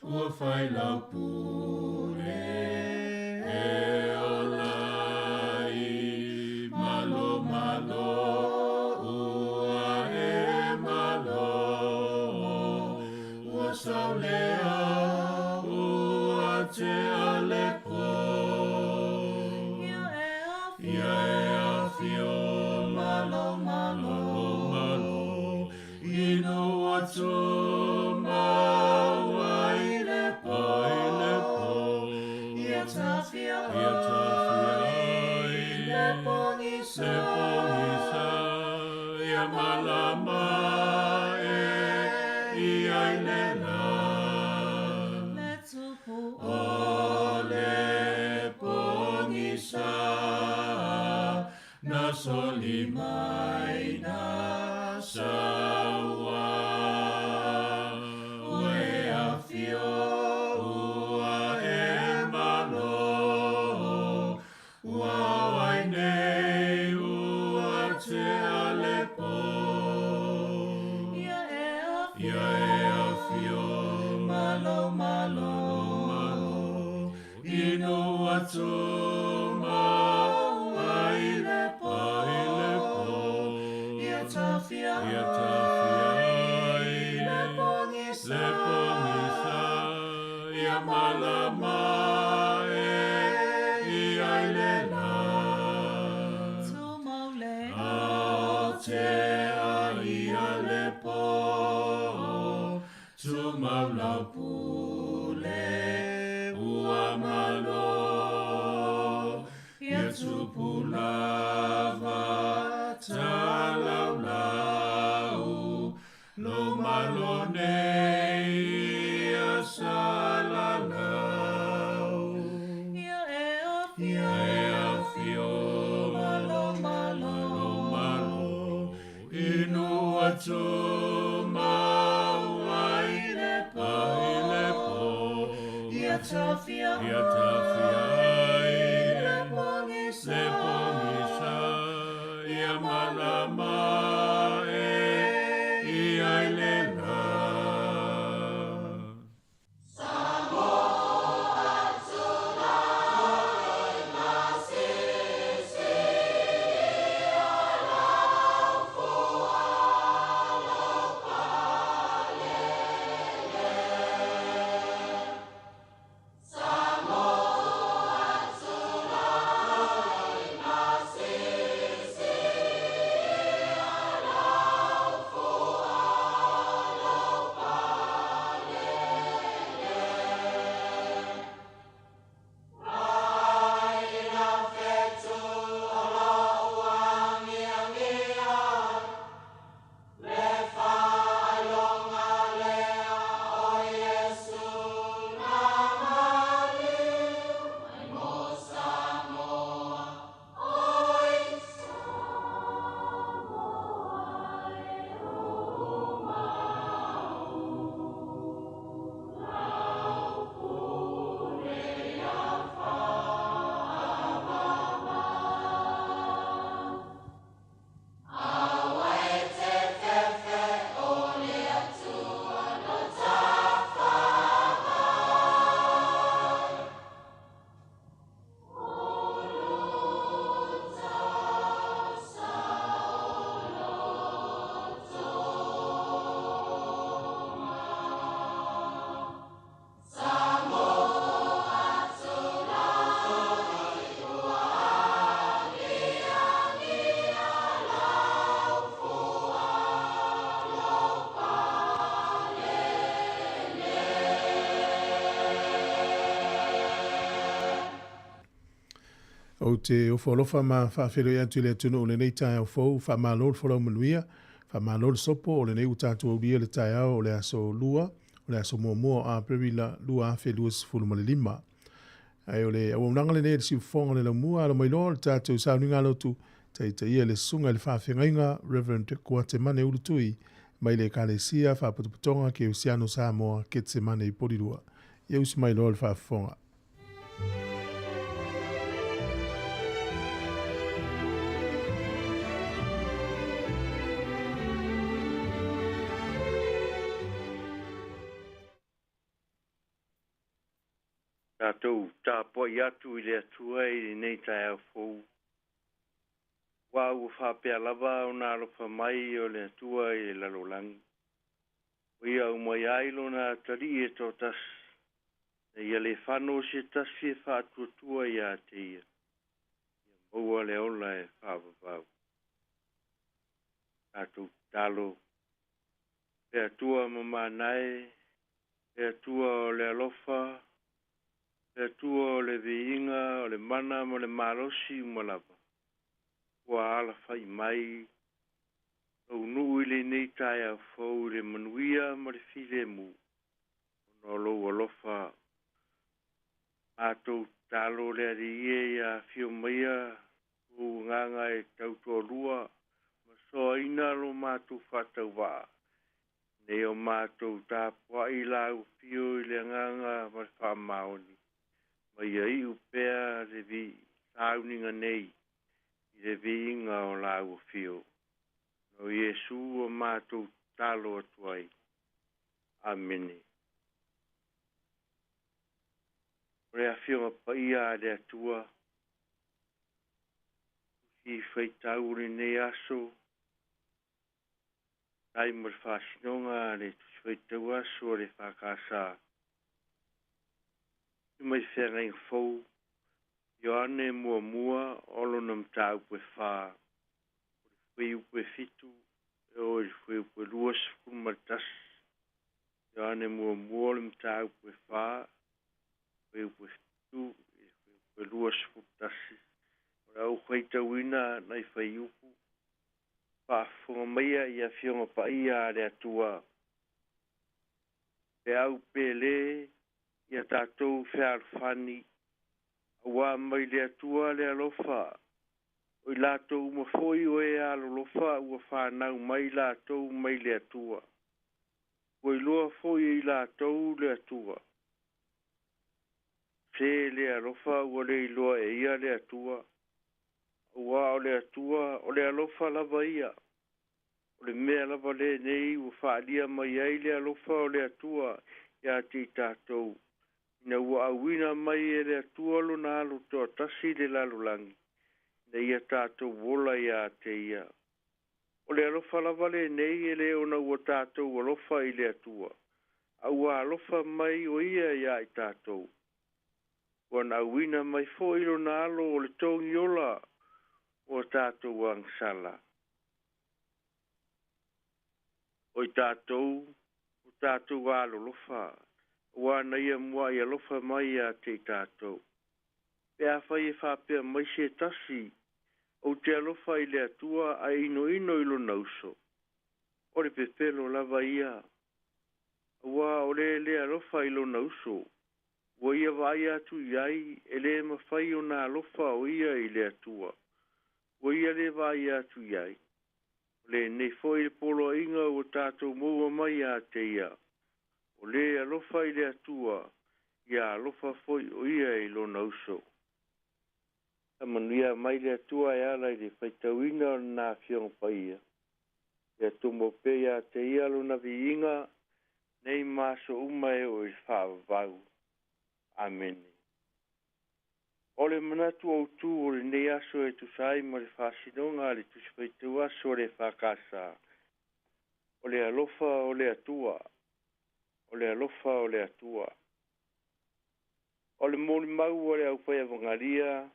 Ua fai lau pule e ola ai. Malo malo ua e malo, ua saulea ua tea le po. Ia e afio, Ia e afio, malo malo, malo, inu atu maua i le po. Ia tafia Ia tafia ai ai le pogisa, le pogisa, ia malama e ia i le la. Le tupu O le pogisa, na soli mai na saua. Ua e afio, ua e malo, ua ai nei, ua tea le po. Ia e afio, Ia e afio, malo malo, malo, inu atu maua i le po. ai le po. Ia tafia Ia tafia ai ai le pogisa, le pogisa, ia malama e ia i le la. Tumau le Aotea ia le po, tumau lau pule ua malo. Ia tupu lava talaulau, lo malo nei ia salalau. Ia e afio, Ia e afio, malo malo, malo, inu atu maua i le po. ai le po. Ia tafia Ia tafia ai le pogisa, le pogisa, ia malama e ia i le la. Ou te ofo alofa ma faafeiloai atu i le atunuu o lenei taeao fou, faamalo le folau manuia, faamalo le sopo o lenei ua tatou aulia le taeao o le aso 2, o le aso 1 o Aperila 2025. Ae o le auaunaga lenei a le siufofoga o le laumua, alo mai loa o le tatou sauniga lotu, taitaia le susuga i le faafeagaiga Reverend Kuatemane Ulutui mai le Ekalesia Faapotopotoga Kerisiano Samoa Ketsemane i Polilua. Ia usi mai loa le faafofoga. Tatou tapua'i atu i le Atua i lenei taeao fou. Ua ua faapea lava ona alofa mai o le Atua i le lalolagi. O ia aumai ai lona atalii e toatasi, ina ia le fano se tasi e faatuatua ia te ia, ia maua le ola e faavavau. Tatou tatalo, le Atua mamanae, le Atua o le alofa, le Atua o le viiga, o le mana ma le malosi uma lava, ua alafai mai lou nuu i lenei taeao fou i le manuia ma le filemu, ona o lou alofa. Matou tatalo le Alii e ia afio maia lou agaga e tautoalua ma soaina lo matou faatauvaa, nei o matou tapuai lau afio i le agaga ma le faamaoni, ma ia iu pea le sauniga nei i le viiga o lau afio. No Iesu o matou tatalo atu ai. Amene. O le afioga paia a le Atua, tusi faitau o lenei aso, tai mo le faasinoga le tusi faitau aso o le EFKS. Mai feagaiga fou, Ioane 1 o lona mataupu e 4, o le fuaiupu e 7, e oo i le fuaiupu e 21. Ioane 1 o le mataupu e 4, fuaiupu e 7, i le fuaiupu e 21. O le au faitauina nai fuaiupu, faafofoga maia i afioga paia a le Atua. Pe au pele, ia tatou fealofani, auā mai le Atua le alofa, o i latou uma foi o e alolofa ua whanau mai latou mai le Atua. Ua iloa foi e i latou le Atua. Se le alofa ua le iloa e ia le Atua. Auā o le Atua, o le alofa lava ia. O le mea lava lenei ua faalia mai ai le alofa o le Atua ia te i tatou, ina ua auina mai e le Atua lona alo toatasi i le lalolagi, ina ia tatou ola ia te ia. O le alofa lava lenei e le ona ua tatou alofa i le Atua, a ua alofa mai o ia ia i tatou. Ua na auina mai foi lona alo o le togi ola o tatou agasala. O i tatou, o tatou alolofa, ua na ia mua i alofa mai ia te i tatou. Pe afai e faapea mai se tasi, ou te alofa i le Atua ae inoino i lona uso. O le pepelo lava ia, auā o le le alofa i lona uso, ua ia vaai atu i ai e le mafai ona alofa o ia i le Atua, ua ia le vaai atu i ai. O lenei foi le poloaiga ua tatou maua mai ia te ia, o le alofa i le Atua, ia alofa foi o ia i lona uso. Faamanuia mai le Atua e ala i le faitauina o lena afioga paia. Ia tumo pea ia te ia lona viiga, nei ma aso uma e oo i le faavavau. Amene. O le manatu autū o lenei aso e tusa ai ma le faasinoga a le tusi faitau aso o le EFKS. O le alofa o le Atua. O le alofa o le Atua. O le molimau o le aufaiavagalia,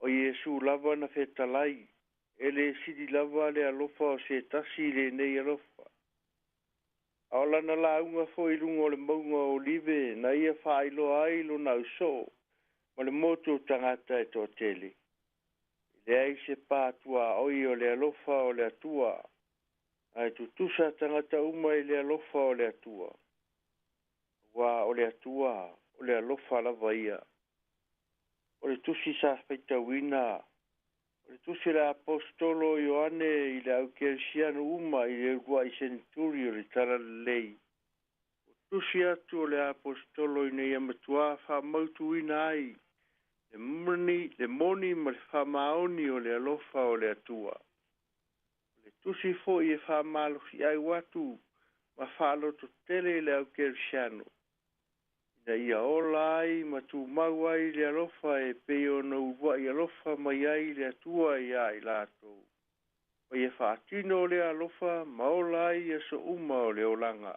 o Iesu lava na fetalai, e le sili lava le alofa o se tasi i lenei alofa. A o lana lauga foi i luga o le mauga o Olive, na ia faailoa ai lona ausoo, ma le motu o tagata e toatele. E leai se patuaoi o le alofa o le Atua, ae tutusa tagata uma i le alofa o le Atua. Auā o le Atua, o le alofa lava ia. O le tusi sa faitauina, o le tusi a le Aposetolo o Ioane i le au kerisiano uma i le uluai seneturi o le Talalelei. O tusi atu o le Aposetolo ina ia matuā faamautuina ai le moni, le moni ma le faamaoni o le alofa o le Atua. O le tusi foi e faamalosiau atu ma faalototele i le au kerisiano, Ina ia ola ai ma tumau ai le alofa e pei ona ulua'i alofa mai ai le Atua iā i latou. Ma ia faatino lea alofa ma ola ai i aso uma o le olaga.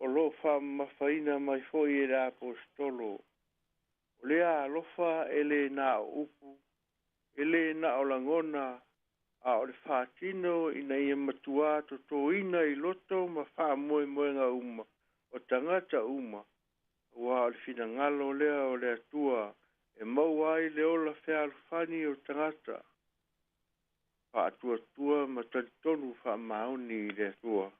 O lo o faamamafaina mai foi e le Aposetolo, o lea alofa e le na o upu, e le na o lagona, a o le faatino ina ia matuā totoina i loto ma faamoemoega uma o tagata uma, aua o le finagalo lea o le Atua e maua ai le ola fealofani o tagata, faatuatua ma talitonu faamaoni i le Atua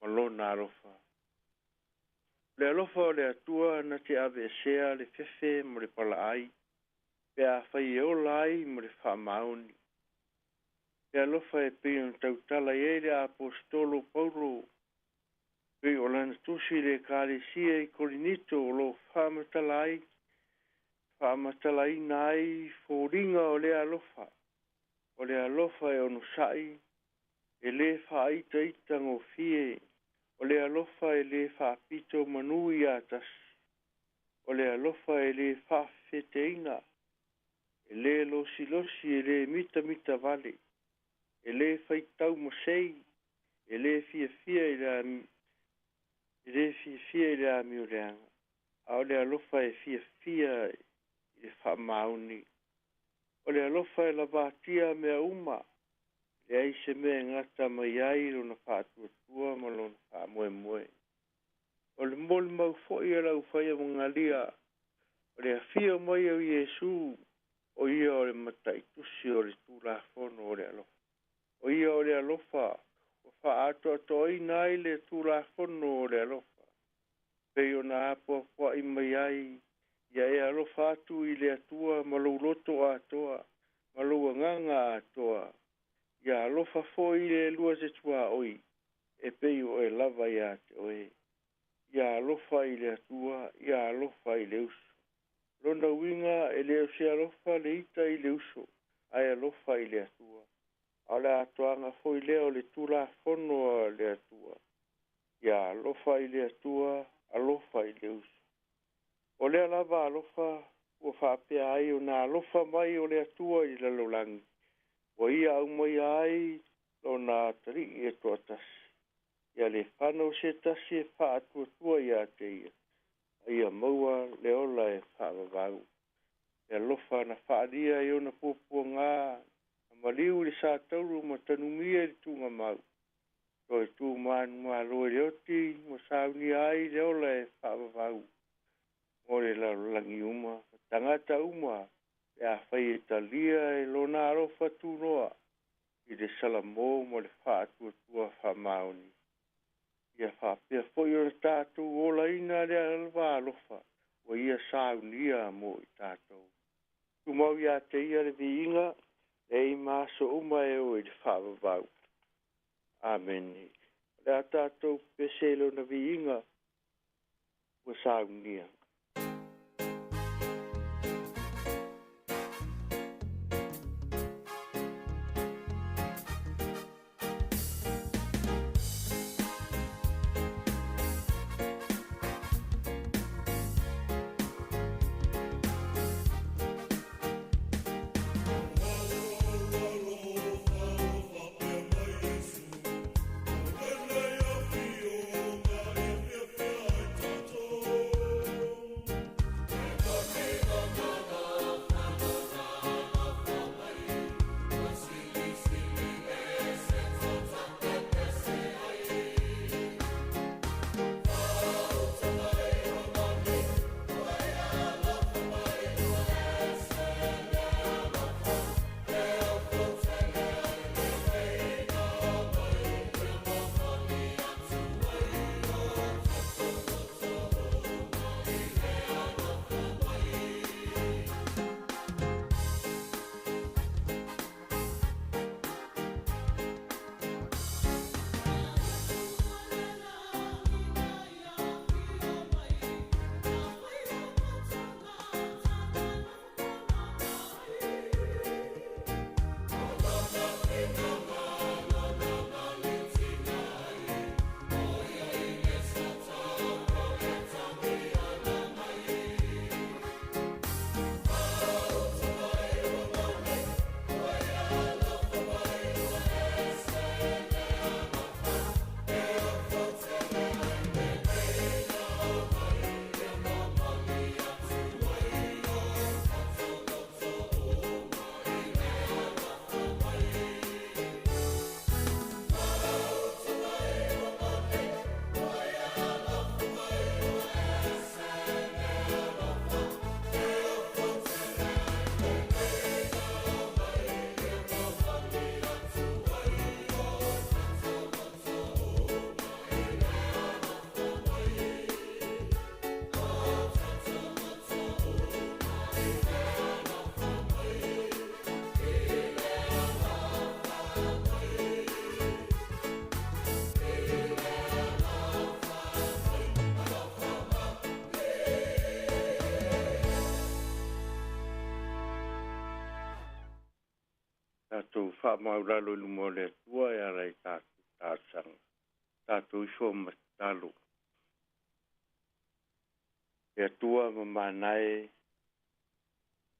ma Lona alofa. O le alofa o le Atua na te aveesea le fefe ma le palaai, pe afai e ola ai ma le faamaoni. Le alofa e pei ona tautala i ai le Aposetolo Paulo, pei o lana tusi i le Ekalesia i Korinito o lo o faamatala ai, faamatalaina ai foliga o lea alofa. O le alofa e onosai, e lē faaitaitagofie, o le alofa e lē faapito manu ia tasi, o le alofa e lē faafefeteina, e lē losilosi, e lē mitamitavale, e lē faitau masei, e lē fiafia i le e lē fiafia i le amioleaga, a o le alofa e fiafia i le faamaoni. O le alofa e lavatia mea uma, e leai se mea e gata mai ai lona faatuatua ma lona faamoemoe. O le molimau foi a le aufaiamagalia, o le afio mai o Iesu, o ia o le Mataitusi o le Tulafono o le alofa. O ia o le alofa ua faaatoatoaina ai le Tulafono o le alofa, pei ona apoapoai mai ai, ia e alofa atu i le Atua ma lou loto atoa, ma lou agaga atoa, ia alofa foi i le lua se tuaoi, e pei o oe lava iā te oe. Ia alofa i le Atua, ia alofa i le uso. Lona uiga e le o se alofa le ita i le uso, ae alofa i le Atua. A o le atoaga foi lea o le Tulafono a le Atua, ia alofa i le Atua, alofa i le uso. O lea lava alofa ua faapea ai ona alofa mai o le Atua i le lalolagi, ua Ia aumaia ai Lona Atalii e toatasi, ia le fanau se tasi e faatuatua iā te Ia, a ia maua le ola e faavavau. Le alofa na faaalia i ona puapuagā, na maliu i le satauru ma tanumia i le tugamau, toe tu manumalo i le oti ma saunia ai le ola e faavavau mo le lalolagi uma ma tagata uma pe afai e talia e lona alofa tunoa i le salamo ma le faatuatua faamaoni. Ia faapea foi ona tatou olaina lea lava alofa ua Ia saunia mo i tatou. Tumau iā te Ia le viiga, nei ma aso uma e oo i le faavavau. Amene. O le a tatou pese i Lona viiga ua saunia. faamaulalo i luma o le Atua e ala i tatou talosaga. Tatou ifo ma tatalo. Le Atua mamana e,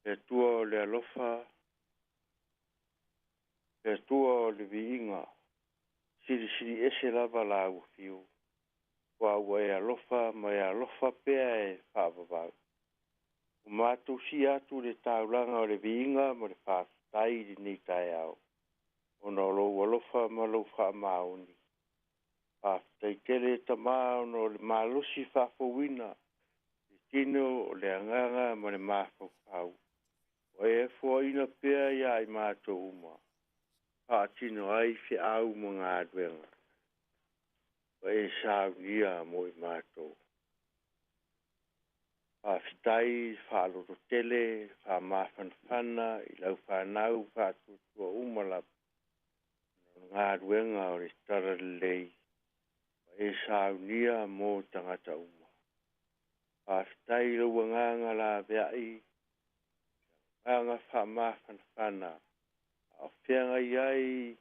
le Atua o le alofa, le Atua o le viiga, silisili ese lava lau afio, aua ua e alofa ma e alofa pea e faavavau. Ua matou sia atu le taulaga o le viiga ma le faafetai i lenei taeao, ona o lou alofa ma lou faamaoni. Faafetai tele Tamā ona o le malosi faafouina, le tino o le agaga ma le mafaufau. Ua e foaina pea iā i matou uma, faatino ai feau ma galuega. Ua e saunia mo i matou. Faafetai faalototele, faamafanafana i lau fanau faatuatua uma lava. Ona o le galuega o le talalelei, ua e saunia mo tagata uma. Faafetai i lou agaga laveai, le agaga faamafanafana, a o feagai ai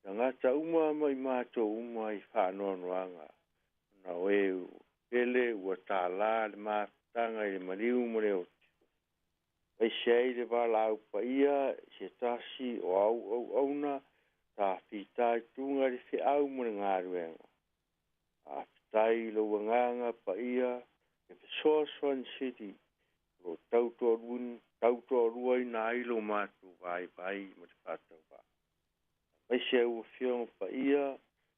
tagata uma ma i matou uma i faanoanoaga, ona o e pele ua tālā le mafutaga i le maliu ma le oti. Aemaise ai le valaau paia i se tasi o au auauna tafitaituga i le feau ma le galuega. Faafetai i lou agaga paia le fesoasoani sili o lo o tautoaluaina ai lo matou vaivai ma le faatauvaa. Aemaise au afioga paia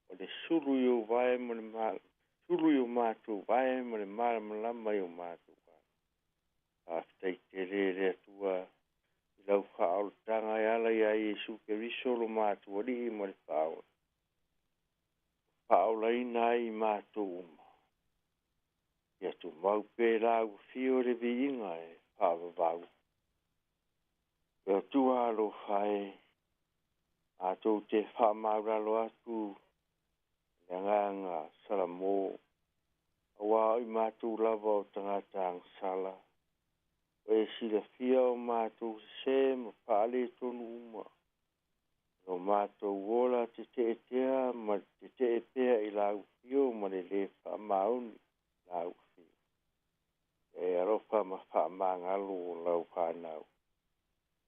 o le sulu i ou vae ma le sulu i o matou vae ma le malamalama i o matou vae. Faafetai tele le Atua i lau faaolataga e ala iā Iesu Keriso lo matou Alii ma le Faaola. Faaolaina ai i matou uma. Ia tumau pea lau afio le viiga e faavavau. Le Atua alofa e, matou te faamaulalo atu le agaga Salamo, aua o i matou lava o tagata agasala, ua e silafia o matou sesē ma faaletonu uma, o matou ola teteetea ma le tetee pea i lau afio ma le lē faamaoni lau afio. E alofa ma faamagalo o lau fanau.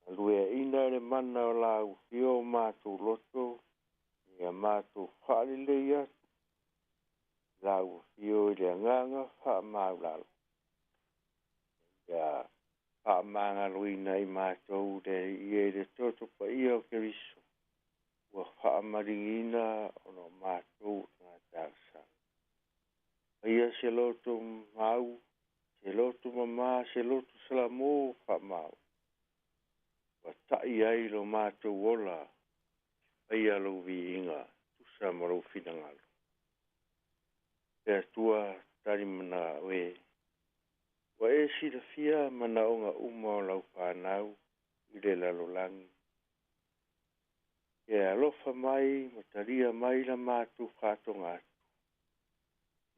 Galueaina le mana o lau afio o matou loto, ia matou faalelei atu lau afio i le agaga faamaulalo. Ia faamagaloina i matou le ia i le toto paia o Keriso, ua faamaligiina ona o matou tagata agasala. Faia se loto mau, se loto mamā, se loto Salamo faamau. Ua tai ai lo matou ola, faia lou viiga, tusa ma lou finagalo. Le Atua talimana oe, ua e silafia manaoga uma o lau fanau i le lalolagi. Ia alofa mai ma talia mai la matou faatoga atu.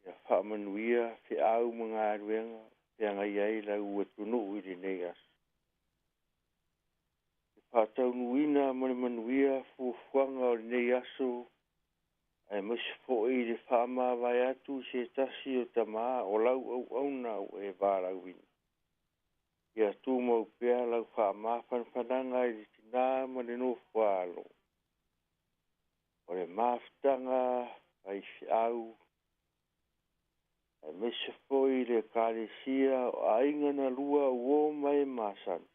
Ia faamanuia feau ma galuega feagai ai lau atunuu i lenei aso. E faataunuuina ma le manuia fuafuaga o lenei aso, aemaise foi le faamavae atu i se tasi o tamā o lau auauna ua e valaauina. Ia tumau pea lau faamafanafanaga i le tinā ma le nofoaalo. O le mafutaga faifeau, aemaise foi le ekalesia o aiga na lua uō ma e masani.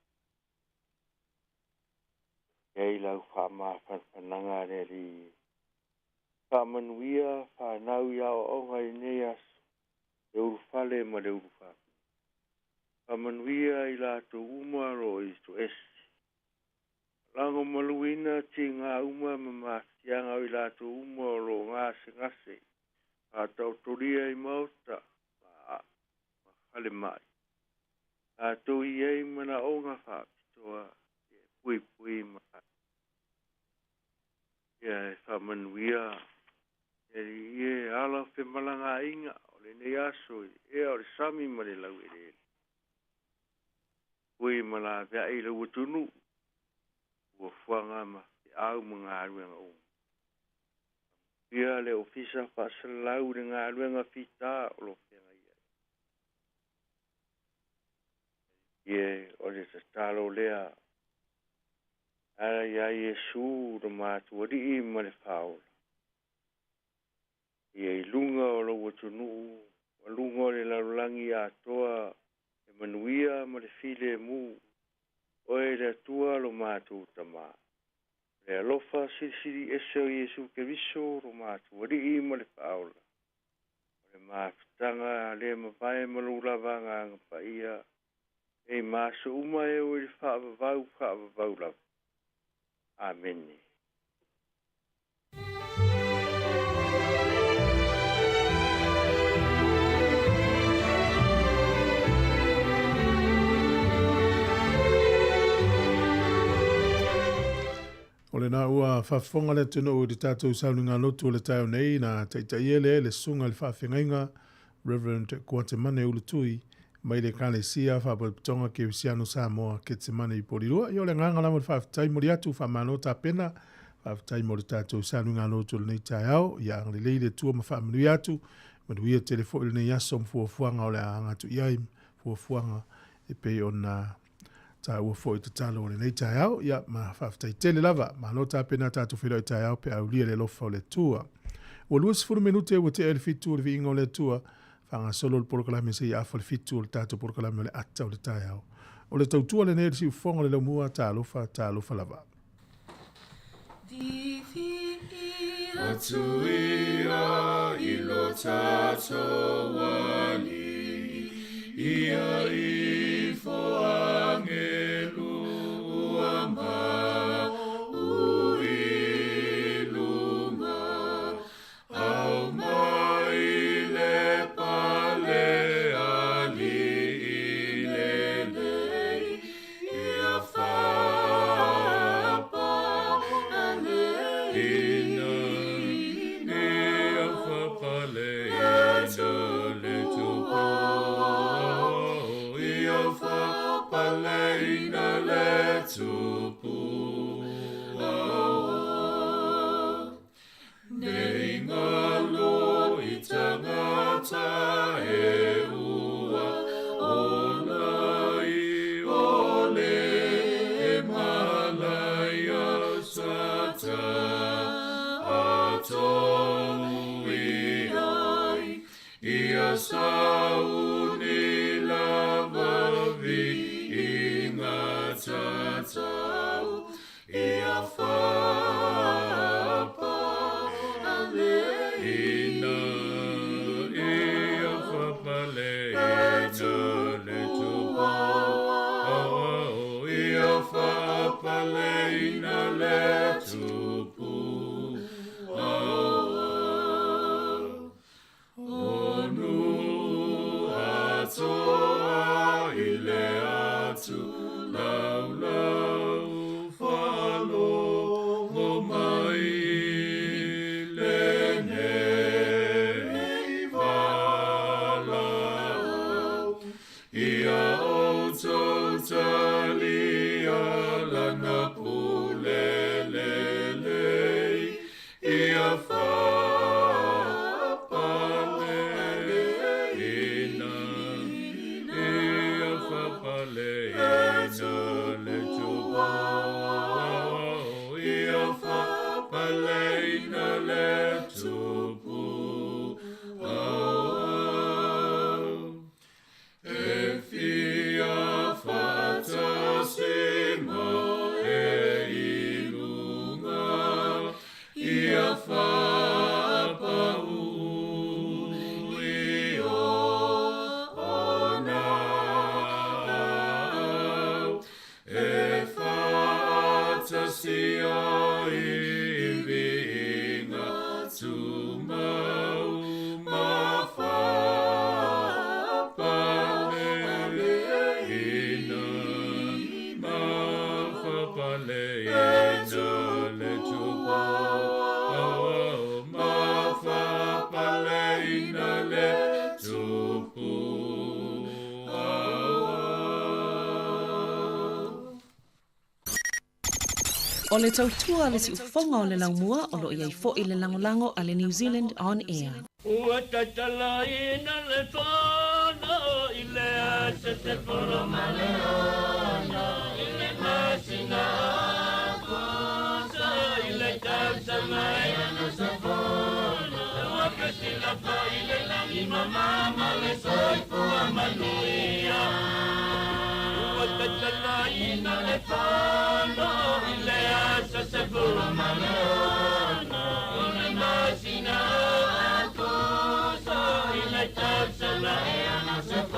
I ai lau faamafanafanaga le Alii. Faamanuia fanau i aoaoga i lenei aso, le ulufale ma le ulufafine. Faamanuia i latou uma o lo o i toese. Lagomaluina tiga uma ma mafatiaga o i latou uma o lo o gasegase, faataotolia i maota ma falemai. Latou i ai manaoga faapitoa, ia e puipui ma ia e faamanuia e alii e ala o femalagaaiga o lenei aso i ea o le sami ma le laueleele. Pui ma laveai lau atunuu, fuafuaga ma feau ma galuega uma. Ia le ofisa faasalau i le galuega fitā o lo feagai ai. Ie o le tatalo lea ala iā Iesu le matualii ma le faaola. Ia i luga o lou atunuu, ma luga o le lalolagi atoa, e manuia ma le filemu, oe le Atua lo matou Tamā. Le alofa silisili ese o Iesu Keriso lo matou Alii ma le Faaola. O le mafutaga le mavae ma lou lava Agaga Paia, nei ma aso uma e oo i le faavavau faavavau lava. Amene. O lena ua faafofoga le atunuu i le tatou sauniga lotu o le taeao nei na taitaia lea e le Susuga i le Faafeagaiga Reverend Kuatemane Ulutui mai le Ekalesia Faalapotopotoga Kerisiano Samoa Ketsemane i Polilua. Ia o le agaga lava o le faafetai moli atu, faamalo tapena, faafetai mo le tatou sauniga lotu o lenei taeao. Ia agalelei le Atua ma faamanuia atu, manuia tele foi lenei aso ma fuafuaga o le a aga atu i ai, fuafuaga e pei ona taua foi tatalo o lenei taeao. Ia, ma faafetai tele lava. Malo tapena tatou feiloai taeao pe aulia le alofa o le Atua. Ua 20 minute ua tea i le 7 o le viiga o le Atua. Faagasolo le polokalame seia afa le 7 o le tatou polokalame o le ata o le taeao. O le tautua lenei a le siufofoga o le laumua, talofa, talofa lava. Atu ia i lo tatou Alii, ia ifo agelu ua mau i luga, au mai le pale alii lelei, ia faapaleina, ia faapaleina le Tupu, ia faapaleina le Tupu. Nei ngalo i tangata e ua ola i ole e malaia sata atou i ai ia sauni lava vi inga tatau ia faapaleina, ia faapaleina le Tupu, ia faapaleina le Tupu. O nuu atoa i le atu laulau faalogo mai lenei valaau. Ia outou talia lana pule lelei, ia faapaleina, ia faapaleina le Tupu, ia faapaleina le Tupu. E fia faatasi O le tautua le siufofoga o le laumua o loo iai fo'i le lagolago a le New Zealand On Air. Ua tatalaina le fono i le aso 16 i le masina o Aokuso i le tausaga e 60. Ua fesilafa i le lagi mama le soifua manuia. Ua tatalaina le fono i le aso 16 i le masina o Aokuso i le tausaga e 60.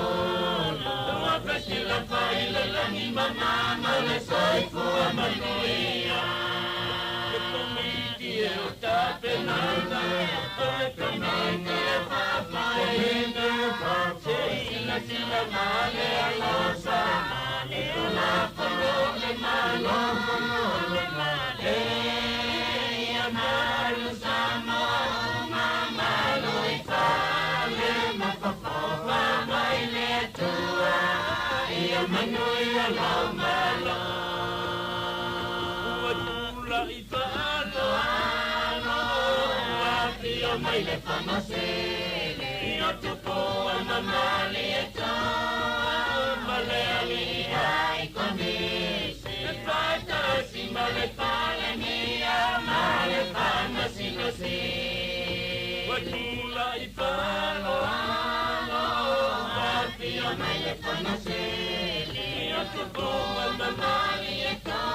Ua fesilafa i le lagi mama le soifua manuia. Le komiti e o tapenanga, o le komiti e faafoeina, se silasila ma le alofa i tulafono o le Malo. E ia malu Samoa uma, malu i fale ma fofofa mai le Atua, ia manuia lou Malo. Ua tula'i faaaloalo, ua afio mai le Fono Sili o Tupua ma Malietoa ma le alii ai Komisi, e faatasi ma le Palemia ma le Faamasino Sili. Ua tula'i faaaloalo, ua afio mai le Fono Sili o Tupua ma Malietoa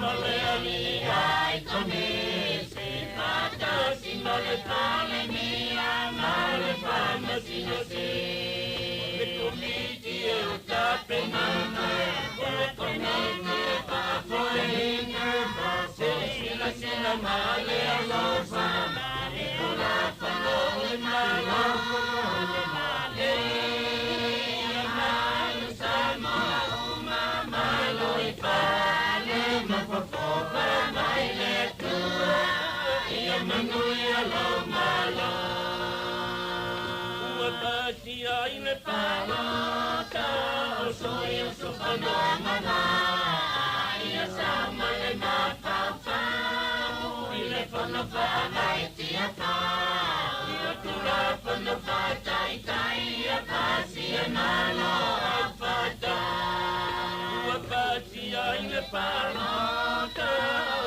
ma le alii ai Komisi, faatasi ma le Palemia ma le Faamasino Sili. Le komiti e o tapenanga, o le komiti e faafoeina, se silasila ma le alofa i tulafono o le Malo. E ia malu Samoa uma, malu i fale ma fofofa mai le Atua, ia manuia lou Malo. Ua pasia i le palota o sui usufono agavaa, ia sau ma le mafaufau i le fono faavae tiafau, i o tulafono faataitai ia pasia malo aufata. Ua pasia i le palota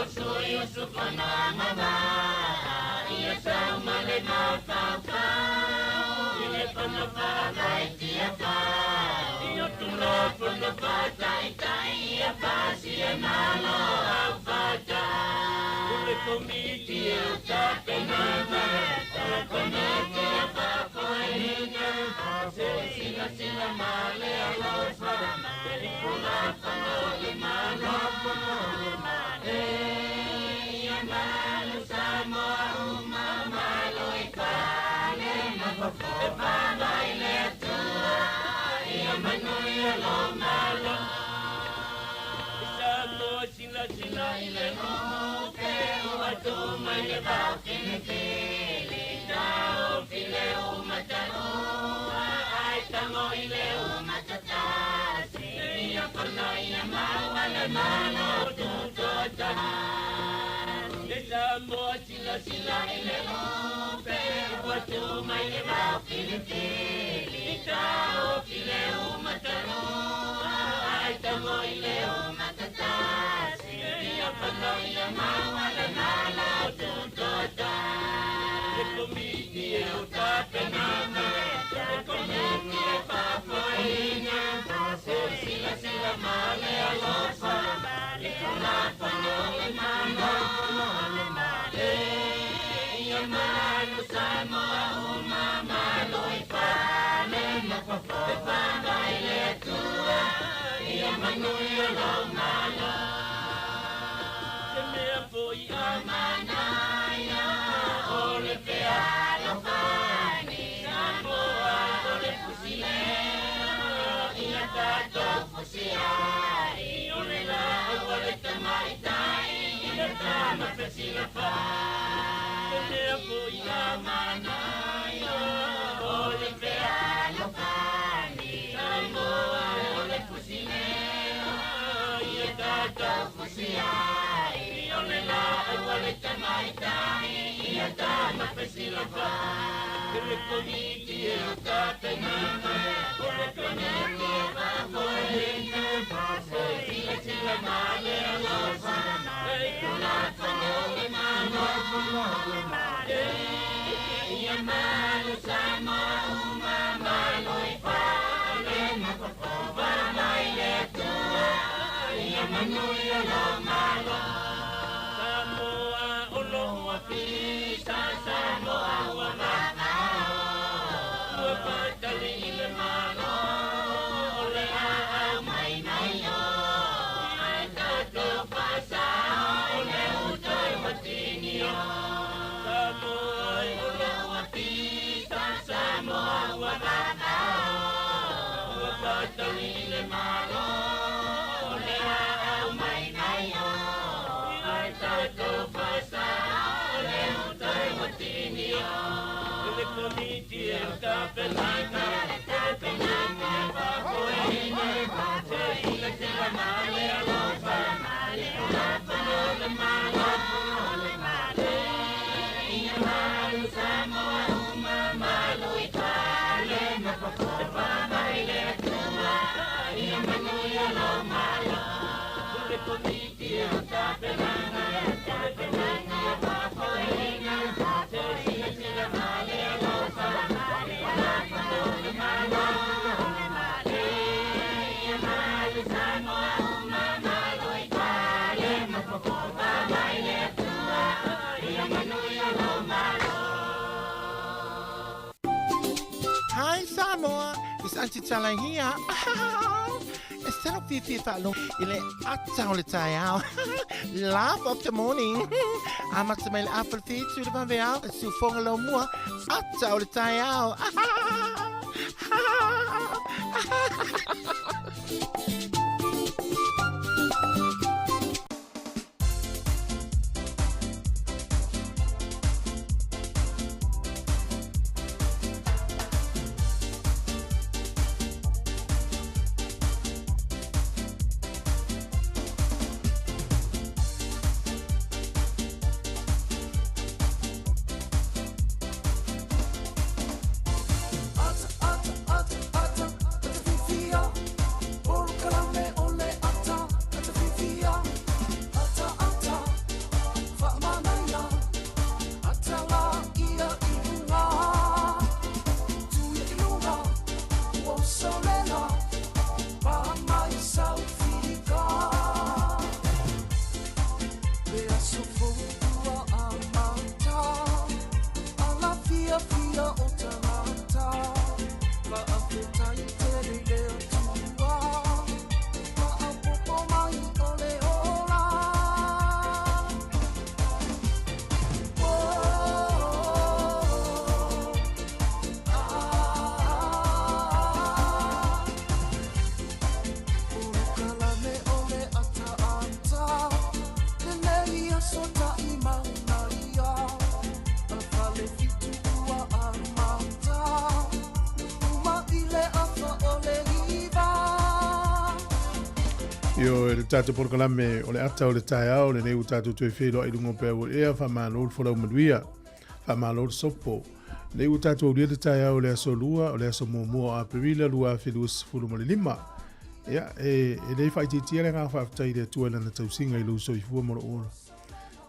o sui usufono agavaa, ia sau ma le mafaufau i le fono faavae tiafau, i o tulafono faataitai ia pasia malo aufata. O le komiti e o tapenanga, o le komiti e faafoeina, se silasila ma le alofa i tulafono o le Malo. E ia malu Samoa uma, malu i fale ma fofofa mai le Atua, ia manuia lou Malo. Samoa silasila i le upe ua tu mai le vao filifili, taofi le umataua ai tago i le umatatasi, ia fono ia maua le Malo tutoatasi. Samoa silasila i le upe ua tu mai le vao filifili, taofi le umataua ai tago i le umatatasi, ia fono ia maua le Malo tutoatasi. Le komiti e o tapenanga, le komiti e faafoeina, se silasila ma le alofa i tulafono o le Malo. E ia malu Samoa uma, malu i fale ma fofofa mai le Atua, ia manuia lou Malo. Se mea fo'i a manaia o le fealofani, Samoa o le fusilea ia tatou fusiai, o le laau a le tamaitai ia tama fesilafai. Se mea fo'i a manaia o le fealofani, Samoa o le fusilea ia tatou fusiai, Hi Samoa, it's Auntie Tala here. E salo fifi whaalo i le ata o le taeao. Laugh of the morning. Amata mai le afa le whitu le vave ao. E siufonga lau mua. Ata o le taeao. Io e le tātou polokalame o le ata o le taeao lenei ua tatou toe feiloai i luga o pea ua ea faamalo le folau manuia faamalo le sopo lenei ua tatou aulia le taeao o le aso lua o le aso muamua o Aperila 2025 ia e, e le faaitiitia le agaga faafetai i le Atua i lana tausiga i lou soifua ma lou ola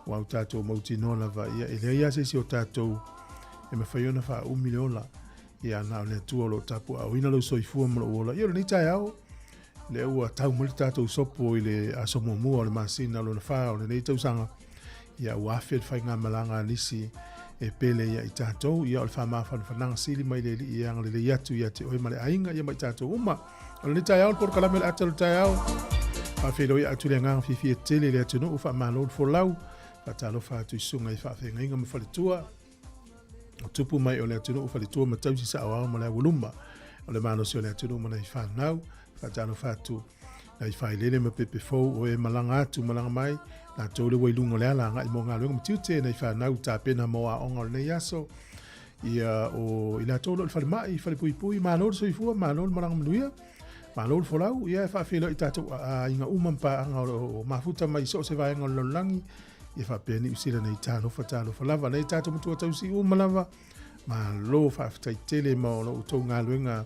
ua o tatou mautinoa lava ia e leai lava se isi o tatou e mafai ona faaumi le ola ia na o le Atua o lo o tapuaaoina lou soifua ma lou ola ia o lenei taeao Lea ua tau mai le tatou sopo i le aso muamua o le masina lona fa o lenei tausaga, ia ua afe le faigamalaga a nisi e pele ia i tatou, ia o le faamafanafanaga sili mai le Alii e agalelei atu ia te oe ma le aiga, ia ma i tatou uma. O lenei taeao le polokalame o le ata o le taeao, faafeiloai atu le agaga fiafia tele i le atunuu, faamalo le folau, faatalofa atu i susuga i faafeagaiga ma faletua, o tupu mai o le atunuu faletua ma tausi saoao ma le aualuma o le malosi o le atunuu ma nai fanau faatalofa atu nai failele ma pepe fou o e malaga atu malaga mai latou le ua i luga o le ala agai mo galuega ma tiute nai fanau tapena mo aoga o lenei aso ia o i latou o lo o i le falemai falepuipui malo le soifua malo le malaga manuia malo le folau ia e faafeiloai tatou aiga uma ma paaga o mafuta mai so o se vaega o le lalolagi. Ia faapea Niu Sila nei, talofa, talofa lava. Nei tatou matua tausi uma lava, malo faafetai tele ma o lo outou galuega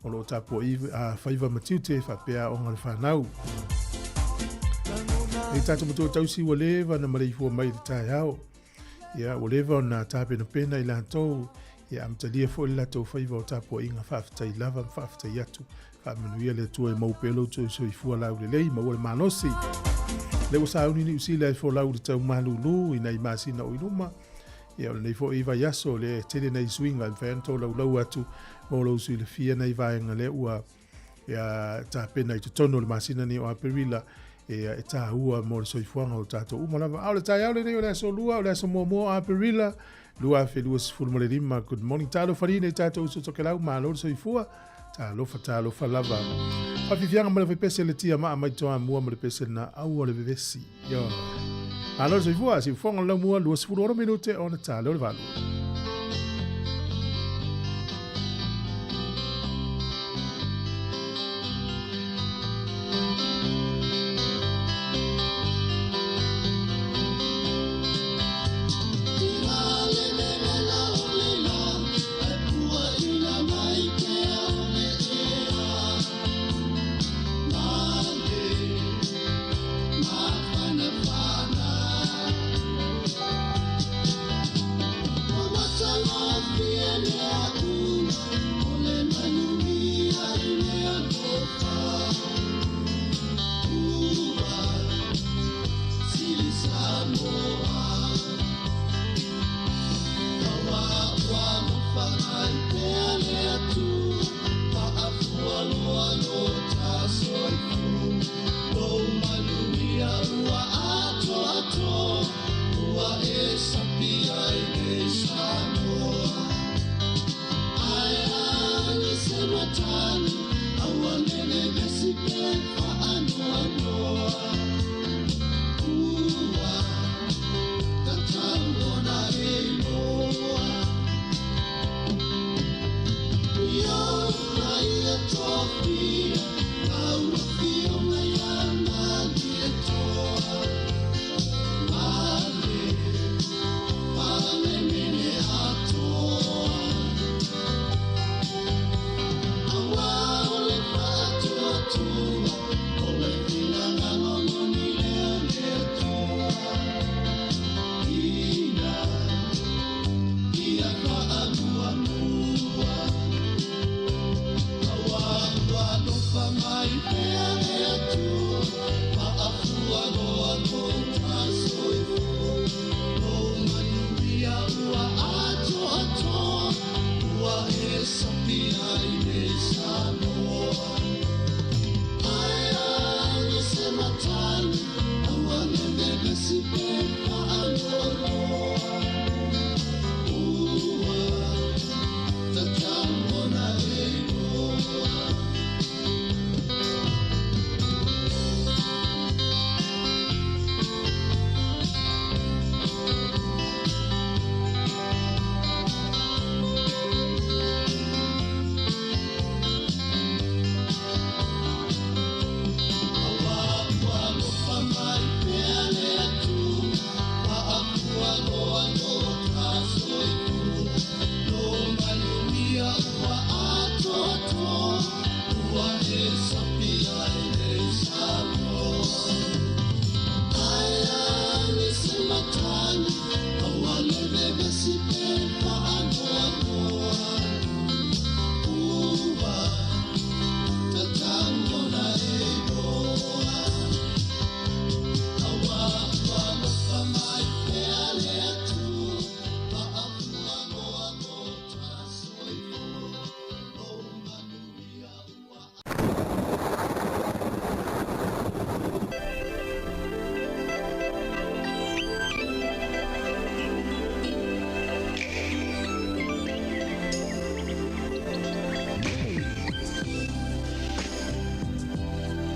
o lo o tapuai a faiva ma tiute faapea aoga le fanau. Nei tatou matua tausi ua leva na maleifua mai i le taeao. Ia, ua leva ona tapenapena i latou, ia amatalia foi le latou faiva o tapuaiga, faafetai lava ma faafetai atu. Faamanuia le Atua e maua pea lo outou soifua laulelei, maua le malosi. Lea ua sauni Niu Sila e folau i le tau malulu i nai masina o i luma. Ia, o lenei foi vaiaso, lea e tele nai suiga e mafai ona tolaulau atu mo lou silafia nai vaega lea ua ia, tapena i totonu o le masina nei o Aperila e, e tāua mo le soifuaga o tatou uma lava. A o le taeao lenei o le aso lua, o le aso muamua o Aperila, 2025. Good morning. Talofa nei tatou uso tokelau, malo le soifua. Talofa, talofa lava. Whawhiwhianga ma le whaipese le tia maa mai toa mua ma le pese na aua le vevesi. Yo. Malo le soifua, si ufonga lau mua, 26 minute ona talo le valu.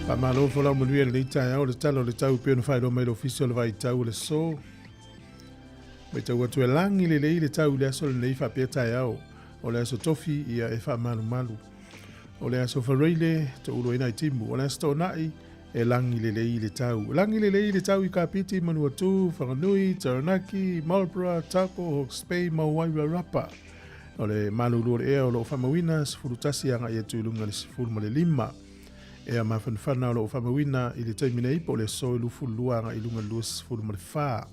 Faamalo folau manuia lenei taeao le tala o le tau pei ona faailoa mai le ofisa o le vaitau o le so. Matau atu e lagi lelei le tau i le aso lenei faapea taeao o le aso tofi ia e faamalumalu. O le aso Faraile, toulu ai nai timu. O le aso Toonai, E lagi lelei le tau. Lagi lelei le tau i Kapiti, Manuatu, Whanganui, Taranaki, Marlborough, Taupo, Hawke's Bay ma Wairarapa. O le malulu o le ea o loo faamauina 11 agai atu i luga i le 15 ea mafanafana o loo faamauina i le taimi nei po o le aso e 22 agai i luga i le 24.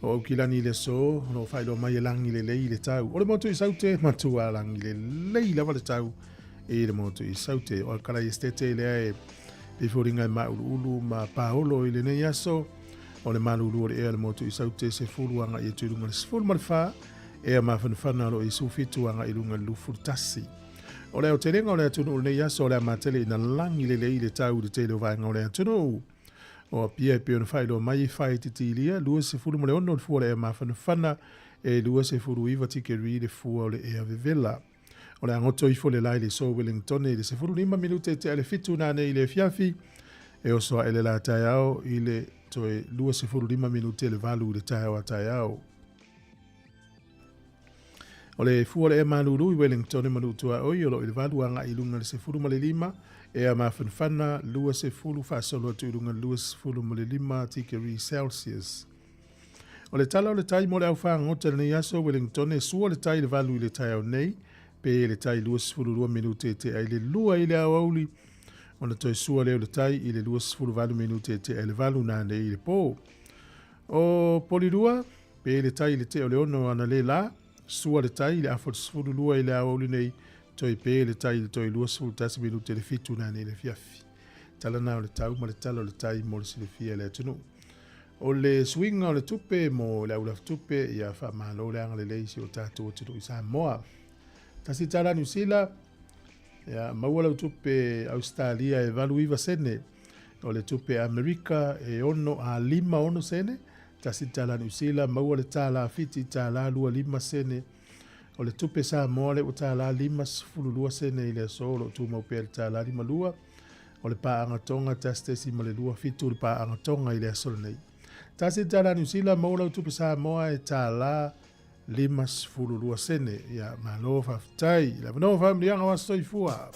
O Aukilani i le aso o loo faailoa mai e lagi lelei le tau. O le motu i Saute, matua lagi lelei lava le tau i le motu i Saute. O Alkalai Estete lea e pei foliga e mauluulu ma paolo i lenei aso. O le malulu o le ea le motu i Saute 10 agai atu i luga i le 14 ea mafanafana o loo i 17 agai i luga i le 21. O le aotelega o le atunuu i lenei aso o le a matele ina lagi lelei le tau i le tele o vaega o le atunuu. O Apia e pei ona faailoa mai e faaitiitilia 26 le fua o le ea mafanafana e 29 tikeri le fua o le ea vevela. O le agoto ifo le la i le aso Wellington i le 15 minute e tea le 7 nanei i le afiafi e oso ae le la taeao i le toe 25 minute le 8 i le taeao a taeao. O le fua o le ea malulu i Wellington e manu tuaoi o loo i le 8 agai i luga i le 15 ea mafanafana 20 faasolo atu i luga i le 25 tikeri Celsius. O le tala o le tai mo le aufagota i lenei aso Wellington e sua le tai i le 8 i le taeao nei pe le tai 22 minute e tea i le 2 i le aoauli ona toe sua lea o le tai i le 28 minute e tea i le 8 nanei i le po. O Polirua pe le tai i le tea o le 6 analeila sua le tai i le afa o le 12 i le aoauli nei toe pe le tai i le toe 21 minute le 7 nanei i le afiafi. Tala na o le tau ma le tala o le tai mo le silafia e le atunuu. O le suiga o le tupe mo le aulafitupe ia faamalo le agalelei i si o tatou atunuu i Samoa. $1 Niu Sila, ia maua lau tupe Ausetalia e 89 sene. O le tupe Amerika e 6 a 5 6 sene. $1 Niu Sila maua le $1 Fiti $1.25 sene. O le tupe Samoa le ua $1.52 sene i le aso o loo tumau pea le $1.52. O le paaga Tonga 1.27 le paaga Tonga i le aso lenei. $1 Niu Sila maua lau tupe Samoa e $1.52 sene. Ia malo faafetai. Le avanoa faamanuiaga o aso soifua.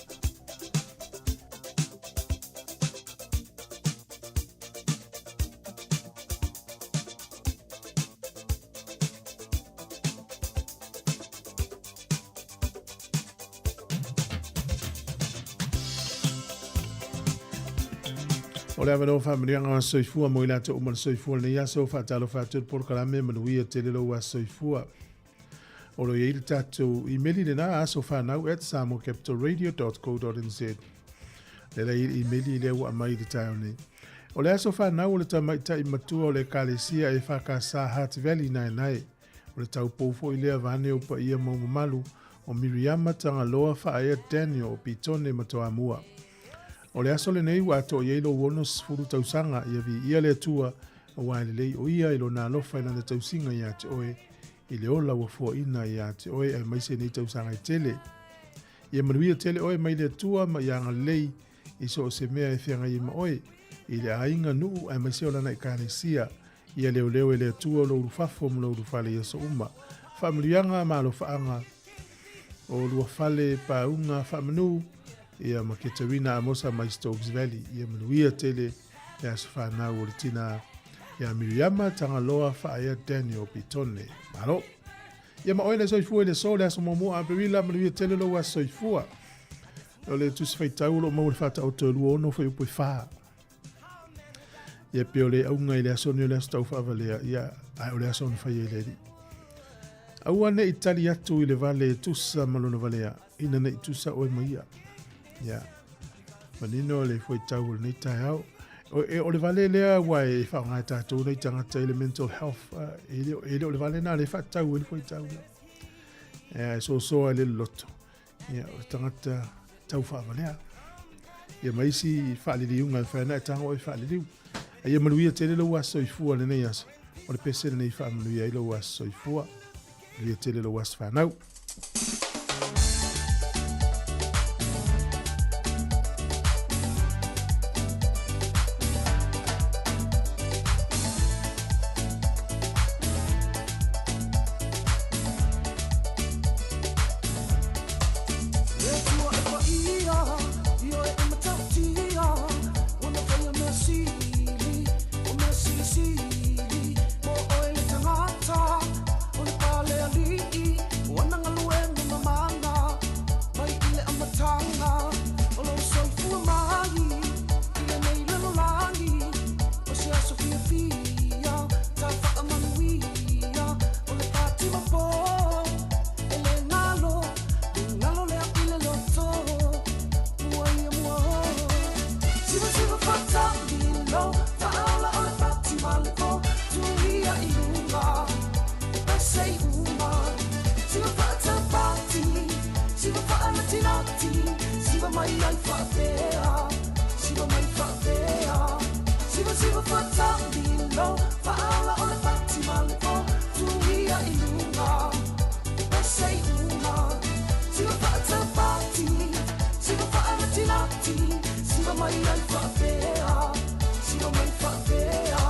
O le avanoa faamanuiaga o aso soifua mo i latou uma le soifua i lenei aso. Faatalofa atu i le polokalame manuia tele lou aso soifua. O lo o i ai le tatou imeli lena asofanau@samoacapitalradio.co.nz. Le la i le imeli lea ua aumai i le taeao nei. O le aso fanau o le tamaitai matua o le Ekalesia EFKS Hutt Valley naenae. O le taupou foi lea vaeane ou paia ma ou mamalu o Miriama Tagaloa Faaea Daniel o Pitone ma Toamua. O le aso lenei ua atoa i ai lou 60 tausaga ia viia le Atua aua e lelei o ia i lona alofa i lana tausiga ia te oe i le ola ua fuaina ia te oe aemaise nei tausaga e tele. Ia manuia tele oe mai le Atua ma ia agalelei i so o se mea e feagai ai ma oe i le aiga nuu aemaise o lana Ekalesia. Ia leoleo e le Atua lou ulufafo ma lou ulufale i aso uma. Faamanuiaga ma alofaaga o lua fale pauga faamanu ia ma Keterina Amosa mai Stokes Valley. Ia manuia tele le aso fanau o le tina ia Miriama Tagaloa Faaea Daniel Pitone. Malo. Ia ma oe le soifua i le aso, le aso muamua o Aperila, manuia tele lou aso soifua. O le tusi faitau o lo o maua i le faataoto e 26 fuaiupu e 4. Ia pe o le auga i le aso nei o le aso taufaavalea, ia ae o le aso na fai ai le Alii. Aua ne i tali atu i le vale e tusa ma lona valea, ina ne i tusa oe ma ia. Ia, manino le fuaitau o lenei taeao. O, e, o le vale lea ua e faaaoga e tatou nei tagata i le mental health, e le, e le o le vale na le faatatau ai le fuaitau lea. E sosoa i le loloto. Ia, o le tagata tau faavalea. Ia ma isi faaliliuga e whai ana e tago e faaliliu. A ia manuia tele lou aso soifua lenei aso. O le pese lenei faamanuia ai lou aso soifua. Manuia tele lou aso whanau. mai ai faapea, siva mai faapea. Siva siva faatamilo, faaola o le pati ma le po, tuia i luga, pese i uga. Siva faataupati, siva faanatinati, siva mai ai faapea, siva mai faapea.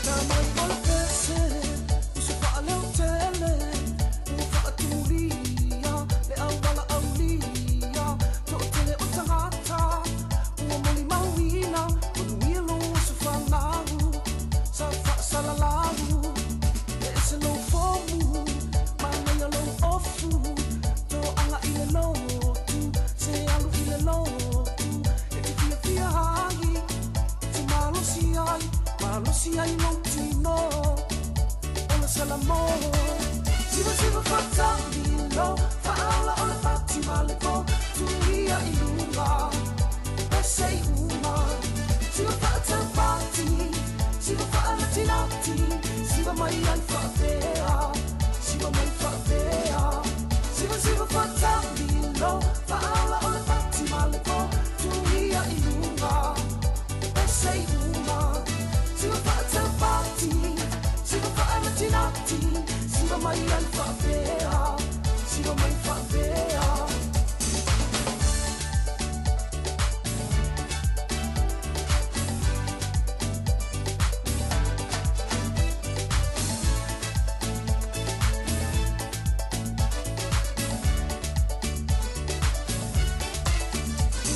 Na mai o le pese, uso faaleotele, ua faatulia le auala aulia, toatele o tagata, ua molimauina, manuia lou aso fanau, sa faasalalau, e ese lou fomu, manaia lou ofu, toaga i le lotu, se alu i le lotu, e te fiafia ai, e te malosi ai, malosi ai lou tino, o le salamo. Siva siva faatamilo, faaola o le pati ma le po, tuia i luga, pese i uga. Siva faataupati, siva faanatinati, siva mai ai faapea, siva mai faapea. Siva siva faatamilo, faaola o le pati ma le po, tuia i luga, pese i uga. Siva faataupati, siva faanatinati, siva mai ai faapea, siva mai faapea.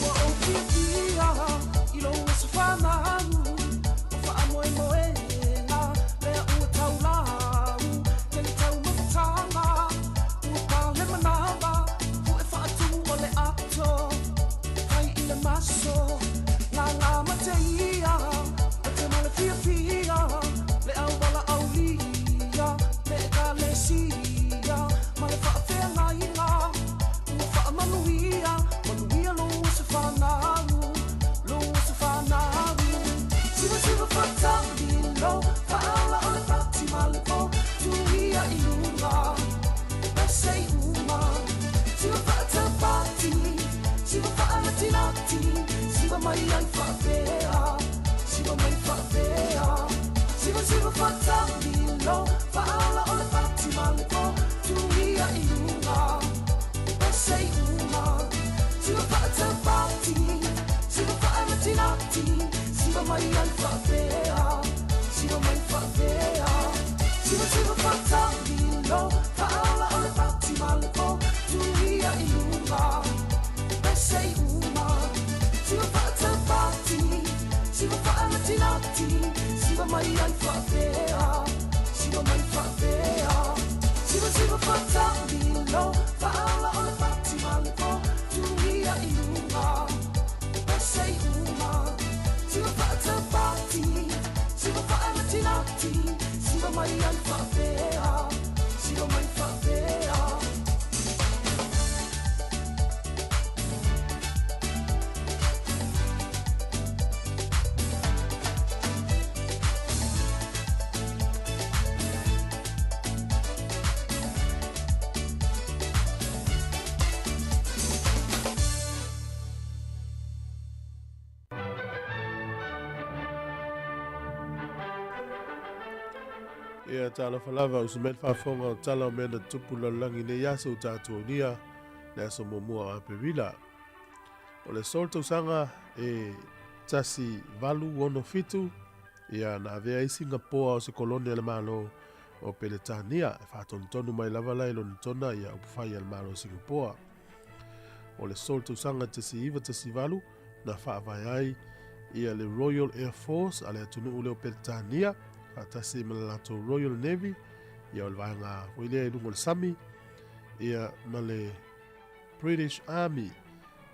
Ua ou fiafia i lou aso fanau, o faamoemoega lea ua taulau, tele taumafataga, ua pale manava, pu'e faatumu o le ato, fai i le maso, gaga mateia, mate ma le fiafia, le auala aulia, le ekalesia, ma le faafeagaiga, ua faamanuia, manuia lou aso fanau, lou aso fanau. Siva siva faatamilo, faaola o le pati ma le po, tuia i luga, pese i uga. Siva faataupati, siva faanatinati, siva mai ai faapea, siva mai faapea. Siva siva faatamilo, faaola o le pati ma le po, tuia i luga, pese i uga. Siva faataupati, siva faanatinati, siva mai ai faapea, siva mai faapea. Siva siva faatamilo, faaola o le pati ma le po, tuia i luga, pese i uga. Siva faataupati, siva faanatinati, siva mai ai faapea, siva mai faapea. Siva siva faatamilo, faaola o le pati ma le po, tuia i luga, pese i uga. Siva faataupati, siva faanatinati, siva mai ai faapea, siva mai faapea. Ia talofa lava usu mai le faafofoga o tala o mea na tupu lalolagi nei aso ua tatou aulia le aso muamua o Aperila. O le aso le tausaga e 1867, ia na avea ai Singapoa o se kolone a le Malo o Peletania, e faatonutonu mai lava la i Lonitona ia upufai a le Malo o Singapoa. O le aso le tausaga 1918 na faavae ai ia le Royal Air Force a le atunuu lea o Peletania, faatasi ma le latou Royal Navy, ia o le vaega foi lea i luga o le sami, ia ma le British Army,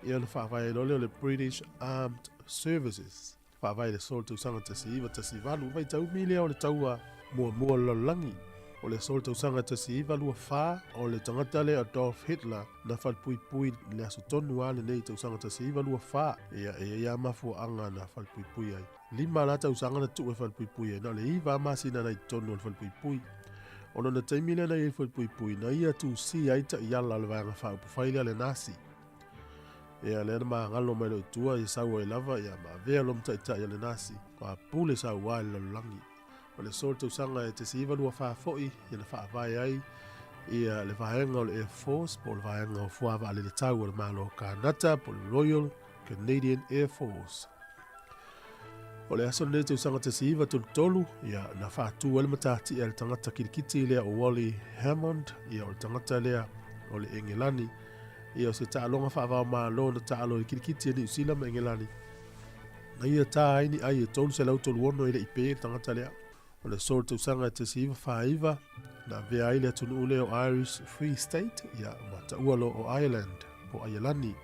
ia ona faavae ai loa lea o le British Armed Services. Faavae i le aso o le tausaga 1918, vaitaumi lea o le taua muamua o le lalolagi. O le aso i le tausaga 1924, o le tagata lea Adolf Hitler na falepuipui i le aso tonu lava lenei i tausaga 1924. Ia, e i ai lava mafuaaga na falepuipui ai. Lima la tausaga na tuu e falepuipui ai, na o le iva lava masina na i totonu o le falepuipui. O lona taimi lea na i ai i le falepuipui, na ia tusia ai taiala o le Vaega Faaupufai lea a le Nasi. Ia, lea na magalo mai loa i tua, ia sau ai lava, ia ma avea loa ma taitai a le Nasi, ua pule sauā i le lalolagi. O le aso o le tausaga e 1924 foi, ia na faavae ai ia le vaega o le Air Force po o le vaega o fuā vaalele tau a le Malo o Kānata po o le Royal Canadian Air Force. O le aso lenei tausaga 1933, ia na faatu ai le matatia e le tagata kilikiti lea o Wally Hammond, ia o le tagata lea o le Engelani, ia o se taaloga faavaomalo na taalo i le kilikiti a Niu Sila ma Engelani. Na ia tā ai ni ai e 336 e le i pē le tagata lea. O le aso o le tausaga e 1949, na avea ai le atunuu lea o Irish Free State, ia, ma taua loa o Ireland, po o Aielani.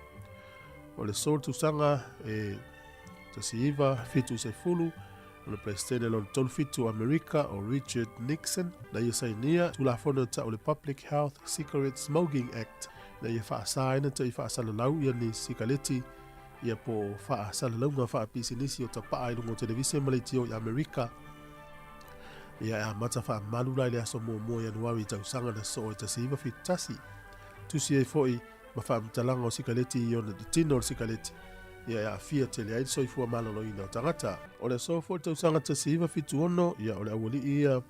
O le aso o le tausaga e 1970, o le Peresetene lona 37 o Amerika, o Richard Nixon, na ia sainia Tulafono e ta'u le Public Health Cigarette Smoking Act, na ia fa'asā ai na ta'i fa'asalalau ia ni sikaleti ia po o fa'asalalauga fa'apisinisi o tapa'a i luga o televise ma leitio i Amerika. Ia e amata fa'amalu la i le aso muamua Ianuari i tausaga na soo e 1971. Tusi ai fo'i ma faamatalaga o sikaleti i ona tino o le sikaleti, ia e aafia tele ai le soifua maloloina o tagata. O le aso foi le tausaga 1976, ia o le aualii ia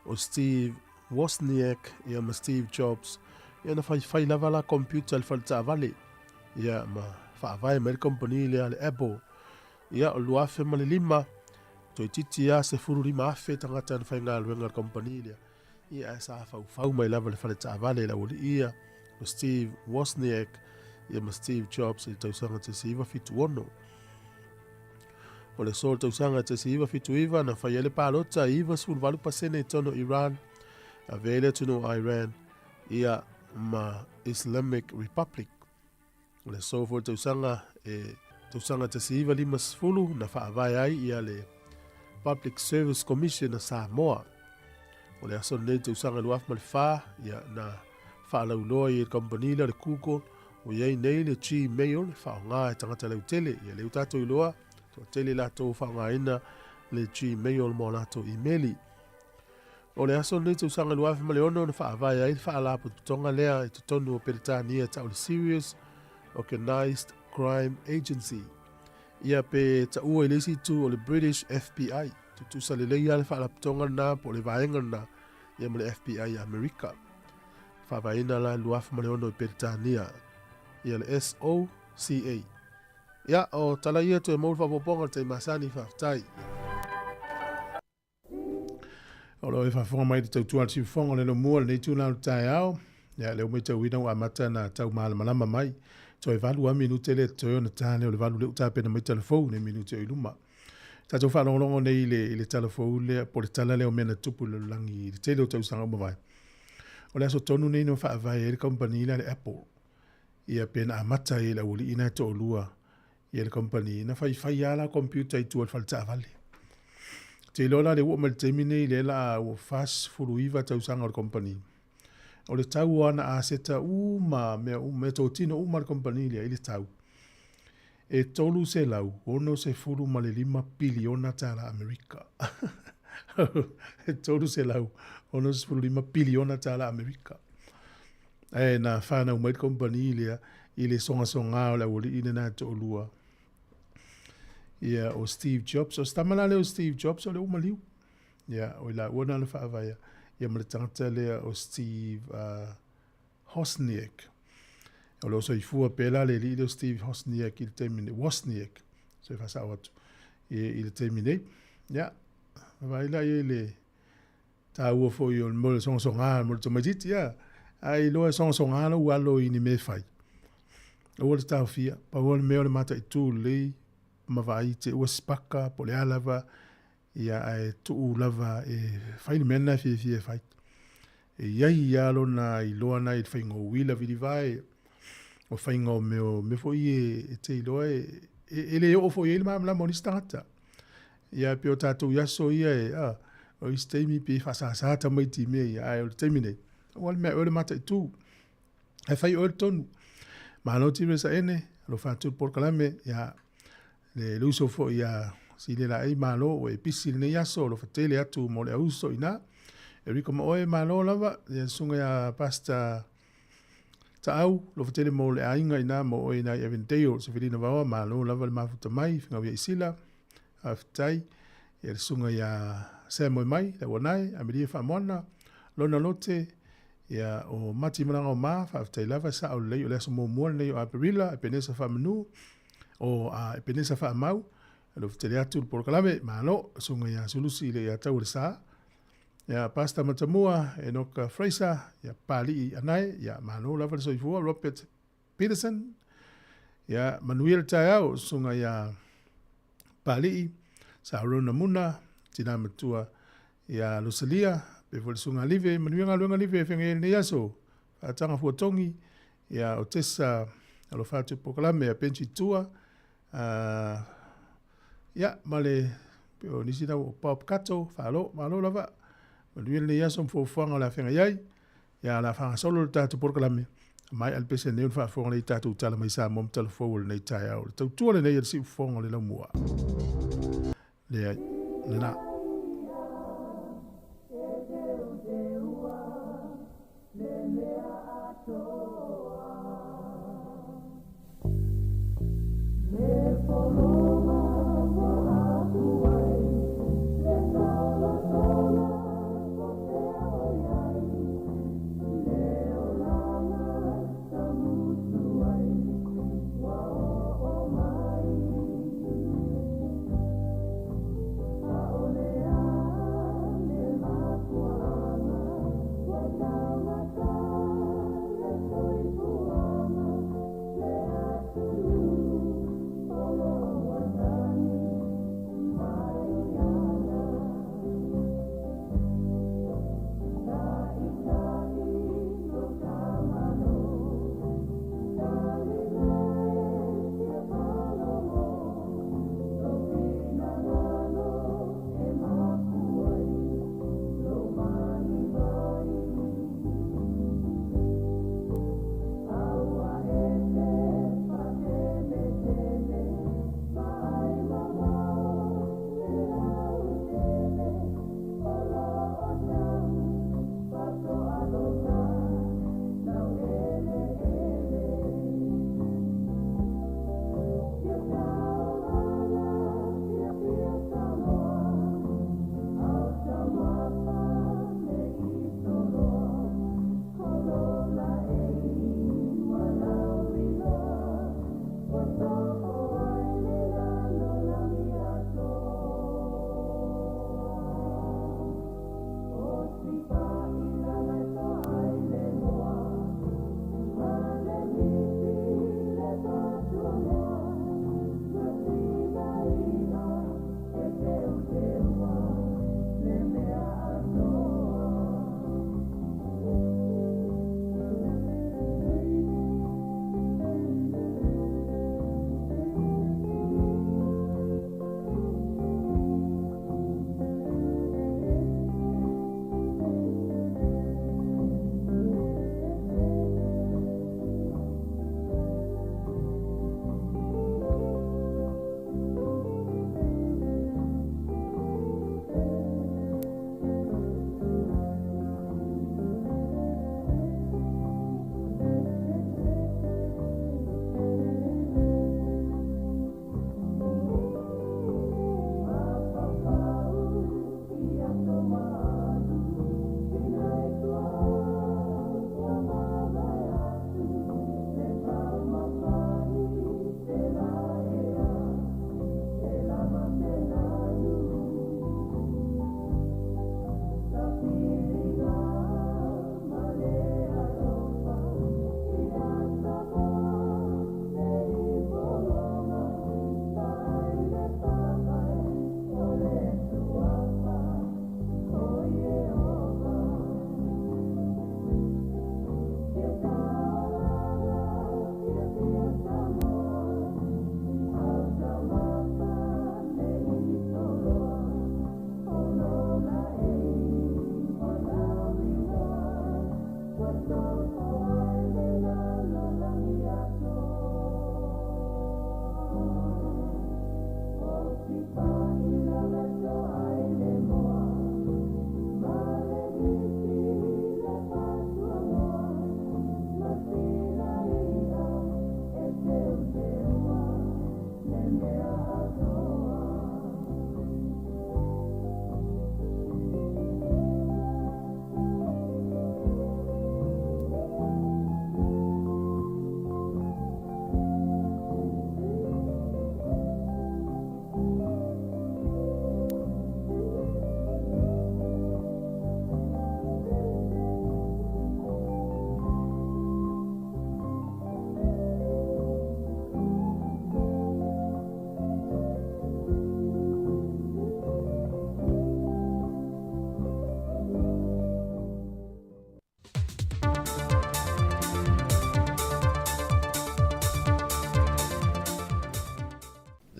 o Steve Wozniak ia ma Steve Jobs, ia na faifai lava la computer i le fale taavale, ia ma faavae mai le kompani lea le Apple. Ia o le 2005, toeitiiti lava 15,000 tagata na faigaluega i le kompani lea. Ia ae sa faufau mai lava le fale taavale i le aualii ia o Steve Wozniak ia ma Steve Jobs i le tausaga 1976. O le aso o le tausaga 1979 na fai ai le palota e 98% i totonu o Iran, avea ai le atunuu o Iran ia ma Islamic Republic. O le aso foi o le tausaga e tausaga 1950 na faavae ai ia le Public Service Commission a Samoa. O le aso lenei tausaga 2004 ia na faalauiloa i le kamupani lea o le Google ua i ai nei le Gmail e faaaoga e tagata lautele. Ia lea ua tatou iloa, toatele latou faaaogaina le Gmail mo latou imeli. O le aso lenei tausaga 2006 na faavae ai le faalapotopotoga lea i totonu o Peretania e tau le Serious Organised Crime Agency. Ia pe taua i le isi itu o le British FBI. Tutusa lelei lava le faalapotopotoga lena po o le vaega lena ia ma le FBI i Amerika. Faavaeina la i le 2006 i Peretania ia le SOCA. Ia, o tala ia toe maua le faaopoopoga o le taimi masani, faafetai. O lo o e faafofoga mai i le tautua a le siufofoga o le lomua lenei itula o le taeao. Ia, lea ua matauina ua amata ona tau malamalama mai. Toe valu lava minute lea totoe ona ta lea o le valu lea ua tapena mai tala fou nei minute o i luma. Tatou faalogologo nei i le, i le tala fou lea, po o le tala lea o mea na tupu i le lalolagi i le tele o tausaga ua mavae. O le aso tonu nei na faavae ai le kamupani lea a le Apple. Ia, pe na amata ai e le aualii na e toalua ia le kamupani, na faifai lava la computer i tua i le fale taavale. Ou te iloa la lea ua oo mai le taimi nei lea la ua 49 tausaga o le kamupani. O le tau o ana aseta uma, mea uma, meatotino uma a le kamupani lea i le tau, e $365 piliona tala Amerika. E $365 piliona tala Amerika. Ae na whanau mai le kompani lea i le sogasogā o le aualii lena e toalua ia o Steve Jobs. O se tama la lea o Steve Jobs o le ua maliu. Ia, o i laua na na faavaea ia ma le tagata lea o Steve Hosniak. O lo o soifua pea la le alii lea o Steve Hosniak i le taimi nei, Wozniak, se faasao atu, i le taimi nei. Ia, vaai la i ai le taua foi o le mo le sogasogā mo le tamaitiiti, ia. A iloa e sogasogā lou alo i ni mea e fai. Aua le taofia, pau lava le mea o le mataitu lelei ma vaai te ua sipaka po o le a lava, ia ae tuu lava e fai le mea lena e fiafia e fai. E i ai lava lona iloa na i le faiga o uila vilivae, o faiga o mea o mea foi e te iloa e le oo foi i ai le malamalama o nisi tagata. Ia, pei o tatou i aso ia e, a, O isi taimi pe faasāsā tamaiti i mea ia, ae o le taimi nei, ua le mea oe le mataitū. Ae fai oe le tonu. Malo Tire Saene, alofa atu le polokalame, ia, le le uso foi ia Sile Laei, malo ua e pisi i lenei aso, alofa tele atu mo le auso i ina. Erika ma oe, malo lava, ia le susuga ia Pastor Taau, alofa tele mo le aiga ina mo oe ina i Avondale, Sefelina Vaoa, malo lava le mafuta mai, Finau ia Isila, faafetai, ia le susuga ia Sam Moemai, le Auanae, Amelia Faamoana, Lona Lote, ia o Mati Malaga o Ma, faafetai lava, sao lelei o le aso muamua lenei o Aperila, Epenesa Faamanu, o a Epenesa Faamau, alofa tele atu le polokalame, malo, susuga ia Sulusi i le ia Tau o le Sa, Ia Pastor Matamua, Enoka Fraser, ia Papali'i Anae, ia malo lava le soifua, Robert Peterson, ia manuia le taeao, susuga ia Papali'i, Saurona Muna, tina matua ia Lusalia, pe foi le susuga Live, manuia galuega Live e feagai ai lenei aso, Faataga Fuatogi, ia o Tessa alofa atu i polokalame a Benji Tua, ia ma le o nisi na o Bob Kato, faalo, malo lava. Manuia lenei aso ma fuafuaga o le a feagai ai. Ia o le a faagasolo le tatou polokalame. Maea le pese nei o le faafofoga lea i tatou tala mai Samoa ma tala fou o lenei taeao. O le tautua lenei a le siufofoga o le laumua. Leai, lena.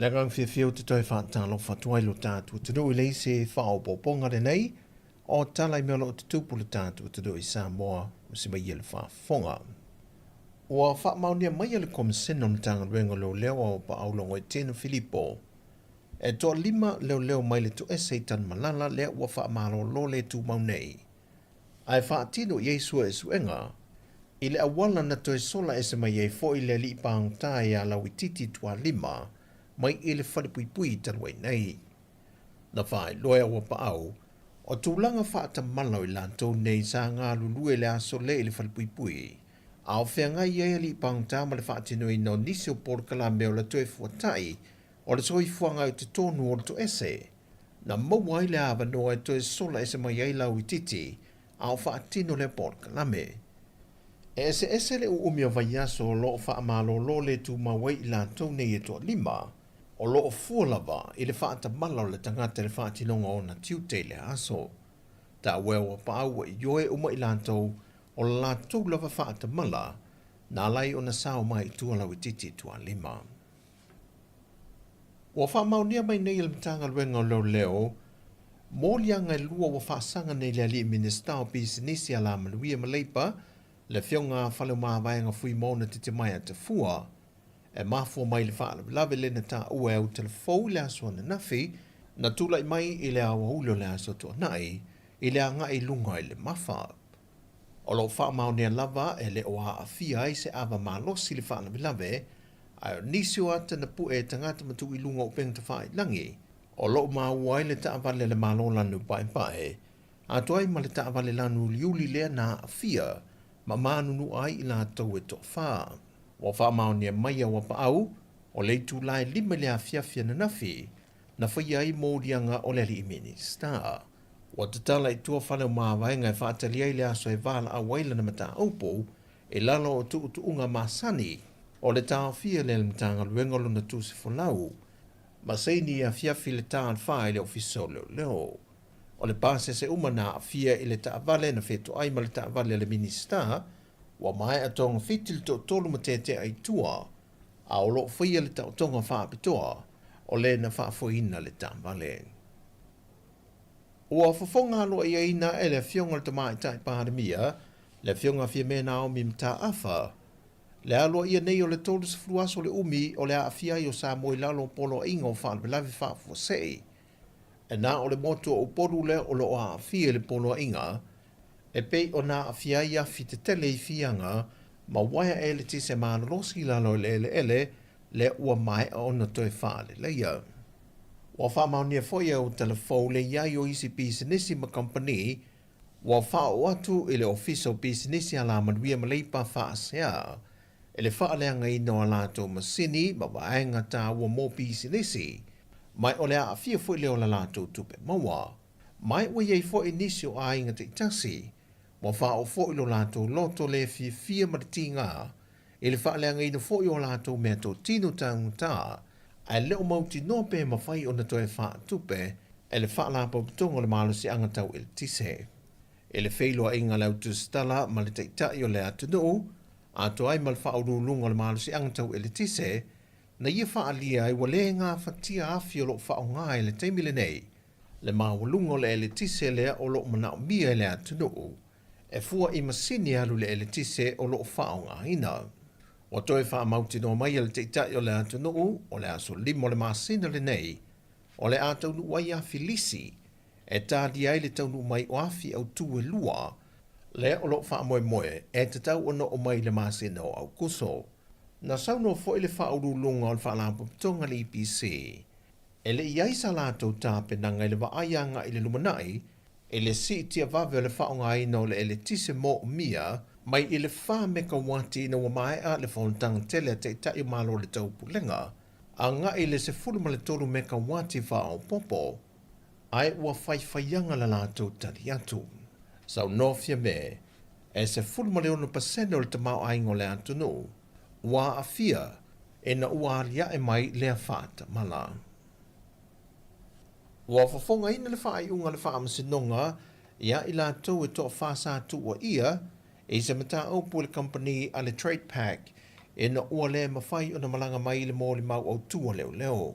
Le agaga fiafia ou te toe faatalofa atu ai lo tatou atunuu i le isi faaopoopoga lenei o tala i mea o lo o tutupu le tatou atunuu i Samoa ma si mai ia le faafofoga. Ua faamaonia mai e le Komisena o Matagaluega o Leoleo a Auapaau Logoitino Filipo e toalima leoleo mai le toese i Tanumalala lea ua faamalolo le tumau nei ae faatino i ai suesuega i le auala na toe sola ese mai ai foi le alii pagota ia Lauititi Tualima mai i le falepuipui talu ai nei. Na faailoa e Auapaau, o tulaga faatamala o i latou nei sa galulue i le aso le i le falepuipui, a o feagai ai alii pagota ma le faatinoina o nisi o polokalame o le toe fuatai o le soifuaga i totonu o le toese, na maua ai le avanoa e toe sola ese mai ai Lauititi a o faatino lea polokalame. E eseese le uumi o vaiaso o lo o faamalolo le tumau ai i latou nei e toalima, o lo o fua lava i le faatamala o le tagata i le faatinoga o ona tiute i lea aso. Taua e Auapaau ua ioe uma i latou o le latou lava faatamala na ala ai ona sao mai i tua Lauititi Tualima. Ua faamaonia mai nei e le Matagaluega o Leoleo moliaga e lua ua faasaga nei le alii Minisita o Pisinisi Alamanuia ma Leipa, le Afioga a Faleomavaega Fuimaona Titimaea Tafua, e mafua mai le faalavelave lea na taua e Autalafou i le aso ananafi, na tulai mai i le aoauli o le aso Toonai i le agai i luga i le Mafa. O lo o faamaonia lava e le o aafia ai se ava malosi i le faalavelave, Ae o nisi o ata na puʻe e tagata ma tuu i luga o upega tafailagi, o lo o maua ai le taavale a le Malo lanu paepae, atoa ai ma le taavale lanu uliuli lea na aafia ma manunua ai i latou e toafa. Ua faamaonia mai Auapaau, o le itula e 5 i le afiafi ananafi, na faia ai moliaga o le alii Minisita. Ua tatala i tua fale o mavaega e faatali ai le aso e valaau ai lana mataupu i lalo o tuutuuga masani o le taofia lea e le Matagaluega o lona tusi folau ma saini i afiafi le ta 4 i le Ofisa o Leoleo. O le pasese uma na aafia i le taavale na fetoai ma le taavale a le Minisita ua maea togafiti le toatolu ma tetea i tua, a o lo o faia le taotoga faapitoa o le na faafoeina le taavale. Ua fofoga aloaiaina e le Afioga i le Tamaitai Palemia, le Afioga Fiame Naomi Mataafa, le aloaia nei o le 30 aso le umi o le aafia ai o Samoa i lalo o Poloaiga o Faalavelave Faafuasei. E na o le motu o Upolu lea o lo o aafia i le Poloaiga, e pei ona aafia ai afi tetele i Fiaga ma uaea eletise malolosi i lalo i le eleele lea ua maea ona toe faaleleia. Ua faamaonia foi e Autalafou le i ai o isi pisinisi ma kamupani ua faaoo atu i le Ofisa o Pisinisi Alamanuia ma Leipa Faasea i le faaleagaina o a latou masini ma vaega taua mo pisinisi, ma o le aafia foi lea o la latou tupe maua. Ma ua i ai foi nisi o aiga taitasi ua faaoo foi lo latou loto le fiafia ma le tiga i le faaleagaina foi o a latou meatotino taugata, ae le o mautinoa pe mafai ona toe faatupe e le Faalapotopotoga o le Malosiaga Tau Eletise. I le feiloaiga a le Autusitala ma le Taitai o le atunuu, atoa ai ma le Faauluuluga o le Malosiaga Tau Eletise, na ia faaalia ai ua le gafatia afi o lo o faaaoga i le taimi lenei le maualuga o le eletise lea o lo o manaomia e le atunuu e fua i masini alu i le eletise o lo o faaaogaina. Ua toe faamautinoa mai e le Taitai o le atunuu o le aso 5 o le masina lenei o le a taunuu ai afi lisi e talia ai le taunuu mai o afi autū e lua lea o lo o faamoemoe e tatau ona oo mai i le masina o Aokuso. Na saunoa foi le Faauluuluga o le Faalapotopotoga a le EPC e le i ai sa latou tapenaga i le vaai agai i le lumanai i le siitia vave o le faaaogaina o le eletise moomia mai i le 4 mekauati ina ua maea le fonotaga tele a Taitai o Malo o le Taupulega agai i le 13 mekauati faaopoopo, ae ua faifaiaga la latou tali atu. Saunoa Fiame, e 16% o le tamaoaiga o le atunuu ua aafia ina ua aliae mai lea faatamala. Ua fofogaina le faaiuga a le Faamasinoga ia i latou e toafa sa tuuaia i se mataupu i le kamupani a le Trade Pack ina ua le mafai ona malaga mai i le molimau autu a leoleo.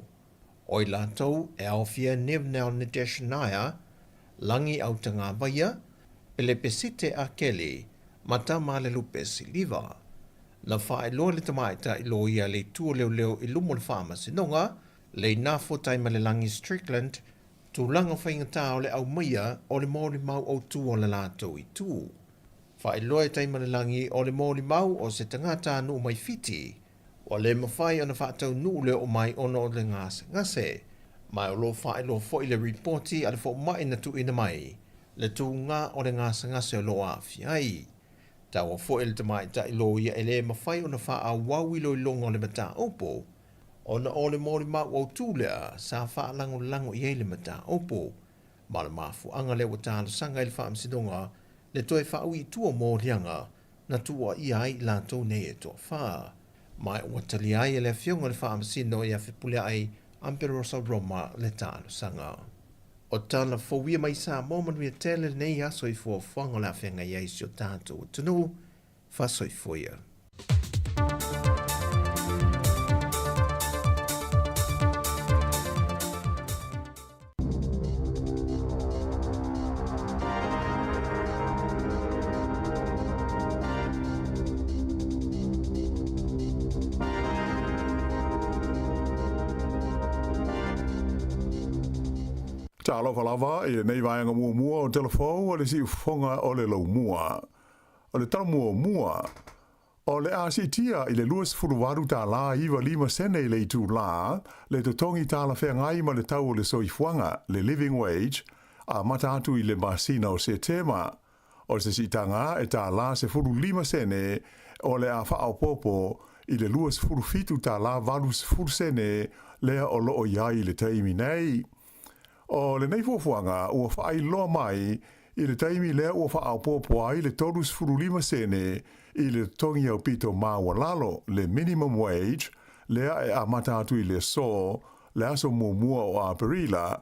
O i latou e aofia Nivnel Nitesh Nair, Lagi Autagavaia, Pelepesite Akeli, ma Tamalelupesi Siliva. Na faailoa le tamaitai loia a le Itu o Leoleo i luma o le Faamasinoga, le Inafo Taimalelagi Strickland, tulaga faigata o le aumaia o le molimau autu a le latou itu. Faailoa e Taimalelagi o le molimau o se tagatanuu mai Fiti, ua le mafai ona faataunuu le oo mai ona o le gasegase, ma o lo o faailoa foi le ripoti a le fomai na tuuina mai le tuga o le gasegase o lo o aafia ai. Taua foi le tamaitai loia e le mafai ona faaauau iloiloga o le mataupu ona o le molimau autu lea sa faalagolago i ai le mataupu, ma o le mafuaaga lea ua talosaga ai le Faamasinoga le toe faaui i tua o moliaga na tuuaia ai i latou nei e toafa. Ma ua talia ai e le Afioga i le Faamasino ia Fepuleai Amperosa Roma le talosaga. O tala fou ia mai Samoa manuia tele lenei aso i fuafuaga o le a feagai ai si o tatou atunuu. Faasoifua ia. Talofa lava i lenei vaega muamua o Tala Fou a le Siufofoga o le Laumua. O le tala muamua, o le a siitia i le 28 tālā 95 sene i le itulā le totogi talafeagai ma le tau o le soifuaga, le living wage, amata atu i le masina o Setema. O se siitaga e tālā 15 sene o le a faaopoopo i le 27 tālā 80 sene lea o loo i ai i le taimi nei. O lenei fuafuaga ua faailoa mai i le taimi lea ua faaopoopo ai le 35 sene i le totogi aupito maualalo, le minimum wage, lea e amata atu i le aso, le aso muamua o Aperila,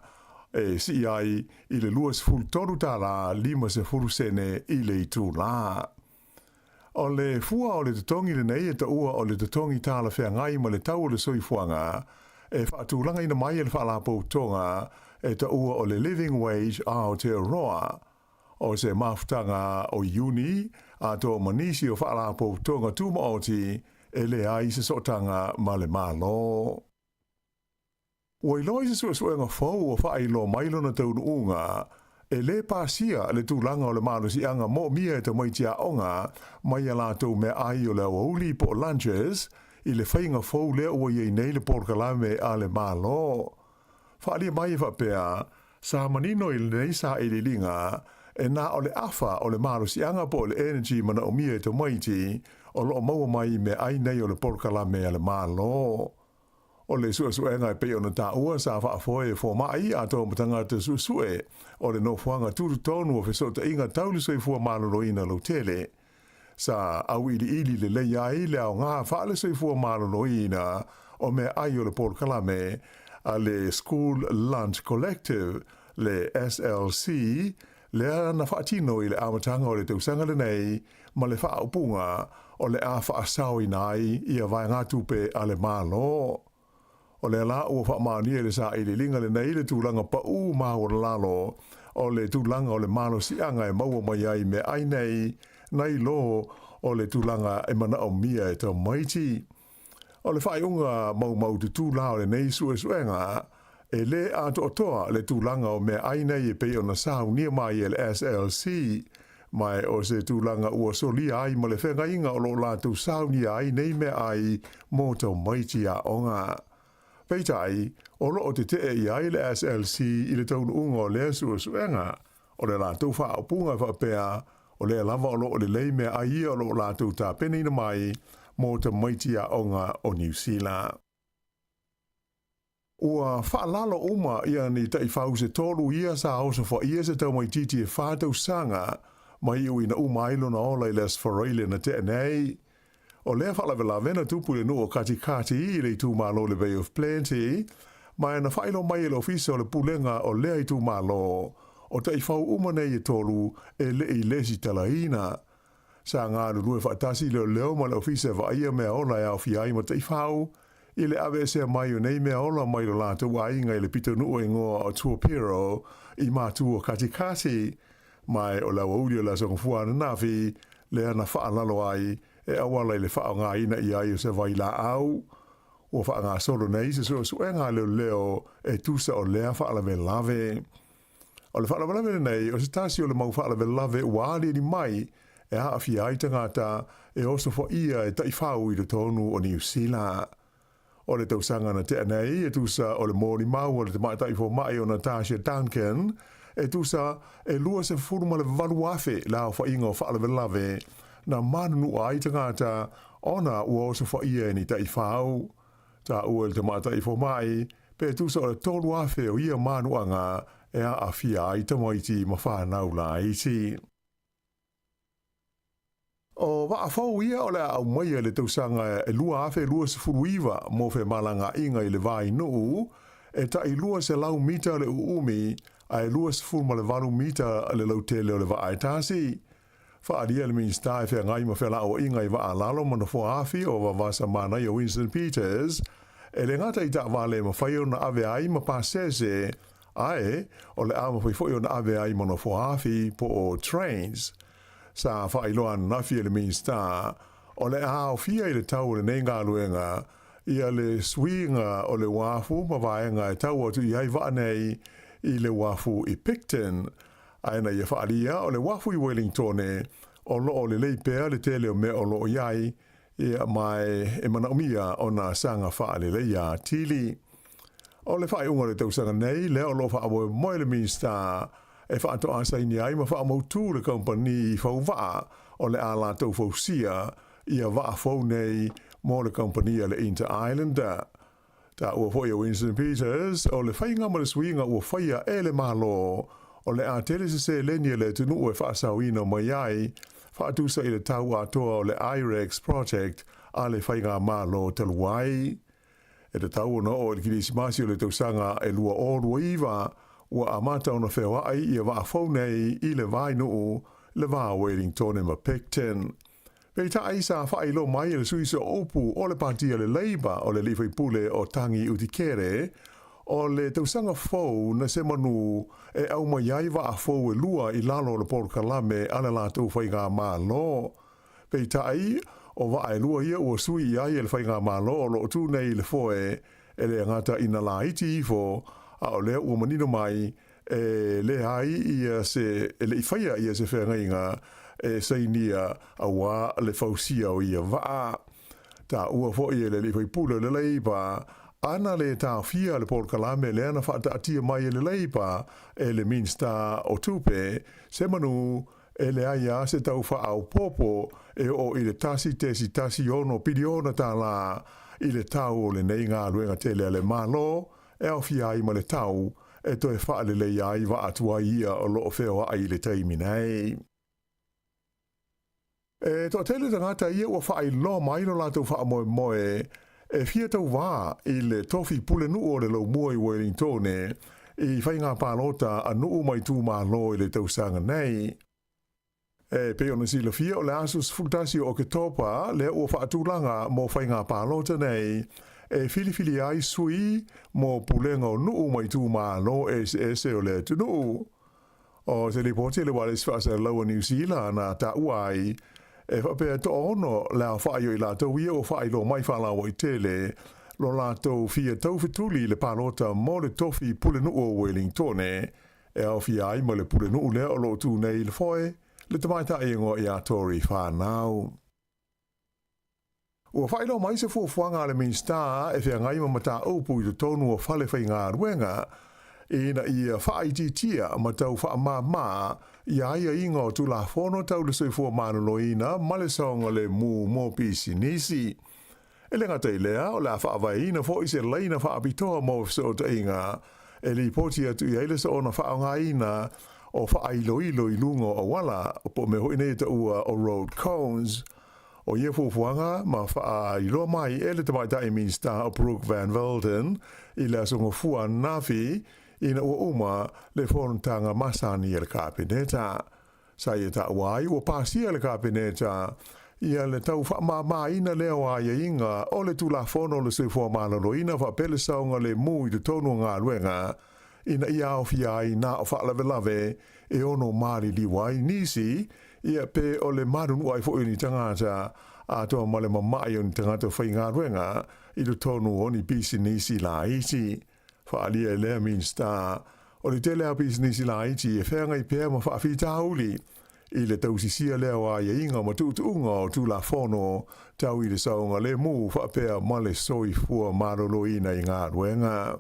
e sii ai i le 23 tālā 50 sene i le itulā. O le fua o le totogi lenei e taua o le totogi talafeagai ma le tau o le soifuaga e faatulagaina mai e le Faalapotopotoga e taua o le Living Wage Aotearoa. O se mafutaga o Iuni atoa ma nisi o Faalapotopotoga Tumaoti e leai se sootaga ma le Malo. Ua iloa i se suesuega fou ua faailoa mai lona taunuuga, e lē pasia le tulaga o le malosiaga moomia e tamaiti aoga mai a latou meaai o le aoauli po o lunches i le faiga fou lea ua i ai nei le polokalame a le Malo. Faaalia mai e faapea, sa manino i lenei sailiiliga e na o le afa o le malosiaga po o le energy manaomia e tamaiti o loo maua mai i meaai nei o le polokalame a le Malo. O le suesuega e pei ona taua sa faafoe e fomai atoa ma tagata suesue o le nofoaga tutotonu o fesootaiga tau le soifua maloloina lautele. Sa auiliili lelei ai le aoga faale-soifua maloloina o meaai o le polokalame a le School Lunch Collective, le SLC, lea na faatino i le amataga o le tausaga lenei ma le faaupuga o le a faasaoina ai ia vaegatupe a le Malo. O lea la ua faamaonia i le sailiiliga lenei le tulaga paū maualalalo o le tulaga o le malosiaga e maua mai ai meaai nei nai lo o le tulaga e manaomia e tamaiti. O le faaiuga maumaututu la o lenei suesuega, e lē atoatoa le tulaga o meaai nei e pei ona saunia mai e le SLC, ma o se tulaga ua solia ai ma le feagaiga o loo latou saunia ai nei meaai mo tamaiti aoga. Peitai, o loo tetee i ai le SLC i le taunuuga o lea suesuega, o le latou faaupuga e faapea, o lea lava o loo lelei meaai ia o loo latou tapenaina mai mo tamaiti aoga o Niu Sila. Ua faalalo uma ia ni taifau se tolu ia sa osofaia se tamaitiiti e 4 tausaga ma iuina uma ai lona ola i le Aso Faraile na tea nei. O lea faalavelave na tupu i le nuu o Katikati i le itumalo o le Bay of Plenty, ma e na faailoa mai e le Ofisa o le Pulega o lea itumalo, o taifau uma nei e tolu e le i lesitalaina. Sa galulue faatasi leoleo ma le Ofisa e vaaia meaola e aofia ai ma taifau, i le aveesea mai o nei mea ola mai lo latou aiga i le pitonuu e igoa o Tuapiro i Matua Katikati, ma o le aoauli o le Aso Gafua ananafi lea na faalalo ai e auala i le faaaogaina i ai o se vailaau. Ua faagasolo nei se suesuega a leoleo e tusa o lea faalavelave. O le faalavelave lenei o se tasi o le mau faalavelave ua aliali mai e aafia ai tagata e osofaia e taifau i totonu o Niu Sila. O le tausaga na tea nei e tusa o le molimau a le tamaitai fomai o Natasha Duncan e tusa e 28,000 le aofaiga o faalavelave na manunua ai tagata ona ua osofaia e ni taifau. Taua e le tamaitai fomai pe tusa o le 3,000 o ia manuaga e aafia ai tamaiti ma fanau laiti. O vaa fou ia o le a aumaia i le tausaga e 2029 mo femalagaaiga i le vainuu e tai 200 mita le uumi ae 28 mita le lautele o le vaa e tasi. Faaalia e le Minisita e feagai ma felauaiga i vaa lalo ma nofoa afi o Vavasa Manaia Winston Peters, e le gata i taavale e mafai ona ave ai ma pasese, ae o le a mafai foi ona ave ai ma nofoa afi po o trains. Sa faailoa ananafi e le Minisita, o le a aofia i le tau o lenei galuega ia le suiga o le uafu ma vaega e tau atu i ai vaa nei i le uafu i Picton. Ae na ia faaalia o le uafu i Wellingtone o lo o lelei pea le tele o mea o lo o i ai, ia, ma e manaomia ona saga faaleleia atili. O le faaiuga o le tausaga nei, lea o lo o faamoemoe le Minisita e faatoa saini ai ma faamautū le kamupani fauvaa o le a latou fausia ia vaa fou nei mo le kamupani a le Inter Islander. Taua foi e Winston Peters, o le faiga ma le suiga ua faia e le Malo, o le a tele se seleni a le atunuu e faasaoina mai ai, faatusa i le tau atoa o le IREX Project a le Faigamalo talu ai. E tatau ona oo i le Kerisimasi o le tausaga e 2029, ua amata ona feoai ia vaa fou nei i le vainuu le va o Wellingtone ma Picton. Peitai, sa faailoa mai e le sui sooupu o le Pati a le Labour o le alii faipule o Tangi Utikere, o le tausaga fou na se manu e aumai ai vaa fou e lua i lalo o le polokalame a le latou faigamalo. Peitai, o vaa e lua ia ua sui i ai e le Faigamalo o lo o tu nei i le foe, e le gata ina laiti ifo, a o lea ua manino mai, e leai ia se, e le i faia ia se feagaiga e sainia auā le fausia o ia vaa. Taua foi e le alii faipule o le Labour, ana le taofia le polokalame lea na faataatia mai e le Labour e le Minista o Tupe, se manu E leai a se tau faaopoopo e oo i le $1.16 piliona i le tau o lenei galuega tele a le Malo e aofia ai ma le tau e toe faaleleia ai vaa tuai ia o lo o feoai i le taimi nei. E toatele tagata ia ua faailoa mai lo latou faamoemoe e fia tauvā i le tofi pulenuu o le Laumua i Wellingtone i faiga palota a nuu ma itumalo i le tausaga nei. E pei ona silafia o le aso 11 o Oketopa lea ua faatulaga mo faiga palota nei e filifili ai sui mo pulega o nuu ma itumalo eseese o le atunuu. O se lipoti a le Ualesi Faasalalau a Niu Sila na taua ai, e faapea e toaono le aofai o i latou ia ua faailoa mai faalauaitele lo latou fia taufetuli i le palota mo le tofi pulenuu o Wellingtone, e aofia ai ma le pulenuu lea o lo o tu nei i le foe, le tamaitai e igoa ia Tory Whanau. Ua faailoa mai se fuafuaga a le Minisita e feagai ma mataupu i totonu o fale faigaluega ina ia faaitiitia ma tau faamāmā ia aiaiga o Tulafono tau le Soifua Maloloina ma le Saogalemu mo Pisinisi. E le gata i lea, o le a faavaeina foi se laina faapitoa mo fesootaiga e lipoti atu i ai le soona faaaogaina o faailoilo i luga o auala, po o mea foi nei e taua o road cones. O ia fuafuaga ma faailoa mai e le Tamaitai Minisita o Brooke Van Velden i le Aso Gafua ananafi ina ua uma le fonotaga masani a le Kapeneta. Sa ia taua ai ua pasia e le Kapeneta Ia le tau faamamaina lea o aiaiga o le Tulafono o le Soifua Maloloina faapea le saogalemu i totonu o galuega ina ia aofia ai na o faalavelave e ono maliliu ai nisi, ia pe o le malunua ai foi o ni tagata atoa ma le mama'i o ni tagata faigaluega i totonu o ni pisinisi laiti. Faaalia e lea Minisita, o le tele a pisinisi laiti e feagai pea ma faafitauli i le tausisia lea o aiaiga ma tuutuuga o Tulafono tau i le saogalemu faapea ma le soifua maloloina i galuega.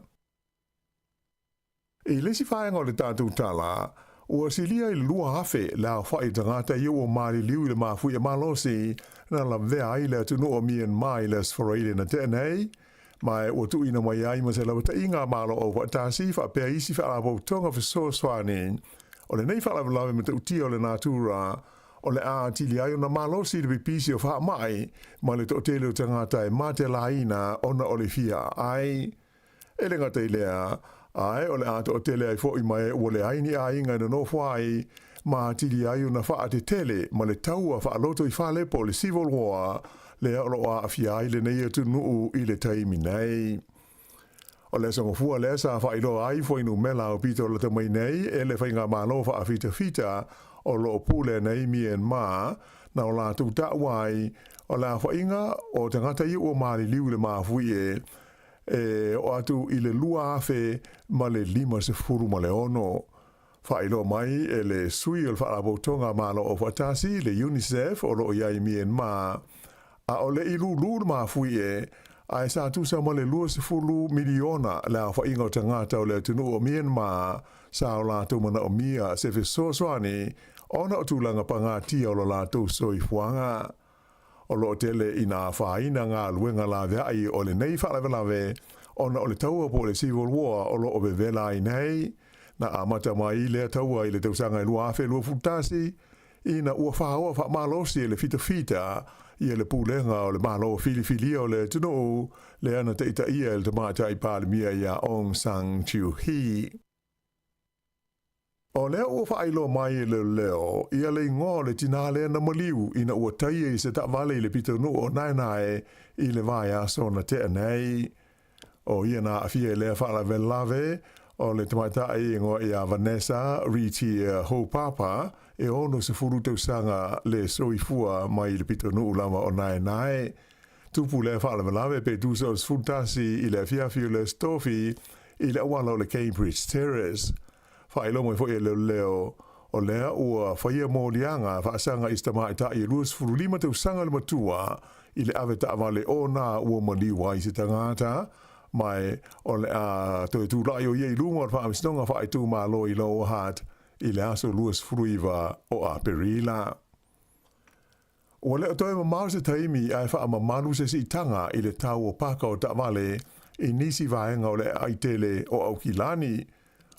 I le isi vaega o le tatou tala, ua silia i le 2,000 le aofai o tagata ia ua maliliu i le mafuie malosi na lavea ai le atunuu o Myanmar i le Aso Faraile na tea nei, ma ua tuuina mai ai ma se lavataʻiga a Malo Aufaatasi faapea isi faalapotopotoga fesoasoani. O lenei faalavelave matautia o le natura o le a atili ai ona malosi le pipisi o faamai ma le toatele o tagata e matelaina ona o le fia aai. E le gata i lea, ae o le a toatele ai foi ma e ua leai ni aiga e nonofo ai, ma atili ai ona faatetele ma le taua faaloto i fale po o le civil war lea o lo o aafia ai lenei atunuu i le taimi nei. O le aso Gafua lea sa faailoa ai fuainumera aupito lata mai nei e le faigamalo faafitafita o lo o pule nei Myanmar na o latou taua ai o le aofaiga o tagata ia ua maliliu i le mafuie e oo atu i le 2056. Faailoa mai e le sui o le Faalapotopotoga a Malo Aufaatasi, le UNICEF, o lo o i ai i Myanmar, ʻaʻole i lūlū le mafuie, ae sa tusa ma le 20 miliona le aofaiga o tagata o le atunuu o Myanmar sa o latou manaomia se fesoasoani ona o tulaga pagatia o lo latou soifuaga. O lo o tele ina afaina galuega laveai o lenei faalavelave ona o le taua po o le Civil War o lo o vevela ai nei. Na amata mai lea taua i le tausaga e 2021, ina ua faoa faamalosi e le fitafita ia le pulega o le Malo filifilia o le atunuu lea na taitaia e le Tamaitai Palemia ia Aung San Suu Kyi. O lea ua faailoa mai e leoleo ia le igoa o le tinā lea na maliu ina ua taia i se taavale i le pitonuu o Naenae i le vaiaso na tea nei. O ia na aafia i lea faalavelave o le tamaitai e igoa ia Vanessa Ritia Houpapa e 60 tausaga le soifua mai i le pitonuu lava o Naenae. Tupu lea faalavelave pe tusa o le 11 i le afiafi o le Aso Tofi i le auala o le Cambridge Terrace. Faailoa mai foi e leoleo, o lea ua faia moliaga faasaga i se tamaitai e 25 tausaga le matua i le ave taavale ona ua maliu ai se tagata, ma o le a toe tulai o ia i luga o le Faamasinoga Faaitumalo i Lower Hutt i le aso 29 o Aperila. Ua le o toe mamao se taimi ae faamamalu se siitaga i le tau o paka o taavale i nisi vaega o le aai tele o Aukilani.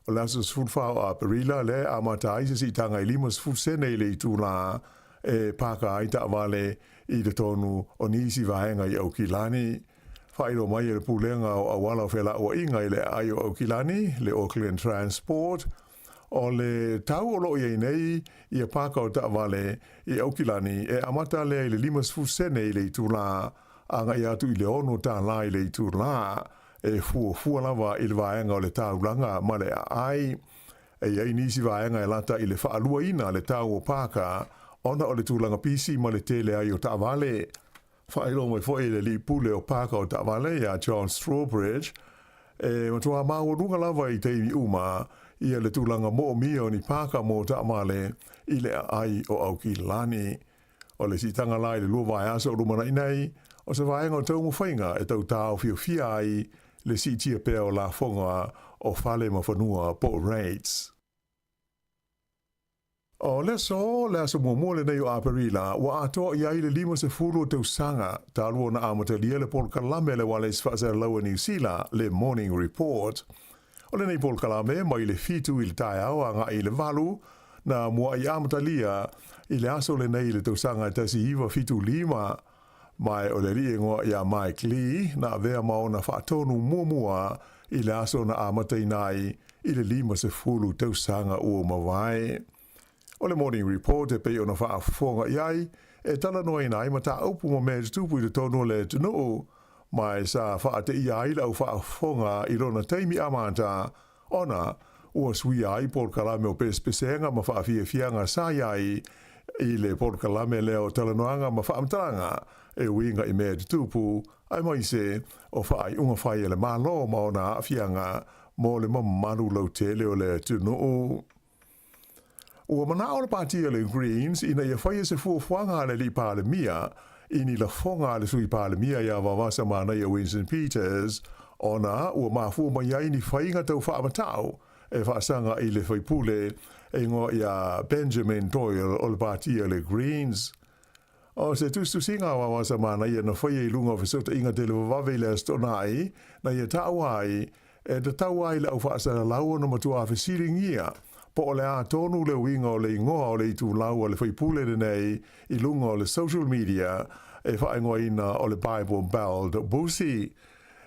O le aso 14 o Aperila lea e amata ai se siitaga i 50 sene i le itulā e paka ai taavale i totonu o nisi vaega i Aukilani. Faailoa mai e le Pulega o Auala o Felauaiga i le Aai o Aukilani, le Auckland Transport, O le tau o lo o i ai nei ia paka o taavale i Aukilani e amata lea i le 50 sene i le itulā agai atu i le 6 tālā i le itulā, e fuafua lava i le vaega o le taulaga ma le aai. E i ai nisi vaega e lata i le faaluaina le tau o paka ona o le tulaga pisi ma le tele ai o taavale. Faailoa mai foi e le alii pule o paka o taavale ia John Strawbridge, e matuā maualuga lava i taimi uma ia le tulaga moomia o ni paka mo taavale i le aai o Aukilani. O le siitaga la i le lua vaiaso o lumanai nei, o se vaega o taumafaiga e tau taofiofia ai le siitia pea o lafoga o fale ma fanua po o rates. O le aso, le aso muamua lenei o Aperila, ua atoa i ai le 50 o tausaga talu ona amatalia le polokalame a le Ualesi Faasalalau a Niu Sila, le Morning Report. O lenei polokalame, mai le 7 i le taeao agai i le 8, na muaʻi amatalia i le aso lenei i le tausaga e 1975, ma o le alii e igoa ia Mike Lee na avea ma ona faatonu muamua i le aso na amataina ai i le 50 tausaga ua mavae. O le Morning Report e pei ona faafofoga i ai, e talanoaina ai mataupu ma mea e tutupu i totonu o le atunuu, ma e sa faateia ai le au faafofoga i lona taimi amata, ona ua suia ai polokalame o pesepesega ma faafiafiaga sa i ai i le polokalame lea o Talanoaga ma Faamatalaga e uiga i mea e tutupu, aemaise o faaiuga fai a le Malo ma ona aafiaga mo le mamalu lautele o le atunuu. Ua manao le Pati a le Greens ina ia faia se fuafuaga a le Alii Palemia i ni lafoga a le Sui Palemia ia Vavasa Manaia Winston Peters ona ua mafua mai ai ni faiga tau faamatau e faasaga i le faipule e igoa ia Benjamin Doyle o le Pati a le Greens. O se tusitusiga a Vavasa Manaia na faia i luga o fesootaiga televavave i le Aso Toonai na ia taua ai E tatau ai le au faasalalau ona matuā fesiligia po o le a tonu le uiga o le igoa o le itulau a le faipule lenei i luga o le social media e faaigoaina o le Bible Belt Busi.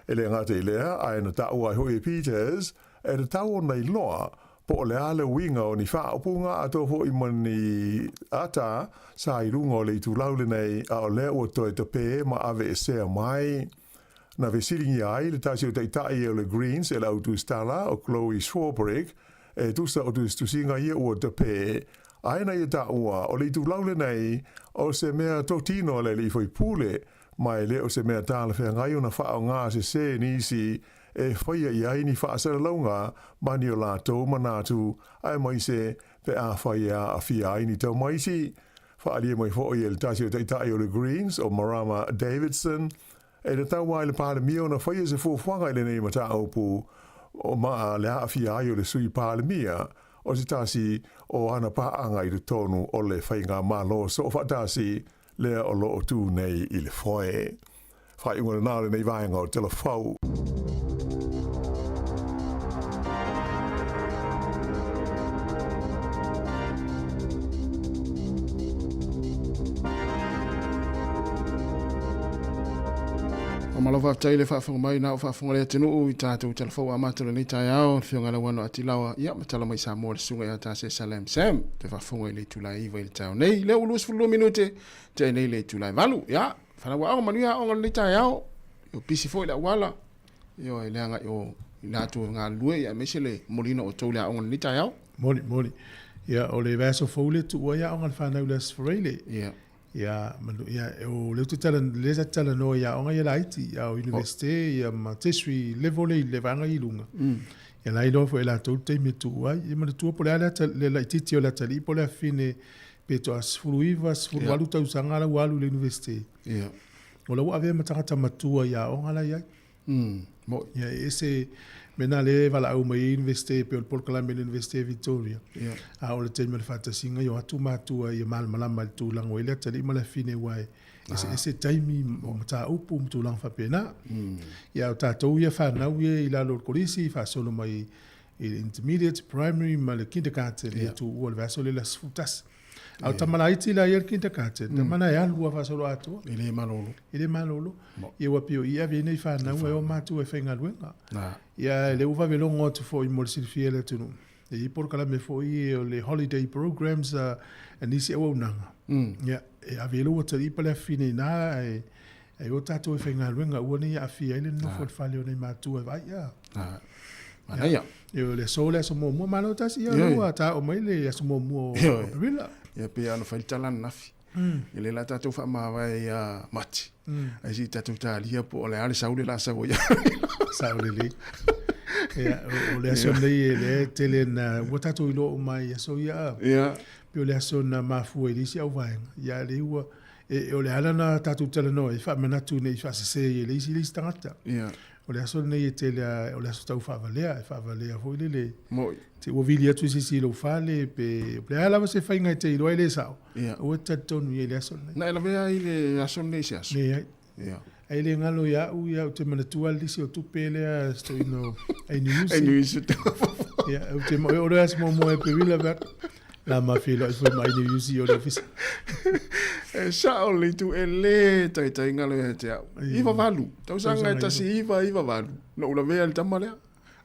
E le gata i lea, ae na taua ai hoʻi e Peters, e tatau ona iloa po o le a le uiga o ni faaupuga atoa foʻi ma ni ata sa i luga o le itulau lenei a o lea ua toe tapē ma aveesea mai. Na fesiligia ai le tasi o taitai o le Greens e le au tusitala o Chloe Swarbrick e tusa o tusitusiga ia ua tapē, ae na ia taua o le itulau lenei o se mea totino a le alii faipule, ma e le o se mea talafeagai ona faaaoga sesē nisi e faia i ai ni faasalalauga ma ni o latou manatu, aemaise pe afai e aafia ai ni taumaiti. Faaalia mai foi e le tasi o taitai o le Greens o Marama Davidson, E tatau ai le Palemia ona faia se fuafuaga i lenei mataupu ma le aafia ai o le Sui Palemia o se tasi o ana paaga i totonu o le Faigamalo Soofaatasi lea o lo o tu nei i le foe. Faaiuga lena o lenei vaega o Telefou. Faamalo faafetai le faafofoga mai na o faafofoga le atunuu i tatou talafou amata o lenei taeao le afioga Lauano Atilawa ia ma tala mai Samoa le susuga ia Tase Salem Sam te faafofoga i le itula e 9 i le taeao nei lea ua 22 minute tea nei le itula e 8 ia fanau aoga manuia aoga o lenei taeao o pisi foi le auala ioe le agai o i latou e galulue ia aemaise le molina o tou le aoga i lenei taeao. Moni, moni. Ia, o le vaiaso fou lea tuua ai aoga a le fanau i le Aso Faraile. Ia. Ia, manu, ia, o lea ou te tala, lea sa talanoa i aoga ia laiti, ia o universite, ia ma tertiary level lea i le vaega i luga. Ia la iloa foi e latou le taimi e tuua ai. Ia manatua po o le a le ata, le laitiiti o le atalii po o le afafine pe toa 19, 18 tausaga la ua alu i le universite. Ia. O la ua avea ma tagata matua i aoga la i ai. Mo, ia e ese mea na lea e valaau mai ai Universite pei o le polokalame i le Universite Victoria. Yeah. A o le taimi o le faatasiga ia o atu matua ia malamalama i le tulaga ua i ai le atalii ma le afine aua e eseese taimi o mataupu ma tulaga faapena. Ia o tatou ia fanau ia i lalo o le kolisi faasolo mai i le intermediate, primary ma le kindergarten ia tuua i le vaiaso lea i le aso 11. A o tama laiti la ia i le kindergarten, tama na e alu lava faasoloatoa. E le malolo. E le malolo. Ia ua pei o i e ave ai nei fanau e o matua e faigaluega. Ia lea ua vave logo atu foi mo le silafia e le atunuu. E i ai polokalame foi ia o le holiday programs a nisi auaunaga. Ia e ave ai lou atalii pa le afafine i ina ae e o tatou e faigaluega aua ne i aafia ai le nonofo i le fale o nai matua e vaai. Ia. Manaia. Ia o le aso le aso muamua malo tasi ia ua taoo mai le aso muamua o Aperila. Ia pei ona fai le tala ananafi. E le la tatou faamavae ia Mati. Ae se i tatou talia po o le a le saule la sau ai. Sao lelei. Ia o le aso nei e le tele na ua tatou iloa uma i aso ia. Ia. Pei o le aso na mafua i le isi auvaega. Ia lea ua e, o le ala na tatou talanoa ai faamanatu ne i faasese ai e le isi le isi tagata. Ia. O le aso lenei e tele a, o le aso tau faavalea, e faavalea foi lele. Moi. Te ua vili atu se isi i lou fale, pe, o le a lava se faiga e te iloa e le sao, Ia. aua e te talitonu i ai i le aso lenei. Na e lavea ai i le aso lenei i se aso? Leai. Ia. Ae le galo ia au, ia ou te manatua le lisi o tupe lea se toeaina o Ainiusi. Ainiusi. Ia, ou te, o le aso muamua e Aperila, La ma feiloai foi ma Ainiusi o le ofisa. E sao le itu e le taitai galo ia te au. Iva valu. Tausaga e tasi iva, iva valu. Na ou lavea i le tama lea.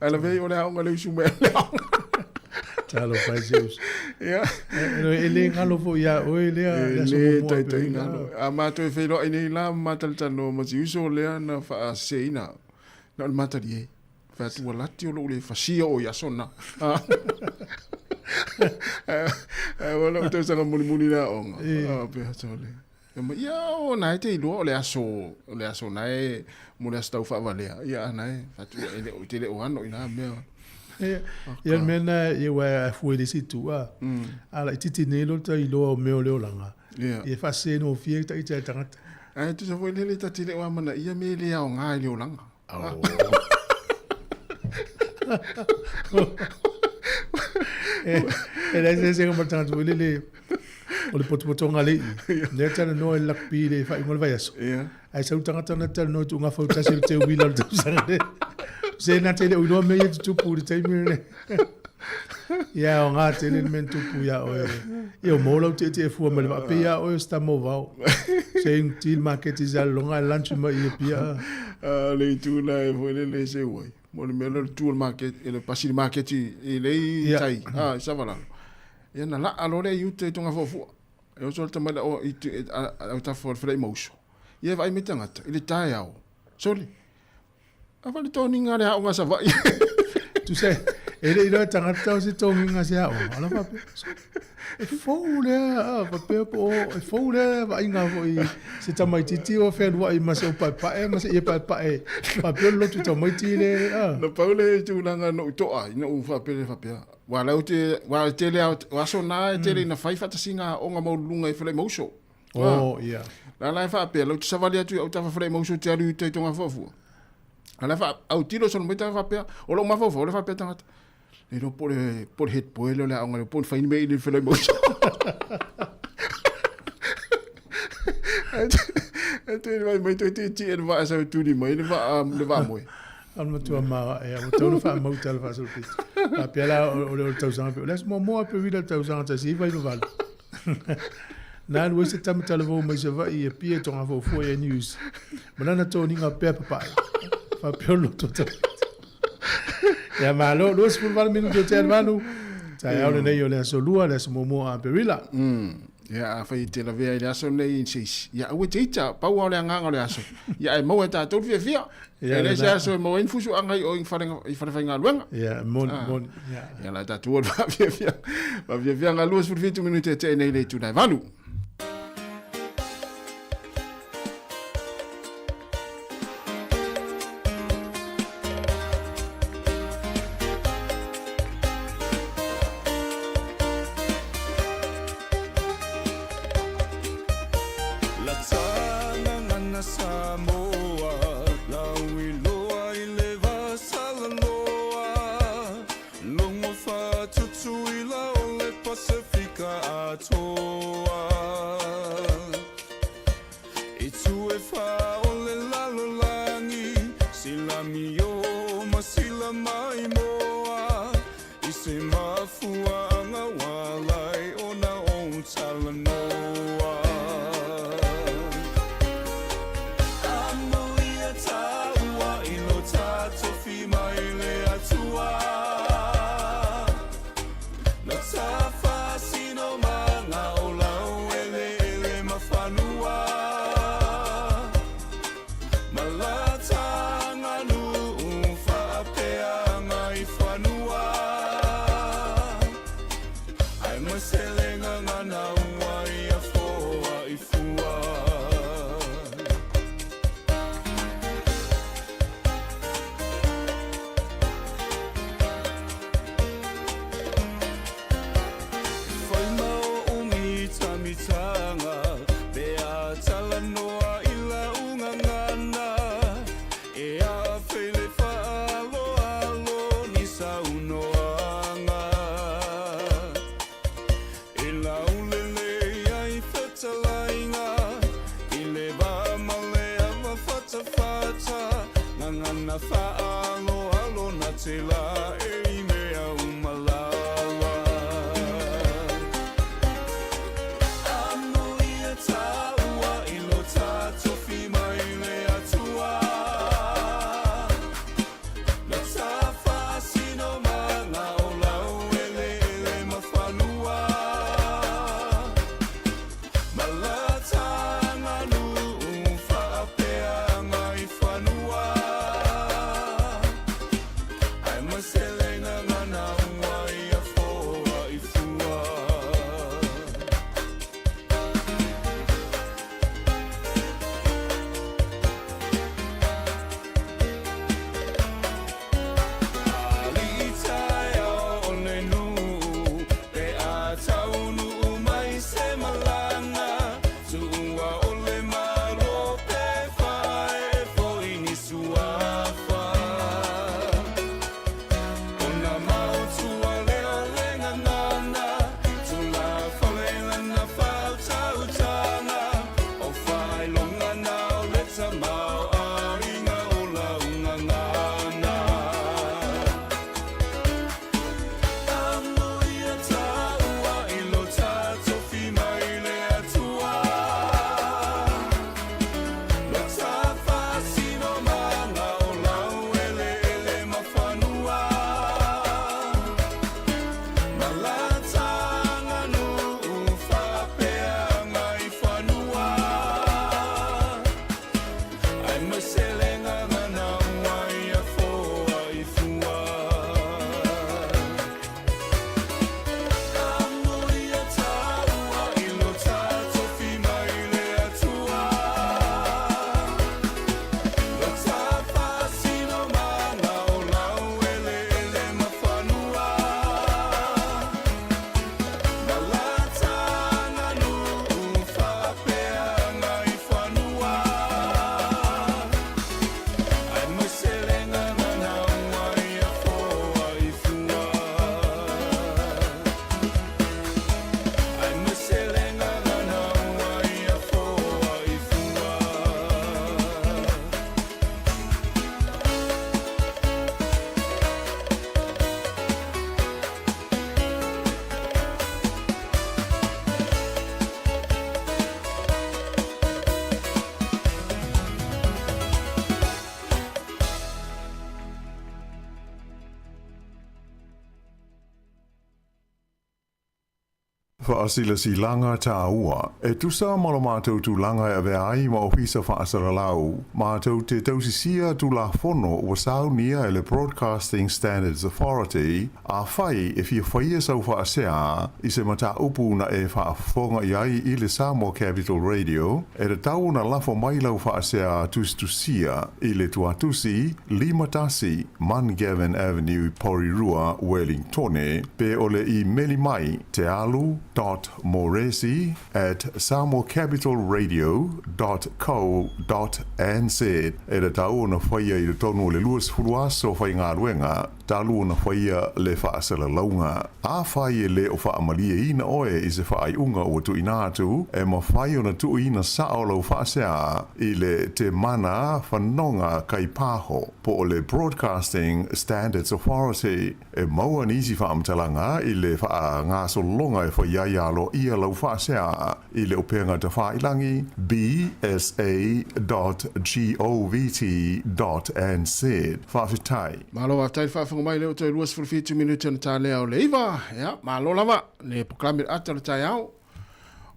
Ae lavea i o le aoga le usu mai le aoga. Talofa e si uso. Ia. E le galo foi iā oe lea E le aso le muamua o taitai Aperila. galo. A matou e feiloai nei la ma matalatalanoa ma si uso lea na faaseseina na o le matalie. Fai atu ua lati o lou le fasia o i aso na. Ae ua lou tausaga mulimuli le aoga. Faapea sole. Fai mai, ia o na e te iloa o le aso, o le aso na e mo le aso tau faavalea. Ia a na e fai atu e le o te le o ano i na mea. Ia, ia le mea lena, ia aua a fua i le isi itu, a, a laitiiti nei loa le iloa o mea o le olaga, Ia. ia e faasese gofie ita e tagata. Ae tusa foi lele ta te le o amanaia mea e le aoga i le olaga. E leai se eseesega ma le tagata foi lele o le potopotoga a le i'i, lea e talanoa i le lakapi i le faaiuga o le vaiaso. Ae sau le tagata na talanoa i tuuga fautasi o le teuila o le tausaga nei. Se na te le o iloa mea ia e tutupu i le taimi lenei. Ia e aoga tele le mea na tupu ia oe. Ia ua maua lau tietie fua mai le vaa pei lava oe o se tama o vao. Se i le maketi i Salelologa ae lunch mai i Apia. A o le itu la e foi lele se uai. Mo le mea lea o le tu o le maketi, le pasi i le maketi i lei tai, i Savalalo. Ia na laa loa lea i uta i Togafuafua. E oso le tama i o i autafa o le faleai mauso. Ia e vaai mai tagata i le taeao. Sole, a fale toniga le aoga a Savaii. Tusa e le i iloa e tagata o se togiga se aoga. Ona faapea, e fou lea, a, faapea po o, e fou lea vaaiga foi se tamaitiiti ua fealuai ma se paepae ma se ia paepae faapea le lotu tamaiti le, a. Na pau le tulaga na ou toa ai, na ou faapea lea faapea, aua la ou te, aua e tele lava, o aso na e tele ina fai faatasiga aoga maualuluga i Falemaʻiuso. Oh, ia. La la e faapea, la ou te savali atu i autafa Falemaʻiuso ou te alu i uta i Togafuafua. A la e faa, autilo solo mai tagata faapea, o lou mafaufau le faapea tagata, le iloa po o le, po o le head boy lea o le aoga lea, po o le fai ni mea i le Falemaʻiuso. Ae toe vaai mai toe tietie le vaa e sau e tuli mai le vaa, le vaamoe. O le matua maoae lava, ua tatau ona faamau tala faasolopito. Faapea la o le tausaga pei o le aso muamua o Aperila i le tausaga 1998. Na alu ai se tama talavou mai Savaii i Apia i Togafuafua ia News. Ma lana toniga pea papae. Faapea o le loto tamaiti. Ia malo, 28 minute o tea le valu. Taeao lenei o le aso Lua, le aso muamua o Aperila. Ia, afai e te lavea i le aso lenei i se isi, ia aua e te ita, pau lava o le agaga o le aso, ia ae maua e tatou le fiafia. Ia E le se lena. aso e maua ai ni fusuaga i o i i falefaigaluega. Ia, moni, moni. Ia. Ia la tatou o le faafiafia. Faafiafiaga 27 minute e tea nei le itula e valu. Fa'asilasilaga tāua, e tusa ma lo matou tulaga e avea ai ma ofisa fa'asalalau, matou te tausisia Tulafono ua saunia e le Broadcasting Standards Authority, Afai e fia faia sau fa'asea i se mataupu na e faafofoga i ai i le Samoa Capital Radio, e tatau ona lafo mai lau fa'asea tusitusia i le tuatusi 51 Mungavin Avenue, Porirua, Wellingtone, pe o le imeli mai tealu dot moresi at samoacapitalradio dot co dot nz. E tatau ona faia i totonu o le 20 aso faigaluega talu ona faia le faasalalauga. Afai e lē o faamalieina oe i se faaiuga ua tuuina atu, e mafai ona tuuina sao lau faasea i le Temana Fanoga Kaipāho po o le Broadcasting Standards Authority. E maua nisi faamatalaga i le faagasologa e faia ai aloaia lau faasea i le upega tafailagi bsa dot govt dot nz. Faafetai. Malo faafetai le faafofoga mai lea ua toe 27 minute ona talea o le 9. Ia, malo lava le polokalame le ata o le taeao.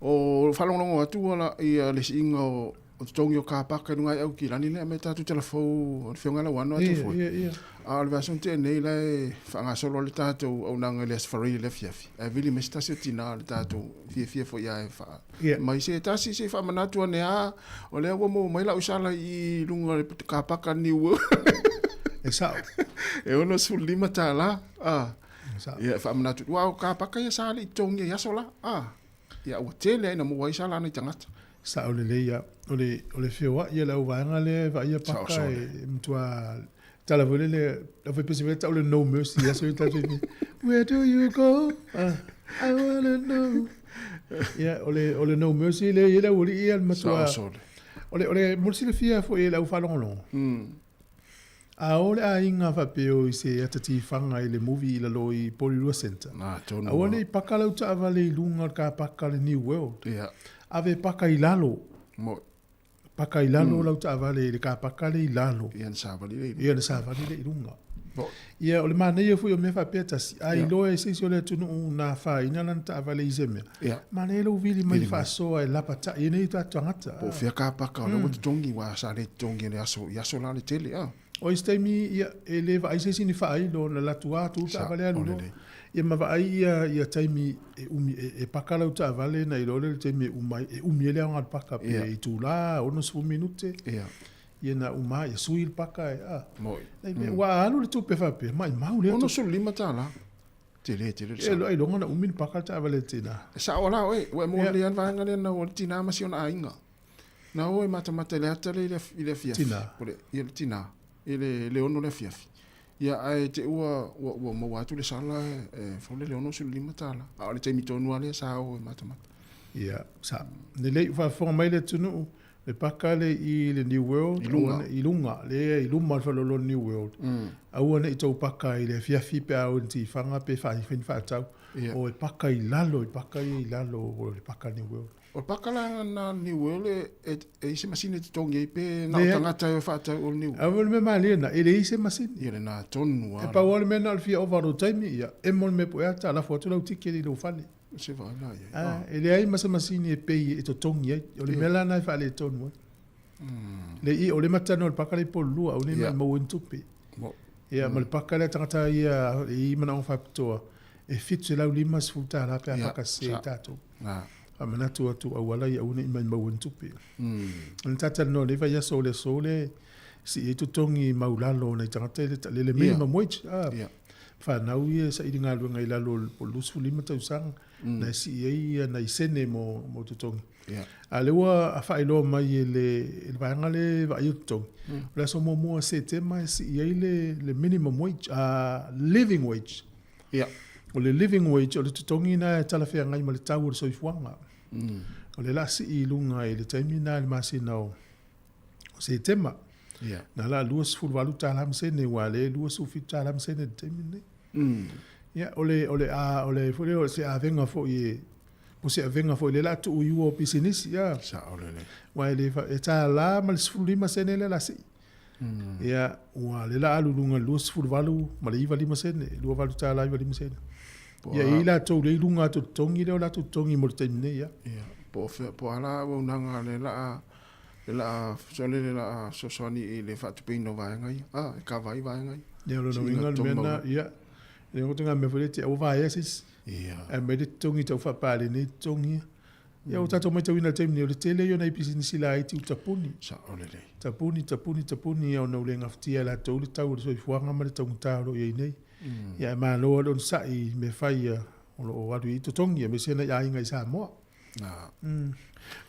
O faalogologo atu ala ia le siiga o o totogi o kapaka i luga i Aukilani lea me tatou telefou o le Afioga ia Lauano atu foi. Ia, ia. A o le vaiaso na tea nei la e faagasolo ai le tatou auaunaga i le Aso Faraile i le afiafi. Ae vili mai se tasi o tina o le tatou fiafia foi ia e faa mai se tasi se i faamanatu ane a o lea ua maua mai lau sala i luga o le kapaka New World. E sao. E $65. Ah. E sao. Ia e faamanatu aua o kapaka ia sa le i totogia i aso la. Ah. Ia ua tele ai na maua ai sala a nai tagata. Sao lelei ia. O le, o le feoai o le auvaega lea e vaaia paka e matua tala foi lele, au fai pese tau le no mercy aso i tatou i where do you go? I wanna know. Ia, o le, o le no mercy le i le aualii ia le matua. Sao sole. O le, o le, mo le silafia foi e le au faalogologo. A o le aiga faapea o i se ata tifaga i le movie i lalo i Porirua Centre. Na, tonu. Aua ne i paka lau taavale i luga o le kapaka o le New World. Ia. Ave paka i lalo. Mo. Paka i lalo lau taavale i le kapaka le i lalo. Ia na savali le i luga. Ia na savali le i luga. Mo. Ia, o le manaia foi o mea faapea tasi, a iloa e se isi o le atunuu na afaina lana taavale i se mea, Ia. manaia lou vili mai faasoa e lapatai ai nei tatou tagata. Po o fea kapaka o lea ua totogi, aua sa le totogi i le aso, i aso la le tele, a. O isi taimi, ia, e le vaai se isi ni faailo, na latou atu le taavale alu loa. Ia ma vaai ia, ia taimi e umi, e, e paka lau taavale na iloa lea le taimi e uma ai, e umi ai le aoga o le paka, pe itula, 60 minute. Ia. Ia na uma ai, ia sui le paka e, a. Moi. Nei mea, ua alu le tupe faapea, maimau lea tupe. $65. Tele, tele le sao. E ailoga na umi le paka le taavale a le tina. E sao la oe, ua e maua lelei lava le vaega lea na o le tina ma si ona aiga. Na o e matamata i le ata lea i le afiafi. Tina. O le, ia le tina, i le, le 6 le afiafi. Ia ae te ua, ua, ua maua atu le sala e fole le $65. A o le taimi tonu lava lea sa o e matamata. Ia, sa. Lelei, ua faafofoga mai le atunuu, Le paka le i le New World, I luga. aua ne, i luga, le i luma o le faleoloa New World. Aua ne i tou paka i le afiafi pe a o i le tifaga pe fai ni faatau. Ia. O e paka i lalo, i paka ia i lalo o le paka New World. O le paka la na New World e, e, e i se masini e totogi ai pe na o Leai. tagata e o e faatau o le New World? Aua o le mea malie lena, e leai se masini. Ia lena tonu E lava. pau lava le mea na o le fia ova o lou taimi, ia emo le mea po e ata, lafo atu lau tiketi i lou fale. Se vaai la i ai. Ah, e leai ma se masini e pei e totogi ai. O le mea la lena e faaletonu ai. Le i, o le matano o le paka le i Pololua, aua ne i maumau ai ni tupe. Ia, ma le paka lea tagata ia e i manaoga faapitoa, e $750 pe a paka sese ai tatou. Faamanatu atu auala ia aua ne i maumau ai ni tupe. O le talanoa i lenei vaiaso o le aso le sii ai totogi maulalo o nai tagata i le minimum wage. Ah. Fanau ia e saili galuega i lalo o le 25 tausaga, na e sii ai nai sene mo mo totogi. A o lea ua faailoa mai e le vaega lea e vaaia totogi, o le aso muamua o Setema e sii ai le le minimum wage, living wage. O le living wage o le totogi lena e talafeagai ma le tau o le soifuaga. O lea o le a sii i luga i le taimi lena i le masina o Setema. Na la $28 ma sene, aua o lea e $27 ma sene i le taimi lenei. Ia, o le, o le, a, o le, foi lea, o se avega foi e, po o se avega foi lea o le a tuu i ua o pisinisi, a. Sao lelei. Aua e le, e $1 ma le 15 sene lea o le a sii. Ia, ua lea o le a alu i luga i le 28 ma le 95 sene, $28.95 sene. Ia, e i ai latou lea i luga atu o totogi lea o latou totogi mo le taimi nei, ia. Ia, po o fea, po o a la auaunaga le la, le la, sole le la fesoasoani i le faatupeina o vaega ia, a, e kava ai vaega ia. Ia, o lona uiga o le mea lena, ia, e le o mea foi lea te aua vaea se isi. Ia. Ae aumai le totogi tau faapaleni ai totogi ia. Ia, ua tatou matauina i le taimi nei, o le tele ia o nai pisinisi laiti ua tapuni. Sao lelei. Tapuni, tapuni, tapuni, ia ona ua le gafatia e latou le tau o le soifuaga ma le taugata o lo o i ai nei. Ia ae malo lava le onosai i mea fai ia o lo o alu i ai totogi aemaise nai aiga i Samoa.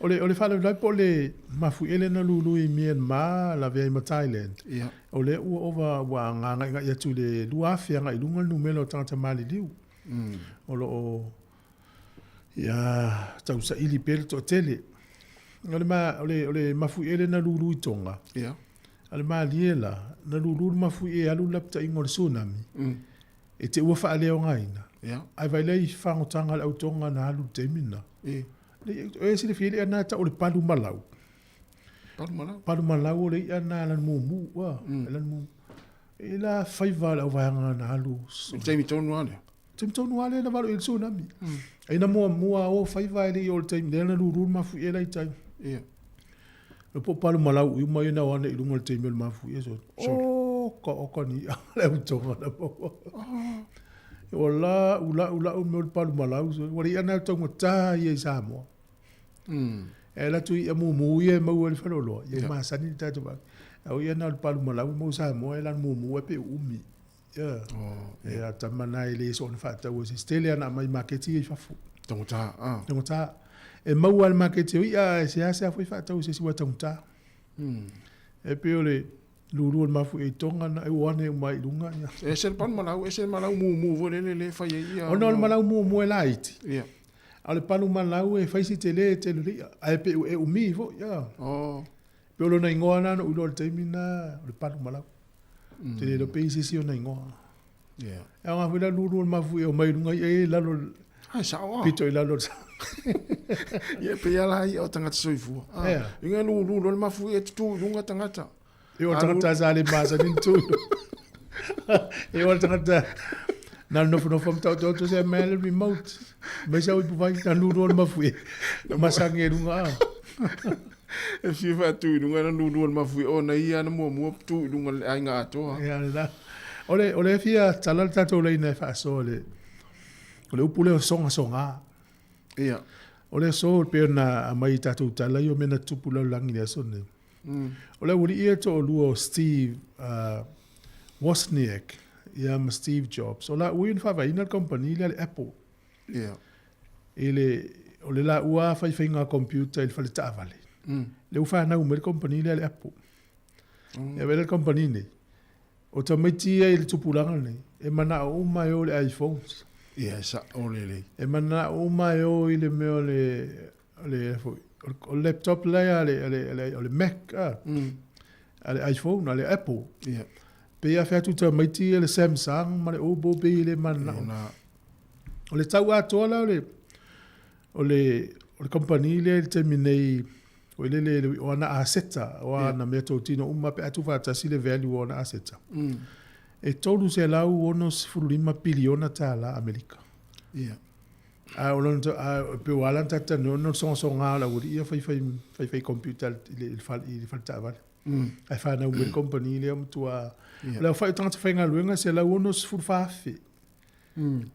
O le, o le faalavelave po o le mafuie lea na lulu i Myanmar lavea ai ma Thailand. Ia. O lea ua ova ua agaigai atu i le 2,000 agai i luga le numera o tagata maliliu. O lo o ia tausaili pea le toatele. O le, ma, o le, o le mafuie lea na lulu i Tonga. Ia. A le malie la, na lulu le mafuie e alu le lapataiga o le tsunami. E te ua faaleaogaina. Ia. Ae vaai la i fagotaga a le au Tonga na alu i le taimi lena. O e silafia le i'a lena e tau o le palu malau. Palu malau? Palu malau o le i'a lena lanu mumu. Ua, lanu mumu. E la faiva o le auvaega na alu. I le taimi tonu lava lea? Taimi tonu lava lea na valo i le tsunami. Ai na muamua o faiva e le i o le taimi lea na lulu le mafuie la i tai. Ia. Le po palu malau i uma ia na oane i luga le taimi o le mafuie so. Oka oka ni le utonga na maua. O la u la u la u me o le palu malau so. Ua le i'a na taugata ia i Samoa. E ala atu i'a mumu ia e maua i le faleoloa, ia ua masani le tatou vaai. A o i'a na o le palu malau e maua i Samoa e lanu mumu ai pe uumi. Ia. E a tama na e le soona faataua se isi. Tele ana aumai i maketi ia i fafo. Taugata, a. Taugata. E maua i le maketi o i'a ae seasea foi faatau e se isi aua e taugata. E pei o le lulu o le mafuie i Tonga na e ua ane uma ai i luga ia. E ese le palu malau, ese le malau mumu foi lele lea e fai ai ia. Ona o le malau mumu e laiti. Ia. A o le palu malau e fai si tele e tele le i'a, ae pe e umi foi, ia. Pei o lona igoa lena na ou iloa i le taimi lena, o le palu malau. Ou te le iloa pe i ai se isi ona igoa. Ia. E aoga foi la lulu o le mafuie o mai i luga i'a ia i lalo Ai, sao a. pito i lalo o le sami. Ia, pei lava la i'a o tagata soifua. Ia. Inga lulu loa le mafuie e tutu i luga tagata. E o le tagata sa le masani ni tu. E o le tagata na nofonofo ma taotaoto se mea le remote. Mai sau ipu vai na lulu o le mafuie. Masangi e luga a. E fia faatu i luga na lulu o le mafuie ona ia na muamua tu i luga le aiga atoa. Ia le la. O le, o le fia tala le tatou laina e faasoa le, o le upu lea o sogasoga. Ia. O le aso pei ona aumai i tatou tala ia o mea na tutupu i le lalolagi i le aso lenei. O le aualii ia e toalua o Steve Wozniak ia ma Steve Jobs, o laua ia na faavaeina le kamupani lea a le Apple. Ia. I le, o le laua faifaiga computer i le fale taavale. Lea ua fanau mai le kamupani lea a le Apple. Ia vaai la le kamupani nei, o tamaiti ia i le tupulaga lenei, e manao uma e o i le iPhones. Ia, e sao lelei. E manao uma e o i le mea o le, o le, foi, o le laptop lea a le, a le, a le, o le Mac, a, a le iPhone, a le Apple. Ia. Pei a fai atu tamaiti ia le Samsung ma le Oppo pei e le manao. Ia, O le tau atoa la o le, o le, o le kamupani lea i le taimi nei, foi lele o ana aseta, o ana mea totino uma pe a tuufaatasi le value o ana aseta, e $365 piliona tālā Amerika. Ia. A o lona, a, pe ua ala ona tatou talanoa ona o le sogasoga o le aualii ia faifai, faifai computer i le, i le fale taavale. Ae fanau mai le kamupani lea matua, o le aofai o tagata faigaluega e 164,000.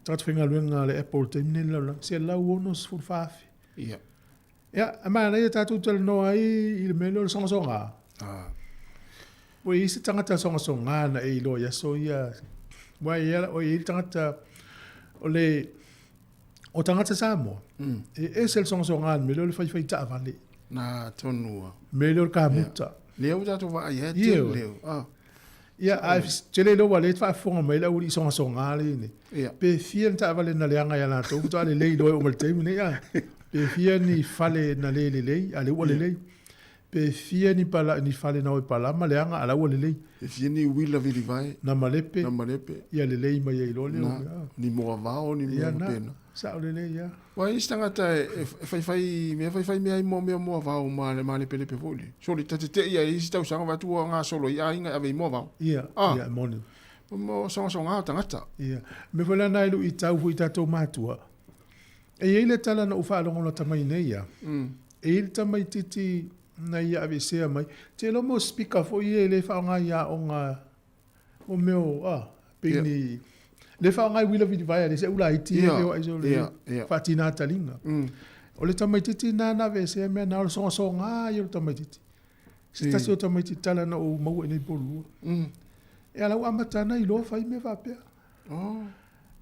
Tagata faigaluega a le Apple i le taimi lenei i le lalolagi, 164,000. Ia. Ia, e manaia tatou talanoa ai i le mea lea o le sogasoga. Ua i ai se tagata sogasoga na e iloa i aso ia. Ua i ai, ua i ai le tagata o le o tagata Samoa. E ese le sogasoga i le mea lea o le faifai taavale. Na tonu lava. Mea lea o le kamuta. Lea ua tatou vaai ai, tele lea. Ia, ae tele iloa ua le faafofoga mai le aualii sogasoga lea nei. Ia. Pe fia ni taavale na leaga ia latou faatoa lelei loa e oo mai le taimi nei, a. Pe fia ni fale na le lelei, a lea ua lelei. Pe fia ni pala, ni fale na o i palama leaga, a la ua lelei. Pe fia ni uila vilivae. Na malepe. Na malepe. Ia lelei mai ai loa lea. Na, ni moavao, ni mea faapena. Ia, na, sao lelei, ia. Ua i ai se tagata e faifai mea, faifai mea ai mo mea moavao ma le malepelepe foi lea. Sole, ta te tei ai i isi tausaga vaai atu ua gasolo ai aiga e ave i moavao. Ia, ia, e moni. Mo sogasoga o tagata. Ia. Mea foi lana e luitau foi i tatou matua. E i ai le tala na ou faalogologo mai nei ia. E i ai le tamaititi na ia aveesea mai. Te iloa mo speaker foi ia e le faaaoga i aoga o mea o a pei ni le faaaoga i uila vilivae a le se ulaiti e o ai so le faatina taliga. O le tamaititi na na aveesea mea na o le sogasoga ia o le tamaititi. Se tasi o tamaiti tala na ou maua i nei po lua. E ala ua amata ana iloa fai mea faapea. Oh.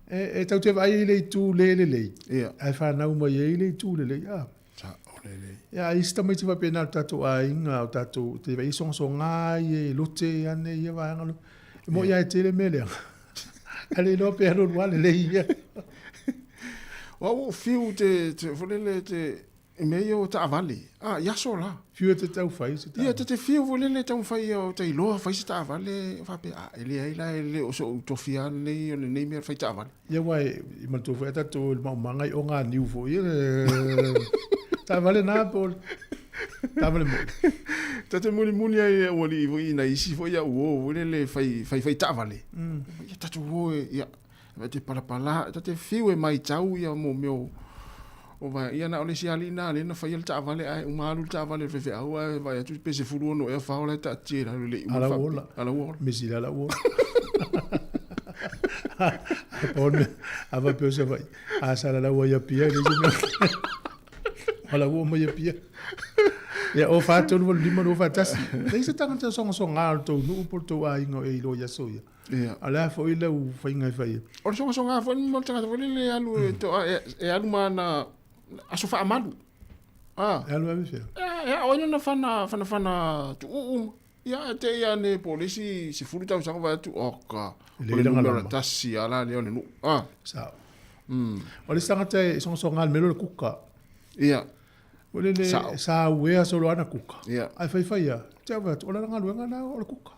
E tau te vaai i le itu le lelei. Ia. Ae fanau mai ai le itu lelei. Ah. Sa'o lelei. Ia, ai isi tamaiti faapena o le tatou aiga, o tatou, te vaai sogasoga ia e lote ane ia vaega lo. E mo'i lava e tele mea leaga. Ae le iloa pe alu alu lava lelei ia. O au ua ou fiu te, te, foi lele te, i mea ia o taavale, a, i aso la. Fiu e te taufai se taavale. Ia, ta te fiu foi lele e taumafai ia o ta iloa fai se taavale, faapea, a, e leai la, e le o so'u tofi lava lenei o lenei mea o le fai taavale. Ia, aua e manatua foi a tatou i le maumaga i oga niu foi ia, taavale na po o le taavale moi. Ta te mulimuli ai i le aualii foi i nai isi foi au uo foi lele fai, fai, fai taavale. Ia tatou o e, ia, E te palapala, ta te fiu e maitau ia mo mea o o vae. Ia na o le isi alii na lea na faia le taavale ae uma alu le taavale a le faifeau ae vaai atu pe 16 ea fao la e taatia i lalo e le i uma le faapi. Ala ua ola. Mea sili ala ua ola. A pau le mea, a faapea o Savaii, a salalau ai Apia e leai se mea. Ala ua uma i Apia. Ia, o 4, 3, 8, 5, 2, 4, 1. Leai se tagata sogasoga o le tou nuu po o le tou aiga o e iloa i aso ia. Ia. A o le a foi lau faiga e fai ai? O le sogasoga foi mo le tagata foi lele e alu e to, e, e alu ma ana aso faamalu. Ah. E alu ave fea? E, e ao ai lona fana, fana, fana tuuu. Ia, e te i ane po o le isi 10 tausaga vaai atu, oka, E o lelei le lana numera lama. tasi lava la lea o le nuu. Ah. Sao. O le isi tagata e sogasoga i le mea lea o le kuka. Ia. O le le Sao. sa uea solo ana kuka. Ia. Ae faifai lava, te au vaai atu, o lana galuega lena o le kuka.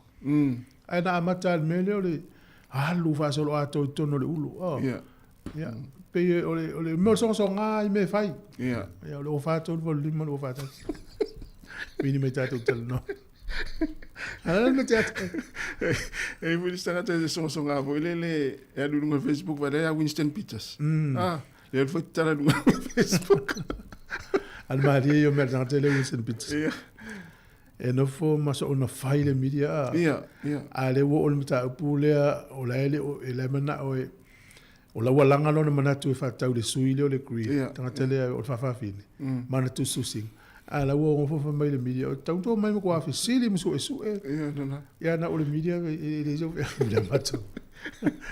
Ae na amata lava i le mea lea o le alu faasoloatoa i totonu o le ulu. Oh. Ia. Ia. Pei o le, o le mea o le sogasoga i mea e fai. Ia. Ia, o le 04 3 8 5 2 4 1. Pini mai tatou talanoa. Ala le te atu. E foi le isi tagata e sogasoga foi lele e alu i luga o le Facebook vaai la ia Winston Peters. Ah, le alu foi tatala i luga o le Facebook. A le malie ia o mea le tagata lea Winston Peters. Ia. E nofo ma soona fai le media a. Ia, ia. A lea ua oo le mataupu lea o la e le o e la e manao e o la ua laga lona manatu e faatatau i le sui lea o le Green, Ia, tagata lea o le faafafine, ma ana tusitusiga. A la ua nofo fai mai le media, o tatau ona tou omai ma tua fesili ma suesue. Ia, lena. Ia na o le media e leai se mea matou.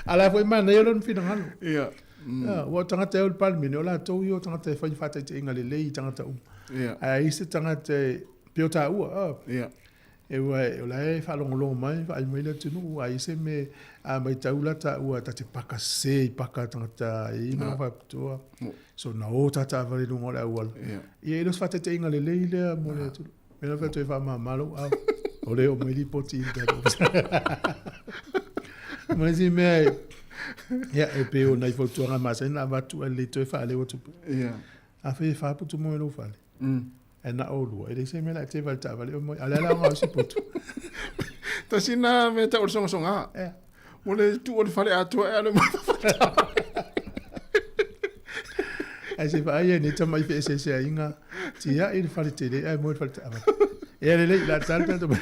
A la foi e manaia lona finagalo. Ia. Ia, aua o tagata e o i le Palemene, o latou ia o tagata e fai ni faataitaiga lelei i tagata uma. Ia. Ae ai se tagata e pei o taua, a. Ia. E ua o la e faalogologo mai, vaai mai le atunuu, a i ai se mea, a matau la taua ta te paka sese i paka a tagata e i ai manaoga faapitoa, so na o ta taavale i luga o le auala. Ia e le o se faataitaiga lelei lea mo le atunuu. Mea la fai atu e faamama lou ao. O le oo mai lipoti i le tatou ofisa. Ma le isi mea e, ia, e pei o nai fautuaga masani na avatu ae lelei toe faaleo atu pea. Afai e fa putu moe i lou fale. Ae na o lua, e leai se mea la e teva i le taavale o moe, a o le a la o isi poto. Tasi na mea tau o le sogasoga. Mo le tuu o le fale atoa e alu ai ma le taavale. Ae se vaai ai nei tama i feeseeseaiga, tiai le fale tele ae moe i le fale taavale. Ea lelei, o le a tali tatou.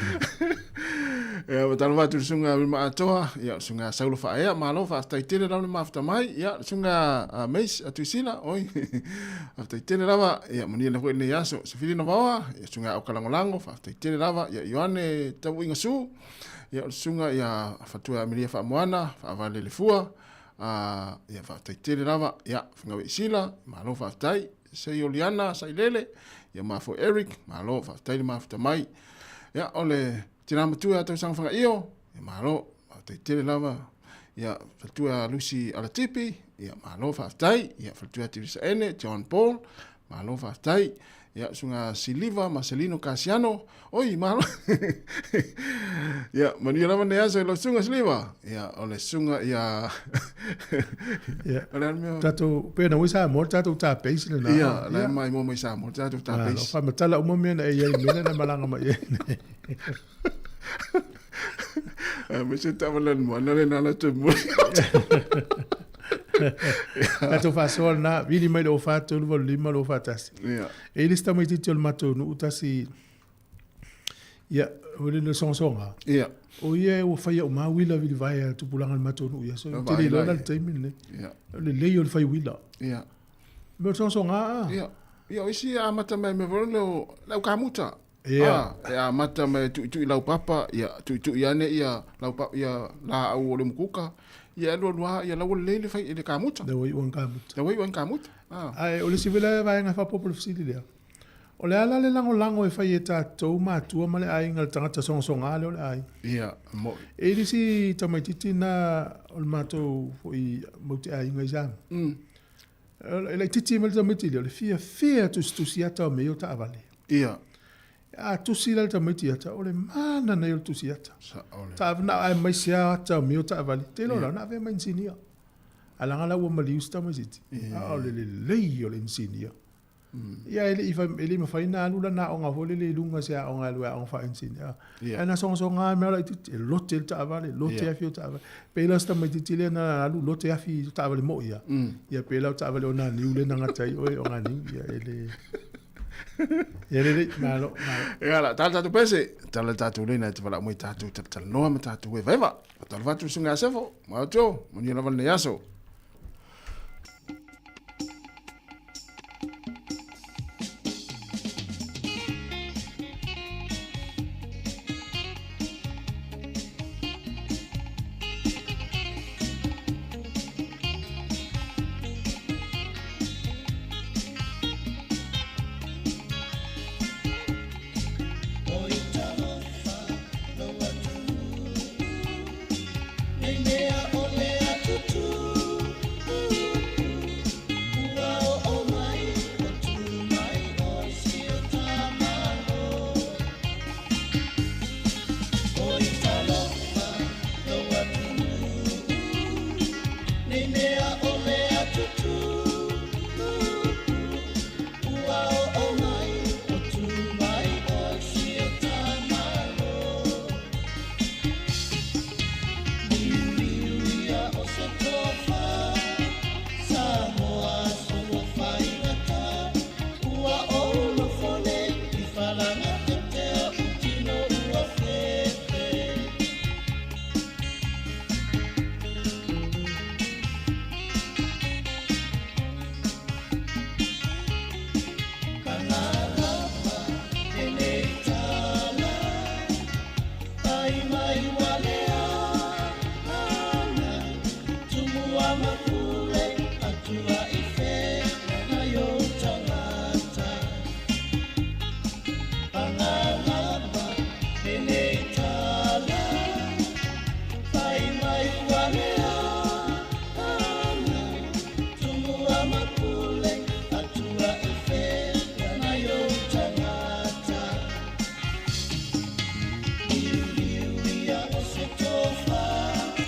Ia, ua talanoa atu i le susuga Wilma Atoa, ia, le susuga Saulo Faaea, malo, faafetai tele lava le mafuta mai, ia, le susuga Mace Atuisila, oi, faafetai tele lava, ia, manuia lena foi lenei aso. Sefilina Vaoa, ia, susuga Aoka Lagolago, faafetai tele lava, ia, Ioane Tavuiga Su, ia, o le susuga ia Fatua Amelia Faamoana, Faavale Lefua, ia, faafetai tele lava, ia, Fagaweisila, malo faafetai, Seioliana Sailele, ia, ma foi Eric, malo, faafetai le mafuta mai. Ia, o le tina matua ia Tausaga Fagaio, ia malo, faafetai tele lava. Ia, faletua Lucy Alatipi, ia malo faafetai. Ia, faletua Teresa Ene, John Paul, malo faafetai. Ia, susuga Siliva Marcelino Kasiano, oi, malo. Ia, manuia lava lenei aso i lau susuga Siliva. Ia, o le susuga ia Ia, o le a le mea? Tatou, pe na ua i Samoa le tatou tapeisi lena. Ia, la e maimoa mai Samoa le tatou tapeisi. Faamatala uma mea na e i ai i le mea lea na malaga mai ai nei. Me se taavale le moana lena la toe momoli. Tatou faasoa lena, vili mai le 04 385 241. E i le isi tamaitiiti o le matou nuu tasi, ia, o le sogasoga. O ia ua faia uma uila vilivae a le tupulaga o le matou nuu i aso. Ou te le iloa la le taimi lenei. O le lelei o le fai uila. Mea o le sogasoga a. Ia. Ia, o isi amata mai mea foi lele o le au kamuta. E amata mai tuitui laupapa, ia tuitui ane ia laupa ia laau o le mukuka. Ia alu alu lava, ia la ua lelei le fai le kamuta. La ua iu ai kamuta. La ua iu ai kamuta. Ae o le isi foi lea vaega e faaopoopo i le fesili lea, o le a la le lagolago e fai e tatou matua ma le aiga i le tagata sogasoga lea o le aiga? Ia, mo'i. E i ai le isi tamaitiiti lena o le matou foi maute aiga i Samoa. E laitiiti mai le tamaiti lea, o le fiafia e tusitusi ata o mea ia o taavale. A tusi la le tamaiti ata, o le mana nei o le tusi ata. Sa'o le. Na aemaise lava ata o mea o taavale. Te iloa la, na avea ma inisinia. Ae leaga la ua maliu si tamaitiiti. A o le lelei o le inisinia. Ia e le i e le i mafai ona alu lana aoga foi lele i luga se aoga e alu e aoga faa-inisinia. Ae na sogasoga lava mea laitiiti, e lote le taavale, lote afi o taavale. Pei la o si tamaitiiti lea na alu lote afi o taavale moi lava. Ia pei la o taavale oganiu lea na gata ai oe oganiu. Ia e le... Ia lelei, malo, malo. Ia la, tala tatou pese, tala tatou leina e te valaau mai tatou talatalanoa ma tatou evaeva. Faatalofa atu i le susuga ia Sefo, ma Oto, manuia lava lenei aso.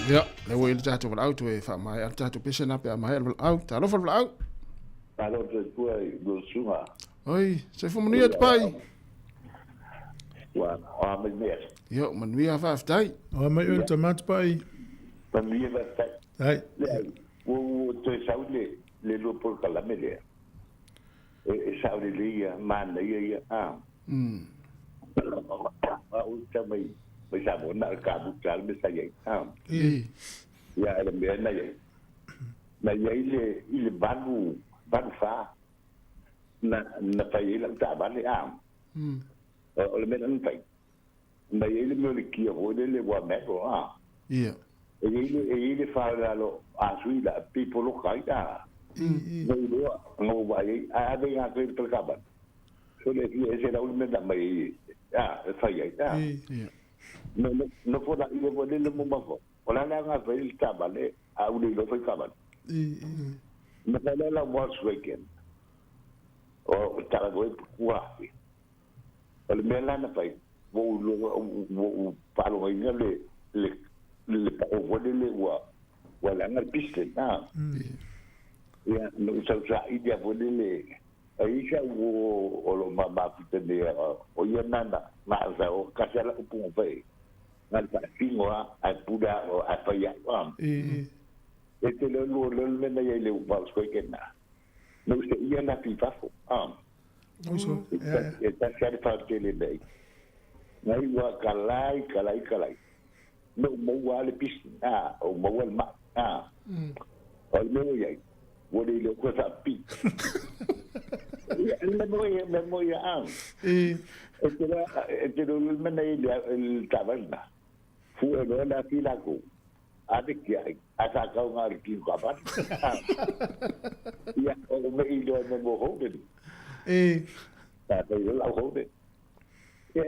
Ia, le ua i le tatou valaau toe faamaea le tatou pese na pe a maea le valaau. Talofa le valaau. Malo te pua i lo suga. Oi, soifua manuia te pai. Ua o mai mea. Ia, manuia faafetai. O mai oe le tama te pai. Manuia faafetai. Ai. Le, ua toe sau le lua polokalame lea. E sao lelei ia, manaia ia. A o tau mai mai Samoa na o le kamuta le mea sa i ai. Ia e le mea na i ai. Na i ai le i le 8 8 4 na fai ai lau taavale a. O le mea na fai. Na i ai le mea o le kia foi lele ua metal a. E i ai le fa lalo a sui la pi poloka ai a. No iloa no vai ai a ave ngā koe le pelekaban. So le fia ese lau le mea na mai a e fai ai a. No no fo la ile fo le mo mafo. O la la ngā fai le taavale a ule ilo fai taavale. Na fai la Volkswagen. O tala koe kua. O le mea la na fai wo wo palo inga le le le pa o fo le ua ua langa le piston a. Ia no sau sa i dia fo le ai sa wo o lo ma ma puta ne o ia nana ma sa o kasi ala upu fai. Na le faatino a ae pule a ae fai a'u a. E tele o lua le mea na iai le uvao sikoe kena. Na useia le afi i fafo a. E tasi a le faatele nei. Na iu a kalai kalai kalai. Na ou maua a le pisi a, ou maua le ma'i a. O le mea ua iai, ua le iloa koe faapipii. Ia, le mea mea moi ia a. E te e te le mea na iai le taavale na. Fue loa le afi lakou. Ave tiai, a sa kau ngā le tino ka whare. Ia, o me i loa me mo hou E. Ta te lau hou Ia,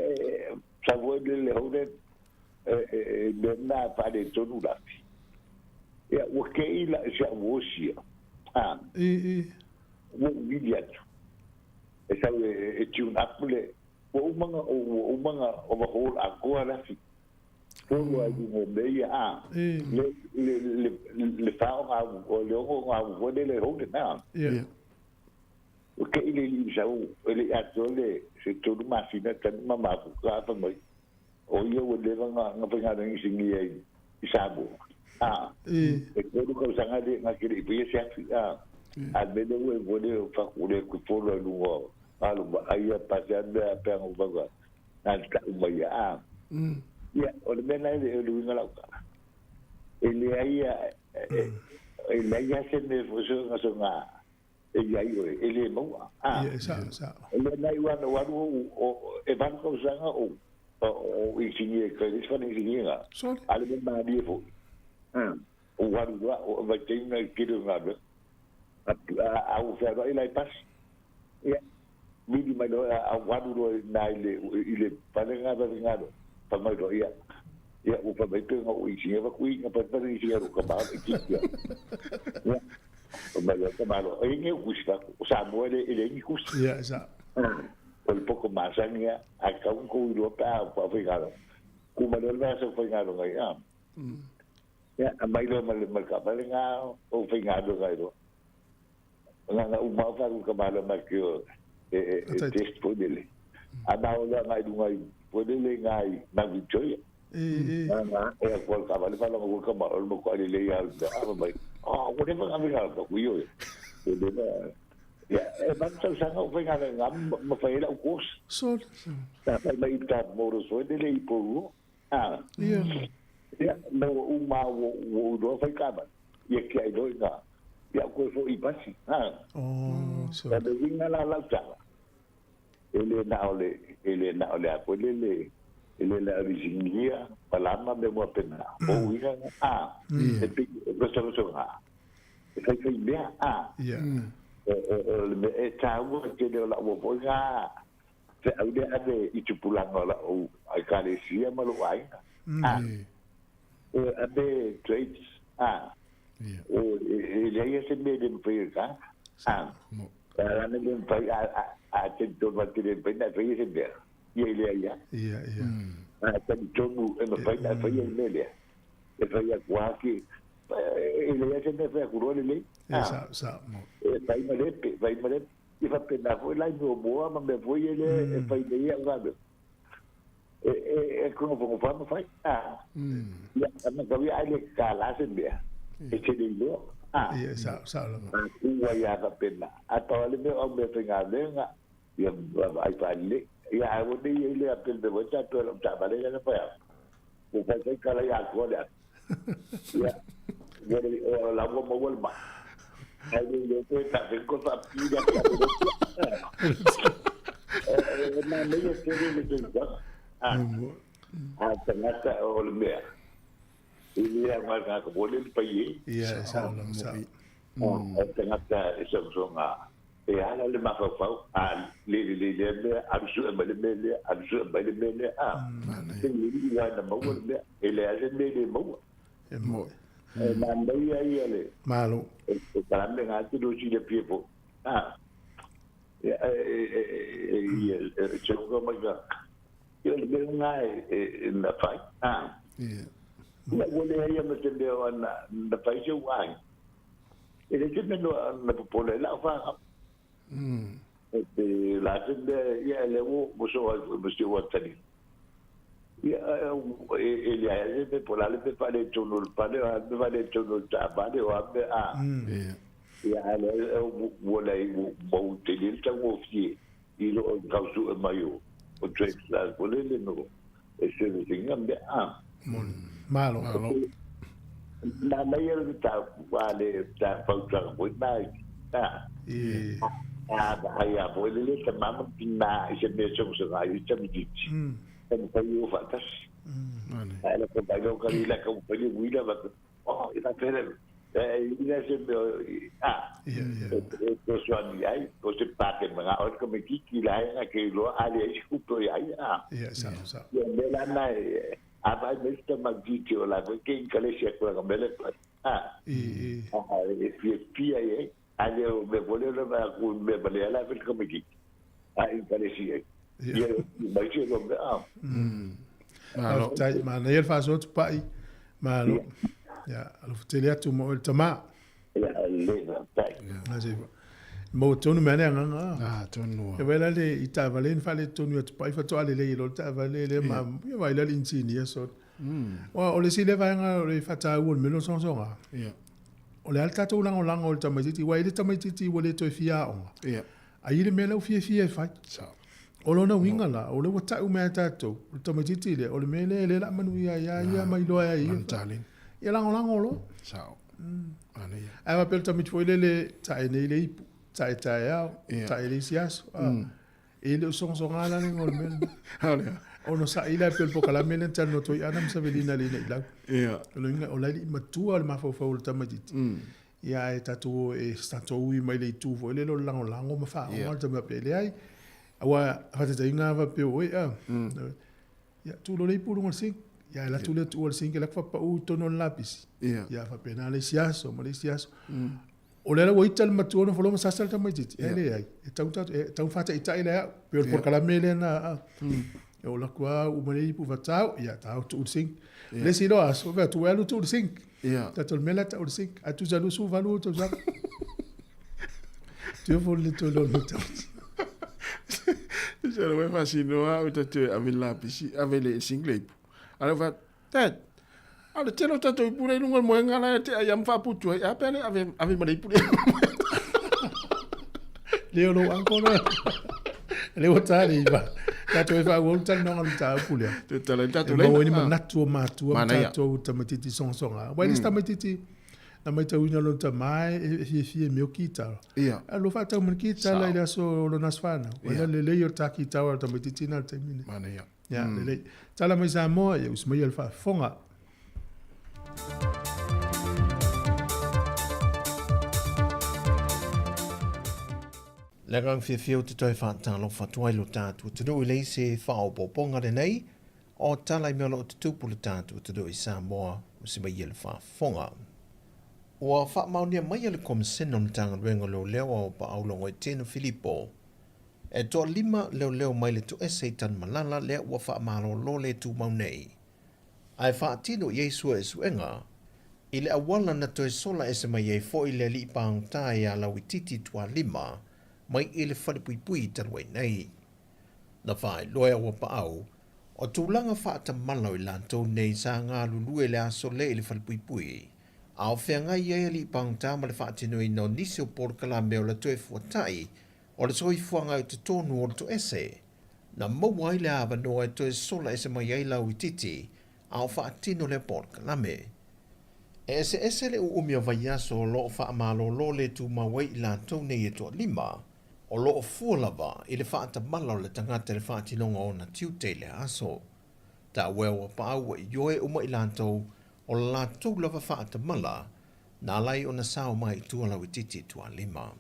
sa voi le le hou e me nā whare tonu lafi. Ia, ua ke i la se au osia. Ah. E. Ua uvili atu. E sau e tune up le, ua umanga, ua umanga overhaul a koa lafi. Folo ai mo me ia a. Le le le le fa o ngā o le o ngā o le le hou na. Ia. O ke ile li sau ele ato le se tolu masina tanu ma mafu ka fa mai. O ia ua leva nga nga fa nga ngi singi ai i sabo. A. E tolu ka sanga le nga kere i se afi a. A me le ue vole fa kule ku folo lungo. Alu ba ai pa se ande a pe ngo ba. Na ta uma ia a. Ia, o le mea la e le uiga lau tala. E leai e leai lava se mea foi sogasoga e iai oe, e lē maua. A. Ia, e sa'o, sa'o. O lea nai ua na alu ou e valu tausaga ou o isigia i kai le isi fale isigiga. A le mea malie foi. Ou alu loa o vaitaimi na i tele o galuega. A ua fealuai la i pasi. Ia, vili mai loa a ou alu loa i ina i le fale lena vave loa. Fai mai loa ia. Ia ua fai mai pe na ou isigia fakuiga palapala isigia lou tama e titi ia. Ia. O mai loa tama loa. E nge kusi faku. O Samoa e le ni kusi. Ia, sa. O le poko masani ia, a kau kou iloa pe a faafaigaluega. Ku mai loa le vasa faigaluega ai a. Ia, a mai loa ma le ma le taavale na o faigaluega ai loa. Na na uma o faku ka malo mai ke o e e test foi lele. A na o loa ngai lunga i foi lele ngai na Victoria. E. Na na e a kual taavale faalogo ka ma o le mo le le ia a mai. Oh, whatever nga nga ka ku yo. E le na ia e ban tausaga o faigaluega ma fai ai la'u course. Sol. Sa fai mai i ta moro soe lele i Poru. A. Ia. Ia, na ua uma ua ua iloa fai taavale. Ia tiai loa i ina. Ia koe fo'i i pasi. A. Oh, sol. Le uiga la lau tala. E le na o le e le na o le a foi lele e le na o le isigia palama me mua pena. O uiga a. E pi e rosoga. E fai fai mea a. Ia. O le mea e tāua tele o la'u foi ga fe'au lea ave i tupulaga o la'u ekalesia ma lo'u aiga. A. O ave trades. A. O e leai se mea e le mafai e le tagata. A. A lana le mafai a talitonu a te le mafai ona e faia se mea. Ia i leai a. Ia, ia. A talitonu e mafai ona e faia le mea lea. E fai atu lava ke e leai se mea e fai atu loa lelei. Ia, sa'o, sa'o. E fai ma lepe, fai ma lepe. Ia faapena foi la i muamua ma mea foi ia lea e fai nei a'u galuega. E e e kogofogofa ma fai. A. Ia, a matauia ae le tatala se mea. E te le iloa. A. Ia, sa'o, sa'o lava. A ku ai a faapena. A pau lava le mea o au mea faigaluega, ia vaavaai faalelei. Ia ae ua nei ai le apele me foi tatou e la'u taavale lea na fai atu. Ua faifai tala ia atoa le aso. Ia, ua le o la ua maua le ma'i. Ae le iloa pe taafeni koe faapipii le atu E manaia tele le soifuaga. A. A tagata o le mea. E le aoga i le tagata foi lea le fai ai. Ia, e sa'o lava, sa'o. O le tagata e sogasoga e ala le mafaufau a le lelei lea mea, alu sue mai le mea lea, alu sue mai le mea lea. A. Te ua na maua le mea. E leai se mea e le maua. E mo'i. E manaia ia le Malo. e kalame ga te lo silafia foi. A. Ia e ia e se mai ka. Ia le mea lena e na fai. A. Ia. Ia ua leai ma se mea o ana na fai se uaga. E le se mea na popole ai la'u fanau. E pe la se mea ia e le ua mo so ai foi ma si ou atalii. Ia, e le ai le pe la le pe pa le tonu le pale o me va le tonu le taavale o a me a. Ia ale ua le ua u tele le taugofie i loo o tausuʻe mai o o trade class po lele no e servicing ina mea a. Malo. Na naia le mataupu a le ta fautuaga foi na a. A vaai a foi le le tama ma tina i se mea sogosoga ai i tamaitiiti. Taumafai o faatasi. Ae lako mai leo ka lila ka ufai le uila va oh i faapea e i le se mea a e fesoasoani ai o se pake manao le tamaitiiti la e na ke iloa a leai se kupe o ia ia a. Ia, sao, sao. Ia mea la na e a vaai mai se tamaitiiti o la foi ke inkalesi atu ai ka mea le a. E fiafia ai a le o mea foi lea o le vaai atu i mea valea la e fai le tamaitiiti a inkalesi ai. Ia mai se lua mea a. Malo. Faafetai, manaia le faasoa Tupai. Malo. Ia, alofa tele atu mo oe le tama. Ia, lelei faafetai. Ia, maua tonu mai le agaga. Ah, tonu. E vai la le i taavale ni faaletonu ia Tupai faatoa lelei ai loa le taavale lea ma ia vaai la le inisinia sort. Aua o le isi lea vaega o le faataua o le mea lea o le sogasoga. Ia. O le a le tatou lagolago i le tamaitiiti aua e i ai le tamaitiiti ua le toe fia aoga. Ia. Ai le mea lea ua fiafia e fai. Sao. O lona uiga la, o lea ua tau mai e tatou, o le tamaitiiti lea, o le mea lea lea o le a manuia ai a ia ma iloa ai ia. Ia lagolago loa. Sao. Ae faapea le tamaiti foi lele, tae nei le ipu, tae taeao, tae le isi aso. E le o sogasoga la le igoa o le mea lena. Ono saili lava pei o le polokalame lea na talanoa atu ai Ana ma Savelina i le Inailau. O lona uiga, o la e le i matua le mafaufau o le tamaitiiti. Ia ae tatou o e tatou ui mai le itu foi lele o le lagolago ma faaoga le tama faapea e leai. Aua faataitaiga lava faapea o oe a. Ia tuu loa le ipu i luga o le sink. Ia ae alu atu lea tuu le sink e alu atu faapau i totonu o le lapisi. Ia faapena le isi aso ma le isi aso. O lea la ua ita le matua nofo loa ma sasa le tamaitiiti. E leai, e tatau e tatau ona faataitai le au. Pei o le polokalame lea na a. E oo atu lava uma le ipu faatau, ia tau tuu i le sink. Le isi loa aso, fai atu, ua alu tuu i le sink. Tatou le mea la e tau o le sink. Ae tusa 28 ou tausaga. Tiu foi le toe loa le tamaiti. Se le uē faasinoa au ta toe ave le lapisi, ave le sink le ipu. A lea ua fai atu, Dad, a o le tele o tatou ipu lea i luga o le moega la e tea ai lava ma faaputu ai. A pea le ave, ave ma le ipu lea. Le o lou uncle lea. Lea ua ta le iva. Tatou e faaauau le talanoaga o le mataupu lea. Toe tala i le tatou E maua ai ni manatu o matua ma tatou tamaitiiti sogasoga. Aua e le isi tamaitiiti na matauina lona tama e fiafia i mea o kitara. Ia. Ae lua faatau ma le kitara i le aso o lona aso fanau. Ua lelei o le ta kitara o le tamaitiiti lena i le taimi lenei. Manaia. Ia, lelei. Tala mai Samoa, ia usi maia le faafofoga. Le agaga fiafia ou te toe faatalofa atu ai lo tatou atunuu i le isi faaopoopoga lenei o tala i mea o lo o tutupu le tatou atunuu i Samoa, usi maia le faafofoga. Ua faamaonia mai e le Komisene o le Matagaluega o Leoleo a Opaau Logoitino Filipo E toalima leoleo mai le toese i Tanumalala lea ua faamalolo le tumau nei, ae faatino i ai suesuega i le auala na toe sola ese mai ai foi le alii pagota ia Lauititi Tualima mai i le falepuipui talu ai nei. Na faailoa e Auapaau, o tulaga faatamala o i latou nei sa galulue le aso le i le falepuipui, a o feagai ai alii pagota ma le faatinoina o nisi o polokalame o le toe fuatai O le soifuaga i totonu o le toese, na maua ai le avanoa e toe sola ese mai ai Lauititi a o faatino lea polokalame. E eseese le uumi o vaiaso o lo o faamalolo le tumau ai i latou nei e toalima, o lo o fua lava i le faatamala o le tagata i le faatinoga o ona tiute i lea aso. Taua ua paau ua ioe uma i latou o le latou lava faatamala na ala ai ona sao mai i tua Lauititi Tualima.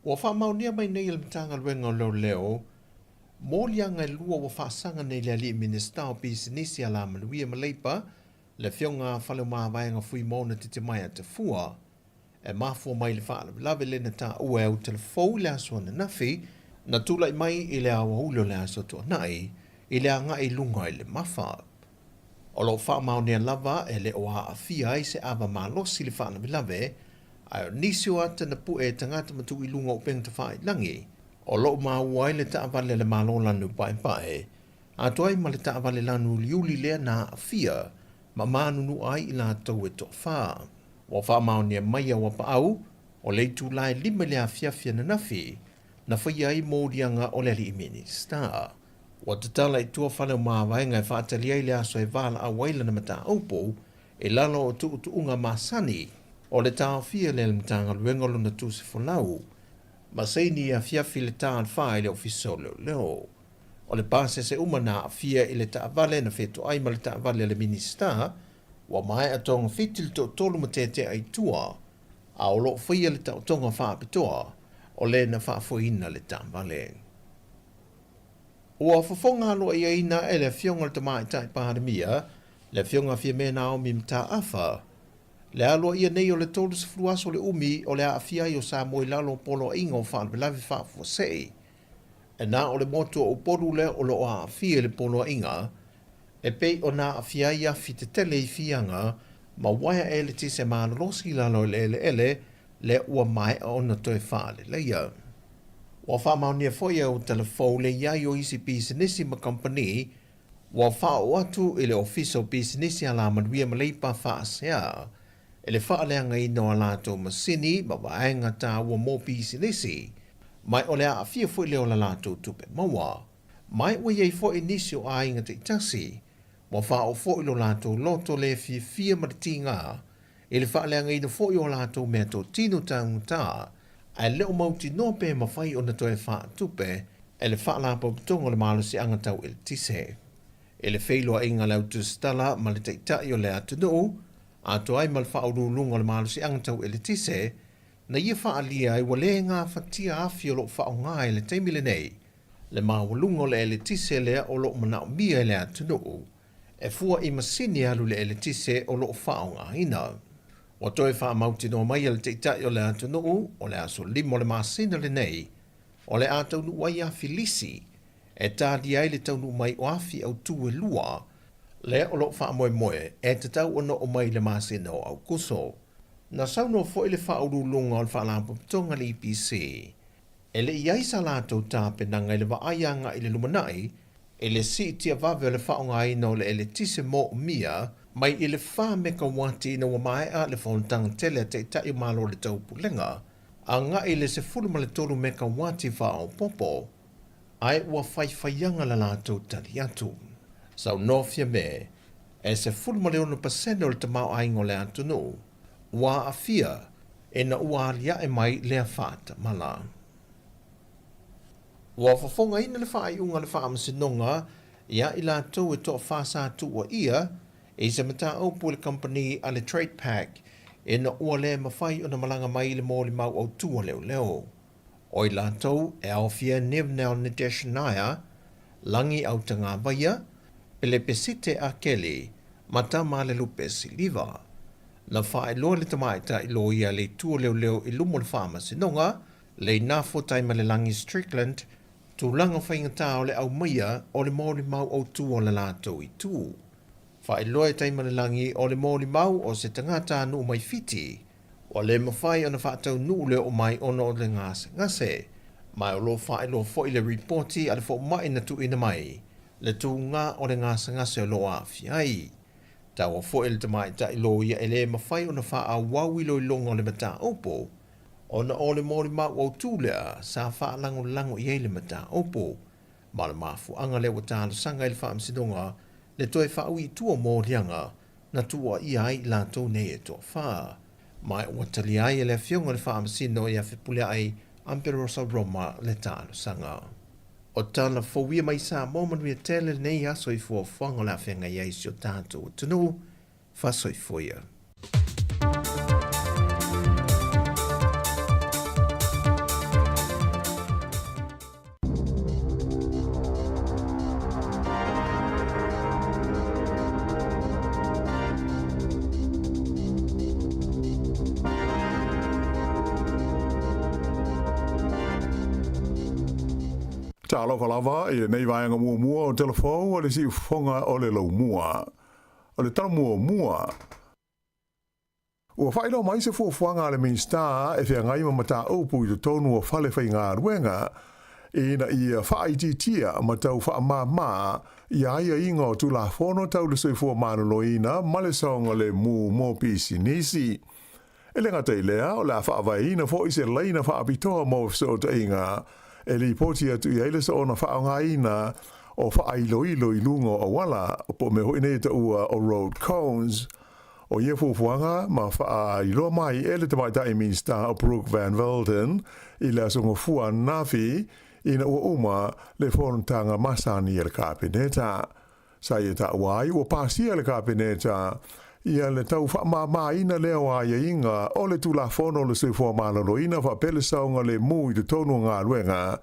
Ua faamaonia mai nei e le Matagaluega o Leoleo moliaga e lua ua faasaga nei le Alii Minisita o Pisinisi, Alamanuia ma Leipa, le Afioga Faleomavaega Fuimaona Titimaea Tafua, e mafua mai i le faalavelave lea na taua e Autelefou i le aso ananafi, na tulai mai i le aoauli o le aso Toonai i le agai i luga i le Mafa. O lo o faamaonia lava e le o aafia ai se ava malosi i le faalavelave, Ae o nisi o ata na puʻe e tagata ma tuu i luga o upega tafailagi, o lo o maua ai le taavale a le Malo lanu paepae. atoa ai ma le taavale lanu uliuli lea na aafia ma manunua ai i latou e toafa. Ua faamaonia mai e Auapaau o le itula e 5 i le afiafi ananafi na faia ai moliaga o le alii Minista. Ua tatala i tua fale o mavaega e faatali ai le aso e valaau ai lana mataupu i lalo o tuutuuga masani o le taofia lea e le Matagaluega o lona tusi folau ma saini afiafi le ta o le 4 i le Ofisa o Leoleo. O le pasese uma na aafia i le taavale na fetoai ma le taavale a le Minista ua maea togafiti le toatolu ma tetea i tua, a o loo faia le taotoga faapitoa o le na faafoeina le taavale. Ua fofoga aloaiaina e le Afioga i le Tamaitai Palemia, le Afioga Fiame Naomi Mataafa, le aloaia nei o le 30 aso le umi o le aafia ai o Samoa i lalo o Poloaiga o Faalavelave Faafuasei. E na o le motu o Upolu lea o loo aafia i le poloaiga, e pei ona aafia ai afi tetele i Fiaga ma uaea eletise malolosi i lalo i le eleele lea ua maea ona toe faaleleia. Ua faamaonia foi e Utalafou le i ai o isi pisinisi ma kamupani ua faaoo atu i le Ofisa o Pisinisi Alamanuia ma Leipa Faasea i le faaleagaina o a latou masini ma vaega taua mo pisinisi, mai o le aafia foi lea o la latou tupe maua. Mai ua i ai foi nisi o aiga taitasi ua faaoo foi lo latou loto le fiafia ma le tiga i le faaleagaina foi o a latou meatotino taugata, ae le o mautinoa pe mafai ona toe faatupe e le Faalapotopotoga o le Malosiaga Tau Eletise. I le feiloaiga a le Autusitala ma le Taitai o le atunuu, atoa ai ma le Faauluuluga o le Malosiaga Tau Eletise, na ia faaalia ai ua le gafatia afi o lo o faaaoga i le taimi lenei le maualuga o le eletise lea o lo o manaomia e le atunuu e fua i masini alu i le eletise o lo o faaaogaina. Ua toe faamautinoa mai e le Taitai o le atunuu o le aso 5 o le masina lenei o le a taunuu ai afi lisi e talia ai le taunuu mai o afi autū e lua lea o lo o faamoemoe e tatau ona oo mai i le masina o Aokuso. Na saunoa foi le Faauluuluga o le Faalapotopotoga a le EPC e le i ai sa latou tapenaga i le vaai agai i le lumanai i le siitia vave o le faaaogaina o le eletise moomia mai i le 4 mekauati ina ua maea le fonotaga tele a Taitai o Malo o le Taupulega agai i le 13 mekauati faaopoopo, ae ua faifaiaga la latou tali atu. Saunoa Fiame, e 16% o le tamaoaiga o le atunuu ua aafia ina ua aliae mai lea faatamala. Ua fofogaina le faaiuga a le Faamasinoga ia i latou e toafa sa tuuaia i se mataupu i le kamupani a le Trade Pack ina ua le mafai ona malaga mai i le molimau autu a leoleo. O i latou e aofia Nivnel Nidesh Nair, Lagi Autagavaia, Pelepesite Akeli ma Tamalelupe Siliva. Na faailoa le tamaitai loia le itu o leoleo i luma o le Faamasinoga, Leinafo Taimalelagi Strickland, tulaga faigata o le aumaia o le molimau autu o le latou itu. Faailoa e Taimalelagi o le molimau o se tagata nuu mai Fiti, ua le mafai ona faataunuu le oo mai ona o le gasegase, ma o lo o faailoa foi le ripoti a le fomai na tuuina mai le tuga o le gasegase o lo o aafia ai. Taua foi le tamaitai loia e le mafai ona faaauau iloiloga o le mataupu ona o le molimau autū lea sa faalagolago i ai le mataupu, ma o le mafuaaga lea ua talosaga ai le Faamasinoga le toe faaui i tua o moliaga na tuuaia ai i latou nei e toafa. Ma ua talia ai e le Afioga i le Faamasino ia Fepuleai Amperosa Roma le talosaga. O tala fou ia mai Samoa manuia tele lenei aso i fuafuaga o le a feagai ai si o tatou atunuu. Faasoifua ia. Talofa lava i lenei vaega muamua o Telefou a le Siufofoga o le Laumua. O le tala muamua, ua faailoa mai se fuafuaga a le Minisita e feagai ma mataupu i totonu o fale faigaluega. ina ia faaitiitia ma tau faamāmā ia aiaiga o Tulafono tau le soifua maloloina ma le saogalemu mo pisinisi. E le gata i lea, o le a faavaeina foi se laina faapitoa mo fesootaiga e lipoti atu i ai le soona faaaogaina o faailoilo i luga o auala, po o mea foi nei e taua o road cones. O ia fuafuaga ma faailoa mai e le Tamaitai Minisita o Brooke Van Velden i le Aso Gafua ananafi ina ua uma le fonotaga masani a le Kapeneta. Sa ia taua ai ua pasia e le Kapeneta ia le tau faamāmāina lea o aiaiga o le Tulafono o le Soifua Maloloina faapea le saogalemu i totonu o galuega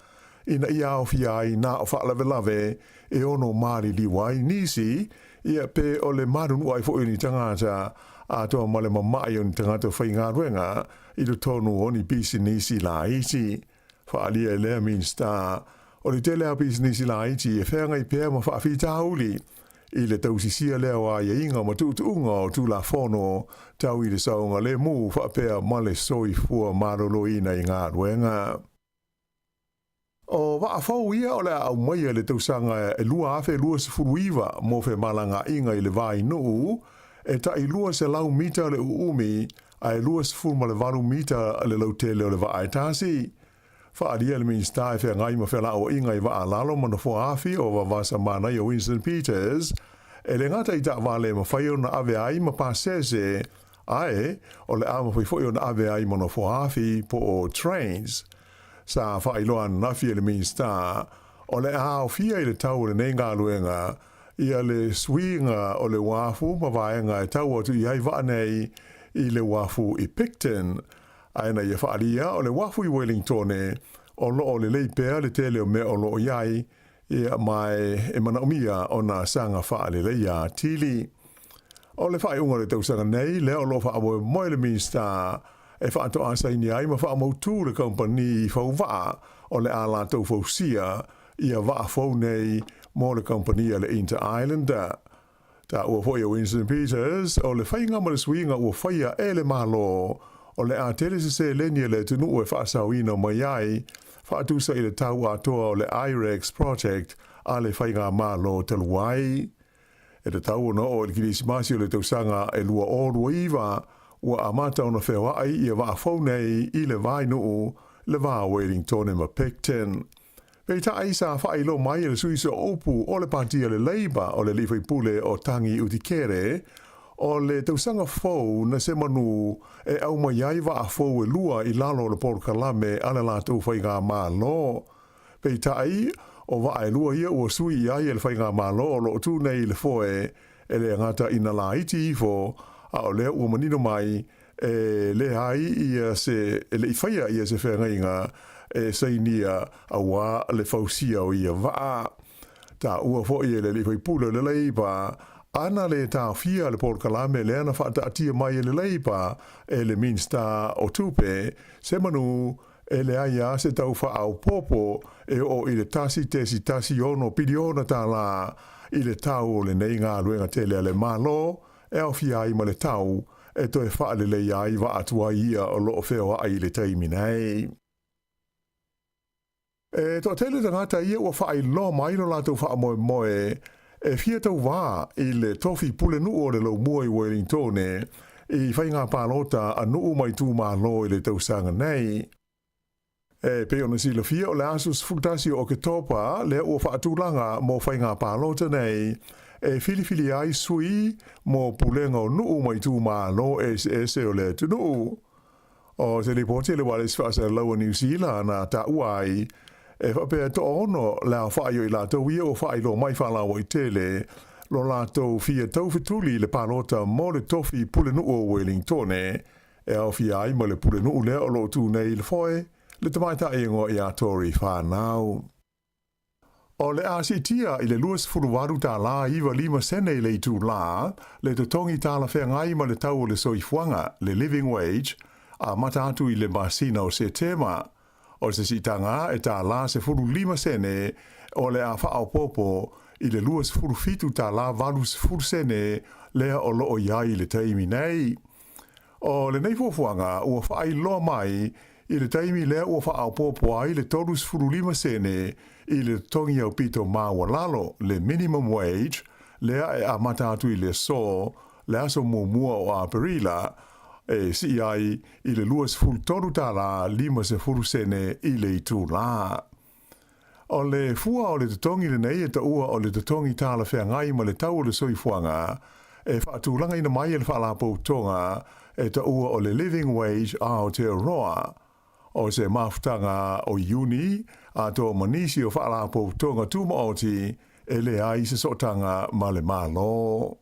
ina ia aofia ai na o faalavelave e ono maliliu ai nisi, ia pe o le malunua ai foi o ni tagata atoa ma le mama'i o ni tagata faigaluega i totonu o ni pisinisi laiti. Faaalia e lea Minisita, o le tele a pisinisi laiti e feagai pea ma faafitauli i le tausisia lea o aiaiga ma tuutuuga o Tulafono tau i le saogalemu faapea ma le soifua maloloina i galuega. O vaa fou ia o le a aumaia i le tausaga e 2029 mo femalagaaiga i le va i Nuu, e tai 200 mita le uumi ae 28 mita le lautele o le vaa e tasi. Faaalia e le Minisita e feagai ma felauaiga i vaa lalo ma nofoa afi o Vavasa Manaia Winston Peters, e le gata i taavale e mafai ona ave ai ma pasese, ae o le a mafai foi ona ave ai ma nofoa afi po o trains. Sa faailoa ananafi e le Minisita, o le a aofia i le tau o lenei galuega ia le suiga o le uafu ma vaega e tau atu i ai vaa nei i le uafu i Picton. Ae na ia faaalia o le uafu i Wellingtone o lo o lelei pea le tele o mea o lo o i ai, ia, ma e manaomia ona saga faaleleia atili. O le faaiuga o le tausaga nei, lea o lo o faamoemoe le Minisita e faatoa saini ai ma faamautū le kamupani fauvaa o le a latou fausia ia vaa fou nei mo le kamupani a le Inter Islander. Taua foi e Winston Peters, o le faiga ma le suiga ua faia e le Malo, o le a tele se seleni a le atunuu e faasaoina mai ai, faatusa i le tau atoa o le IREX Project a le Faigamalo talu ai. E tatau ona oo i le Kerisimasi o le tausaga e 2029, ua amata ona feoai ia vaa fou nei i le vainuu, le va o Wellingtone ma Picton. Peitai, sa faailoa mai e le sui sooupu o le Pati a le Labour o le alii faipule o Tangi Utikere, o le tausaga fou na se manu e aumai ai vaa fou e lua i lalo o le polokalame a le latou faigamalo. Peitai, o vaa e lua ia ua sui i ai e le Faigamalo o lo o tu nei i le foe, e le gata ina laiti ifo, a o lea ua manino mai, e leai ia se, e le i faia ia se feagaiga e sainia auā le fausia o ia vaa. Taua foi e le alii faipule o le Labour, ana le taofia le polokalame lea na faataatia mai e le Labour e le Minista o Tupe, se manu E leai lava se tau faaopoopo e oo i le $1.16 piliona i le tau o lenei galuega tele a le Malo e aofia ai ma le tau e toe faaleleia ai vaa tuai ia o lo o feoai i le taimi nei. E toatele tagata ia ua faailoa mai lo latou faamoemoe e fia tauvā i le tofi pulenuu o le Laumua i Wellingtone i faiga palota a nuu ma itumalo i le tausaga nei. E pei ona silafia o le aso 11 o Oketopa lea ua faatulaga mo faiga palota nei e filifili ai sui mo pulega o nuu ma itumalo eseese o le atunuu. O se lipoti a le Ualesi Faasalalau a Niu Sila na taua ai, e faapea e toaono le aofai o i latou ia ua faailoa mai faalauaitele lo latou fia taufetuli i le palota mo le tofi pulenuu o Wellingtone, e aofia ai ma le pulenuu lea o lo o tu nei i le foe, le tamaitai igoa ia Tory Whanau. O le a siitia i le 28 tālā 95 sene i le itulā, le totogi talafeagai ma le tau o le soifuaga, le living wage, amata atu i le masina o Setema. O se siitaga e tālā 15 sene o le a faaopoopo i le 27 tālā 80 sene lea o lo o i ai i le taimi nei. O lenei fuafuaga ua faailoa mai i le taimi lea ua faaopoopo ai le 35 sene i le totogi aupito maualalo, le minimum wage, lea e amata atu i le aso, le aso muamua o Aperila, e sii ai i le $23.50 sene i le itulā. O le fua o le totogi lenei e taua o le totogi talafeagai ma le tau o le soifuaga e faatulagaina mai e le Faalapotopotoga e taua o le Living Wage Aotearoa. O se mafutaga o Iuni atoa ma nisi o Faalapotopotoga Tumaoti e leai se sootaga ma le Malo.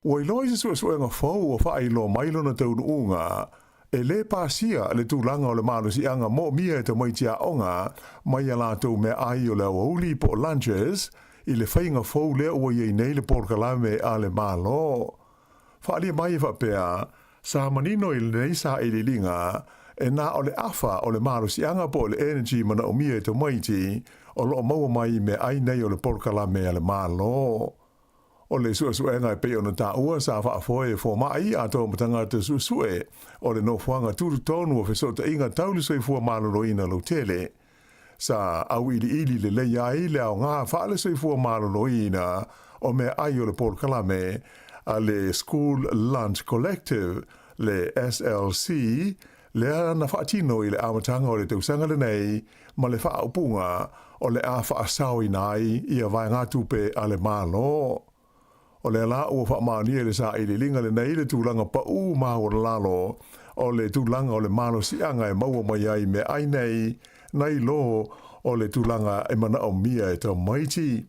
Ua iloa i se suesuega fou ua faailoa mai lona taunuuga, e lē pasia le tulaga o le malosiaga moomia e tamaiti aoga mai a latou meaai o le aoauli po o lunches i le faiga fou lea ua i ai nei le polokalame a le Malo. Faaalia mai e faapea, sa manino i lenei sailiiliga, e na o le afa o le malosiaga po o le energy manaomia e tamaiti o lo o maua mai i meaai nei o le polokalame a le Malo. O le suesuega e pei ona taua sa faafoe e fomai atoa ma tagata suesue o le nofoaga tutotonu o fesootaiga tau le soifua maloloina lautele. Sa auiliili lelei ai le aoga faale-soifua maloloina o meaai o le polokalame a le School Lunch Collective, le SLC, lea na faatino i le amataga o le tausaga lenei ma le faaupuga o le a faasaoina ai ia vaegatupe a le Malo. O lea la ua faamaonia i le sailiiliga lenei le tulaga paū maualalalo o le tulaga o le malosiaga e maua mai ai meaai nei nai lo o le tulaga e manaomia e tamaiti.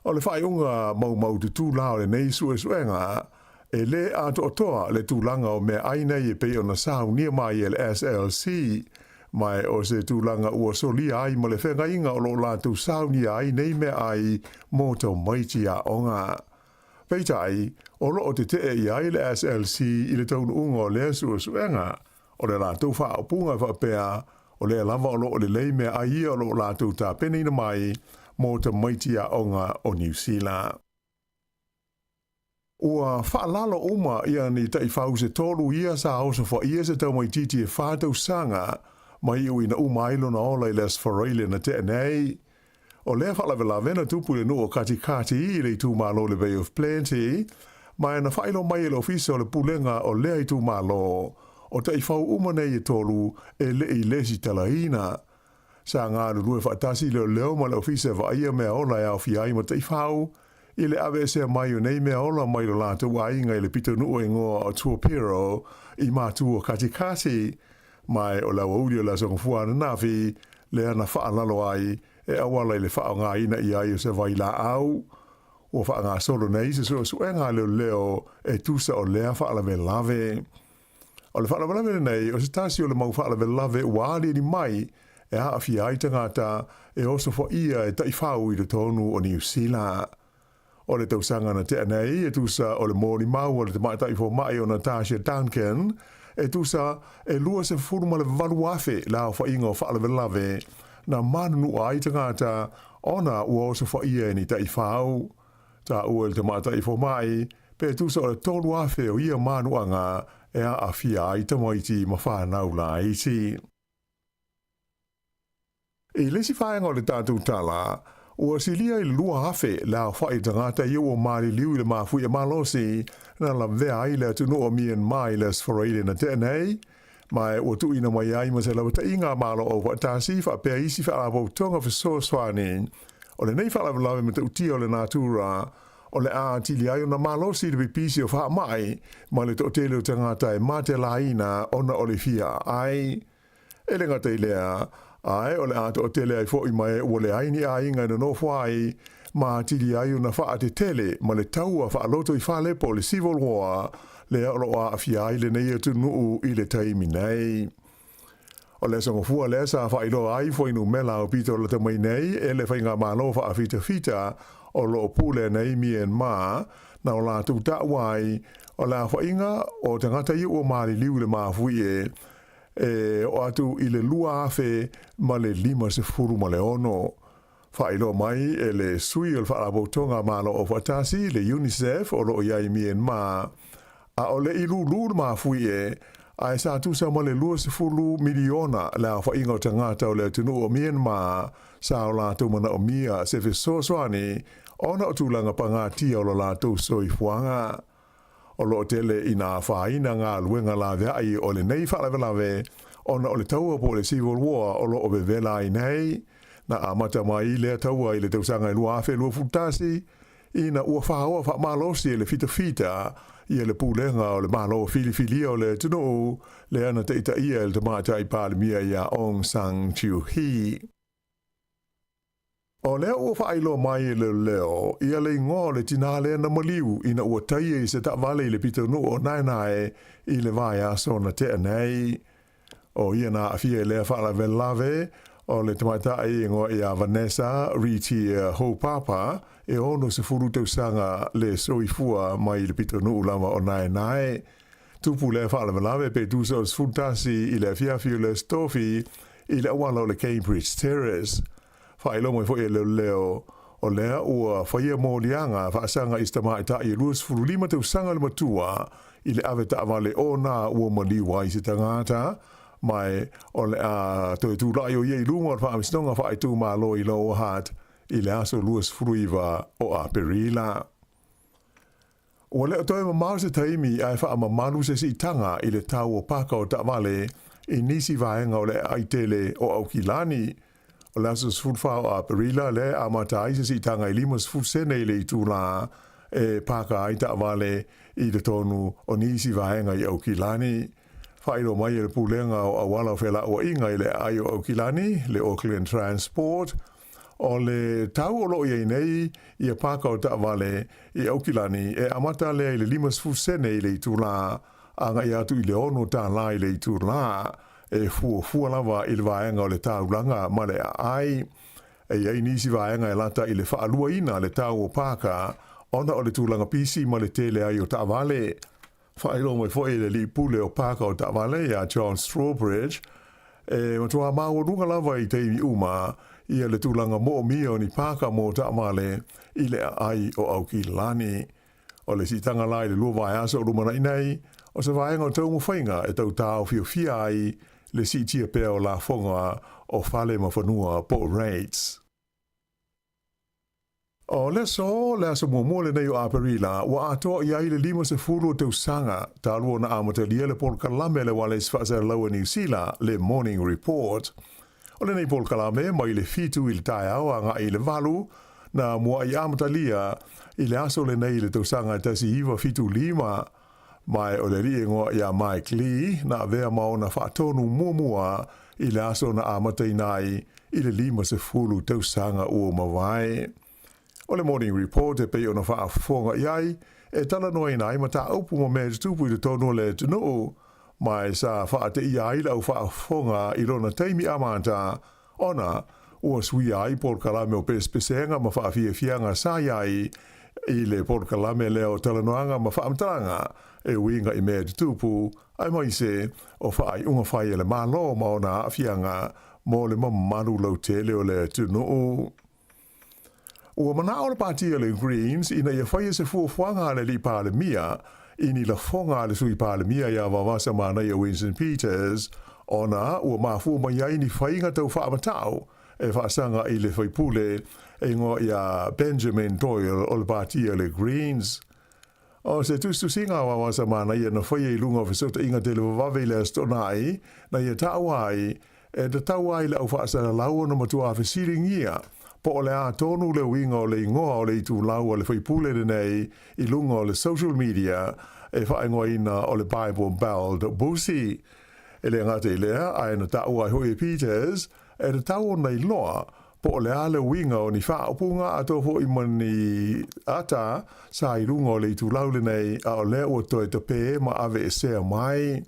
O le faaiuga maumaututu la o lenei suesuega, e lē atoatoa le tulaga o meaai nei e pei ona saunia mai e le SLC, ma o se tulaga ua solia ai ma le feagaiga o lo o latou saunia ai nei meaai mo tamaiti aoga. Peitai, o lo o tetee i ai le SLC i le taunuuga o lea suesuega, O le latou faaupuga e faapea, o lea lava o lo o lelei meaai ia o lo o latou tapenaina mai mo tamaiti aoga o Niu Sila. Ua faalalo uma ia ni taifau se tolu ia sa osofaia se tamaitiiti e fa tausaga mai iuina uma ai lona ola i le Aso Faraile na tea nei. O lea faalavelave na tupu i le nuu o Katikati i le itumalo o le Bay of Plenty, ma e na faailoa mai e le Ofisa o le Pulega o lea itumalo, o taifau uma nei e tolu e le i lesitalaina. Sa galulue faatasi leoleo ma le Ofisa e vaaia meaola e aofia ai ma taifau, i le aveesea mai o nei meaola mai lo latou aiga i le pitonuu e igoa o Tuapiro i Matua Katikati, Ma o le aoauli o le Aso Gafua ananafi, lea na faalalo ai e auala i le faaaogaina i ai o se vailaau. Ua faagasolo nei se suesuega a leoleo e tusa o lea faalavelave. O le faalavelave lenei o se tasi o le mau faalavelave ua aliali mai e aafia ai tagata e osofaia e taifau i totonu o Niu Sila. O le tausaga na tea nei, e tusa o le molimau a le tamaitai fomai o Natasha Duncan, e tusa e 28,000 le aofaiga o faalavelave na manunua ai tagata ona ua osofaia e ni taifau. Taua e le tamaitai fomai, pe tusa o le 3,000 o ia manuaga e aafia ai tamaiti ma fanau laiti. I le isi vaega o le tatou tala, ua silia i le 2,000 le aofai o tagata ia ua maliliu i le mafuie malosi na lavea ai le atunuu o Myanmar i le Aso Faraile na tea nei, ma ua tuuina mai ai ma se lavataʻiga a Malo Aufaatasi faapea isi faalapotopotoga fesoasoani. O lenei faalavelave matautia o le natura o le a atili ai ona malosi le pipisi o faamai ma le toatele o tagata e matelaina ona o le fia aai. E le gata i lea, ae o le a toatele ai foi ma e ua leai ni aiga e nonofo ai, ma atili ai ona faatetele ma le taua faaloto i fale po o le Civil War lea o lo o aafia ai lenei atunuu i le taimi nei. O le aso Gafua lea sa faailoa ai fuainumera aupito lata mai nei e le faigamalo faafitafita o lo o pule nei Myanmar na o latou taua ai o le aofaiga o tagata ia ua maliliu i le mafuie e oo atu i le 2056. Faailoa mai e le sui o le Faalapotopotoga a Malo Aufaatasi, le UNICEF, o lo o i ai i Myanmar, a o le i lūlū le mafuie, Ae sa tusa ma le 20 miliona le aofaiga o tagata o le atunuu o Myanmar sa o latou manaomia se fesoasoani ona o tulaga pagatia o lo latou soifuaga. O lo o tele ina afaina galuega laveai o lenei faalavelave ona o le taua po o le Civil War o lo o vevela ai nei. Na amata mai lea taua i le tausaga e 2021, ina ua faoa faamalosi e le fitafita ia le pulega o le Malo filifilia o le atunuu lea na taitaia e le Tamaitai Palemia ia Aung San Suu Kyi. O lea ua faailoa mai e leoleo ia le igoa o le tinā lea na maliu ina ua taia i se taavale i le pitonuu o Naenae i le vaiaso na tea nei. O ia na aafia i lea faalavelave o le tamaitai e igoa ia Vanessa Ritia Houpapa e 60 tausaga le soifua mai i le pitonuu lava o Naenae. Tupu lea faalavelave pe tusa o le 11 i le afiafi o le Aso Tofi i le auala o le Cambridge Terrace. Faailoa mai foi e leoleo, o lea ua faia moliaga faasaga i se tamaitai e 25 tausaga le matua i le ave taavale ona ua maliu ai se tagata, ma o le a toe tulai o ia i luga o le Faamasinoga Faaitumalo i Lower Hutt i le aso 29 o Aperila. Ua le o toe mamao se taimi ae faamamalu se siitaga i le tau o paka o taavale i nisi vaega o le aai tele o Aukilani. O le aso 14 o Aperila lea e amata ai se siitaga i 50 sene i le itulā e paka ai taavale i totonu o nisi vaega i Aukilani. Faailoa mai e le Pulega o Auala o Felauaiga i le Aai o Aukilani, le Auckland Transport, O le tau o lo o i ai nei ia paka o taavale i Aukilani e amata lea i le 50 sene i le itulā agai atu i le 6 tālā i le itulā, e fuafua lava i le vaega o le taulaga ma le aai. E i ai nisi vaega e lata i le faaluaina le tau o paka ona o le tulaga pisi ma le tele ai o taavale. Faailoa mai foi e le alii pule o paka o taavale ia John Strawbridge, e matuā maualuga lava i taimi uma ia le tulaga moomia o ni paka mo taavale i le aai o Aukilani. O le siitaga la i le lua vaiaso o lumanai nei, o se vaega o taumafaiga e tau taofiofia ai le siitia pea o lafoga o fale ma fanua po o rates. O le aso, le aso muamua lenei o Aperila, ua atoa i ai le 50 o tausaga talu ona amatalia le polokalame a le Ualesi Faasalalau a Niu Sila, le Morning Report. O lenei polokalame, mai le 7 i le taeao agai i le 8, na mua'i amatalia i le aso lenei i le tausaga e 1975, ma o le alii e igoa ia Mike Lee na avea ma ona faatonu muamua i le aso na amataina ai i le 50 tausaga ua mavae. O le Morning Report e pei ona faafofoga i ai, e talanoaina ai mataupu ma mea e tutupu i totonu o le atunuu, ma e sa faateia ai lau faafofoga i lona taimi amata ona ua suia ai polokalame o pesepesega ma faafiafiaga sa i ai i le polokalame lea o talanoaga ma faamatalaga e uiga i mea e tutupu, aemaise o faaiuga fai a le Malo ma ona aafiaga mo le mamalu lautele o le atunuu. Ua manao le Pati a le Greens ina ia faia se fuafuaga a le Alii Palemia i ni lafoga a le Sui Palemia ia Vavasa Manaia Winston Peters ona ua mafua mai ai ni faiga tau faamatau e faasaga i le faipule e igoa ia Benjamin Doyle o le Pati a le Greens. O se tusitusiga a Vavasa Manaia na faia i luga o fesootaiga televavave i le Aso Toonai na ia taua ai E tatau ai le au faasalalau ona matua fesiligia po o le a tonu le uiga o le igoa o le itulau a le faipule lenei i luga o le social media e faaigoaina o le Bible Belt Busi. E le gata i lea, ae na taua ai hoʻi e Peters, e tatau ona iloa po o le a le uiga o ni faaupuga atoa foʻi ma ni ata sa i luga o le itulau lenei a o lea ua toe tapē ma aveesea mai.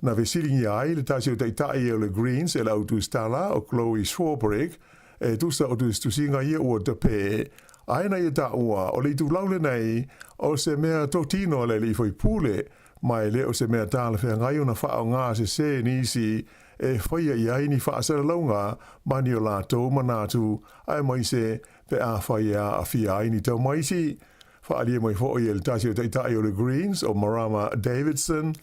Na fesiligia ai le tasi o taitai o le Greens e le autusitala o Chloe Swarbrick e tusa o tusitusiga ia ua tapē, ae na ia taua o le itulau lenei o se mea totino a le alii faipule, ma e le o se mea talafeagai ona faaaoga sesē nisi e faia i ai ni faasalalauga ma ni o latou manatu aemaise pe afai e aafia ai ni taumaiti. Faaalia mai foi e le tasi o taitai o le Greens o Marama Davidson.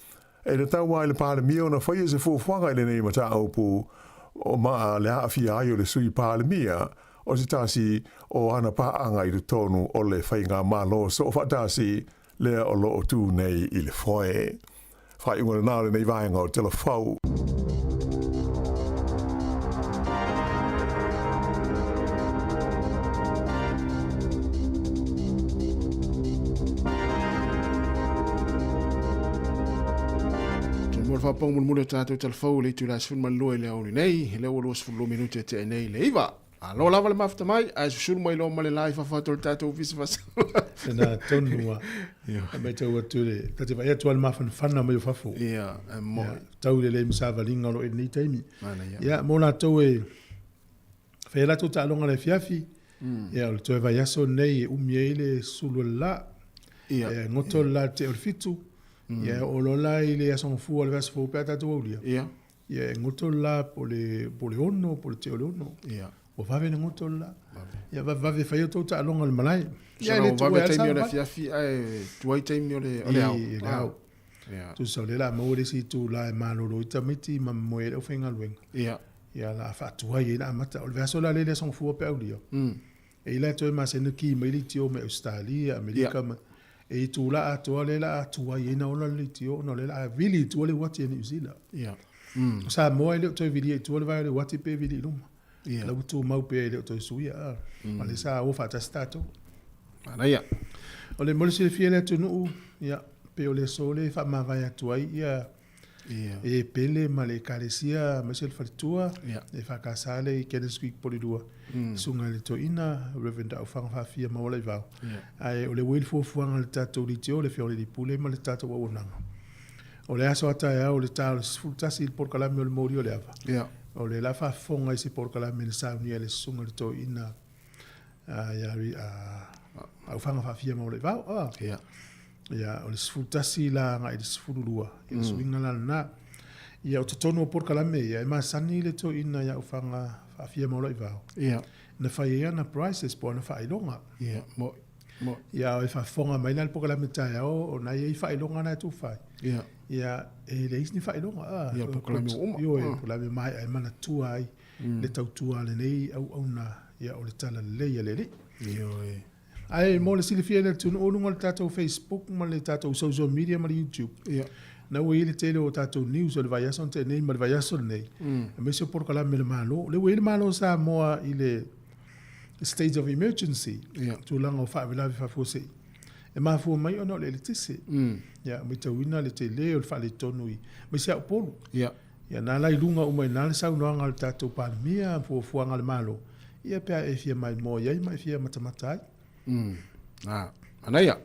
E tatau lava i le Palemia ona faia se fuafuaga i lenei mataupu o ma le aafia ai o le Sui Palemia o se tasi o ana paaga i totonu o le Faigamalo Soofaatasi lea o lo o tu nei i le foe. Faaiuga lena o lenei vaega o Tala Fou. Mo le faapau mulimuli o tatou talafou i le itula 12 i le aoauli nei, lea ua 22 minute e tea nei le 9. Malo lava le mafuta mai, ae susulu mai loa ma le la i fafo atu o le tatou ofisa faasala. Lena tonu a. E matau atu le, ta te vaai atu lava i le mafanafana mai o fafo. Ia, e moni. Ia, tau le lei ma savaliga o lo o i lenei taimi. Manaia. Ia, mo latou e fai ai latou taaloga i le afiafi, ia, o le toe vaiaso lenei e umi ai le sulu o le la. Ia. E goto le la i le tea o le 7, ia, e oo loa la i le Aso Gafua o le vaiaso fou pe a tatou aulia. Ia. Ia e goto le la po le po le 6 po le tea o le 6. Ia. Ua vave ona goto le la. Ia vave vave fai outou taaloga i le malae. Ia e le tuua ai le taimi o le afiafi ae tuai taimi o le o le ao. I le ao. Ia. Tusa o lea o le a maua le isi itula e malolo ai tamaiti ma moe ai le aufaigaluega. Ia. Ia o le a faatuai ai le amata. O le vaiaso la lea i le Aso Gafua pe aulia. E i la e toe masani ona ki mai leitio mai Ausetalia, Amerika ma e itula atoa lea o le a tuai ai ona ola le leitio ona o lea o le a vili i tua le uati a Niu Sila. O Samoa e le o toe vilia i tua le vae o le uati pe vili i luma. La ua tumau pea e le o toe suia. Ma lea sa o faatasi tatou. Manaia. O le mo le silafia e le atunuu, ia, pei o le aso lea e faamavae atu ai ia E pele ma le Ekalesia aemaise le faletua e FKS lea i Cannons Creek Polilua, Susuga i le Toeaina Reverend Aofaga Faafia Maualaivao. Ae o lea ua i ai le fuafuaga a le tatou Leitio, le Afioga i le Alii Pule ma le tatou auaunaga. O le aso a taeao i le ta o le 11 i le polokalame o le moli o le ava, o lea o le a faafofoga i se polokalame na saunia e le Susuga i le Toeaina ia Aofaga Faafia Maualaivao. Ia, o le 11 la agai i le 12, ia le suiga la lena. Ia, o totonu o polokalame ia, e masani le toeaina ia Aofaga Faafia Maulaivao. Ia. Na fai ai ana prizes po o ana faailoga. Ia, mo, mo. Ia, e faafofoga mai la le polokalame taeao, o na e i ai faailoga na e tufa ai. Ia. Ia, e leai ni faailoga. A, ia, polokalame ua uma. Ioe, polokalame maea e manatua ai le tautua a lenei auauna, ia, o le talalelei a le Alii. Ioe. Ae mo le silafia e le atunuu i luga o le tatou Facebook ma le tatou social media ma le YouTube, Ia. na ua i ai le tele o tatou news o le vaiaso na tea nei ma le vaiaso lenei, aemaise o polokalame a le Malo. O lea ua i ai le Malo o Samoa i le state of emergency, Ia. tulaga o faalavelave faafuasei. E mafua mai ona o le eletise. Ia, matauina le tele o le faaletonu i, aemaise lava Upolu. Ia. Ia, na la i luga uma i ina le saunoaga a le tatou Palemia, fuafuaga a le Malo, ia pe a e fia maimoa i ai ma e fia matamata ai. A, manaia.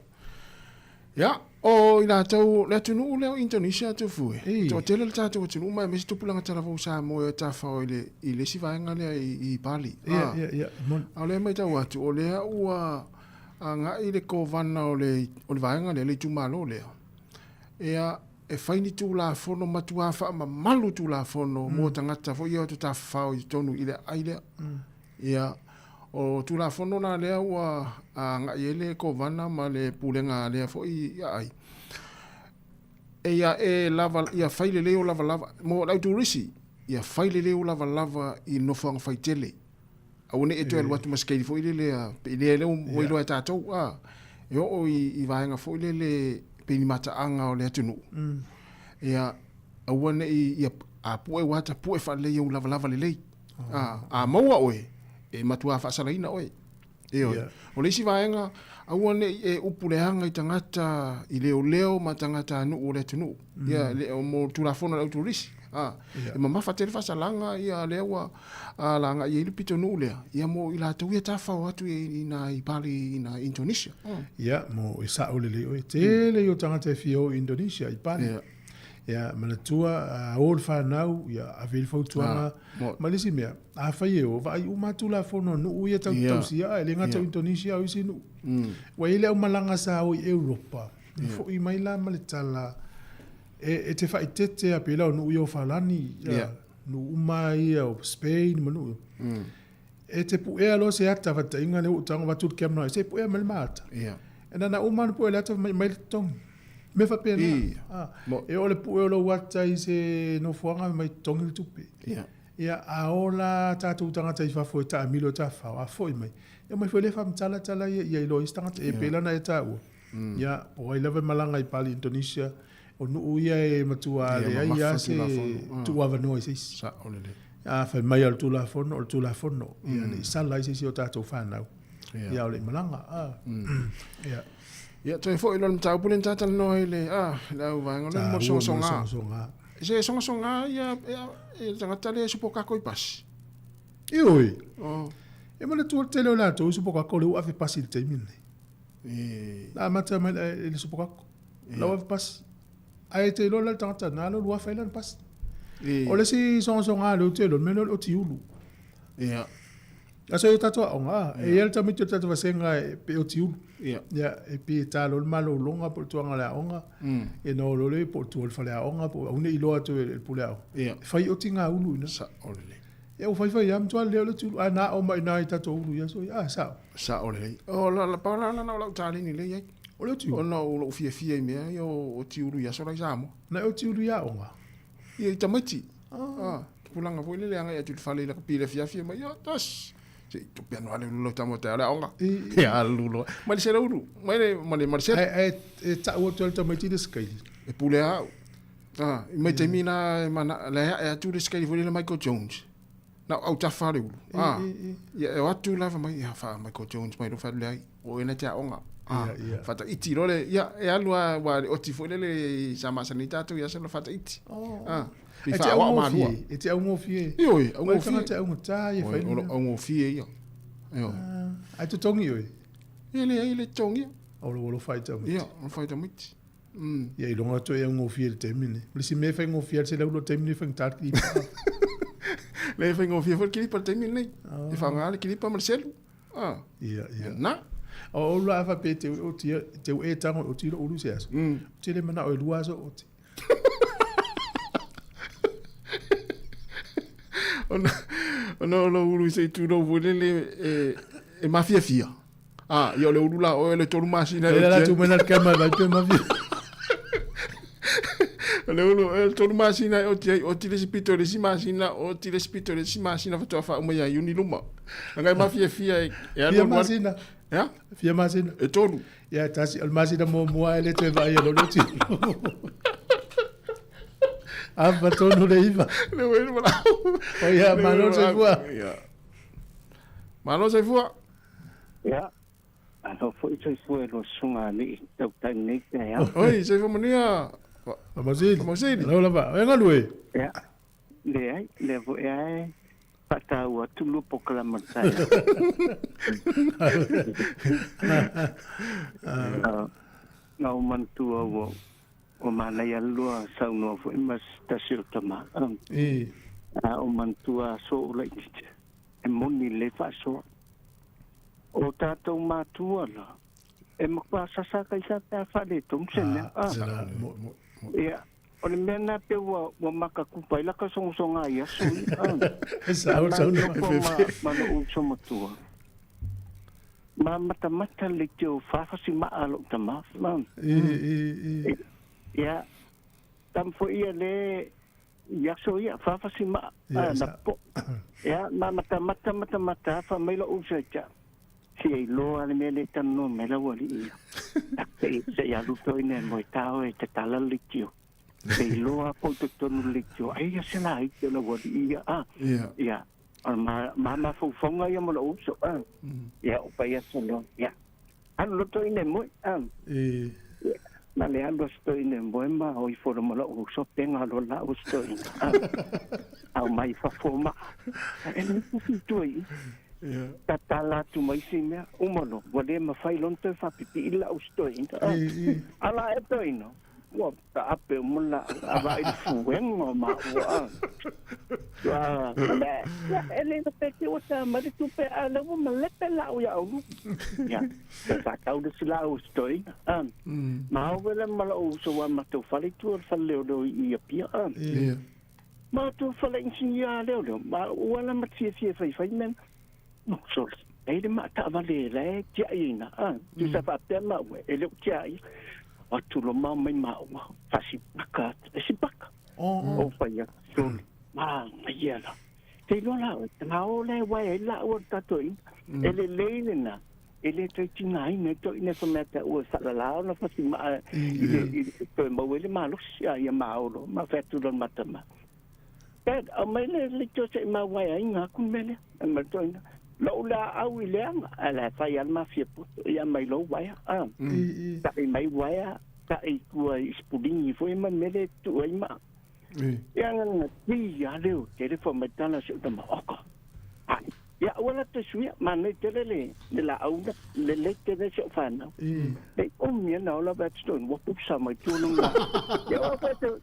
Ia, o i latou, le atunuu lea o Indonesia atu fue. Ei. Toatele le tatou atunuu mai aemaise tupulaga talavou Samoa e tafao i le, i le isi vaega lea i, i Bali. Ia, ia, ia, moni. A o lea e matau atu, o lea ua agai le kovana o le, o le vaega lea, le itumalo lea. Ia, e fai ni tulafono matuā faamamalu tulafono mo tagata foi ia o te tafafao i totonu i le aai lea. Ia, o tulafono la lea ua agai ai le kovana ma le pulega a lea foi aai. E ia e lava, ia fai lelei o lavalava, mo le au turisi, ia fai lelei o lavalava i nofoaga faitele. Aua ne i e toe alu atu ma se keili foi lele a, pe i lea ua iloa e tatou, a, e oo i vaega foi lele pei ni mataaga o le atunuu. Ia, aua ne i, ia, a pue ua ata, pue faalelei ou lavalava lelei. A, a maua oe, e matuā faasalaina oe. Ioe. O le isi vaega, aua ne i e upu leaga i tagata i leoleo ma tagata nuu o le atunuu. Ia, le, o mo Tulafono a le au turisi. A, e mamafa tele faasalaga ia lea ua laga i ai le pitonuu lea, ia mo i latou ia tafafao atu i nai Bali i nai Indonesia. Ia, mo e sao lelei oe. Tele ia o tagata e fia o i Indonesia, i Bali. Ia, manatua, a o le fanau, ia, ave i le fautuaga. Ma le isi mea, afai e o, vaai uma lava Tulafono a nuu ia tatou te tausia, e le gata o Indonesia a o isi nuu. Ua i ai le aumalaga sa o i Europa, foi mai la ma le tala, e te faaeteete lava pei la o nuu ia o Falani, nuu uma lava ia o Spain ma nuu ia. E te puea loa se ata faataitaiga lea ua ou tago avatu le camera, se i puea mai le ma ata. E na ona uma lava ona pue o le ata mai le totogi. Mea faapena. E oo le pue o lou ata i se nofoaga mai totogi le tupe. Ia, a ola tatou tagata i fafo e taamilo e tafafao, a foi mai, e omai foi lea faamatala tala ia ia iloa ai isi tagata. E pei la ona e taua, ia, po o ai lava e malaga i Bali, Indonesia, o nuu ia e matua leai lava se tuuavanoa i se isi. A fai mai lava o le Tulafono, o le Tulafono, ia ne i sala ai se isi o tatou fanau, ia a o le i malaga. Ia. Ia, toe foi loa le mataupu lea na talatalanoa ai le, le au vaega lea mo le sogasoga. Se sogasoga ia, ia, e le tagata lea e supokako i pasi. Ioe. Oh. E manatua le tele o latou i supokako lea ua ave pasi i le taimi lenei. E. Na amata mai i le supokako. La ua ave pasi. Ae te iloa la le tagata na alu alu afa ai lana pasi. E. O le isi sogasoga lea ou te iloa, o le mea lea o le oti ulu. Ia. Aso i o tatou aoga, e i ai le tamaiti o le tatou vasega e pe oti ulu. Ia. Ia, e pei e ta loa le malologa po o le tulaga o le aoga, ia ona o loa lea po o tua i le faleaoga po o aua ne i iloa atu e le pule aoga. Ia. E fai oti ngā ulu i ina. Sao lelei. Ia ua faifai lava, matua lelei o le oti ulu, ae na ao mai i ina i tatou ulu i aso ia. Ah, sao. Sao lelei. O la, la, pau la, la, o lau taleni lea i ai. O le oti ulu? Ona o lou fiafia i mea ia o oti ulu i aso la i Samoa. Na e oti ulu i aoga? Ia i tamaiti. Ah. Tupulaga foi lele agai atu i le fale i lakapi i le afiafi mai, ia, tas. Se i tope anu ale ulu lau tama o taeao le aoga. Ia alu loa. Mai le sela ulu, mai le, ma le, ma le sela. Ae, ae e tau atu ai le tamaiti le sikaili. E pule lava au. Ah, i mai taimi la e mana, la e ae atu le sikaili foi lele Michael Jones. Na o autafa le ulu. Ah, ia e o atu lava mai, ia wha Michael Jones mai lo whalu leai. O ena te aoga. Ah, Ia, ia. Whataiti loa le, ia, e alu a, ua le oti foi lele i sa masani tātou ia sa whataiti. Oh. Ah, i E te whaawao augofie, malua. e te augofie. Ioe, Oi, augofie. tagata augata ia Oi, whai o lo mea. augofie ia. Ioe. Ah, ai totongi oe. Ia le, ai le totongi ia. O lo alo whai tamaiti. Ia, o whai tamaiti. Ia, i longa atu e augofie le taimi nei. O le isi mea e faigofie ai le selau loa taimi nei faigata le kilipa. Le faigofie foi le kilipa le taimi lenei. E whaanga le kilipa ma le selu. Ah. Ia, ia. Na. O o la fa pe te o ti te o e tango o ti lo ulu se aso. Te le mana o e lua aso o ti. Ona, ona o lo ulu se tu lo foi lele e, e mafiafia. Ah, ia o le ulu la o le tolu masina. E la tu mena le kama vai pe mafia. O le ulu, e le tolu masina e oti ai, oti le isi pito i le isi masina, oti le isi pito i le isi masina faatoa faauma ia Iuni luma. Laga e mafiafia e, e alu Fia alu alu. masina. Ia? Fia masina. E tolu. Ia, tasi, o le masina muamua e le toe vaai e lo le oti. Ava tonu le iva. Le ue le malau. O ia, malo soifua. Ia. Malo soifua. Ia, alo foi soifua e lo susuga alii tautai nei taeao. Oi, soifua manuia. Faamausili. Faamausili. Lau lava. E galue. Ia, leai, lea foi lava e faataua atu lua polokalame o le taeao. Na ou manatua ua ua manaia le lua saunoa foi ma se tasi o tama. E. A o manatua aso o laitiiti e moni le faasoa. O tatou matua la e matua sasa kai sa pe a faaletonu se mea. Ia, o le mea lena pe ua ua makakupa ai laka sogasoga i aso ia. E sao le saunoa. Ma ma lou uso matua. Ma matamata le leitio o fafasimaa a lou tama. E, e, e. Ia, tama foi ia le i aso ia, fafasimaa Ia, na sa. po. Ia, ma matamata matamata fa mai lou uso ia te au. Si e iloa le mea lea e talanoa mai lau alii ia. Se'i alu toina e moe tao e tatala le leitio. Se iloa po i totonu le leitio. Ai ia se laiti o lau alii ia. Ah, Ia. ia. O le ma ma mafaufauga ia mo lou uso. Ah. Ia, o paia solo. Ia. Alu loa toina e moe. Ah. E. Na le alu aso toeina e moe ma o ifo loa ma lou uso pega loa lau aso toeina. Ah. Au mai fafo o maa. E le pufi tua i i. Ia. Tatala atu mai isi mea, uma loa, ua le mafai loa ona toe faapipii lau aso toeina. Ah. E, e. Ala e toeina. Ua taape uma laau, a vaai le fuega o maua. Ah. Ah, le, ia, e le faapea te ua ta mai le tupe, a lea ua malepe laau iā aulu. Ia, e faatau le isi laau aso toeina. Ah. Ma oo vele ma lou uso ua matou fale i tua o le fale leoleo i Apia. Ah. Ia. Matou fale inisinia leoleo, ma ua la ma fiafia faifai mea. No, sole. E le maataavale e la e tiai ina. Ah, tusa faapea maua, e le o tiai. Atu lo mau mai maua, faasipaka atu, e sipaka. Ou fai atu, sole, manaia la. Te iloa la oe, tagao lea e uaea ai laau o le tatou aiga. E lelei lena, e le toe tigaina ai toeaiina e fai mai ia te au e faalala ona fasimaa i le, i le, toe maua ai le malosi, a ia maolo. Ma fai atu loa i le ma tama, Dad, aumai le leitio se i ma uaeaina atu le mea lea. Fai mai le toeaina, Lou laau i leaga, ae la e fai lava le mafia poto, ia aumai lou uaea. Ta'i mai uaea, ta'i i tua i sipuligi foi ma le mea lea e tuu ai maa. Ia na na ti lava leo tele fai mai tala si ou tama, Oka, ai, ia aua la toe suia, manaia tele le le laau na, lelei tele si ou fanau. Nei umi ana ola vae atu toeaina, ua pusa mai tua lona laau. Ia ua fai atu,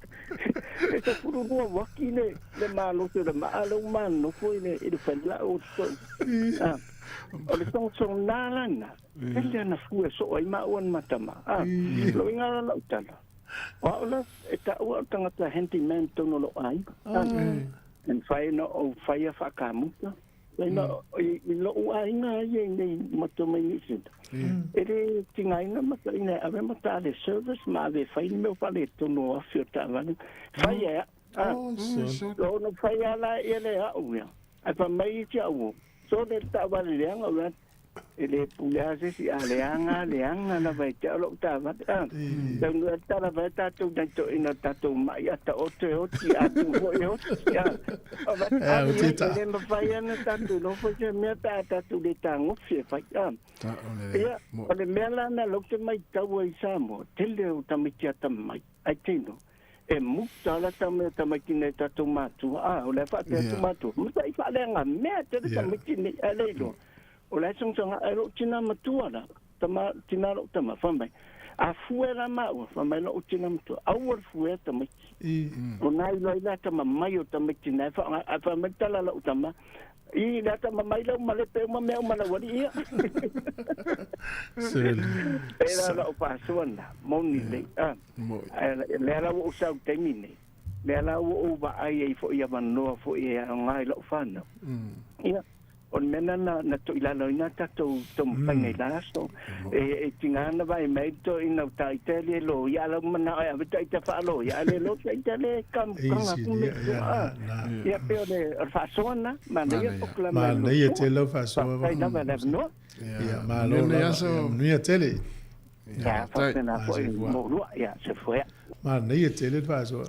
e 12 uaki le le malosi o le maa lea ua manofo i le i le falelau o toeaina. O le sogasoga lana, tele ana fua e soo ai maua na ma tama. Lou iga la lau tala, o au la e taua o le tagata handyman totonu o lou aiga. E mafai ona ou faia faakamuta. Laina, i lou aiga ia i nei matua mai Niu Sila, e le tigaina mataina e ave mata le service ma ave e fai le mea o faaletonu o afi o taavale. Fai e au. Ono fai lava la ia le au ia. Ae fai mai isi au, sole le taavale leaga o e le pule lava se isi, a leaga leaga lava e te au lou taavale. Taunuu atu tala fai tatou nai toeaiina o tatou mai a taoto e oti, a tu foi e oti. E le mafai lava ona tatou iloa foi se mea pe a tatou le tagofi e fai. Ia, o le mea la na lea ou te matau ai i Samoa, tele o tamaiti atamamai, ai tino, e muta la tamaiti nei tatou matua, a, o lea faapea atu matua, matai faaleagamea tele tamaiti nei, ae le iloa, o la e sogasoga, ae lou tina matua la, tama, tina lou tama, fai mai, a fue la maua, fai mai lou tina matua, aua le fuea tamaiti. O na iloa ai le atamamai o tamaiti na e faaaoga, ae fai mai le tala a lou tama, I le atamamai lau malepe uma mea uma lau alii ia. E la lau faasoa na, moni lelei. Lea la ua ou sau i le taimi nei, lea la ua ou vaai ai foi i avanoa foi e aoga i lau fanau. Ia, o le mea lena na toilaloina a tatou taumafaiga i la aso. E tiga ona vaai mai le toeaina o Taita e le loia, a o lau manao e ave Taita faaloia, ae le lo Taita le kamukaga atu me tua. Ia pei o le faasoa lena, manaia le polokalame a le Manaia tele lau faasoa. Faafetai lava i le avanoa. Ia, malo lava. Ia manuia tele. Ia, faapena foi mo lua. Ia, soifua ia. Manaia tele le faasoa.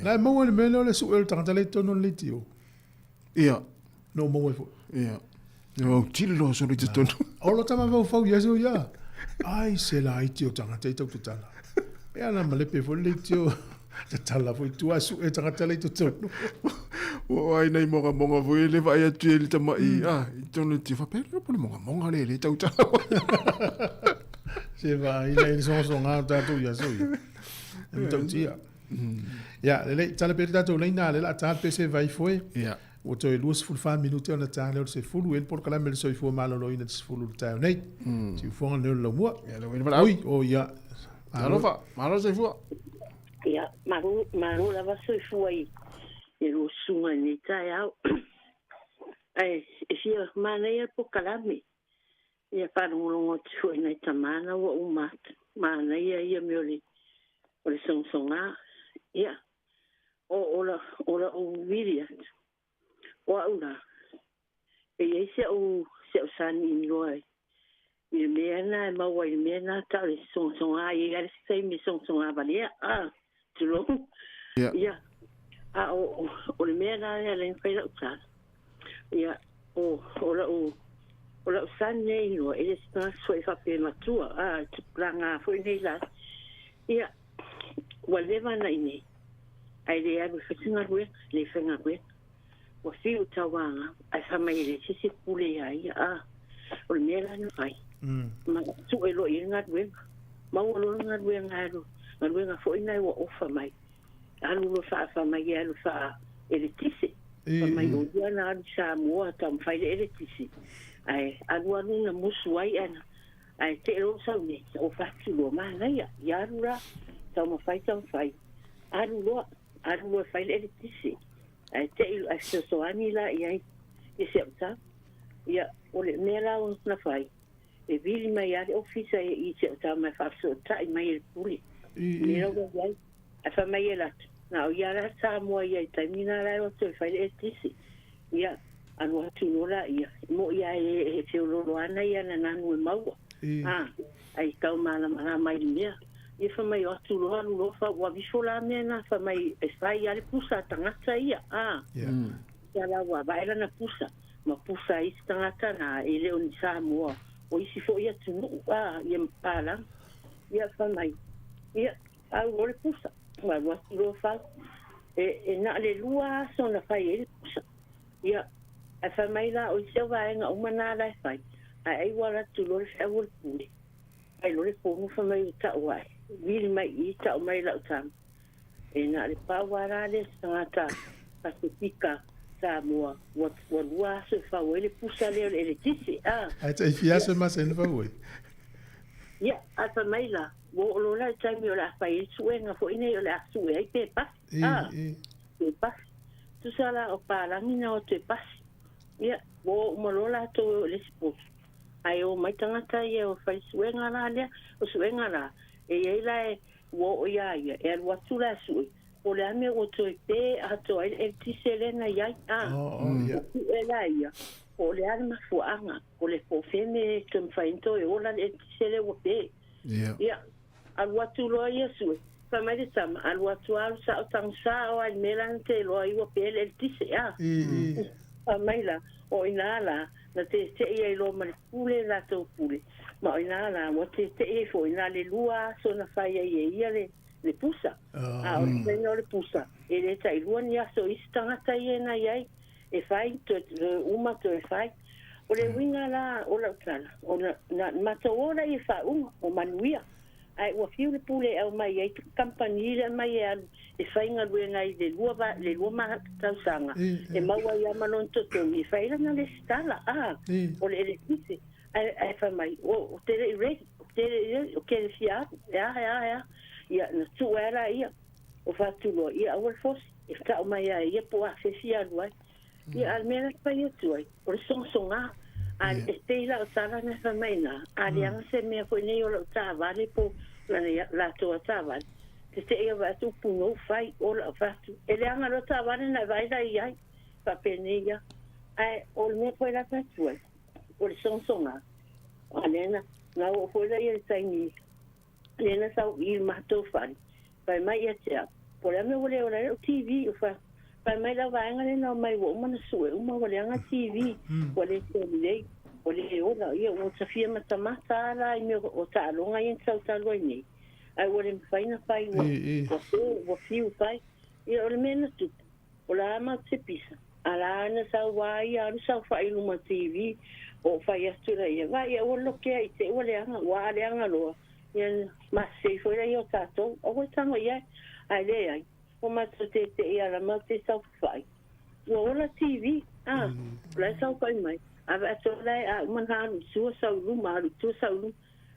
La e maua le mea lea o le sue o le tagata lea i totonu o le leitio. Ia. No maua ai foi. Ia. Ia au tilo solo i totonu. O lo tama faufau ia so ia. Ai se laiti o tagata i tau tatala. E ana malepe foi le leitio. Tatala foi tua sue tagata le i totonu. Ua ai nei mongamonga foi le vaai atu i le tama'i ah i totonu le tio faapea le po le mongamonga le le tautala. Se vaai le le sogasoga o tatou ia so ia. E matautia. Ia, lelei, tala pea le tatou laina, lea o le a ta le pese vai foe. Ia. Ua toe 24 minute ona ta lea o le 10, e i ai le polokalame a le soifua maloloina i le 10 i le taeao nei. Siufofoga lenei o le laumua. Ia, le uaina valaau. Ui, oh ia. Malo. Alofa, malo le soifua. Ia, malo, malo lava soifua i i lua susuga i lenei taeao. Ae e fia manaia le polokalame. Ia faalogologo atu foi i nai tama na ua uma atu. Manaia ia mea o le o le sogasoga. Ia, o o la o la'u vili atu, o a'u la, e i ai si a'u si a'u son-in-law i le mea lena e maua i le mea lena tau o le sogasoga, e i ai lava le isi taimi e sogasoga valea, a, tulou. Ia, a o o le mea la lea e mafai la'u tala, ia, o o la'u o la'u son nei inoa, e le o se tagata foi faapea e matua, a, e tupulaga foi nei la. Ia, ua leva ona i inei, ae le alu e fai se galuega, le faigaluega. Ua fiu i tauaga, ae fai mai e leai se isi e pule ia ia, a, o le mea la na fai, ma sue loa i ai le galuega. Maua loa le galuega e alu, galuega foi lena ua ofa mai, alu loa faa, fai mai e alu faa eletise. Fai mai o ia na alu i Samoa taumafai le eletise, ae alu alu na musu ai ana, ae tee loa sau nei, ofa atu loa, manaia, ia alu la, taumafai taumafai, alu loa, alu loa e fai le eletise, ae tei ae fesoasoani la i ai i si au tama. Ia, o le mea la na fai, E vili mai lava le ofisa i si au tama e faafesootai mai e le pule. Mea la ua i ai. Ae fai mai e latou, na o ia la Samoa ia i taimi na la e o atu e fai le eletise. Ia, alu atu loa laia, e mo'i lava e feoloolo ana ia ana nanu e maua. A, ai tau malamalama i le mea. Ia fai mai o atu loa alu loa fau, ua avifo la mea na, fai mai e fai lava le pusa a tagata ia. A, ia la ua vae lana pusa, ma pusa ai isi tagata na e le o ni Samoa, o isi foi atunuu, a, ia ma palagi. Ia fai mai, ia, au loa le pusa, ua alu atu loa fau. E na o le 2 aso na fai ai le pusa. Ia, ae fai mai la, o isi au vaega uma na la e fai, ae ai ua alu atu loa le feau o le pule, fai loa le ponu fai mai ua tau ae, vili mai i i, tau mai lau tama. E na o le pau lava la lea o se tagata Pasefika Samoa, ua 2 aso e fau ai le pusa lea o le eletise, a. Ae tai fia aso e masani ona fau ai. Ia, ae fai mai la, ua oo loa la i le taimi o le a fai ai le suega foi nei o le a sue ai pe pasi, a, pe pasi. Tusa la o palagi na o atu e pasi. Ia, ua oo uma loa latou e oo i le isi potu. Ae o mai tagata ia e fai suega la lea, o suega la, e i ai la e, ua oo iā ia, e alu atu la e sue, po o le a mea ua toe pe atoa ai le eletise lea na i ai, a, ua sue la ia, po o le a le mafuaaga, o le po o fea mea e toe mafai ai ona toe ola le eletise lea ua pe. Ia, alu atu loa ia sue, fai mai le tama, alu atu lava alu sao tagisa oa i le mea la na te iloa ai ua pe le eletise, a. Fai mai la, o i ina la, na tete'i ai loa ma le pule latou pule, ma o ina la, ua tete'i ai foi na le 2 aso na fai ai e ia le le pusa. A o le faiga o le pusa, e le tailua ni aso isi tagata ia na i ai, e fai, toe uma toe fai. O le uiga la o lau tala, o na matou o la i faauga, o manuia. Ae ua fiu le pule e aumai ai kamupani lea mai e alu e faigaluega i le 2 le 2 tausaga e maua ai lava ma lona totogi e fai ai lana resitala, a, o le eletise. Ae, ae fai mai, o, ou te le i ready, ou te le i ready, ou te le fia alu, e a, e a, e a. Ia, na tuu ai la ia, o faatuloa, ia aua le fosi, e tau mai lava e ia po o afea e fia alu ai. Ia, a o le mea la e fai atu ai, o le sogasoga. A e pei la o tala na e fai mai ina, a leaga se mea foi nei o lau taavale po o lana latou a taavale, tetee ia vaai atu upu nou fai, ola o fatu. E leaga loa taavale na e vaai la i ai, faapenei ia. Ae o le mea foi la e fai atu ai, o le sogasoga, a lea na, na oo foi la ia le taimi lea na sau i le matou fale, fai mai ia te au, po o le a mea ua le ola ai lau TV, ou fai atu, fai mai lau vaega lea na omai ua uma ona sue uma ua leaga TV, ua le toe lelei, ua le ola, ia ua ta fia matamata lava la i mea o taaloga ia na sau talu ai nei, ae ua le mafai ona fai, ua, ua pe, ua fiu fai. Ia o le mea na tupu, O la matou te pisa, a la na sau a ia alu saofai i luma TV, o fai atu la ia, vai aua le lokea i te ua leaga, ua a leaga loa, ia masesei foi laia o tatou, aua le tago i ai. Ae leai, ua matou tete'i a la matou te saofafai, ua ola TV, a, o la e saofai mai, ave atoa la e a uma na alu i tua sau i luma, alu i tua sau i luma,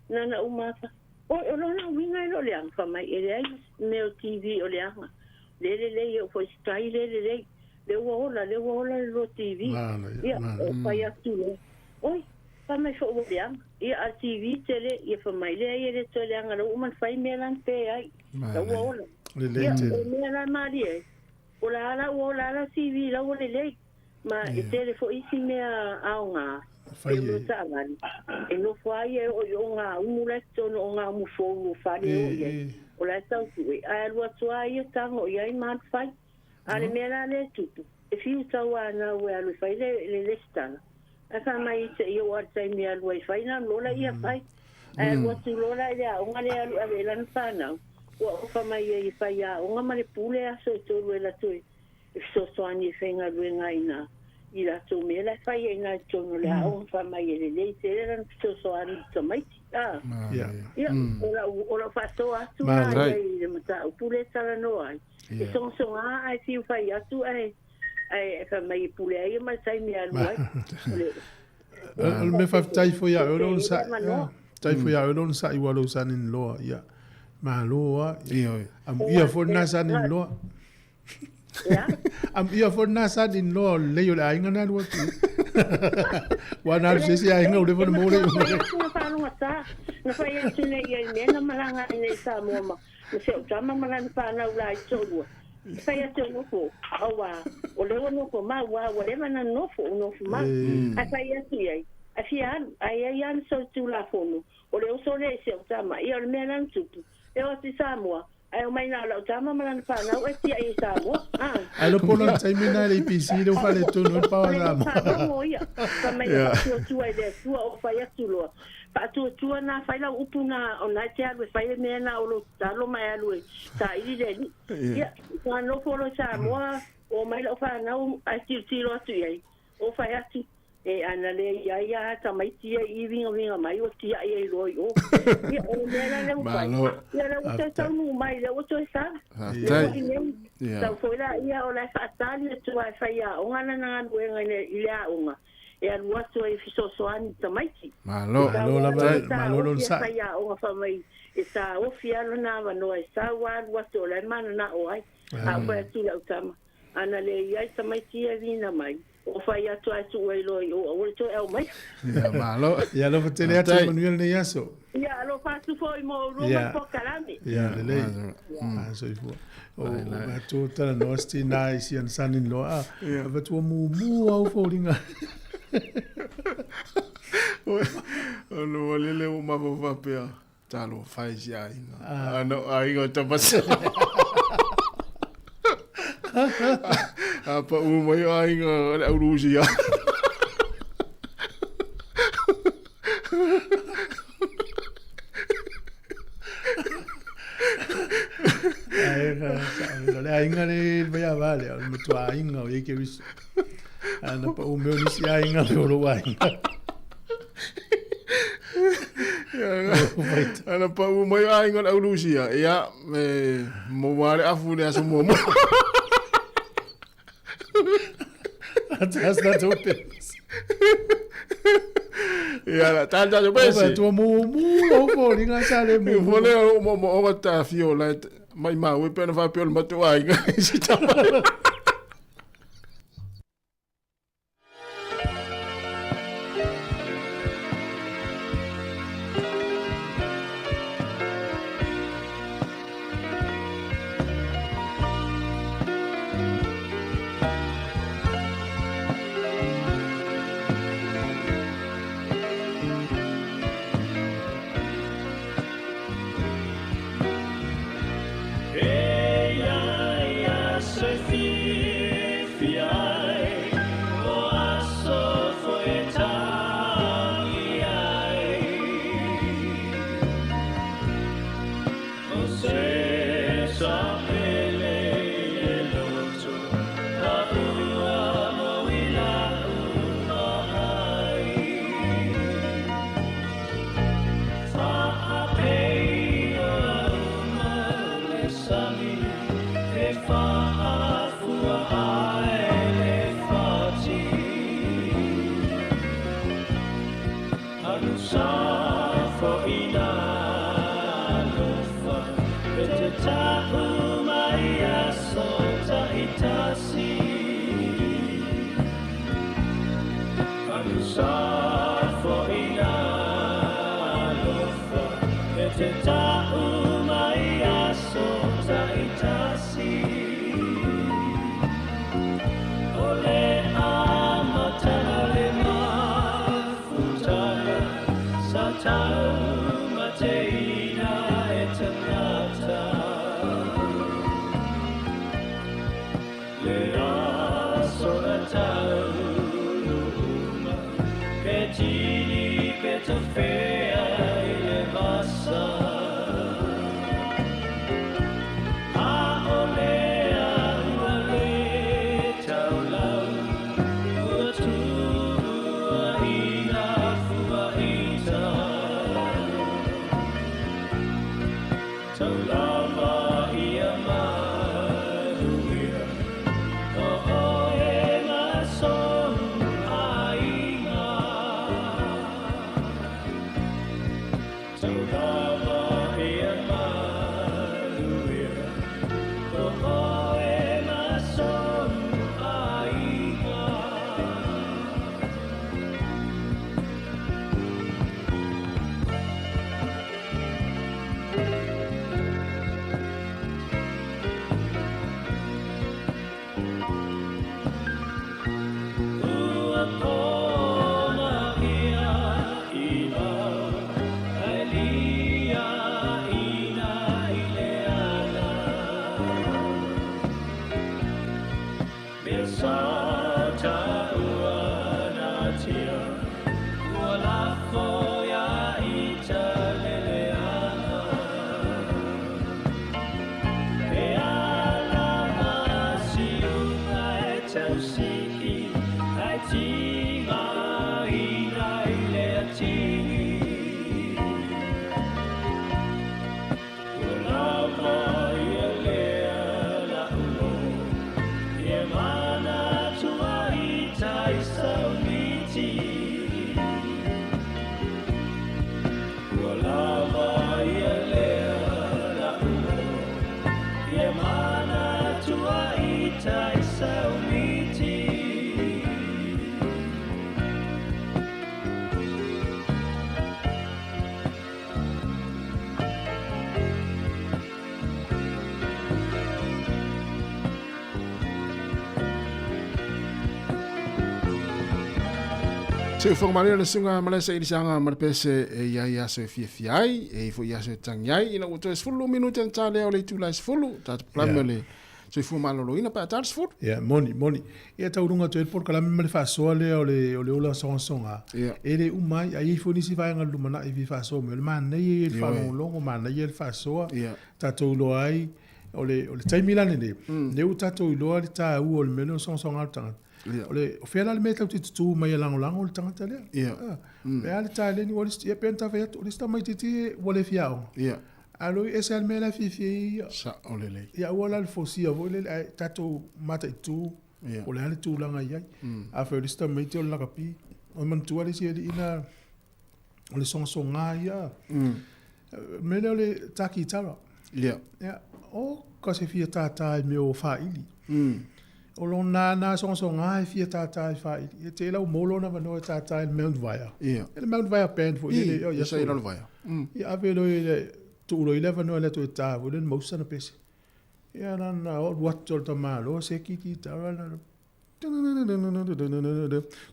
na na uma atu, oi, o lona uiga e le o leaga, fai mai, e leai ma mea o TV o leaga, le lelei e oo foi i se tai le lelei, lea ua ola, lea ua ola le lua TV. Ia, o fai atu loa, oi, fai mai foi ua leaga. Ia, a le TV tele, ia fai mai, leai e le toe leaga, la ua uma ona fai mea la na pe ai, la ua ola. Ia, o mea la malie ai, o la la ua ola la TV la ua lelei. Ma e tele foi isi mea aoga, pei o mea taavale, e nofo lava ia e oo i o ngā umu la e totonu o ngā umu fou o fale e oo i ai, o la e tau sue, ae alu atu lava ia tago i ai ma alu fai. A o le mea la lea e tupu, e fiu tau anau e alu e fai le lesitala, ae fai mai i te i oo lava i le taimi e alu ai e fai, na ona loa laia fai. Ae alu atu loa la i le aoga lea e alu ave ai lana fanau, ua ofa mai ai e fai aoga ma le pule aso e tolu e alu atu e e fesoasoani e faigaluega ai ina i latou mea la e fai ai ina i totonu o le aoga fai mai e lelei tele lana fesoasoani i tamaiti. A. Ia, o lau, o lau faasoa atu la ia i le mataupu lea e talanoa ai. E sogasoga ae fiu fai atu ae, ae fai mai e pule ai ia ma le taimi e alu ai. O le, O le mea faafetai foi ia oe lou onosai. Faafetai foi ia oe lou onosai ua lou sani loa. Ia, malo lava. Amuia foi lena sani loa. Ia. Amuia foi lena sani loa o le lelei o le aiga na alu atu. Ua na alu se isi aiga ua leva ona maua le iuga. Na faalogata, na fai atu nei i ai mea na malaga ai nei i Samoa ma ma si au tama ma lana fanau la i toalua. Na fai atu e nofo, auā, o lea ua nofo mau, ua ua leva ona nofo, ua nofo mau. Ae fai atu i ai, ae fia alu, ae i ai lava le solitulafono, o le oso lea i si au tama. Ia o le mea la na tupu, e o atu i Samoa, Ae omai na o lau tama ma lana fanau e tiai i Samoa. Ah. Ai lo polo le taimi na le IPC le ufale tonu le pawa Samoa. Faalogo ia. Fa mai yeah. Faatuatua i le Atua o fai atu loa. Faatuatua na fai lau upu na o na e te alu e fai le mea na o lo tatalo ma e alu e saili le alii. Ia, na nofo loa i Samoa, o mai lau fanau ae tilotilo atu i ai. O fai atu, E ana le ia ia tamaiti ia i vigaviga mai ua tiai ai loa i o. Ia, o le mea la lea ua fai. Ia lea ua toe taunuu mai, lea ua toe sa. Lea foi nei, sau foi la ia o la e faatali atu lava e faiaoga lana galuega i le aoga e alu atu ai e fesoasoani i tamaiti. Malo. Malo lava, malo le onosai. Faiaoga fai mai e taofi lava lona avanoa e sau lava alu atu o la e mananao ai. A ou fai atu i lau tama, ana le i ai tamaiti ia e viga mai. O fai atu ae tuu ai loa i o, aua le toe au mai. Ia, malo. Ia, alofa tele atu, manuia lenei aso. Ia, alofa atu foi mo oulua ma le polokalame. Ia, lelei. Soifua. O matou talanoa si tina i si ana son-in-law, a, avatu ua mumu au foliga. Ona ua lele ua mafaufau faapea, talofa e si aiga. Ana o aiga o Tamasa. A pau mai o aiga o le au Rusia. Aiga, sa le aiga le vai a vale, o le matua aiga o ia ke riso. Ana pa u meo nisi aiga le o lou aiga. Ana pa u mai aiga o le au Lusia. Ia, e maua le afu le aso muamua. That's not open. Ia, la tata jo pesi. O tua mu mu o fo linga sa le mu. Fo le o mo mo o ta fio la mai mau e pena fa pio le matua aiga si tama. Se ufoga malia le suga ma le sailisaga ma le pese e ia ia se fiafia ai e ifo ia se tangi ai ina ua toe 10 minute na ta lea o le itula e 10 tatou palame o le soifua maloloina pe a ta le 10. Ia, moni, moni. Ia tauruga atu ai le polokalame ma le faasoa lea o le, o le ola sogasoga. E le uma ai, a i ai foi nisi vaega o le lumanai e fia faasoa mai. O le manaia ia i le faalogologo, manaia le faasoa. Tatou iloa ai, o le, o le taimi la lenei, lea ua tatou iloa le taua o le mea lea o le sogasoga o le tagata. O le, o fea la le mea tatou te tutū mai e lagolago le tagata lea? Pe a le taleni, ua le isi, ia pei ona ta fai atu, o le isi tamaitiiti ua le fia aoga. A lo ese lava le mea la e fiafia ai ia. Sao lelei. Ia aua la le fosia foi lele, ae tatou mataitu po o le a le tulaga e i ai. Afai o le isi tamaiti o le lakapi, o manatua le isi alii na o le sogasoga ia. O le mea lea o le tā kitara. Ia, o ka se fia tātā i mea o faaili. O lona na sogasoga e fia tātā i faaili. E te lau mo lona avanoa e tātā i le Mount Vaea. E le Mount Vaea band foi lele. Ia, sa i lalo vaea. Ia ave loa i le tuu loa i le avanoa le atu e tā foi lele mausa na pese. Ia na na o alu atu o le tamaloa se ki kitara na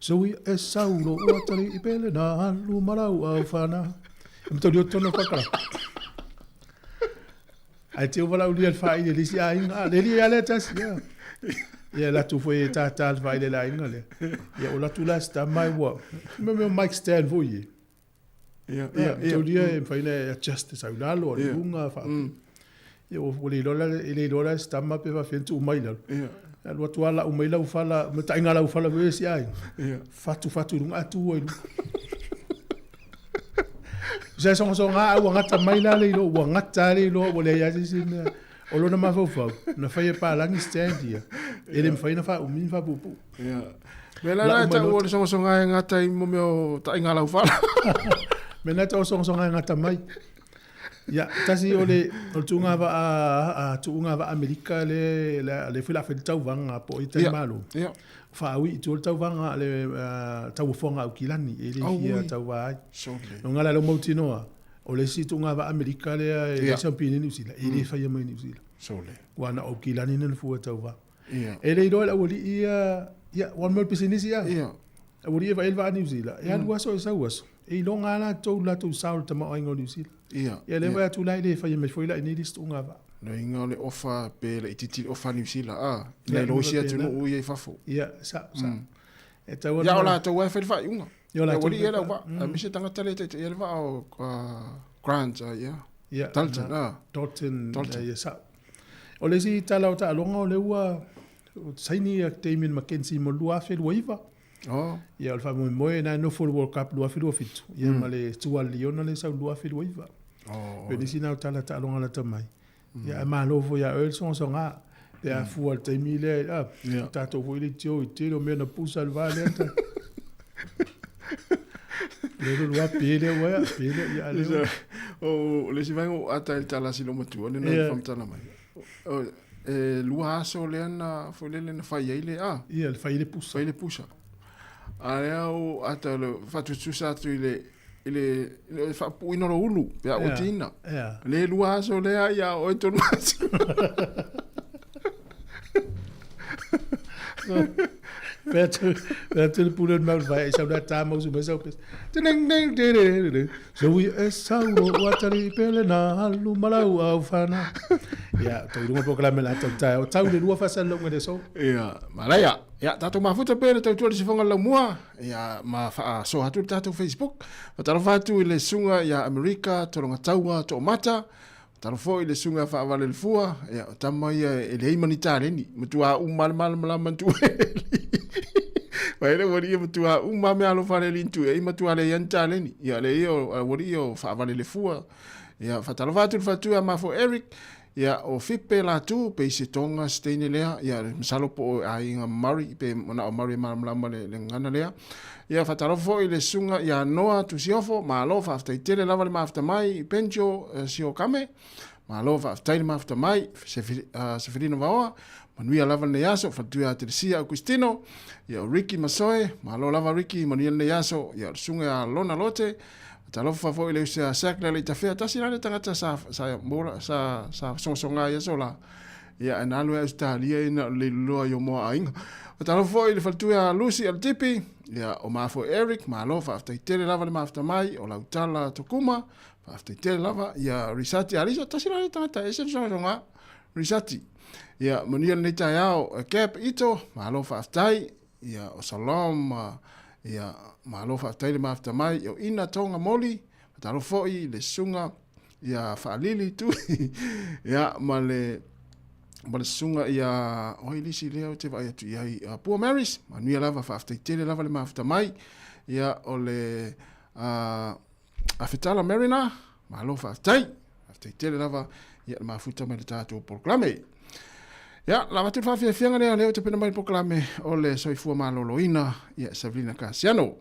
So i e saulo ua tali i pele nā alu malau au whana. E matau lio tono pakara. Ai te uwala ulia le whaile le isi aiga. Le li ale tasi. Ia, ia latu foi e tātā le whaile le aiga le. Ia o latu la sta mai ua. Me me mic stand foi e. Ia, ia, ia. Taulia e mawhai na adjust e sau lalo, le lunga, wha. Ia, o le iloa e le iloa la se tama pe whawhia tu mai lalo. Ia. Alu atu ala umai lau fala, me tainga lau fala me si ai. Ia. Fatu fatu i runga atu ai. Se songa songa ua ngata mai la le iloa, ua ngata le iloa, ua leai se isi mea. O lona mafaufau, na fai e palangi stand ia. E le mawhai na wha umi wha pupu. Ia. Me la la tau o le sogasoga e gata i mo mea o taʻiga laufala. Me la tau sogasoga e gata mai. Ia, tasi o le o le tuuga vaa a tuuga vaa Amerika le le foi la fai le tauvaga po o i tai malo. Ia. Faaui i tua le tauvaga le tauofoga a Aukilani e le fia tauva ai. Sole. No ngala lo mautinoa o le isi tuuga vaa Amerika lea e le siampini Niu Sila e le faia mai Niu Sila. Sole. Ua na o Aukilani na fua tauva. Ia. E le iloa le aualii ia, ia, ua mea o le pisinisi ia. Ia. Aualii e vaai le vaa Niu Sila. E alu aso e sau aso. E iloga lava latou latou sao i le tamaoaiga o Niu Sila. Ia. Ia lea vaai atu la e le faia mai foi la i nei le isi tuuga vaa. Loiga o le ofa pe laitiiti le ofa Niu Sila a, nai lo isi atunuu ia i fafo. Ia, sao, sao. E tau Ia o latou lava e fai le faaiuga. Ia o latou. Aualii ia le auvaa. Aemaise tagata lea e taitaia le vaa o Grant, ia. Ia. Dalton, a. Dalton, ia sao. O le isi tala o taaloga o lea ua saini a Damian McKenzie mo le 2029. Oh. Ia o le faamoemoe na e nofo i le World Cup 2027 ia ma le Stuart Leona lea e sau i le 2029. Oh. Pei o nisi na o tala taaloga lata mai. Ia ae malo foi ia oe le sogasoga pe a fua i le taimi lea a tatou foi leitio i tele o mea na pusa i le va lea. Le lua lua pe lea ua ea, pe lea ia a lea. O le isi vaega ua ata ai le tala a si loomatua lena i faamatala mai. E lua aso lea na foi lele na fai ai le a. Ia, le fai ai le pusa. Fai le pusa. A lea ua ata le faatusatusa atu i le i le le faapuuina o lou ulu pe a ua tiina. Le lua aso lea ia oe tolu aso. Pe atu, pe atu le pule o le mau vai, sau la tā mau su mai sau pesa. Ding ding ding ding ding. So we e sau ro ua tari pele na alu malau au whana. Ia, tau luga polokalame la tau taeao. Tau le lua faasalalauga i le aso. Ia, manaia. Ia, tatou mafuta pea le tautua i le sifoga o le laumua, ia, ma faasoa atu i le tatou Facebook. Faatalofa atu i le susuga ia Amerika Tologataua Toomata, faatalofa foi i le susuga ia Faavale le Fua, ia, o tama ia e leai ma ni taleni, matua uma lava le malamalama na tuu e le alii. Vai le ualii e matua uma lava meaalofa a le alii na tuu i ai, matua leai lava ni taleni. Ia, leai o le ualii o Faavale le Fua. Ia, faatalofa atu i le faletua ia Mafo Eric, ia, o Fipe Latu, pe i se Tonga se teine lea, ia, masalo po o aiga Murray, pe na o Murray e malamalama le, le gagana lea. Ia, faatalofa foi i le susuga ia Noa Tusiofo, malo, faafetai tele lava le mafuta mai, Benjo Siokame, malo, faafetai le mafuta mai, Sefelina Vaoa, manuia lava lenei aso, faletua ia Telesia Augustino, ia, o Ricky Masoe, malo lava Ricky, manuia lenei aso, ia, o le susuga ia Lona Lote, Talofa foi i le uso ia Sack Lealeitafea, tasi la lea tagata sa sa mola sa sa sogasoga ai aso la. Ia ae na alu ai Ausetalia ina o le leiloa i o moa aiga. O talofa foi i le faletua ia Lucy Alitipi, ia o ma foi Eric, malo faafetai tele lava le mafuta mai, o Lautala Tokuma, faafetai tele lava, ia Risati Alisa, tasi la lea tagata e ese le sogasoga. Risati. Ia manuia lenei taeao, Gap Ito, malo faafetai. Ia, o Salom, ia, malo faafetai le mafuta mai, o Ina Tonga Moli, fatalofa foi i le susuga ia Faalili Tui, ia, ma le, ma le susuga ia, o ai le isi lea ou te vaai atu i ai, uh, Pua Marys, manuia lava, faafetai tele lava le mafuta mai, ia, o le, uh, Afetala Marina, malo faafetai. Faafetai tele lava ia le mafuta mai le tatou polokalame. Ia, lava atu le faafiafiaga lea lea o te pena mai le polokalame o le soifua maloloina ia Savelina Kasiano.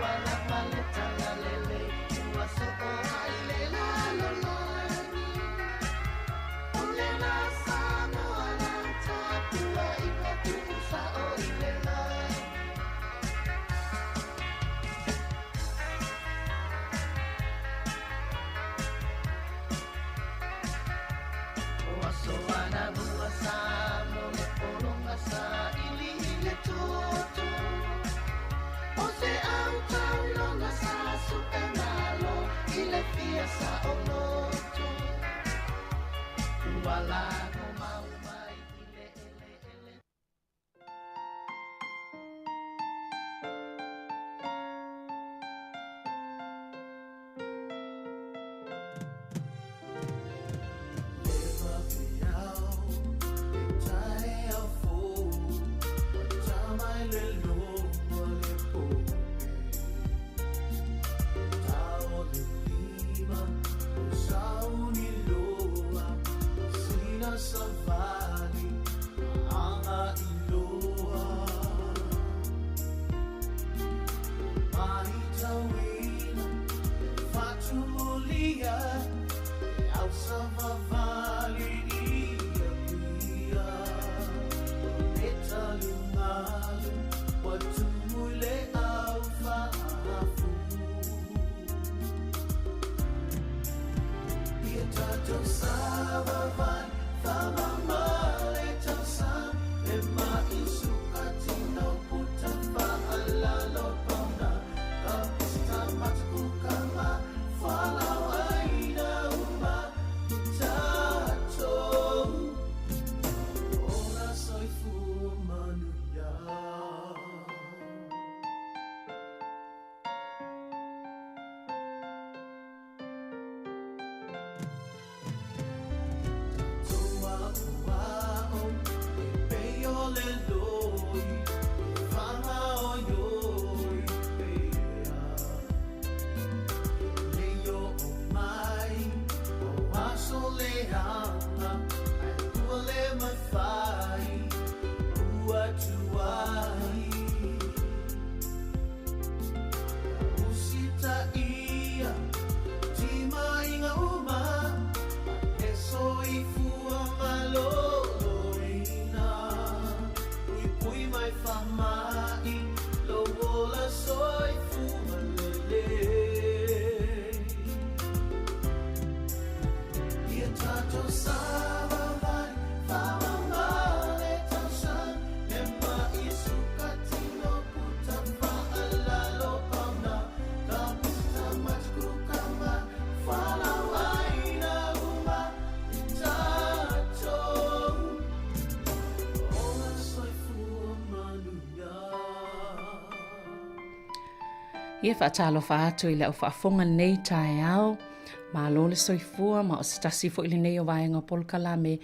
Lava Ia faatalofa atu i le au faafofoga lenei taeao. Malo le soifua ma o se tasi foi lenei o vaega o polokalame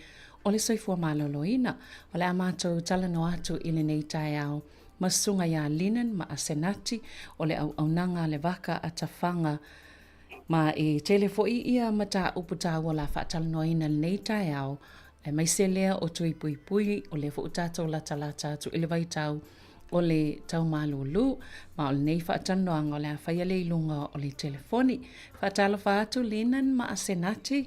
o le soifua maloloina. O le a matou talanoa atu i lenei taeao ma Susuga ia Linen ma Asenati o le auaunaga a le Vaka a Tafaga Ma e tele foi ia mataupu taua o le a faatalanoaina i lenei taeao, aemaise lea o tui puipui, o lea foi ua tatou latalata atu i le vaitau o le tau malulu. Ma o lenei faatalanoaga o le a faia lea i luga o le telefoni. Faatalofa atu Linan ma Asenati.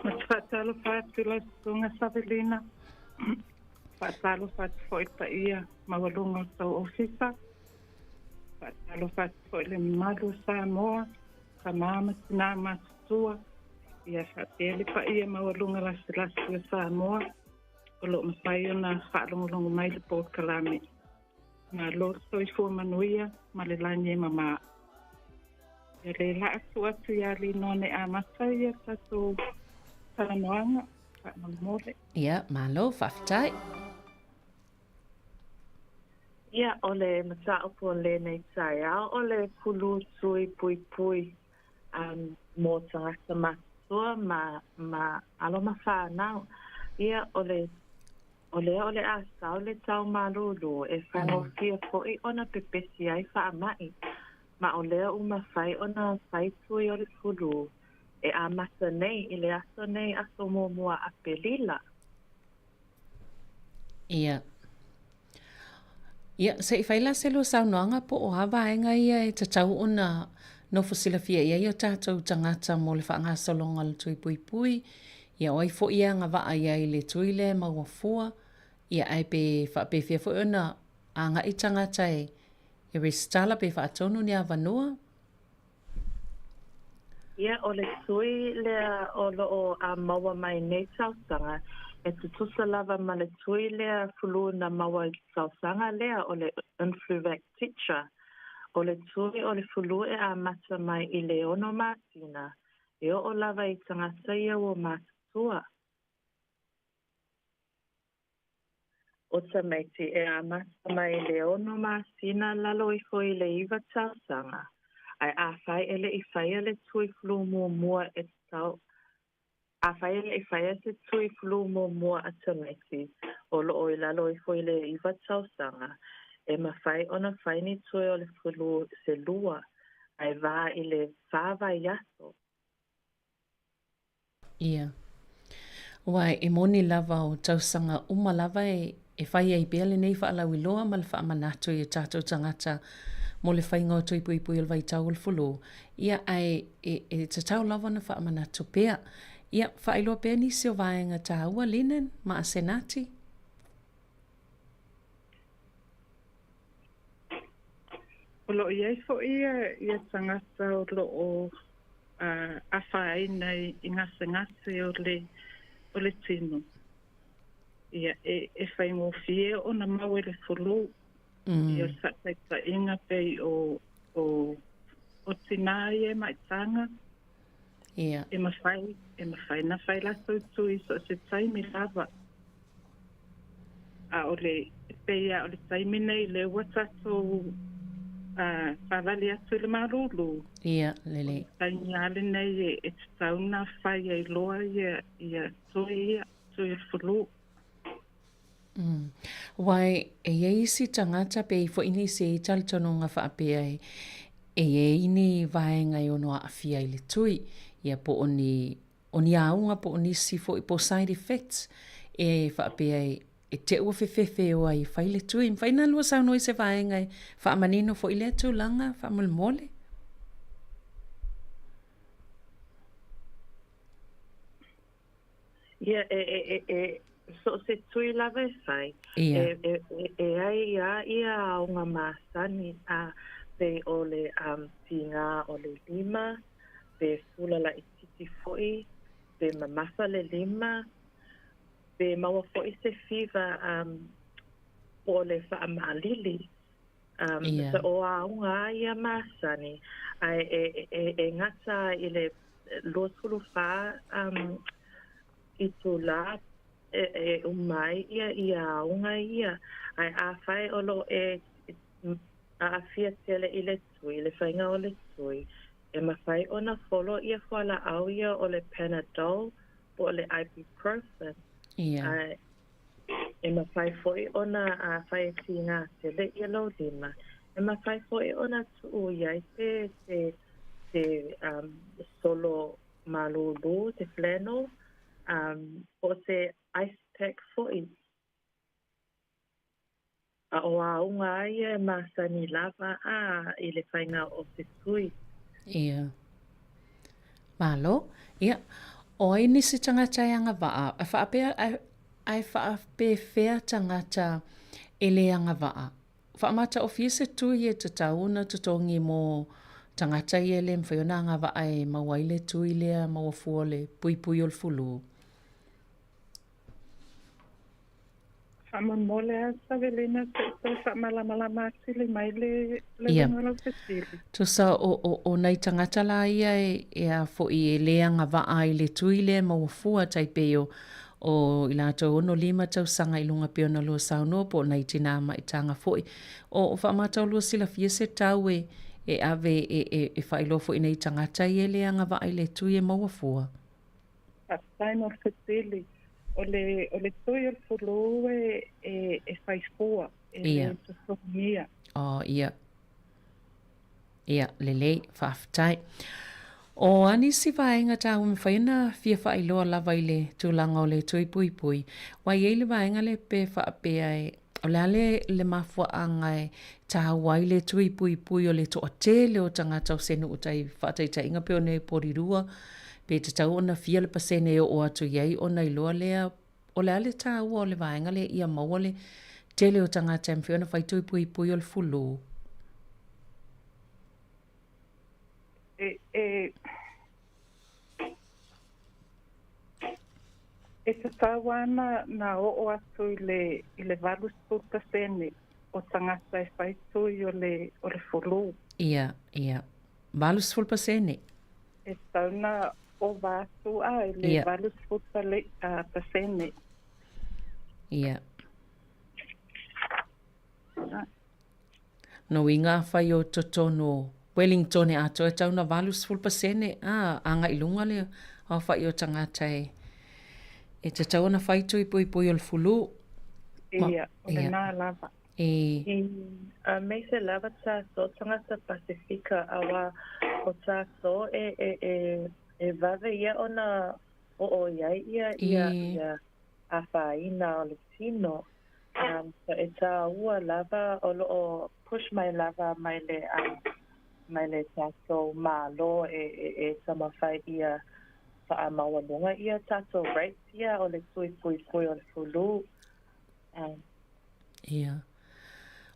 Ou te faatalofa atu i lau Susuga Savelina. Faatalofa atu foi i le paia maualuga o le tou Ofisa. Faatalofa atu foi i le mamalu o Samoa, tama ma tinā matutua, ia faapea le paia maualuga lasilasi o Samoa o lo o mafai ona faalogologo mai le polokalame. Malo le soifua manuia ma le lagi e mama. Ia lea la a tuu atu ia Linoane amata ia tatou talanoaga faamolemole. Ia, malo, faafetai. Ia, o le mataupu o lenei taeao o le pulu tui puipui um, mo tagata matutua ma, ma alo ma whānau. Ia, o le o lea o le a sao le tau malūlū e faigofie fo'i ona pepesi ai faama'i, ma o lea ua mafai ona fai tui o le pulu e amata nei i le aso nei aso muamua Apelila. Ia. Ia, se i fai la se lua saunoaga po o a vaega ia e tatau ona nofo silafia i ai o tatou tagata mo le faagasologa o le tui puipui, ia o ai foi e agavaa i ai i le tui lea e maua fua, ia ae pe faapefea foi ona agai tagata e resitala pe faatonu ni avanoa. Ia, o le tui lea o lo o maua mai nei tausaga, e tutusa lava ma le tui lea flu na maua i le tausaga lea o le Influvac Tetra. O le tui o le flu e amata mai i le ono masina, e oo lava i tagata ia ua matutua. O tamaiti e amata mai i le ono masina lalo ifo i le iva tausaga, ae afai e le i faia le tui flu muamua e tatau Afai e le i faia se tui flu muamua a tamaiti o lo o i lalo ifo i le iva tausaga, e mafai ona fai ni tui o le flu se lua, ae va i le fa vaiaso. Ia. Aua e moni lava o tausaga uma lava e e fai ai pea lenei faalauiloa ma le faamanatu i o tatou tagata mo le faiga o tui puipui o le vaitau o le fulu. Ia, ae e, e tatau lava ona faamanatu pea. Ia, faailoa pea nisi o vaega taua, Linen ma Asenati. O lo o i ai foi ia tagata o lo o afaina i gasegase o le tino. Ia, e faigofie ona maua i le fulu. Ia, o le faataitaiga pei o tinā ia e maitaga. Ia. E mafai, e mafai na fai latou tui so o se taimi lava. A o le, e pei lava o le taimi nei lea ua tatou savali atu i le malulu. Ia, lelei. O le taimi lava lenei e tatau ona fai ai loa ia tui ia, tui o le fulu. Aua e i ai isi tagata pe i foi nisi e i ai talitonuga faapea e e i ai ni vaega e ono aafia i le tui, ia po o ni o ni auga po o nisi foi po o side effects e faapea e e te ua fefefe o ai e fai le tui. Mafai ona lua saunoa i se vaega e faamanino foi lea tulaga faamolemole. Ia, e, e, e, e, so o se tui lava e fai, Ia. e, e, e, e ai a ia aoga masani a pei o le um, tigā o le lima, pe fula laitiiti foi, pe mamafa le lima, pe maua foi se fiva um, po o le faamaalili. Um, Ia. So o aoga a ia masani, ae e, e, e gata i le 24 um, itulā e, e uma ai ia ia aoga ia. Ae afai o lo o e aafia tele i le tui, le faiga o le tui, e mafai ona follow ia fualaau ia o le Panadol po o le Ibuprofen. Ia. Ae e mafai foi ona afai e tigā tele ia lou lima, e mafai foi ona tuu i ai se se se um solo malūlū, se flannel, um po o se ice pack foi. A o auga a ia e masani lava a i le faiga o se tui. Ia. Malo. Ia. O ai nisi tagata e agavaa, e faapea, ae faapefea tagata e le agavaa? Faamataofie se tui e tatau ona totogi mo tagata ia e le mafai ona agavaa e maua ai le tui lea maua fua o le puipui o le fulu. Faamolemole a Savelina se i toe faamalamalama atili mai le le Ia. uiga o lau fesili. Tusa o, o, o nai tagata la ia e, e a foi e le agavaa ai i le tui lea e maua fua tai pei o, o i latou 65 tausaga i luga pei ona lua saunoa po o nai tinā maitaga foi. O, o faamatau lua silafia se tau e, e ave e, e, e faailoa foi i nai tagata ia e le agavaa i le tui e maua fua. Faafetai mo le fesili. O le, o le tui o le fulu e, e, e fai fua, e Ia. le totogia. Oh, ia. Ia, lelei, faafetai. O a nisi vaega tāua e mafai ona fia faailoa lava i le tulaga o le tui puipui, ua i ai le vaega lea pe faapea e, o le a le, le mafuaaga e tāua ai le tui puipui o le toatele o tagata o se nuu tai faataitaiga pei ona e Porirua, pe tatau ona fia le pasene e oo atu i ai ona iloa lea o le a le tāua o le vaega lea ia maua le tele o tagata e mafai ona fai tui puipui o le fulu. E, e, e tatau ana na oo atu i le, i le 80% o tagata e fai tui o le, o le fulu. Ia, ia. 80%. E tatau na ova atu a i le 80%. Ia. No i ngā whai o totonu o Wellington e atoa e tau na 80% a agai i luga le aofai o tagata e e tatau ona whai tui puipui o le fulu. Ia, o lena lava. E. I aemaise lava tātou tangata Pasifika aua o tātou e e e e vave ia ona oo i ai ia ia ia afaina o le tino um so e tāua lava o loo push mai lava mai le um mai le tātou Malo e e e taumafai ia faamaualuga ia tātou rates ia o le tui puipui o le fulu um. Ia.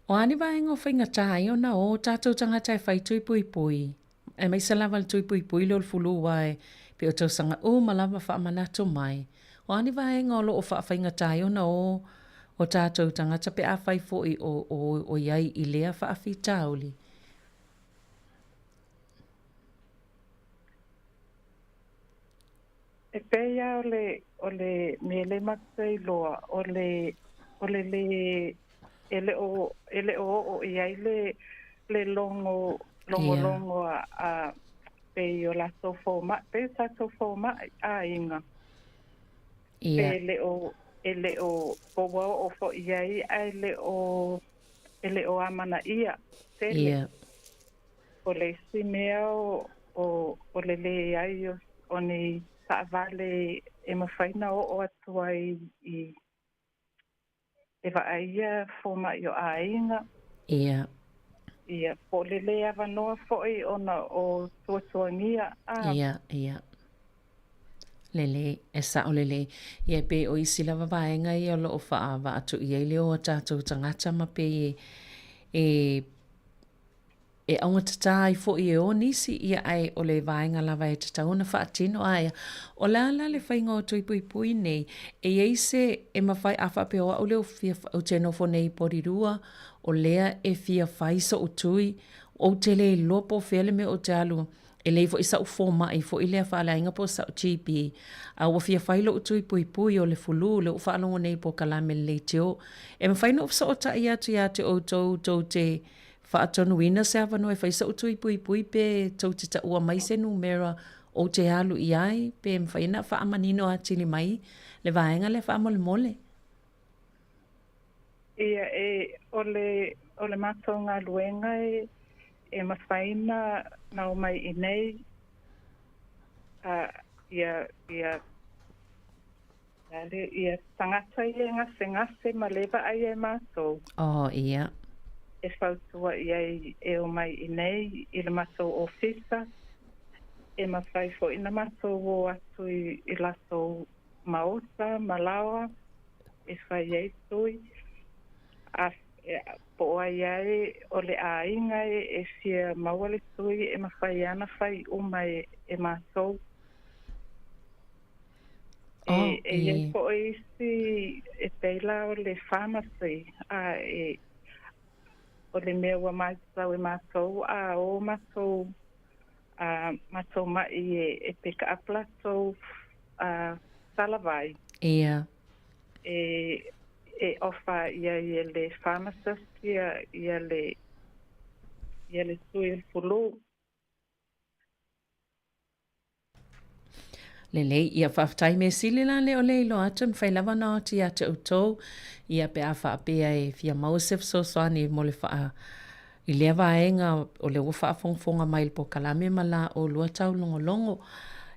O a ni vaega o faigata ai ona o tātou tangata e whai tui puipui, aemaise lava le tui puipui lea o le fulu aua e pei o tausaga uma lava faamanatu mai. O a ni vaega o lo o faafaigata ai ona o o tātou tangata pe afai foi o o o i ai i lea faafitauli. E pei lava o le, o le mea lea matou te iloa, o le, o le lē, e le o, e le o oo i ai le, le logo, logologo a, a pei o latou fomai, pei o tatou fomai aiga. Ia. Pe le o, E le o po ua oo foi i ai ae le o e le o amanaia tele. Ia. O le isi mea o o o le leai o o ni taavale e mafai ona oo atu ai i e vaaia fomai o aiga. Ia. Ia, po o le lē avanoa foi ona o tuatuagia, a. Ia, ia. Lelei, e sao lelei. Ia e pei o isi lava vaega ia o lo o faavaatu i ai le o a tatou tagata ma pei e, e, e augatatā ai foi e o nisi, ia ae o le vaega lava e tatau ona faatino. Ae o le a la le faiga o tui puipui nei? E i ai se e mafai, a faapea o au lea ou te nofo nei i Porirua, o lea e fia fai soʻu tui, ou te le iloa po o fea le mea ou te alu, e leai foi saʻu fomai foi lea faaleaiga po o saʻu GP, a ua fia fai loʻu tui puipui o le fulu, lea ua faalogo nei i polokalame le leitio. E mafai ona ou fesootai atu ia te outou tou te faatonuina se avanoa e fai soʻu tui puipui pe tou te taua mai se numera ou te alu i ai, pe mafai ona faamanino atili mai le vaega lea faamolemole. Ia, e, o le, o le matou galuega e, e mafai na, na omai i nei, a, ia, ia, le, ia tagata ia e gasegase ma le vaaia e matou. Oh, ia. E fautua i ai e omai i nei i le matou ofisa, e mafai foi na matou o atu i, i latou maota ma laoa. e fai ai tui, a, po o ai ai o le aiga e, e fia maua le tui e mafai ana fai uma e, e matou. E, oh, e iai foi isi e pei la o le pharmacy, a e, o le mea ua matau e matou, a o matou, a matou maʻi e, e pick up latou a, salavai. Ia. E, e offer i ai e le pharmacist ia, ia le, ia le tui o le fulu. Lelei, ia faafetai mea sili la lea o le iloa atu e mafai lava ona o atu ia te outou, ia pe a faapea e fia maua se fesoasoani mo le faa i lea vaega o lea ua faafogafoga mai i le polokalame ma la oulua taulogologo.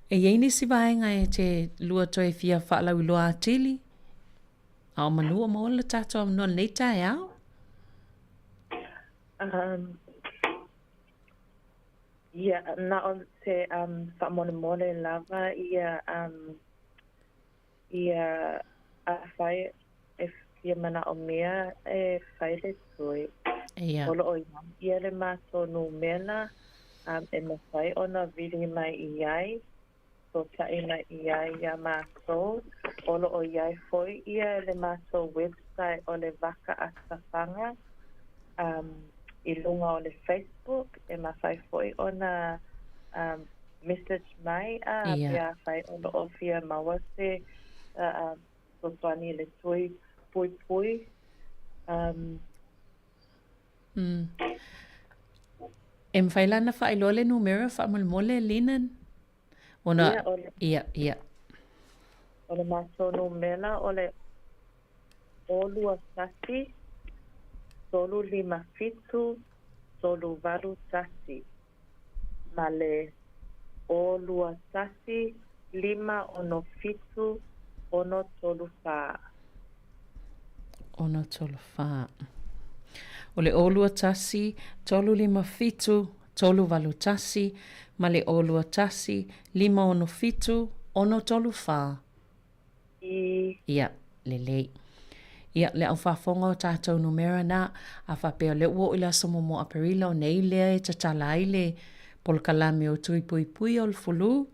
E i ai nisi vaega e te lua toe fia faalauiloa atili? A o manu o maua le tatou avanoa i lenei taeao. Um, ia, na o se um, faamolemole lava ia um, Ia, afai e fia manaomia e fai le tui, Ia. o lo o i ai ia le matou numera e mafai ona vili mai i ai, fesootai mai i ai iā matou. O lo o i ai foi ia le matou website o le Vaka Atafaga i luga o le Facebook e mafai foi ona message mai a Ia. pe afai o lo o fia maua se fesoasoani i le tui puipui. Um. Mm. E mafai la ona faailoa le numera faamolemole, Linen? Ona, Ia, o le, ia, ia. o le matou numera o le 0 2 1 3 5 7 3 8 1. ma le 0 2 1 5 6 7 6 3 4. 6 3 4. O le 0 2 1 3 5 7 3 8 1 ma le 0 2 1 5 6 7 6 3 4. I. Ia, lelei. Ia, le au faafofoga o tatou numera na, a faapea o lea ua oo i le aso muamua o Aperila o nei lea e tatala ai le polokalame o Tui Puipui o le Fulu,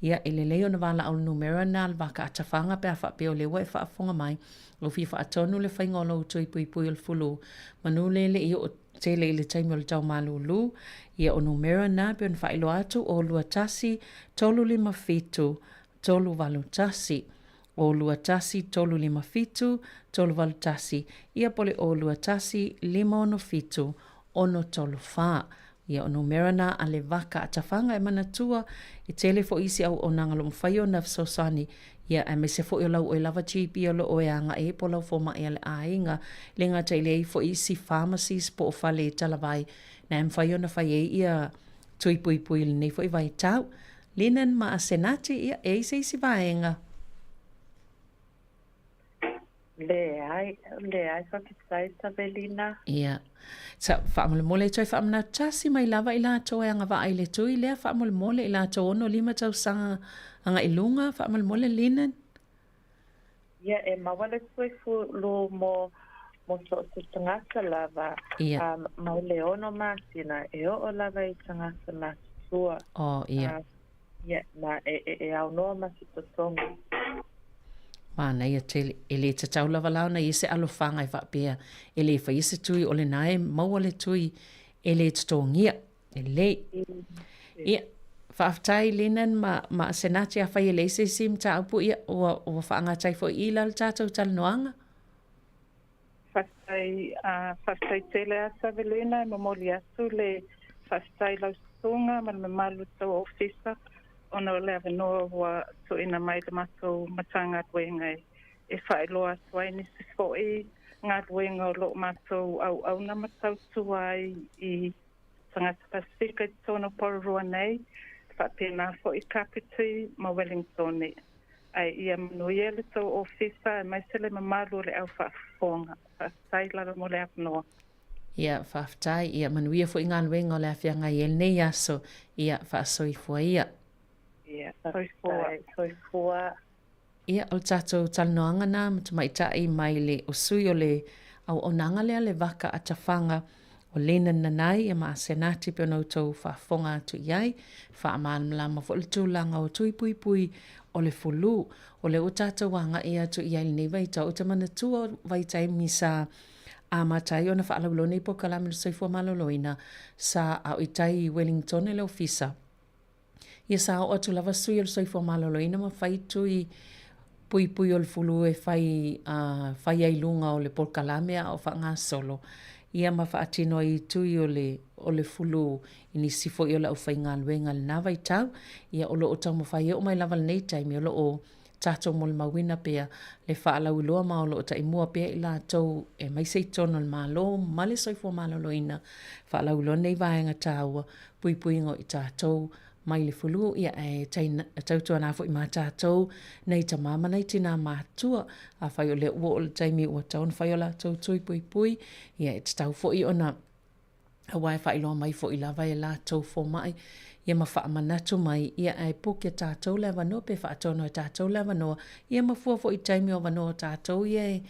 ia, e lelei ona valaau le numera na le vaka atafaga pe a faapea o lea ua e faafofoga mai, ua fia faatonu le faiga o lou Tui Puipui o le Fulu, manu lea e le i oo tele i le taimi o le tau malūlū, ia o numera na pei ona faailoa atu, 0 2 1 3 5 7 381, 0 2 1 3 5 7 3 8 1, ia po o le 0 2 1 5 6 7 6 3 4. Ia o numera na a le vaka a Tafaga e manatua, e tele foi isi auaunaga o lo o mafai ona fesoasoani. Ia, aemaise foi o lau oe lava GP o lo o e agai ai po o lau fomai a le aiga, e le gata i leai foi isi pharmacies po o fale talavai na e mafai ona fai ai ia tui puipui i lenei foi vaitau. Linen ma Asenati, ia, e i ai se isi vaega? Leai, leai, faafetai Savelina. Ia. Sa, faamolemole e toe faamanatu tasi mai lava i latou e agavaa i le tui lea, faamolemole i latou 65 tausaga agai i luga, faamolemole Linen. Ia, e maua le tui fulu mo, mo so o se tagata lava, Ia. um, mai le ono masina e oo lava i tagata matutua. Oh, ia. Ia, ma e, e, e aunoa ma se totogi. Manaia tele. E le tatau lava la ona i ai se alofaga e faapea e le faia se tui o lena e maua le tui e le totogia. Lelei. Ia, faafetai Lennon ma, ma Asenati afai e leai se isi mataupu, ia, ua, ua faagata ai foi i i la le tatou talanoaga. Faafetai, faafetai tele a Savelina e momoli atu le faafetai i lau susuga ma le mamalu o tou ofisa ona o le avanoa ua tuuina mai i le matou Matagaluega e faailoa atu ai nisi foi galuega o lo o matou auauna ma tautua ai i tagata Pasefika i totonu o Porirua nei, faapena foi Kapiti ma Wellingtone. Ae ia manuia le tou ofisa aemaise le mamalu o le au faafofoga. Faafetai lava mo le avanoa. Ia, faafetai. Ia manuia foi galuega o le a feagai ai lenei aso. Ia, faasoifua ia. Ia, soifua. Soifua. Ia, o le tatou talanoaga na ma tamaitai mai le o sui o le auaunaga lea le vaka a Tafaga o Lennon Nanai ia ma Asenati pei ona outou faafofoga atu i ai. Faamalamalama foi le tulaga o tui puipui o le fulu. O lea ua tatou agai atu i ai i lenei vaitau, ou te manatua o vaitaimi sa amata ai ona faalauiloa nei polokalame o le soifua maloloina sa ao i tai i Wellingtone le ofisa. Ia sa oo atu lava sui o le soifua maloloina ma fai tui puipui o le fulu e fai, uh, fai ai luga o le polokalame a o faagasolo, ia ma faatino ai i tui o le, o le fulu i nisi foi o le aufaigaluega i lena vaitau. Ia o lo o taumafai e oo mai lava i lenei taimi o lo o tatou molimauina pea le faalauiloa ma o lo o taimua pea i latou aemaise i totonu o le Malo ma le soifua maloloina faalauiloa nei vaega taua puipuiga o i tatou mai le fulu ia ae tautuana foi ma tatou nei tamā ma nei tinā matutua. Afai o lea ua oo le taimi ua tatau ona fai o latou tui puipui ia e tatau foi ona aua e faailoa mai foi lava e latou fomai ia ma faamanatu mai ia ae book e tatou le avanoa pe faatonu e tatou le avanoa ia ma fua foi i taimi o avanoa o tatou ia e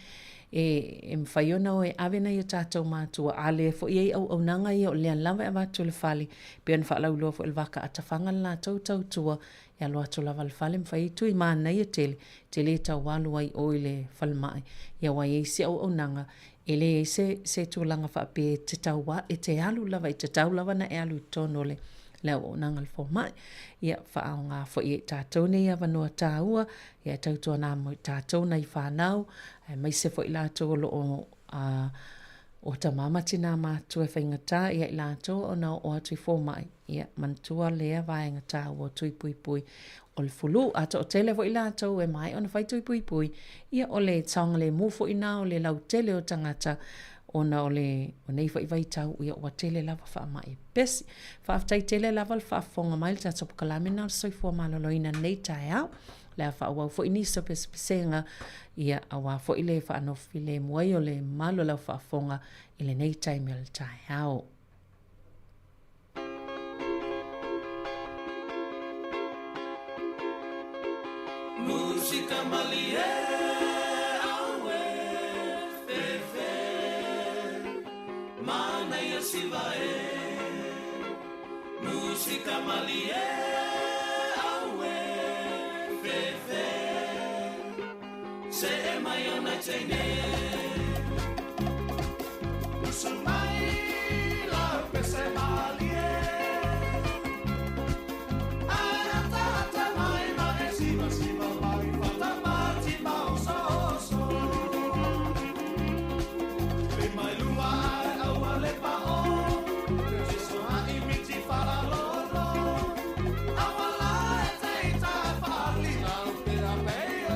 e mafai ona o e ave nai o tatou matua a lea foi e i ai auaunaga ia o lea lava e avatu i le fale pei ona faalauiloa foi e le Vaka Atafaga le latou tautua e alo atu lava i le fale ma fai ai tui manaia tele te le tau alu ai o i le falemai ia aua e i ai isi auaunaga E leai se, se tulaga faapea e te tau a, e te alu lava, e tatau lava ona e alu i totonu o le, le auaunaga a le fomai. Ia, faaaoga foi e i tatou nei avanoa tāua, ia e tautuana mo i tatou nai whanau, aemaise foi i latou o lo o, uh, o tamā ma tinā mātua e faigata ia i latou ona oo atu i fomai. Ia, manatua lea vaega tāua o tui puipui o le fulu. A toatele foi latou e maea ona fai tui puipui, ia o le saogalemu foi na o le lautele o tagata ona o le o nei foi vaitau, ia ua tele lava faamai pepesi. Faafetai tele lava le faafofoga mai i le tatou polokalame na o le soifua maloloina i lenei taeao. O le a faaauau foi nisi o pesepesega, ia aua foi le faanofo filemu ai o le mamalu o lau faafofoga i lenei taimi o le taeao. Musika malie aue fefe Manaia siva e Musika malie aue fefe Se e mai ona teine Usu mai la pese malie Ara mai ma e siva siva mai fata mati ma oso oso Pe mai lua ai aua le pa o Jesu ha imiti fala lolo Awa la e te ita fali lau pe a pe o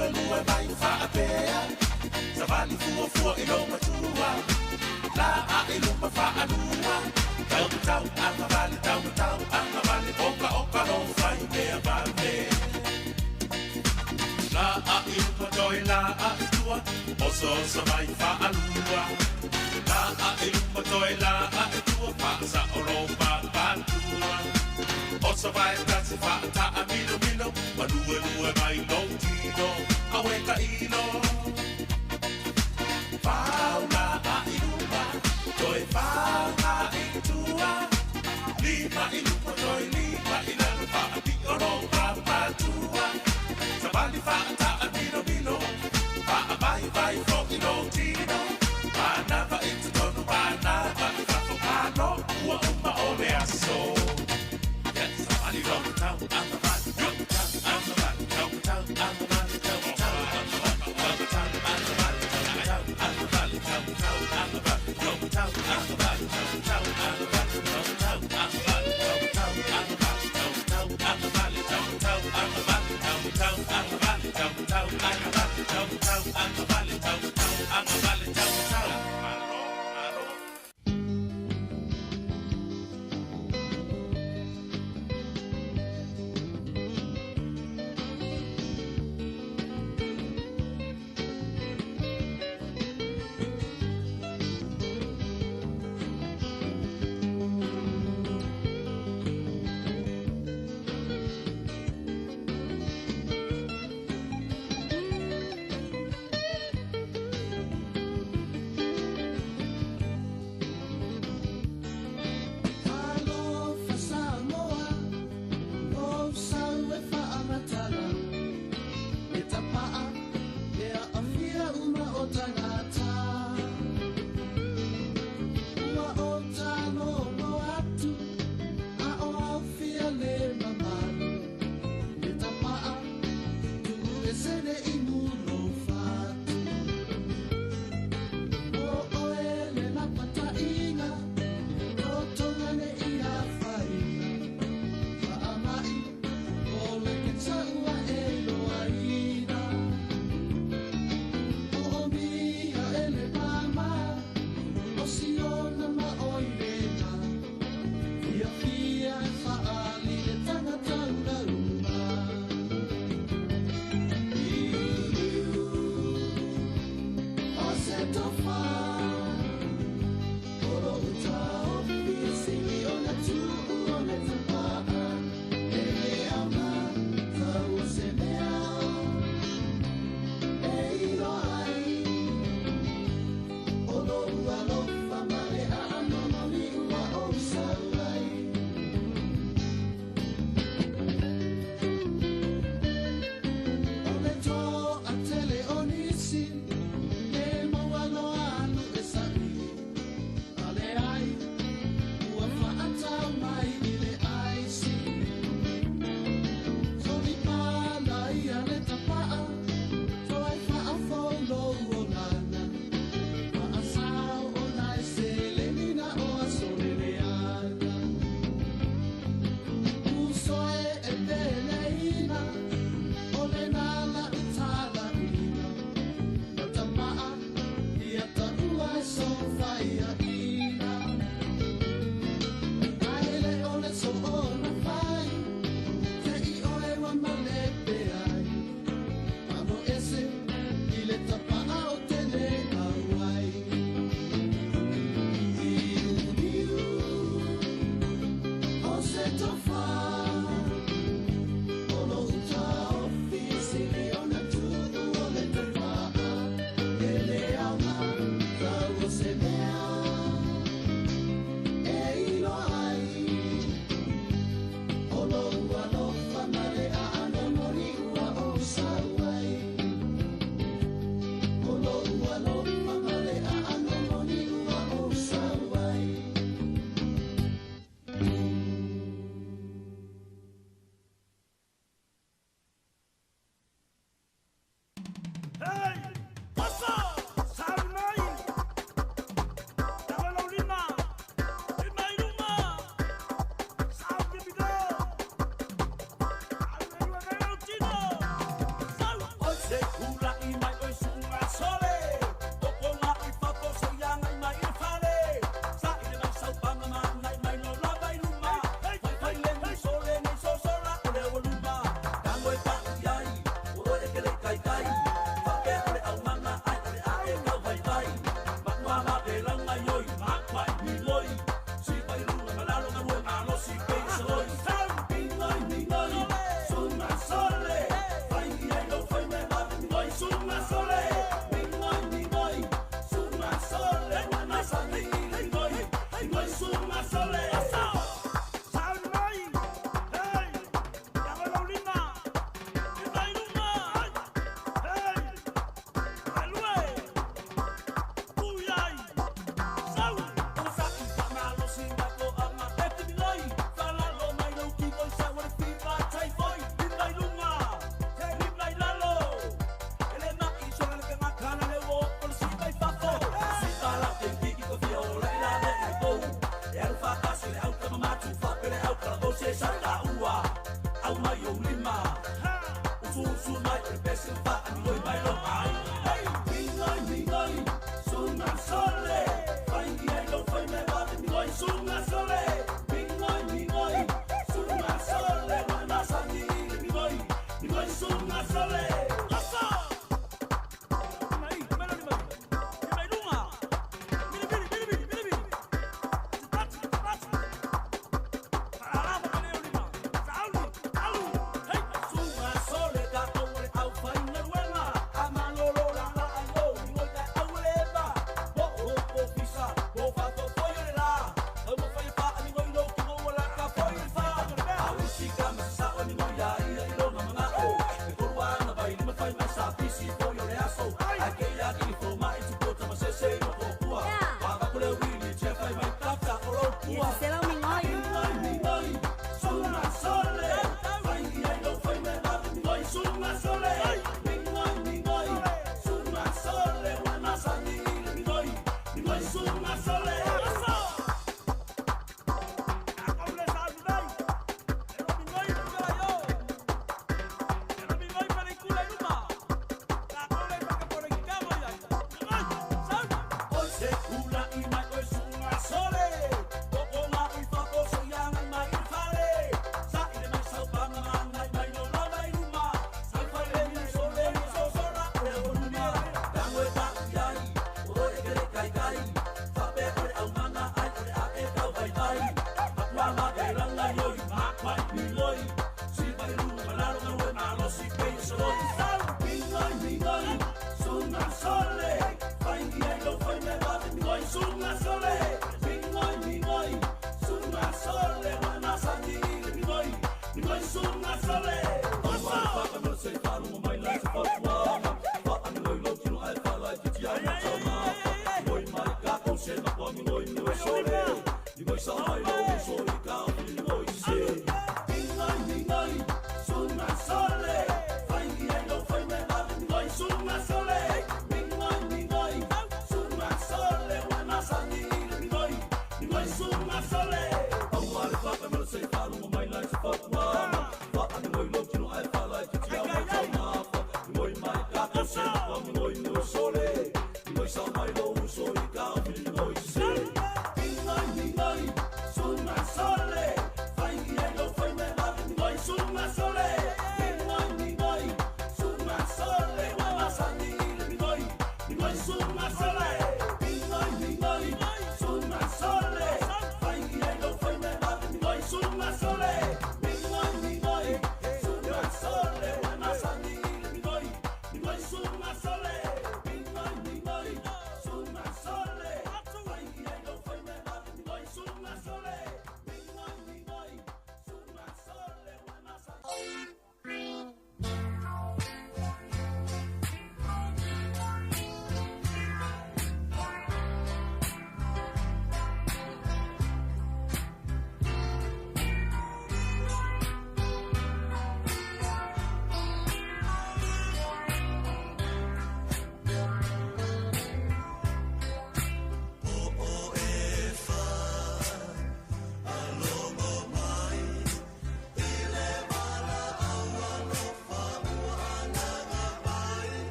Lua, lua, mai, fa, pea Savali fuafua i lou matua Laa i luma faalua Taumatau agavale Taumatau agavale Oka oka lou faimea vave Laa i lupa toe laa i tua Osooso mai faalua Laa i lupa toe laa i tua Faasao lou papatua Oso vae tasi faataa milomilo Maluelue mai lou tino Awe ka ilo Fau laa i luma Toe fau laa i tua Lima i lupa toe lima i lalo Faapio lou papatua Savali faataa milomilo Faavaivai fo'i lou tino Manava i totonu manava i fafo Malo ua uma o le aso Yeah, savali lou matau agavale Tau agavale Tau matau agavale Tau matau agavale Tau matau agavale Tau agavale Tau matau agavale Tau matau agavale Tau matau agavale Tau matau agavale Tau matau agavale Tau matau agavale Tau matau agavale Tau matau agavale Tau matau agavale Tau matau agavale Tau matau agavale Tau matau Malo, malo. Alofa Samoa, lou sau e faamatala, e tapaa, e aafia uma o tagata. Ua o talogo atu, a o aufia le mamalu, e tapaa, tuu e sene i mulo fatu. O oe le lapataiga, Totoga le ia faina, faamai, o le ketaua e loaina. O o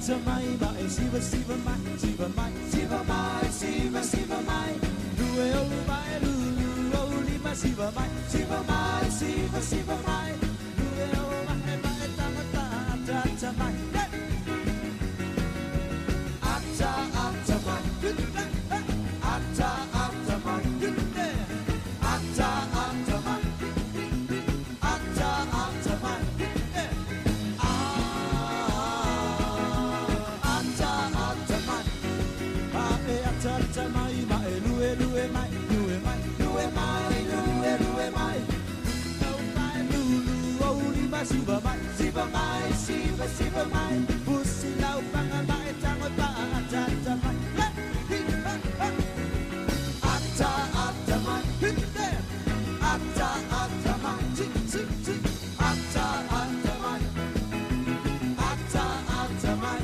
ata mai ma e siva siva mai siva mai siva mai siva siva mai lue o mai lulu o lima siva mai siva mai siva siva mai lue o mai mai tanga ta ata ata mai ata ata mai ata ata mai ata ata mai ata ata mai ata ata mai a e ata ata mai ma e lue lue mai lue mai lue mai lue lue mai no mai lulu o lima siva mai siva mai siva siva mai pusi lau panga mai tango pa ata ata mai ata ata mai ata ata mai ata ata mai ata ata mai ata ata mai.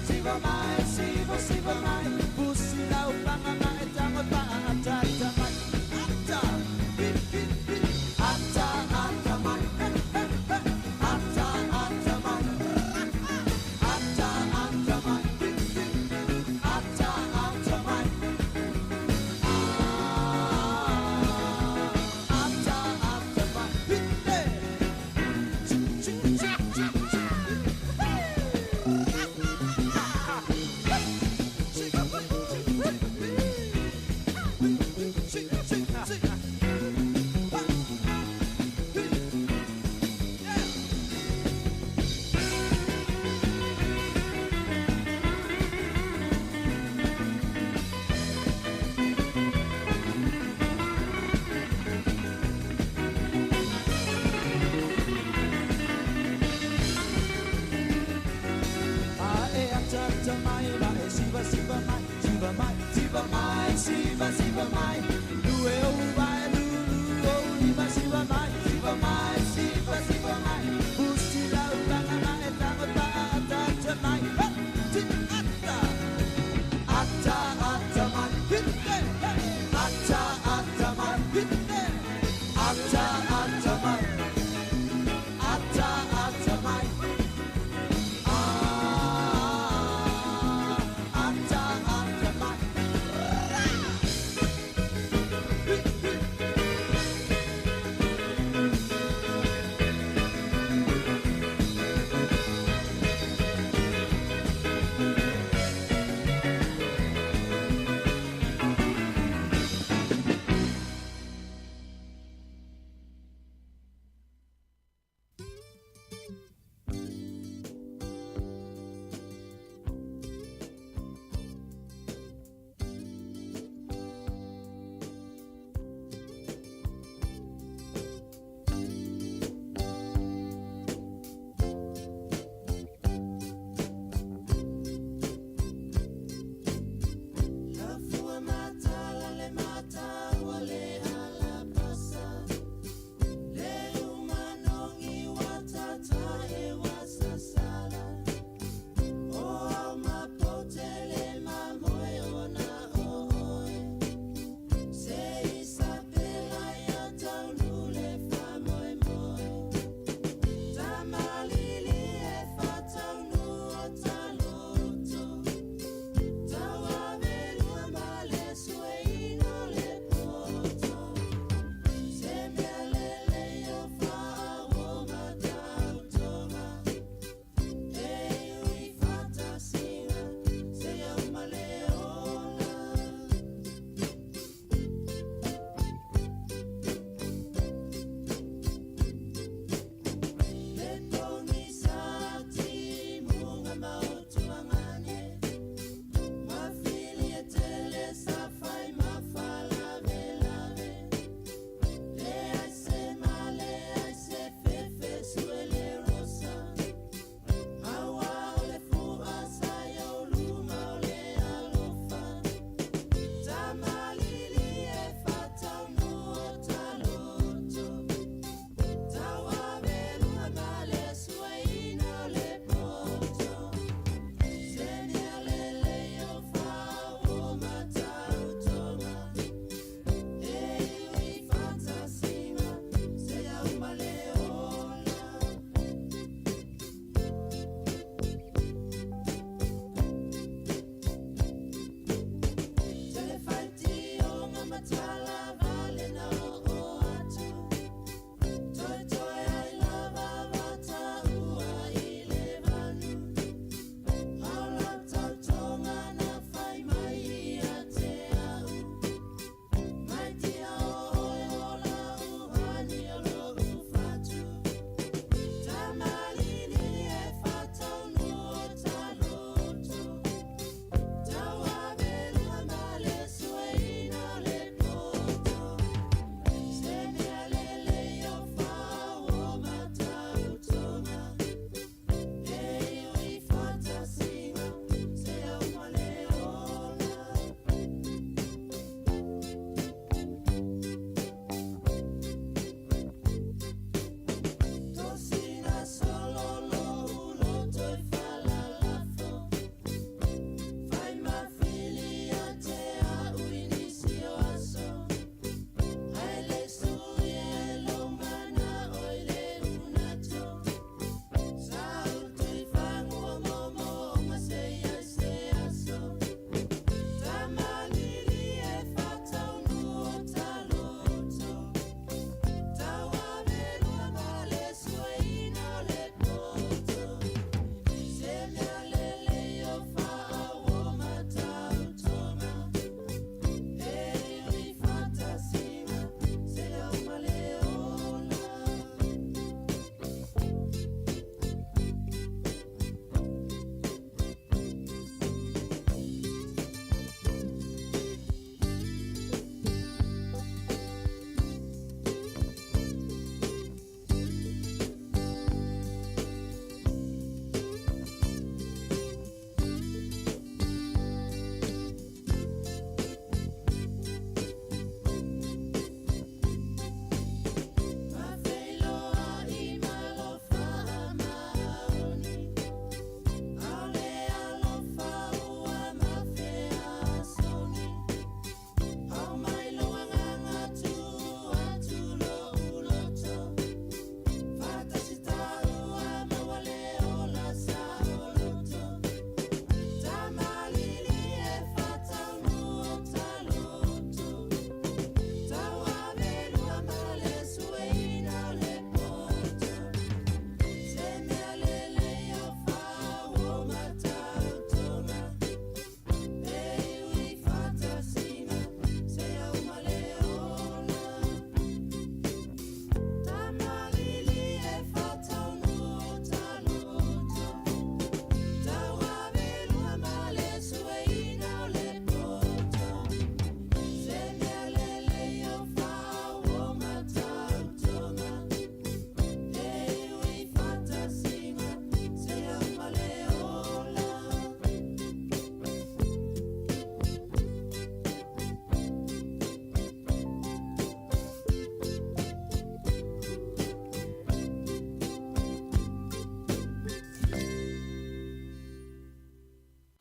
Siva mai, siva, siva mai, pusi lau panga mai, tango pa ata ata mai, ata, ata ata mai, ata ata mai, ata ata mai, ata ata mai, ata ata mai. Ata mai ma e siva siva mai siva mai siva mai siva siva mai lue o mai lulu o lima siva mai siva mai siva siva mai pusi lau panga mai tango pa ata ata mai ata ata ata mai ata ata mai ata ata mai ata ata mai. Ata ata mai.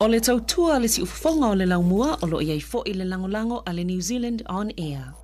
O le tautua a le siufofoga o le laumua o lo o i ai foi le lagolago a le New Zealand On Air.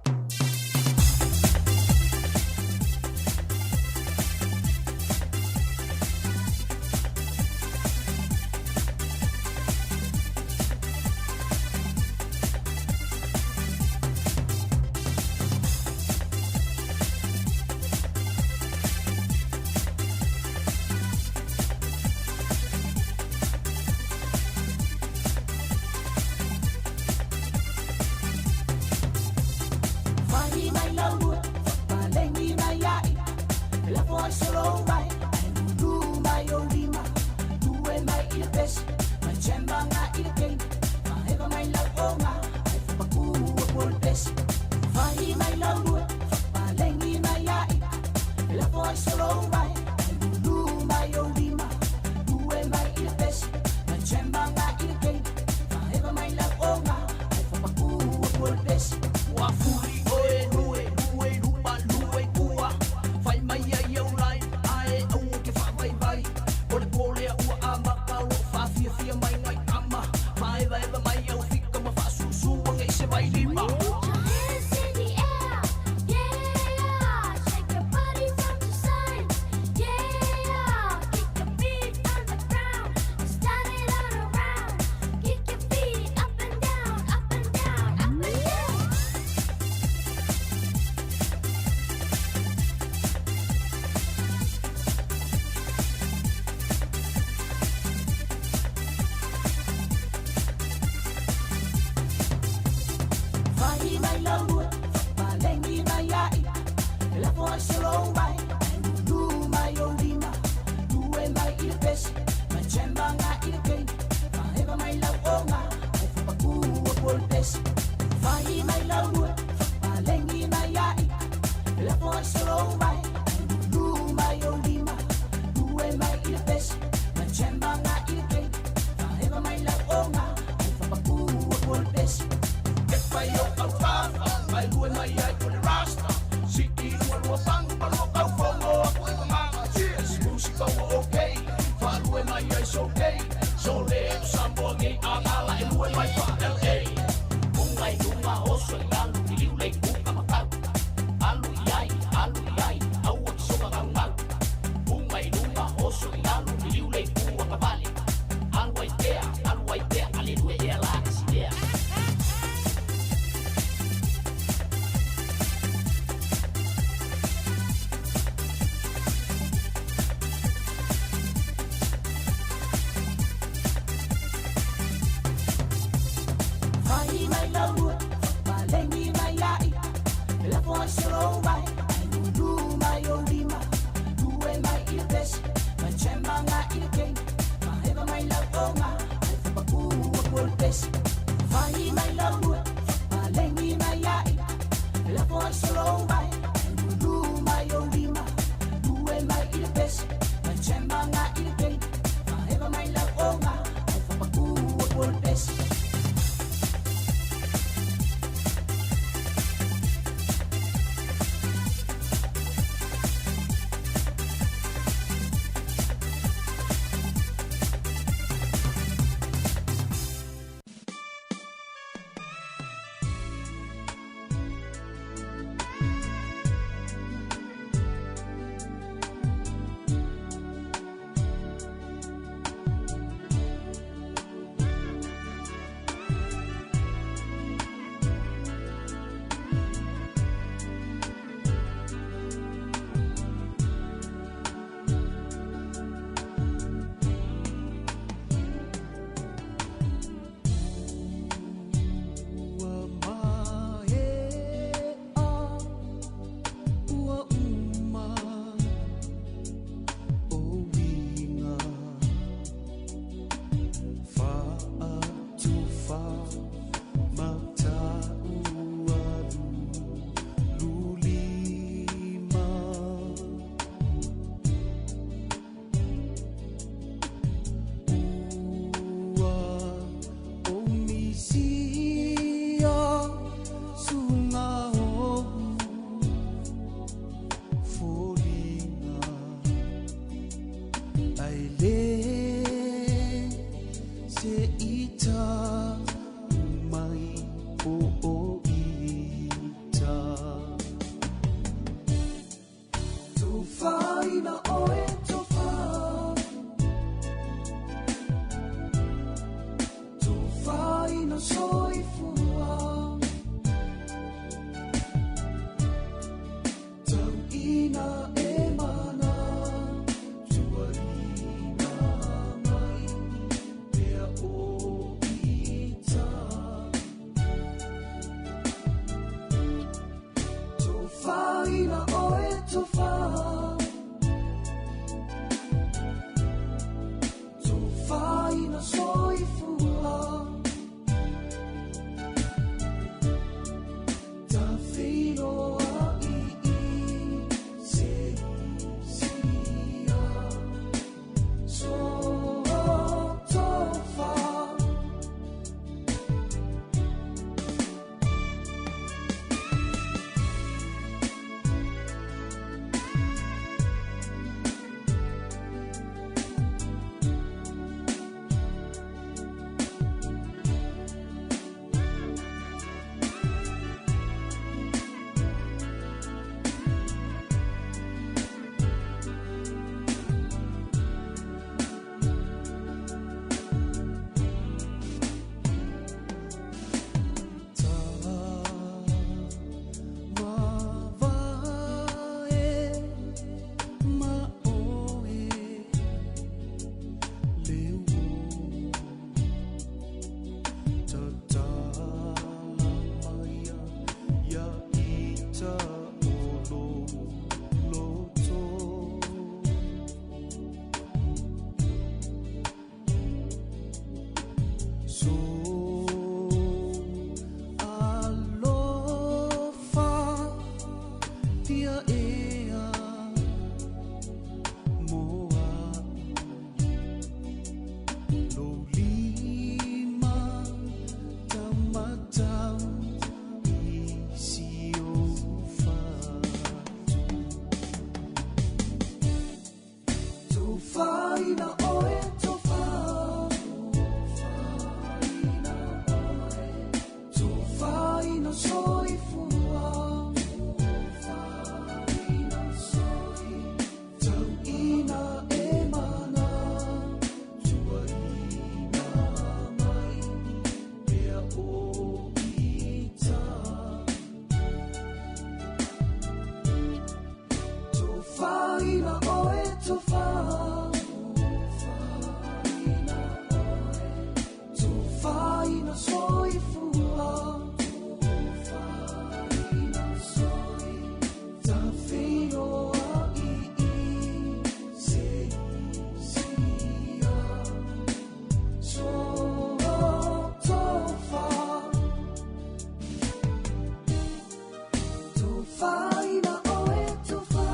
Tofaina oe tofa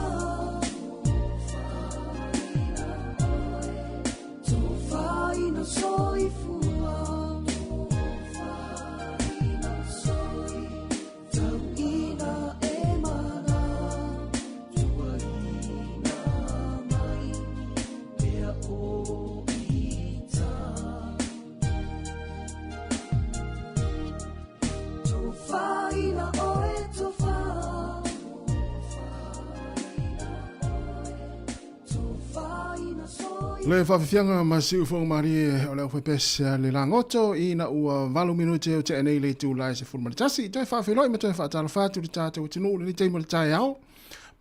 Tofaina oe Tofaina soifua Tofaina soi Tauina e mana Tuaina mai Pea o ita Tofaina oe tofa Le faafiafiaga ma siufoga malie o le aufaipese a le lagoto ina ua 8 minute o tea nei le itula e 11. Toe faafeiloai ma toe faatalofa atu i le tatou atunuu i lenei taimi o le taeao.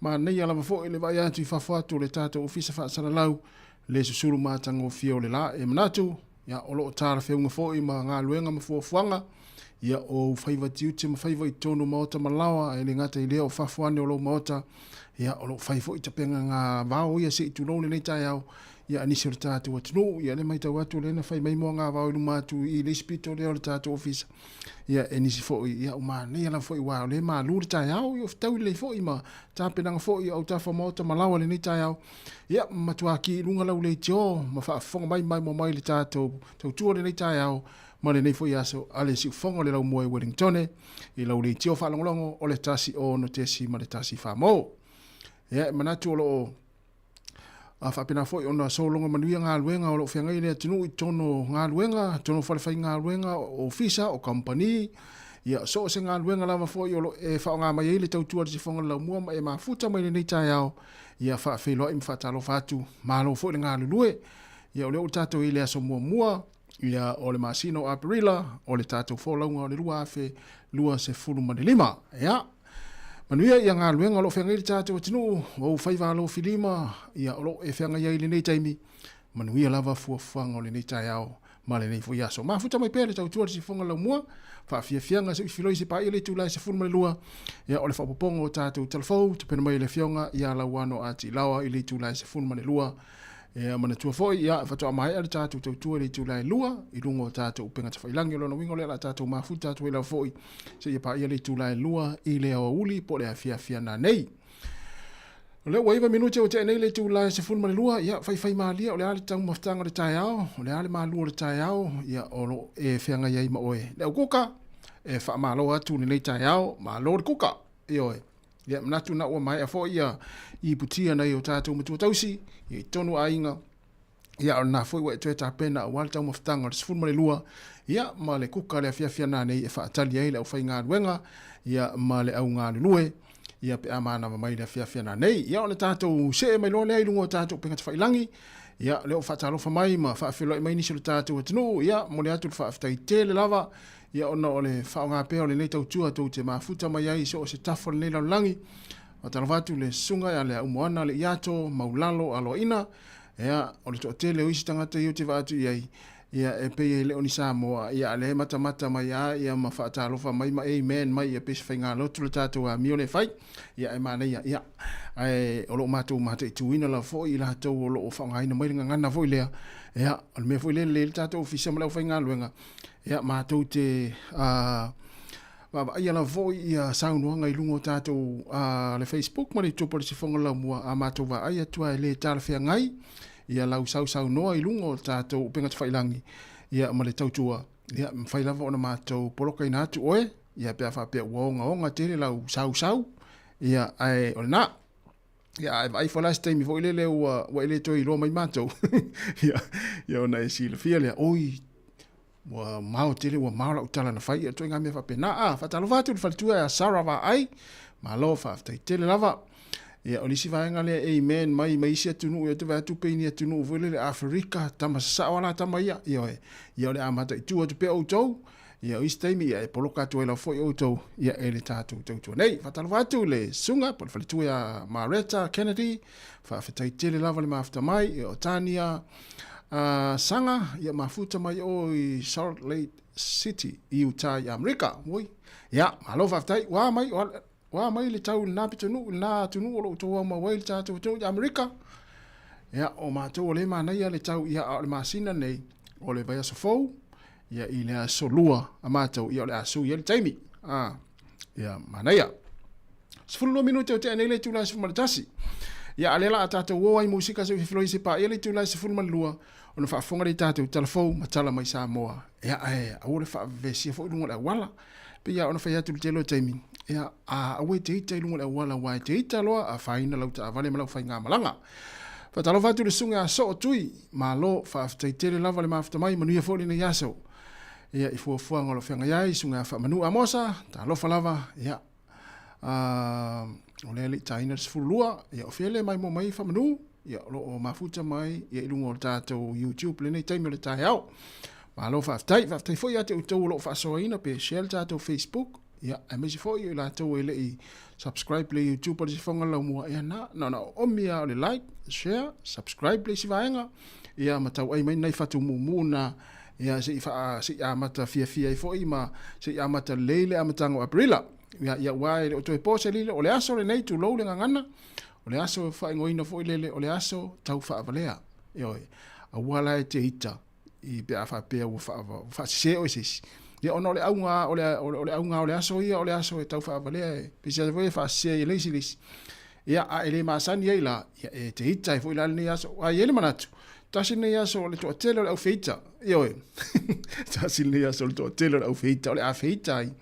Manaia lava foi le vaai atu i fafo atu o le tatou ofisa faasalalau le susulu matagofie o le la e manatu ia, o lo o talafeuga foi ma galuega ma fuafuaga ia, o ou faiva tiute ma faiva i totonu o maota ma laoa, e le gata i lea o fafo ane o lou maota, ia, o lo o fai foi tapena ngā vao ia se i tulou lenei taeao, ia, a nisi o le tatou atunuu, ia, le matau atu lea na fai mai moa ngā vao i luma atu i le isi pito lea o le tatou ofisa, ia, e nisi foi, ia, ua manaia lava foi aua o lea e malu le taeao, ia, o fetaui lelei foi ma tapenaga foi o autafa maota ma laoa i lenei taeao, Ia, matua ki i luga lau leitio ma faafofoga mai maimoa mai le tatou tautua lenei taeao ma lenei foi aso a le siufofoga o le laumua i Wellingtone i lau leitio faalogologo o le 106.1 mo. Ia, e manatu o lo o a faapena foi ona sologa manuia galuega o lo o feagai le atunuu i totonu o galuega, totonu o falefaigaluega, o ofisa, o kamupani, ia so o se galuega lava foi o lo o e faaaoga mai ai le tautua a le siufofoga o le laumua ma e mafuta mai lenei taeao. Ia faafeiloai ma faatalofa atu, malo foi le galulue. Ia o lea ua tatou i le aso muamua ia o le masina o Aperila o le tatou folauga o le 2025. Ia, manuia ia galuega o lo o feagai le tatou atunuu, o ou faiva alofilima, ia o lo o e feagai ai i lenei taimi, manuia lava fuafuaga o lenei taeao ma lenei foi aso. Mafuta mai pea le tautua le sifoga laumua, faafiafiaga se ifiloi se paia le itula e 12, ia o le faaopoopoga o tatou talafou, tapena mai le afioga ia Lauano a Tilaoa i le itula e 12. Ia manatua foi, ia faatoa maea le tatou tautua i le itula e 2 i luga o tatou upega tafailangi. O lona uiga o lea o le a tatou mafuta atu ai lava foi seia paia le itula e 2 i le aoauli po o le afiafi ana nei. O lea ua 9 minute ua tea nei le itula e 12, ia faifai malie o le a le taumafataga o le taeao, o le a le malu o le taeao, ia o lo o e feagai ai ma oe. Le au kuka, e faamalo atu lenei taeao, malo le kuka, ioe. Ia manatu na ua maea foi ia iputia nai o tatou matua tausi, ia i totonu o aiga, ia o lena foi ua e toe tapena aua le taumafataga o le 12, ia ma le kuka le afiafi ana nei e faatali ai le aufaigaluega, ia ma le au galulue, ia pe a manava mai le afiafi ana nei. Ia o le tatou see mai loa lea i luga o tatou upega tafailangi, ia o lea ua faatalofa mai ma faafeiloai mai nisi o le tatou atunuu, ia momoli atu le faafetai tele lava, ia ona o le faaaoga pea o lenei tautua tou te mafuta mai ai i so o se tafa o lenei lalolagi. Faatalofa atu le susuga ia Leaumoana Leiato Maulalo Aloaina, Ia, o le toatele o isi tagata ia ou te vaai atu i ai, ia, e pei e le o ni Samoa, ia, a o lea e matamata mai lava, ia, ma faatalofa mai ma amen mai, ia, pei se faigalotu le tatou amio lea e fai. Ia, ae manaia, ia, ae o lo o matou mataituina lava foi i latou o lo o faaaogaina mai le gagana foi lea, ia, o le mea foi lea e lelei ai le tatou ofisa ma le aufaigaluega, ia, matou te, a, Vaavaaia lava foi ia saunoaga i luga o tatou le Facebook ma le YouTube o le Sifoga Laumua a matou vaai atu lava e le talafeagai ia lau sausaunoa i luga o tatou upega tafailangi ia ma le tautua ia mafai lava ona matou polokaina atu oe ia pe a faapea ua ogaoga tele lau sausau ia ae o lena. Ia, a e vaai foi la se taimi foi lele ua, ua e le toe iloa mai matou, ia, ia ona e silafia lea, oi, ua mao tele, ua mao lau tala na fai, ia ituaiga mea faapena. A, faatalofa atu i le faletua ia Sarah Vaai, malo faafetai tele lava. Ia, o le isi vaega lea, amen, mai, mai isi atunuu, ia te vaai atu pei ni atunuu foi lele Aferika, tama sasao a la tama ia, ioe, ia o le a mataitu atu pea outou, Ia, o isi taimi, ia, e poloka atu ai lava foi outou, ia, e le tatou tautua nei. Faatalofa atu i le susuga po o le faletua ia Maretta Kennedy, faafetai tele lava le mafuta mai, ia, o Tania Saga, ia, mafuta mai o i Salt Lake City, i Utah i Amerika. Ui, ia, malo faafetai, ua mai, ua mai le tau i lena pitonuu, i lena atunuu o lo o outou aumau ai le tatou atunuu i Amerika. Ia, o matou o lea e manaia le tau, ia, a o le masina nei, o le vaiaso fou, Ia i le aso lua a matou, ia o le a sui ai le taimi. A, ia manaia. 12 minute o tea nei le itula e 11. Ia, a lea la a tatou o ai musika se i fefiloi se paia le itula e 12 ona faafofoga lea i tatou tala fou ma tala mai Samoa. Ia, ae aua le faavevesia foi i luga o le auala. Pei lava ona fai atu i le tele o taimi, ia, a aua e te ita i luga o le auala aua e te ita loa afaina lau taavale ma lau faigamalaga. Faatalofa atu i le susuga ia Soo Tui, malo faafetai tele lava le mafuta mai, manuia foi lenei aso. Ia, i fuafuaga o lo o feagai ai, susuga ia Faamanu Amosa, talofa lava, ia, o lea e le i taina le 12, ia, o fea le maimoa mai Faamanu, ia, o lo o mafuta mai ia, i luga o le tatou YouTube lenei taimi o le taeao. Malo faafetai, faafetai foi ia te outou o lo o faasoaina pe share le tatou Facebook, ia, aemaise foi o i latou e le i subscribe le YouTube a le Sifoga Laumua, ia na, na ona oomi lava o le like, share, subscribe le isi vaega, ia ma tauai mai nai fatu mumu na, ia se i faa, se i amata fiafia ai foi ma se i amata lelei le amataga o Aperila. Ia, ia aua e le o toe po se lilo, o le aso lenei tulou le gagana, o le aso e faaigoaina foi lele, o le aso tau faavalea. Ioe, aua la e te ita i pe a faapea ua faasese oe se isi. Ia ona o le auga o le, o le auga o le aso ia, o le aso e tau faavalea e pei se foi e faasese ai e le isi le isi. Ia, a e le masani ai la, ia e te ita ai foi la lenei aso. A i ai le manatu, tasi lenei aso o le toatele o le aufeita. Ioe, tasi lenei aso o le toatele o le aufeita, o le a feita ai.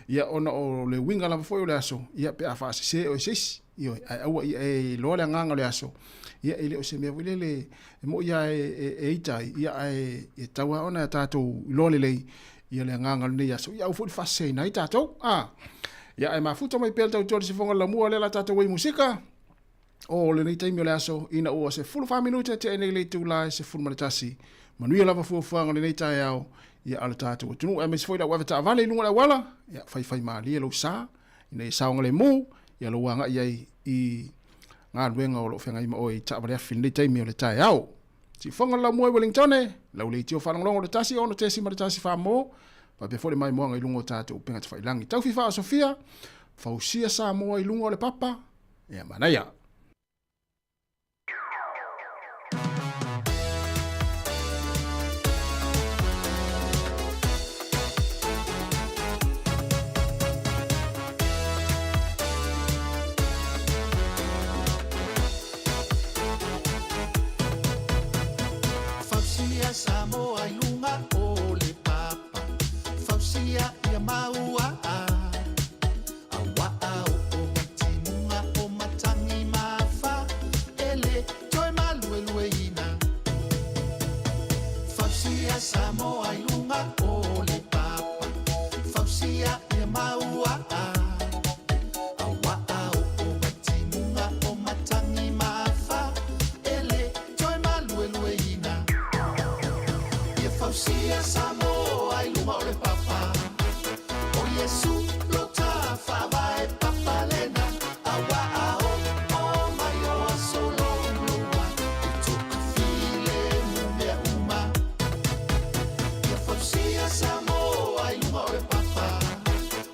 Ia, ona o le uiga lava foi o le aso, ia pe a faasese oe se isi. Ioe, ae aua ia e iloa le agaga o le aso, ia e le o se mea foi lele e moi lava e ita ai, ia ae e tatau lava ona tatou iloa lelei ia le agaga o lenei aso, ia aua foi le faaseseina ai tatou. A, ia ae mafuta mai pea le tautua i le sifoga o le lamua lea la tatou ai musika o lenei taimi o le aso ina ua 14 minute tea nei le itula e 11. Manuia lava fuafuaga o lenei taeao ia a le tatou atunuu aemaise foi le au avetaavale i luga o le auala, ia faifaimalie lou sa ina ia saogalemu ia lou agai ai i galuega o lo o feagai ma oe i taavale afi i lenei taimi o le taeao. Siufoga le laumua i Wellingtone, lau leitio faalogologo le 1 6.1 mo, faapea foi le maimoaga i luga o tatou upega tafailagi. Taufi faaosofia, fausia Samoa i luga o le papa, ia manaia. Fausia Samoa i luga o le papa, fausia ia maua Auaa oo mai timuga o matagi ma afa e le toe maluelueina. Fausia Samoa i luga o le papa, fausia ia maua Auaa oo mai timuga o matagi ma afa e le toe maluelueina. Ia fausia Samoa i luga o le papa, O Iesu lo ta faavae papa lena, Auaa oo mai o aso louloua, I tokafile mu mea uma. Ia fausia Samoa i luga o le papa,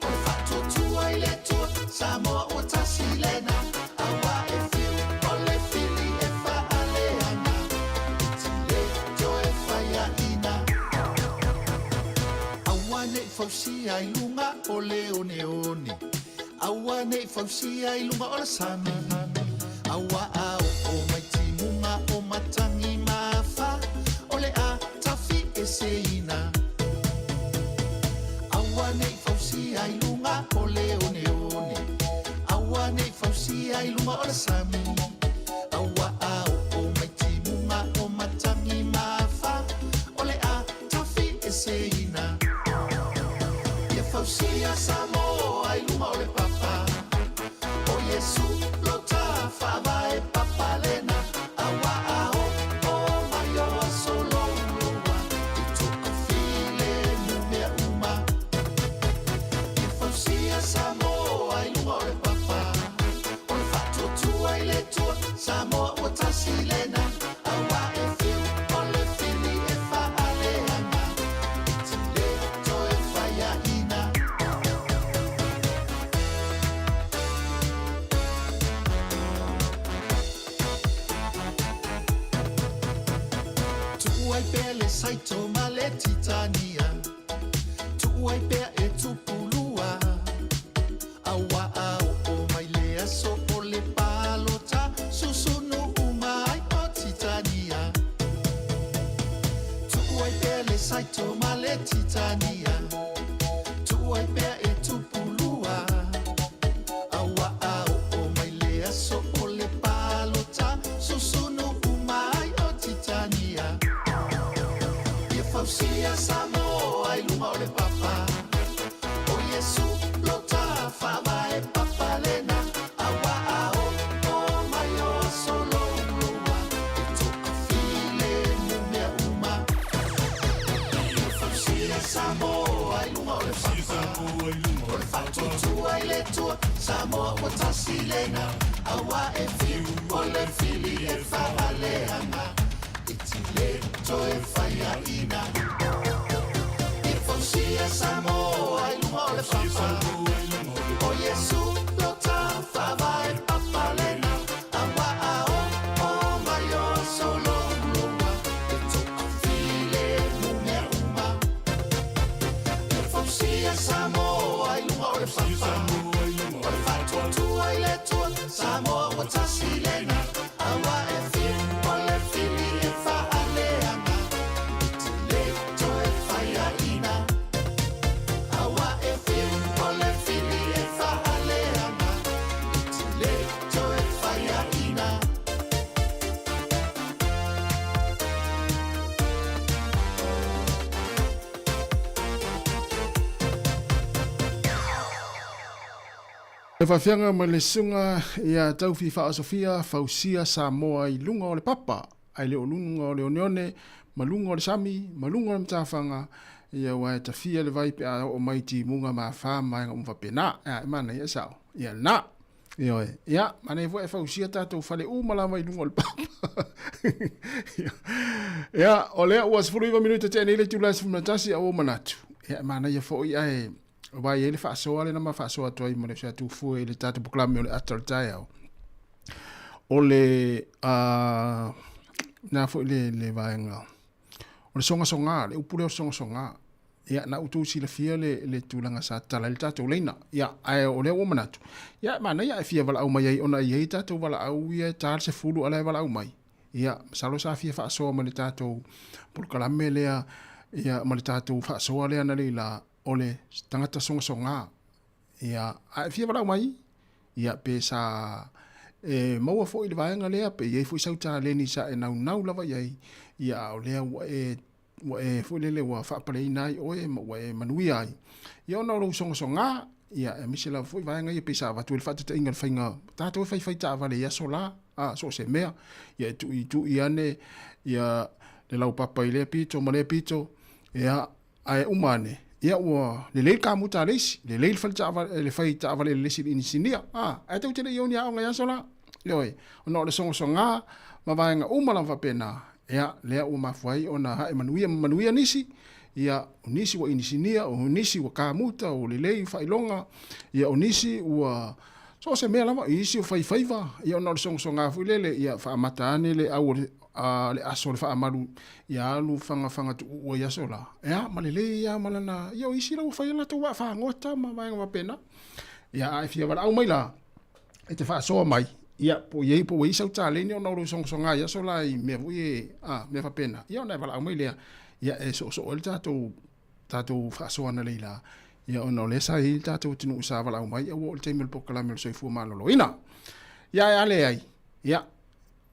O le faatuatua i le Atua, Samoa ua tasi lena, Aua e fiu o le fili e faaleaga, I ti le toe faiaina. Aua nei fausia i luga o le oneone, Aua nei fausia i luga o le sami, Aua a oo mai timuga o matagi ma afa, O le a tafi eseina. Aua nei fausia i luga o le oneone, Aua nei fausia i luga o le sami, Aua a oo mai timuga o matagi ma afa, O le a tafi eseina. Ia fausia Samoa i luga o le papa, O Iesu lo ta faavae papa lena, Aua a oo mai o aso louloua, I tokafile mu mea uma. Ia fausia Samoa i luga o le papa, O le faatuatua i le Atua, Samoa ua tasi lena, Aua e fiu o le fili e faaleaga, I ti le toe faiaina. Tuu ai pea le saito ma le titania, Tuu ai pea e tupu lua, Aua a oo mai le Faatuatua i le Atua, Samoa ua tasi lena, auā e fiu o le fili e faaleaga, i ti le toe faiaina. Ia fausia Samoa i luga o le papa, o Iesu lo ta faavae papa lena, auā a oo mai o aso louloua, e toafilemu mea uma. Ia fausia Samoa i luga o le papa, o le faatuatua i le Atua, Samoa ua tasi lena, auā e fiu o le fili e faaleaga, i ti le toe faiaina. Auā e fiu o le fili e faaleaga, i ti le toe faiaina. Le faafiaga ma le susuga ia Taufi Faaosofia Fausia Samoa i luga o le papa, ae le o luga o le oneone ma luga o le sami ma luga o le matafaga, ia aua e tafia le vai pe a oo mai timuga ma afa ma vaega uma faapena. Ia, e manaia e sao. Ia lena. Ioe. Ia, manaia foi e fausia tatou fale uma lava i luga o le papa. Ia, o lea ua 19 minute tea nei le itula e 11 a ua ou manatu. Ia, e manaia foi ae aua e i ai le faasoa lea na ma faasoa atu ai ma le uso ia Tufue i le tatou polokalame o le ata o le taeao. O le na foi le vaega o le sogasoga, le upu lea o le sogasoga. Ia, na outou silafia le tulaga sa tatala ai le tatou laina. Ia, ae o lea ua manatu, ia, e manaia ae fia valaau mai ai ona e i ai tatou valaau ia e ta le 10 a o la e valaau mai. Ia, masalo sa fia faasoa ma le tatou polokalame lea, ia, ma le tatou faasoa lea analeila, o le tagata sogasoga. Ia, a e fia valaau mai, ia, pe sa e maua foi le vaega lea, pe i ai foi sau taleni sa e naunau lava i ai, ia, a o lea ua e ua e foi lele ua faapaleina ai oe ma ua e manuia ai. Ia ona o lou sogasoga, ia aemaise lava foi vaega ia pei sa avatu ai le faataitaiga i le faiga, tatou e faifai taavale i aso la, a, so o se mea, ia e tuitui ane ia le laupapa i lea pito ma lea pito, ia, ae uma ane, ia ua lelei le kamuta a le isi, lelei le fale taavale, le fai taavale a le isi i le inisinia, a, ae tou te le i o ni aoga i aso la. Ioe, ona o le sogasoga ma vaega uma lava faapena, ia, lea ua mafua ai ona hae manuia ma manuia nisi, ia, o nisi ua inisinia, o nisi ua kamuta, ua lelei faailoga, ia, o nisi ua so o se mea lava, o nisi ua fai faiva, ia, ona o le sogasoga foi lele, ia, faamata ane le au o le, a, le aso o le faamalu, ia alu fagafaga tuuua i aso la, ia, ma lelei lava ma lana, ia, o isi la ua fai a latou vaa fagota ma vaega faapena. Ia, a e fia valaau mai la, e te faasoa mai, ia, po o i ai, po ua i ai sau taleni ona o lou sogasoga i aso la i mea foi e, a, mea faapena, ia ona e valaau mai lea, ia e soosoo ai le tatou, tatou faasoa analeila, ia ona o lea sa i ai le tatou atunuu sa valaau mai, ia ua oo i le taimi o le polokalame o le soifua maloloina. Ia ae a leai, ia,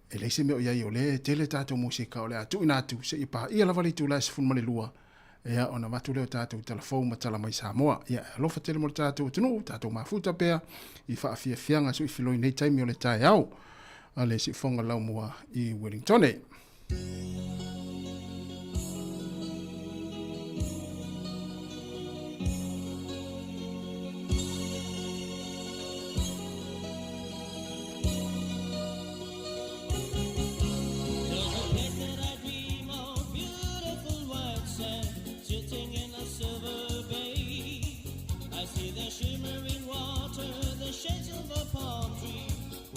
e leai se mea o i ai o lea e tele tatou musika o le a tuuina atu seia paia lava le itula e 12, ia ona avatu lea o tatou tala fou ma tala mai Samoa. Ia e alofa tele mo le tatou atunuu, tatou mafuta pea i faafiafiaga suifiloi nei taimi o le taeao a le siufofoga laumua i Wellingtone.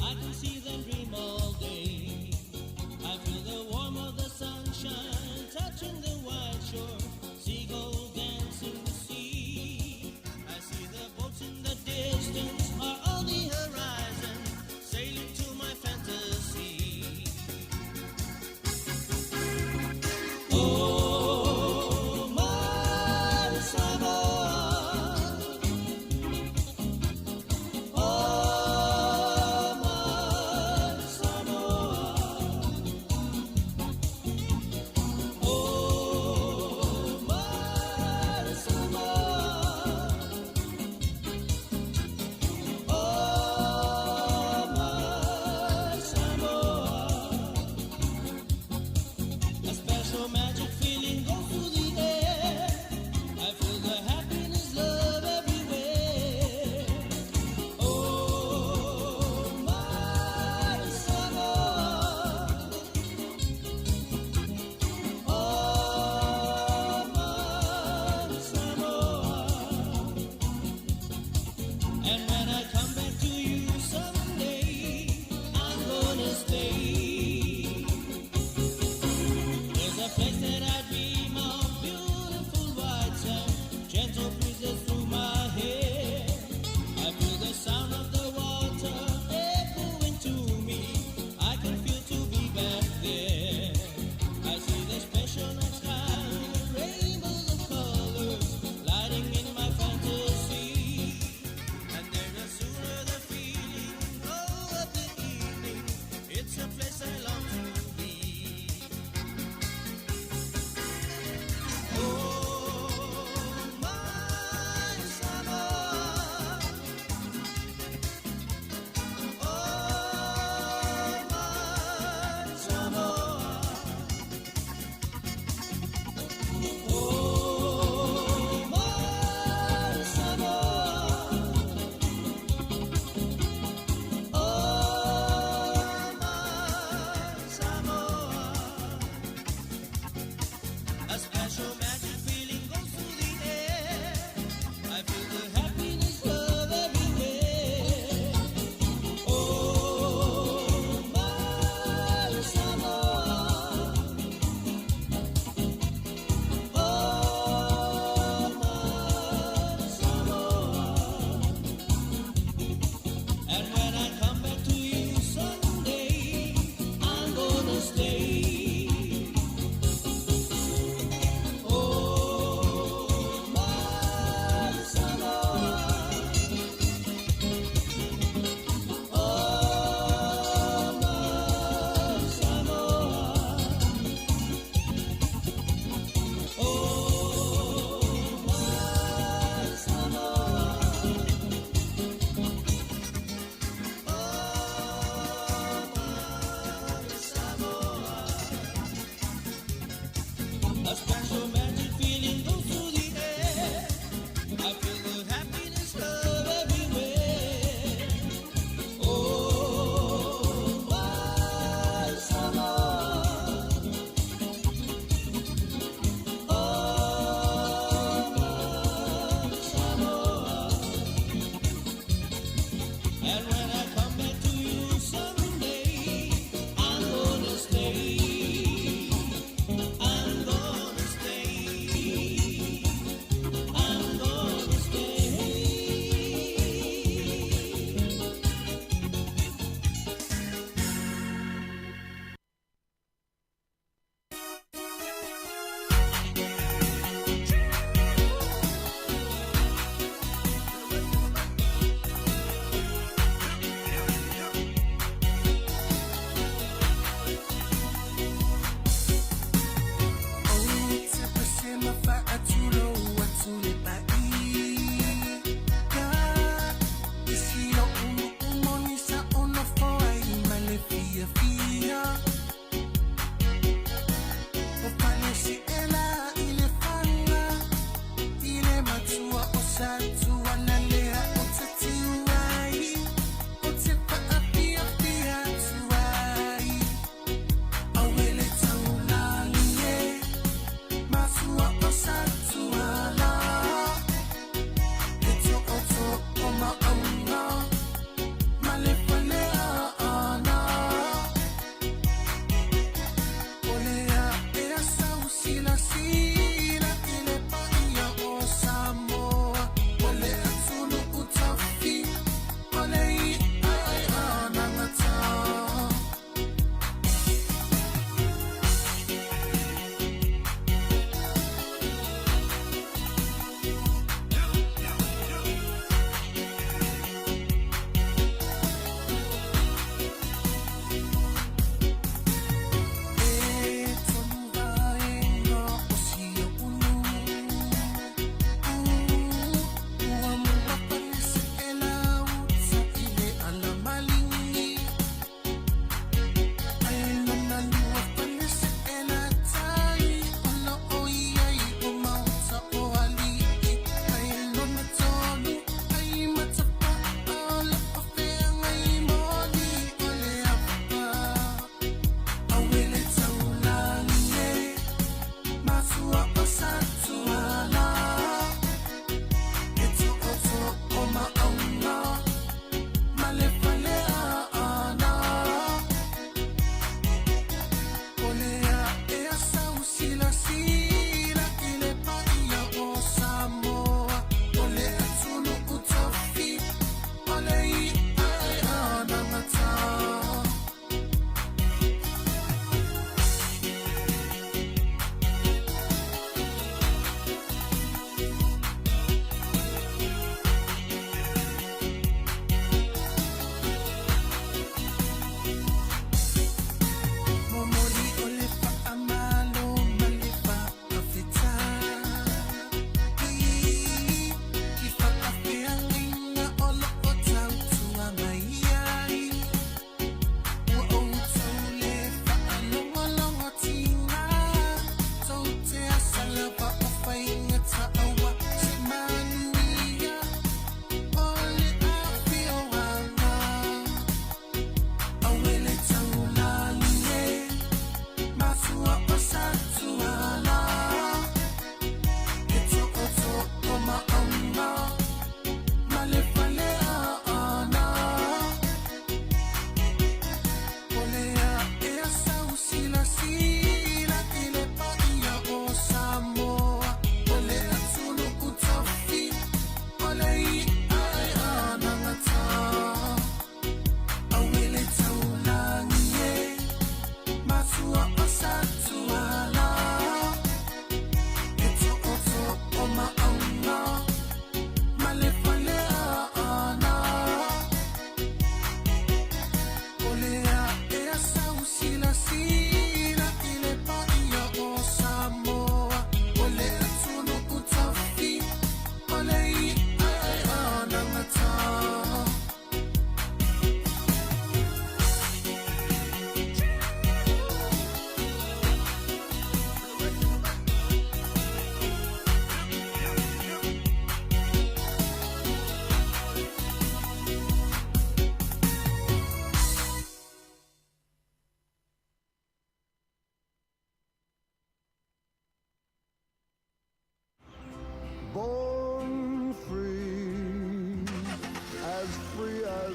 I see them dream all day. I feel the warmth of the sunshine.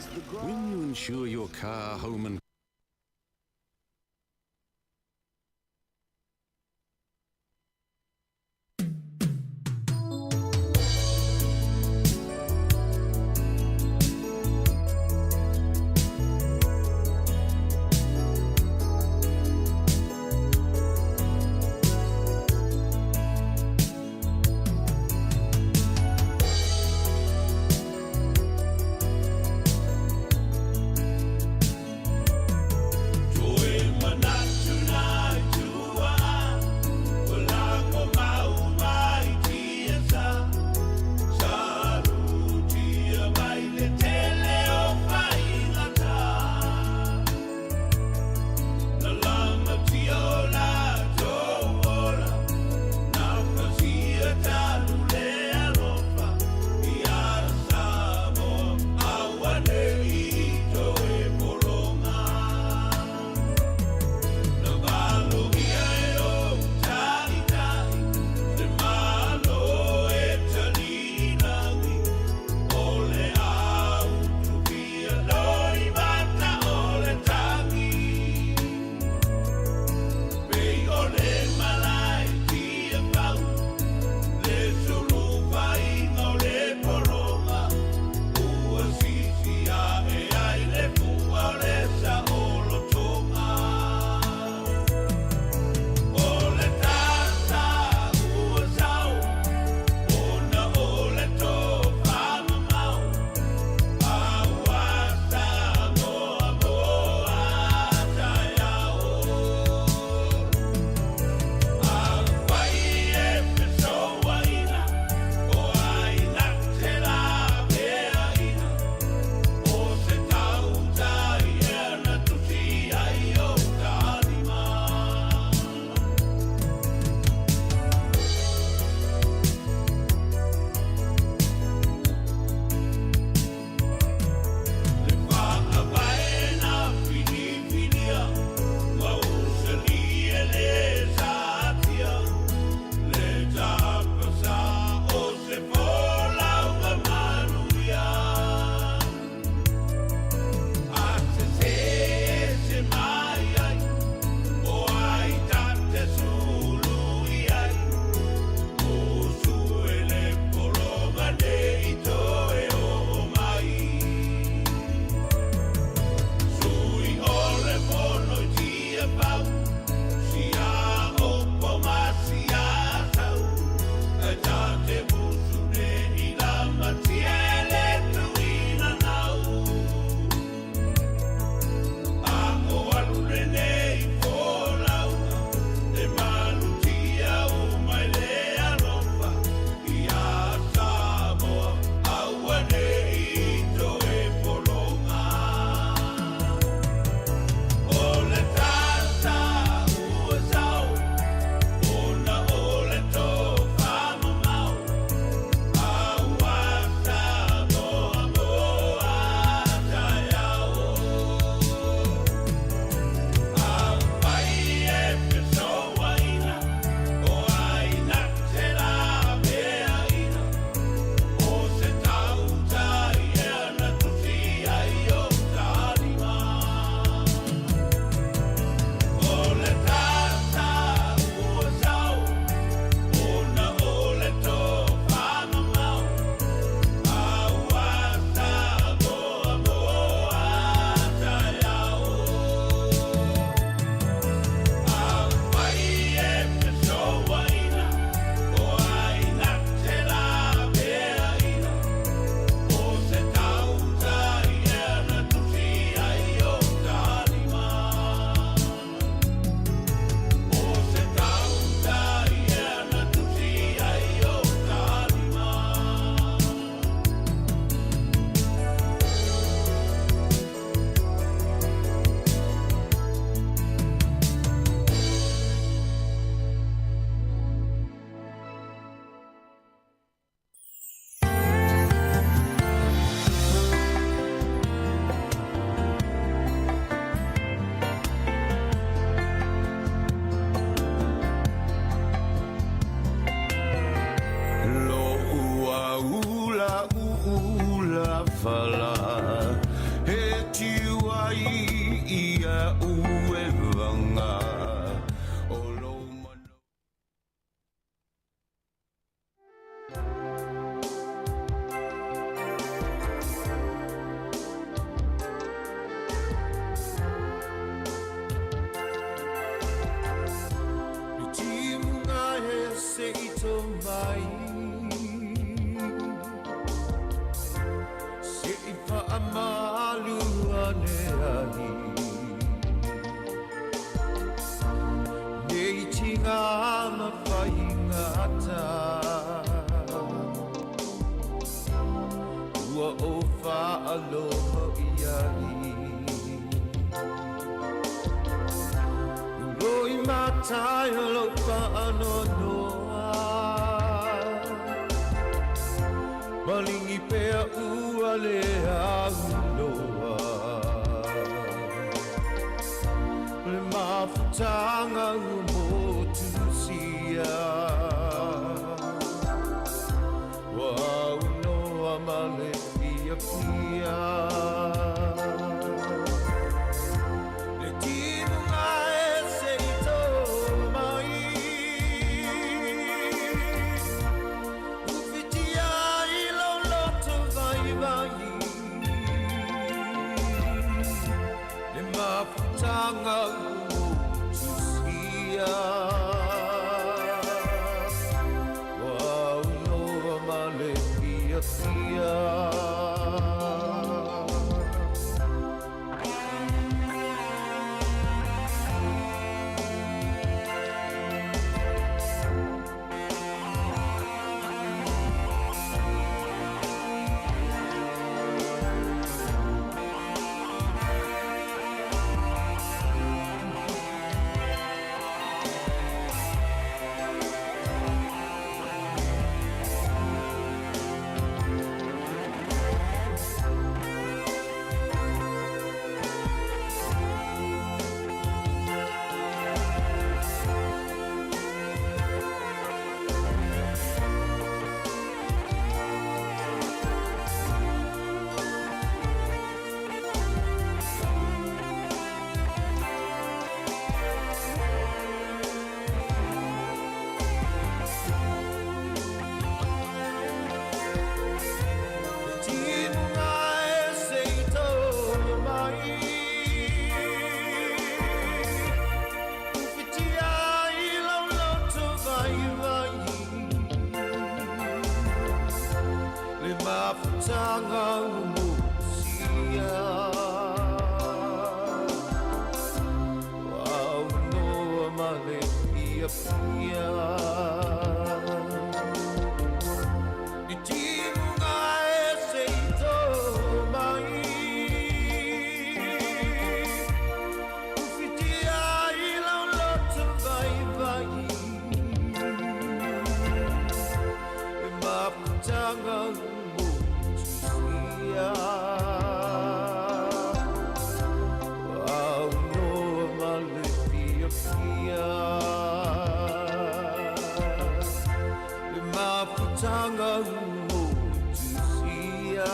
When you insure your car, home and ane ai. Nei tinga ma whaingata Ua o whaaloho iai Roi matai o lau whaanonoa Malingi pea ua le aunoa Le mafutanga ua motusia Ua aunoa ma le fia fia Le timuga e se i tō mai Ufitia i lau loto vaivai Le mafutanga ua motusia Ua aunoa ma le fia fia Le timuga e se i tō mai Ufitia i lau loto vaivai Le mafutanga ua motusia Ua aunoa ma le fia fia Le timuga e se i tō mai Ufitia i lau loto vaivai Le mafutanga ua motusia Ua aunoa ma le fia fia Le mafutanga ua motusia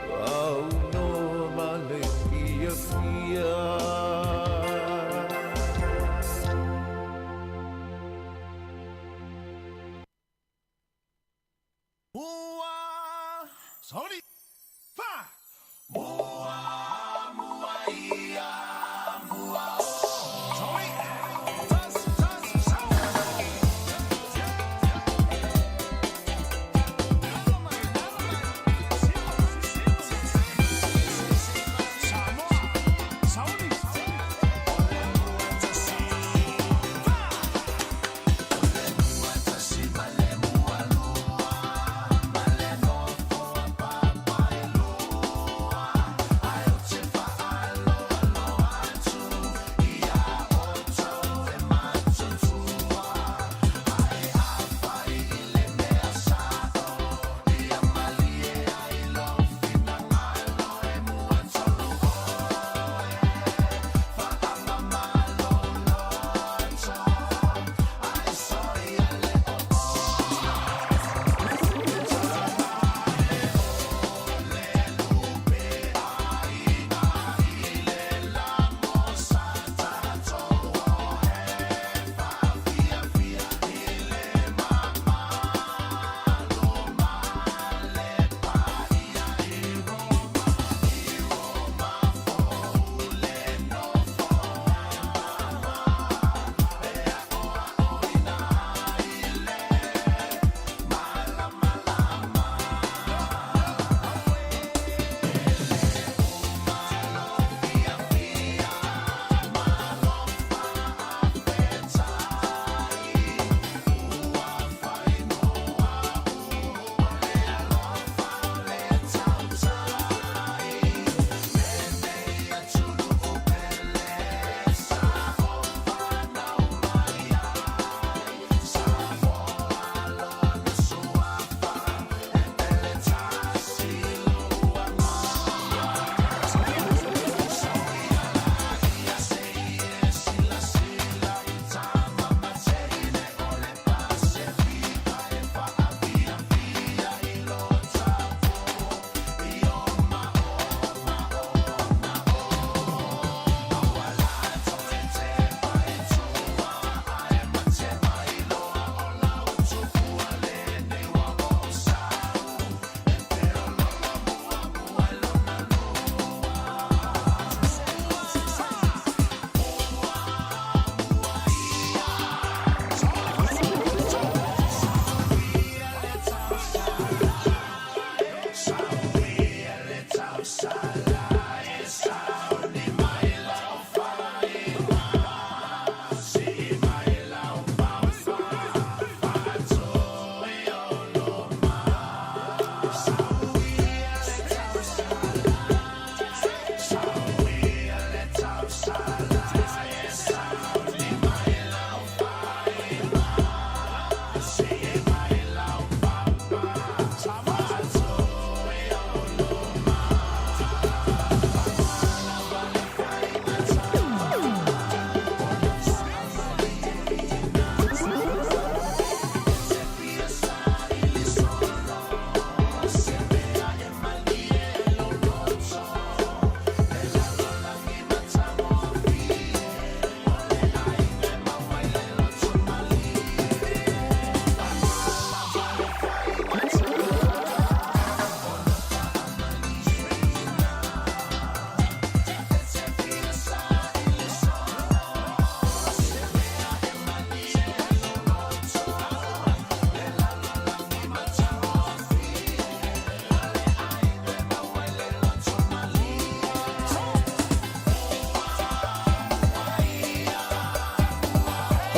Ua aunoa ma le fia fia Mua, sorry, fa. Mua, mua ia, mua o. Sorry. Tas, tas, sau. Samoa, Sauni.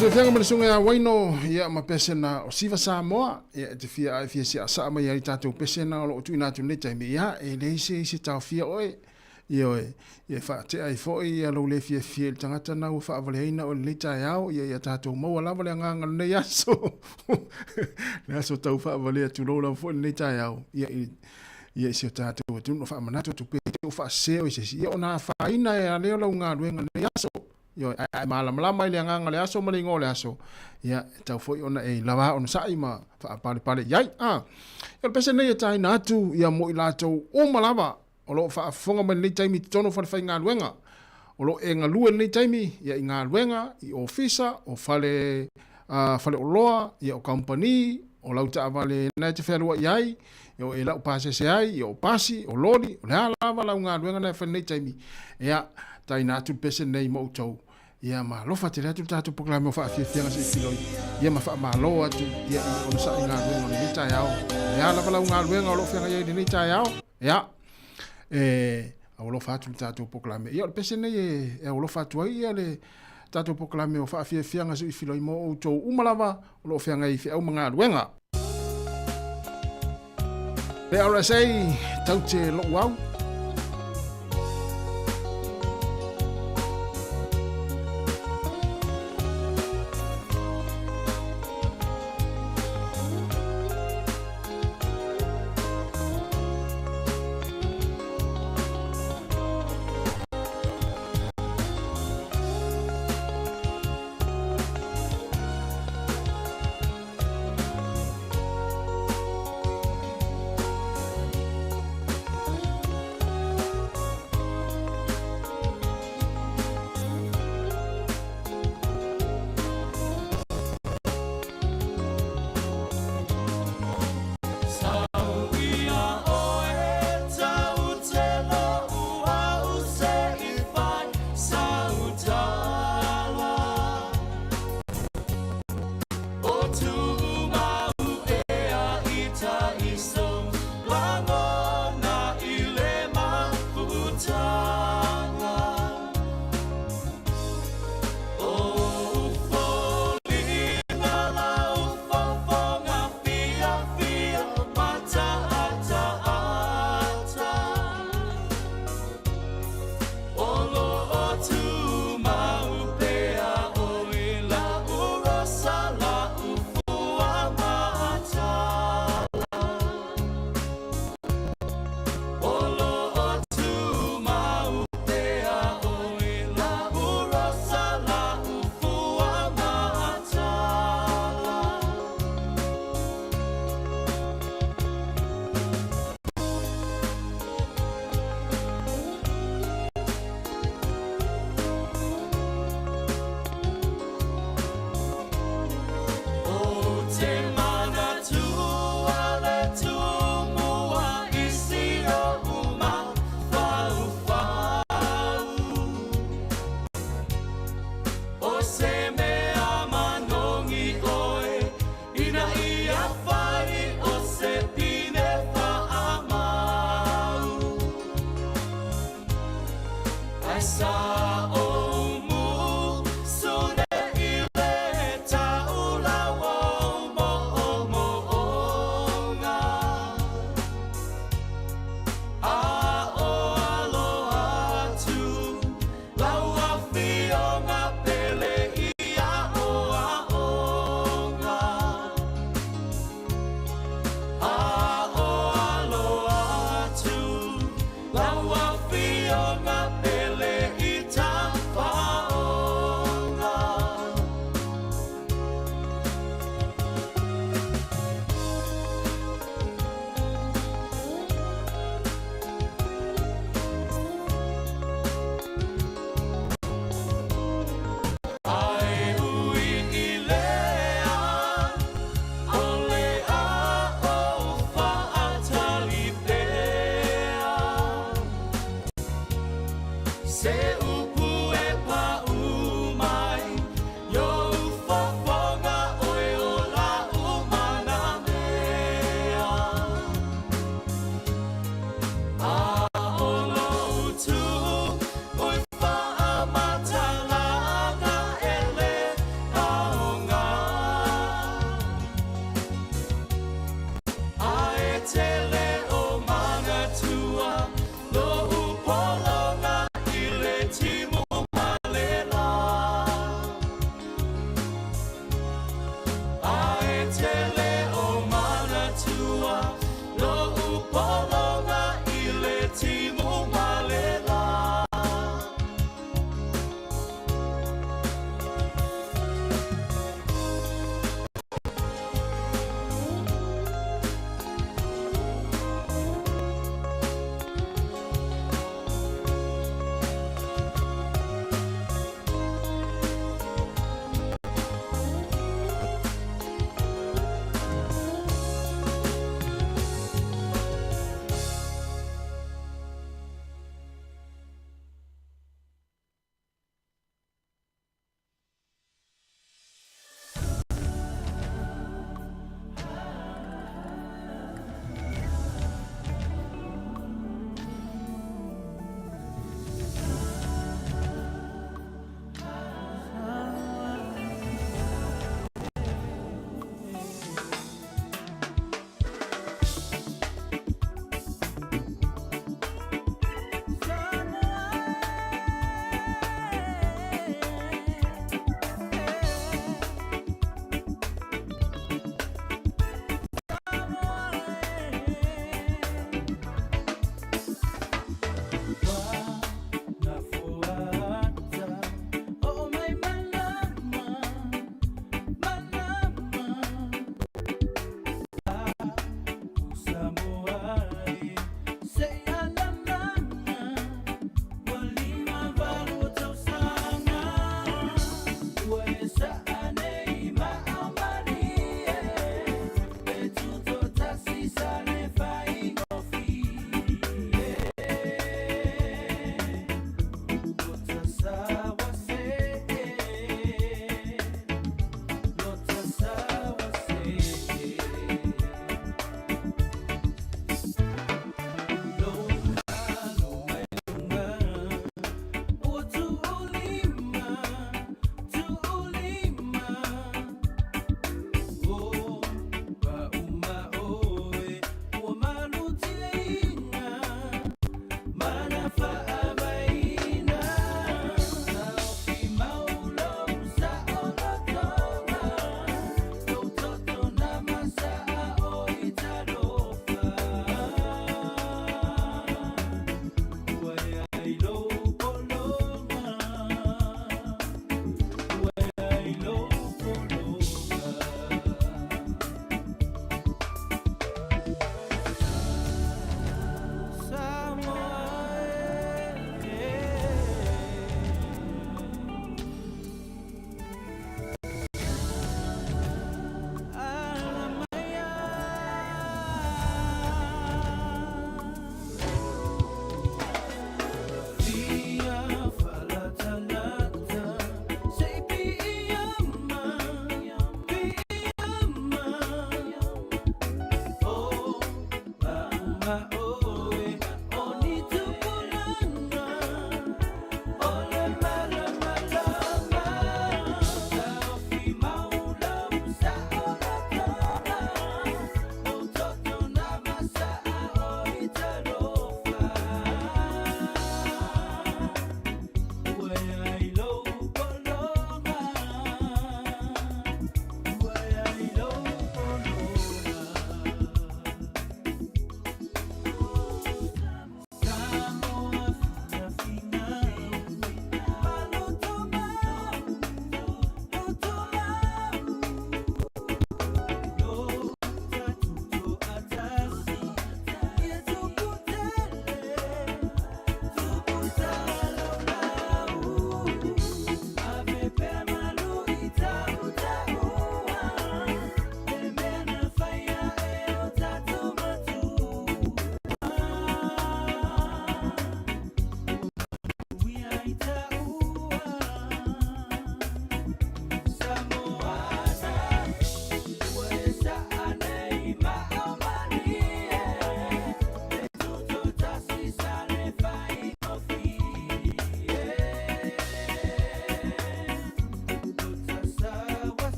Faafiafiaga ma le susuga ia Waino, ia ma pesena o Siva Samoa, ia e te fia ae fia siasaa mai ai i tatou pesena o lo o tuuina atu i lenei taimi, ia e leai se isi e taofia oe, ioe, ia e faatea ai foi ia lou le fiafia i le tagata na ua faavaleaina oe i lenei taeao, ia ia tatou maua lava le agaga o lenei aso, le aso tau faavalea tulou lava foi lenei taeao, ia i ia i si o tatou atunuu, faamanatu atu pea i te i ua faasese oe i se isi, ia ona afaina e alea lau galuega i lenei aso. Ioe, ae a e malamalama i le agaga o le aso ma le igoa o le aso, ia, e tatau foi ona e lava onosai ma faapalepale i ai. A, ia o le pese lenei e taina atu, ia mo i latou uma lava o lo o faafofoga mai lenei taimi i totonu o falefaigaluega, o lo o e galue i lenei taimi, ia i galuega, i ofisa, o fale, uh, faleoloa, ia o kamupani, o lau taavale na e te fealuai ai, ia o e lau pasese ai, ia o pasi, o loli, o le a lava lau galuega na e fai lenei taimi, ia, taina atu le pese nei mo outou, ia ma alofa tele atu le tatou polokalame o faafiafiaga se i filoi, ia ma faamalo atu, ia i onosai galuega o lenei taeao, o le a lava lau galuega o lo o feagai ai i lenei taeao, ia, e aualofa atu le tatou polokalame. Ia o le pese nei e aualofa atu ai ia le tatou polokalame o faafiafiaga se i filoi mo outou uma lava o lo o feagai i feau ma galuega. Le RSA, tau te lou au.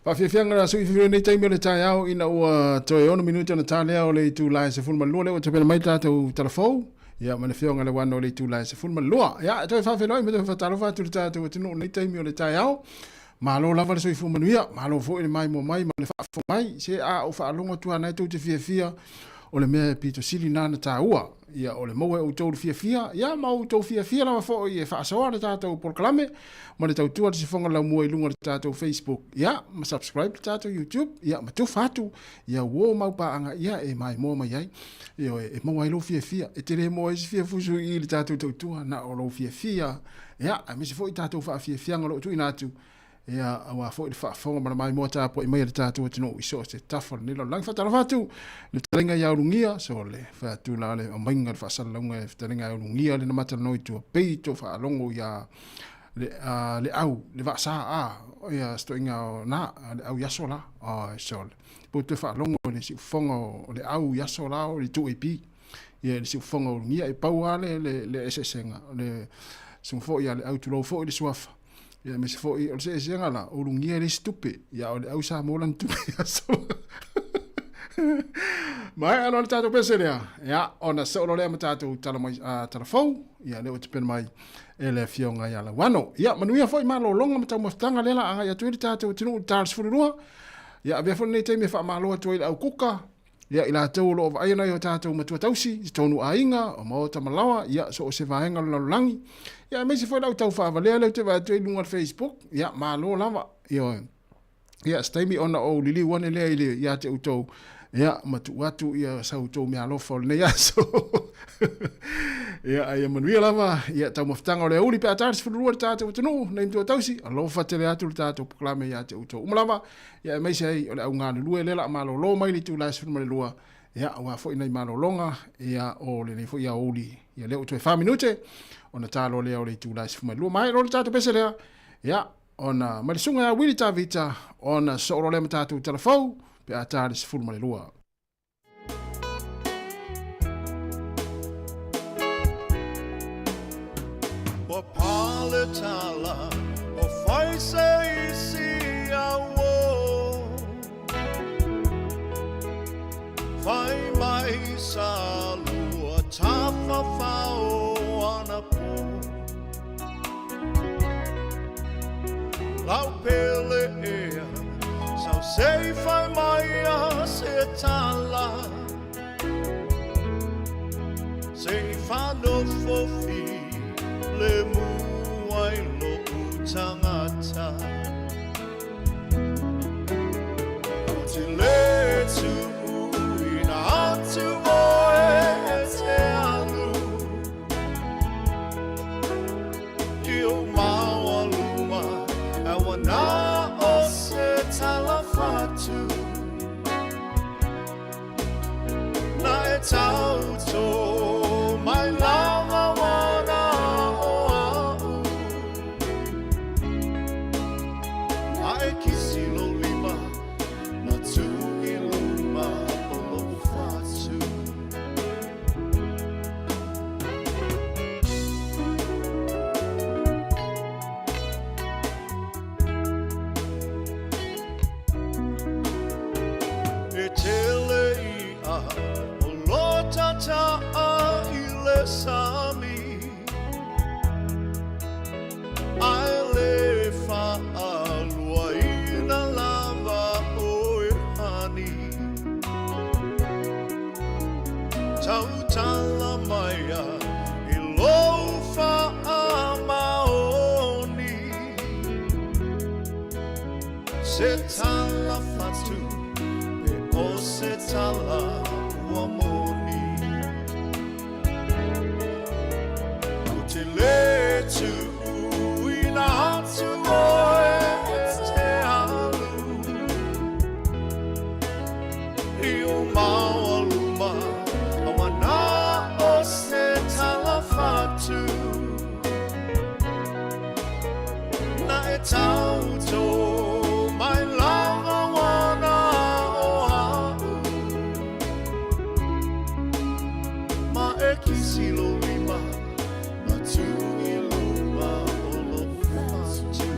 Faafiafiaga le aso i lenei taimi o le taeao ina ua toe 6 minute ona ta lea o le itula e 12 lea ua tapena mai le tatou talafou. Ia, ma le afioga Leuano o le itula e 12. Ia, e toe faafeiloai ma toe faatalofa atu i le tatou atunuu i lenei taimi o le taeao. Malo lava le soifua manuia, malo foi le maimoa mai ma le faafofoga mai. Se a ou faalogo atu lava na e tou te fiafia, o le mea e pito sili lena na taua. Ia, o le maua e outou le fiafia, ia ma outou fiafia lava foi e faasoa le tatou polokalame ma le tautua le sifoga laumua i luga o le tatou Facebook, ia, ma subscribe le tatou YouTube, ia, ma tufa atu, ia uo mau paaga, ia, e maimoa mai ai. Ioe, e maua ai lou fiafia. E te le maua ai se fiafusu i le tatou tautua, na o lou fiafia, ia, aemaise foi tatou faafiafiaga o lo o tuuina atu, ia, aua foi le faafofoga ma le maimoa tapuai mai a le tatou atunuu i so o se tafa o lenei lalolagi. Faatalofa atu i le fetalaiga ia Ulugia, so le fai atu la le aumaiga o le faasalalauga e fetalaiga ia Ulugia le na matalanoa i tua pei to faalogo ia le, le au, le vaasa a, ia se toeaiga o na, le au i aso la, so le, po toe faalogo i le siufofoga o le au i aso la o le 2AP. Ia le siufofoga o Ulugia, e pau lava le, le, le eseesega, o le susuga foi ia le au tulou foi le suafa. Ia aemaise foi o le eseesega la, o Ulugia e leai se tupe, ia o le au Samoa lana tupe i aso la. Maea loa le tatou pese lea, ia, ona soo loa lea ma tatou tala mai, tala fou, ia lea ua tapena mai e le afioga ia Lauano. Ia, manuia foi malologa ma taumafataga lea la agai atu ai le tatou atunuu i le ta 12. Ia, avea foi lenei taimi e faamalo atu ai i le au kuka, ia, i latou o lo o vaaia nai o tatou matua tausi i totonu aiga, o maota ma laoa, ia, so o se vaega o le lalolagi. Ia, aemaise foi le au taufaavalea lea ou te vaai atu ai i luga o le Facebook, ia, malo lava. Ioe. Ia, se taimi ona ou liliu ane lea i le, ia te outou, ia, ma tuu atu ia sa outou meaalofa o lenei aso. Ia, a ia manuia lava, ia, taumafataga o le aoauli pe a ta le 12 le tatou atunuu, nei matua tausi, alofa tele atu le tatou polokalame ia te outou uma lava, ia, aemaise ai o le au galulue lea o le a malolo mai le itula e 12, ia, aua foi nai malologa, ia, o lenei foi aoauli, ia, lea ua toe 4 minute, ona ta loa lea o le itula e 12. Maea loa le tatou pese lea, ia, ona ma le susuga ia Willie Tavita, ona soo loa lea ma tatou tala fou, pe a ta le 12. Ua pale tala o fai se isi au Fai mai sa lua tafafao ana pō Lau pele ea sau sei fai mai a se tala Sei whanofo fi le mua i lo'u tangata Ko te le tuuina atu oe e te alu I o maua luma e wana o se tala whatu Na e tauto mai lava wana o au A e kisi lo lima na tu i luma o lo'u fatu. E tele i'a o lo tata'a i le sami Ae le faaluaina lava oe hani Tautala maia i lou faamaoni Se tala fatu pe o se tala ua moni Ko te le tuuina atu oe e te alu I o maua luma a wana o se tala fatu Na e tauto mai lava wana o a'u Ma e kisi lo lima ma tu i luma o lo fatu.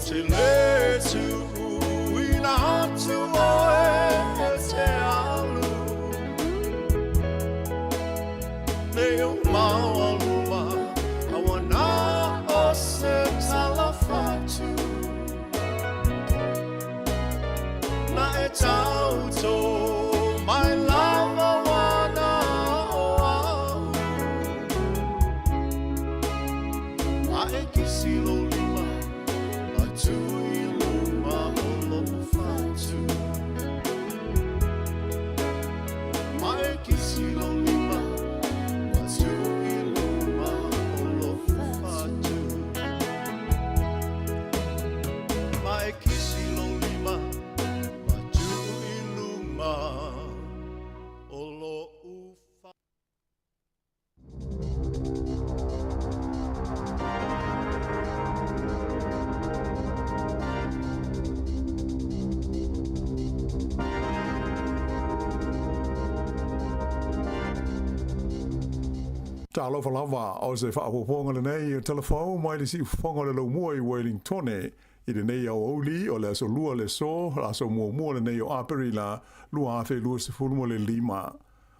te lē tuuina atu ʻoe e te alu Nei o maualuma a ua na o se tala fatu Na e tauto mai lava ua na o au A e kisi lou lima ma tuu i luma o lou fatu Ma e kisi lou lima ma tuu i luma o lou fatu Ma e kisi lou lima ma tuu i luma o lou fatu. Talofa lava, o se faaopoopoga lenei o Talafou mai le siufofoga o le Laumua i Wellingtone i lenei aoauli o le aso Lua le aso, aso muamua lenei o Aperila 2025.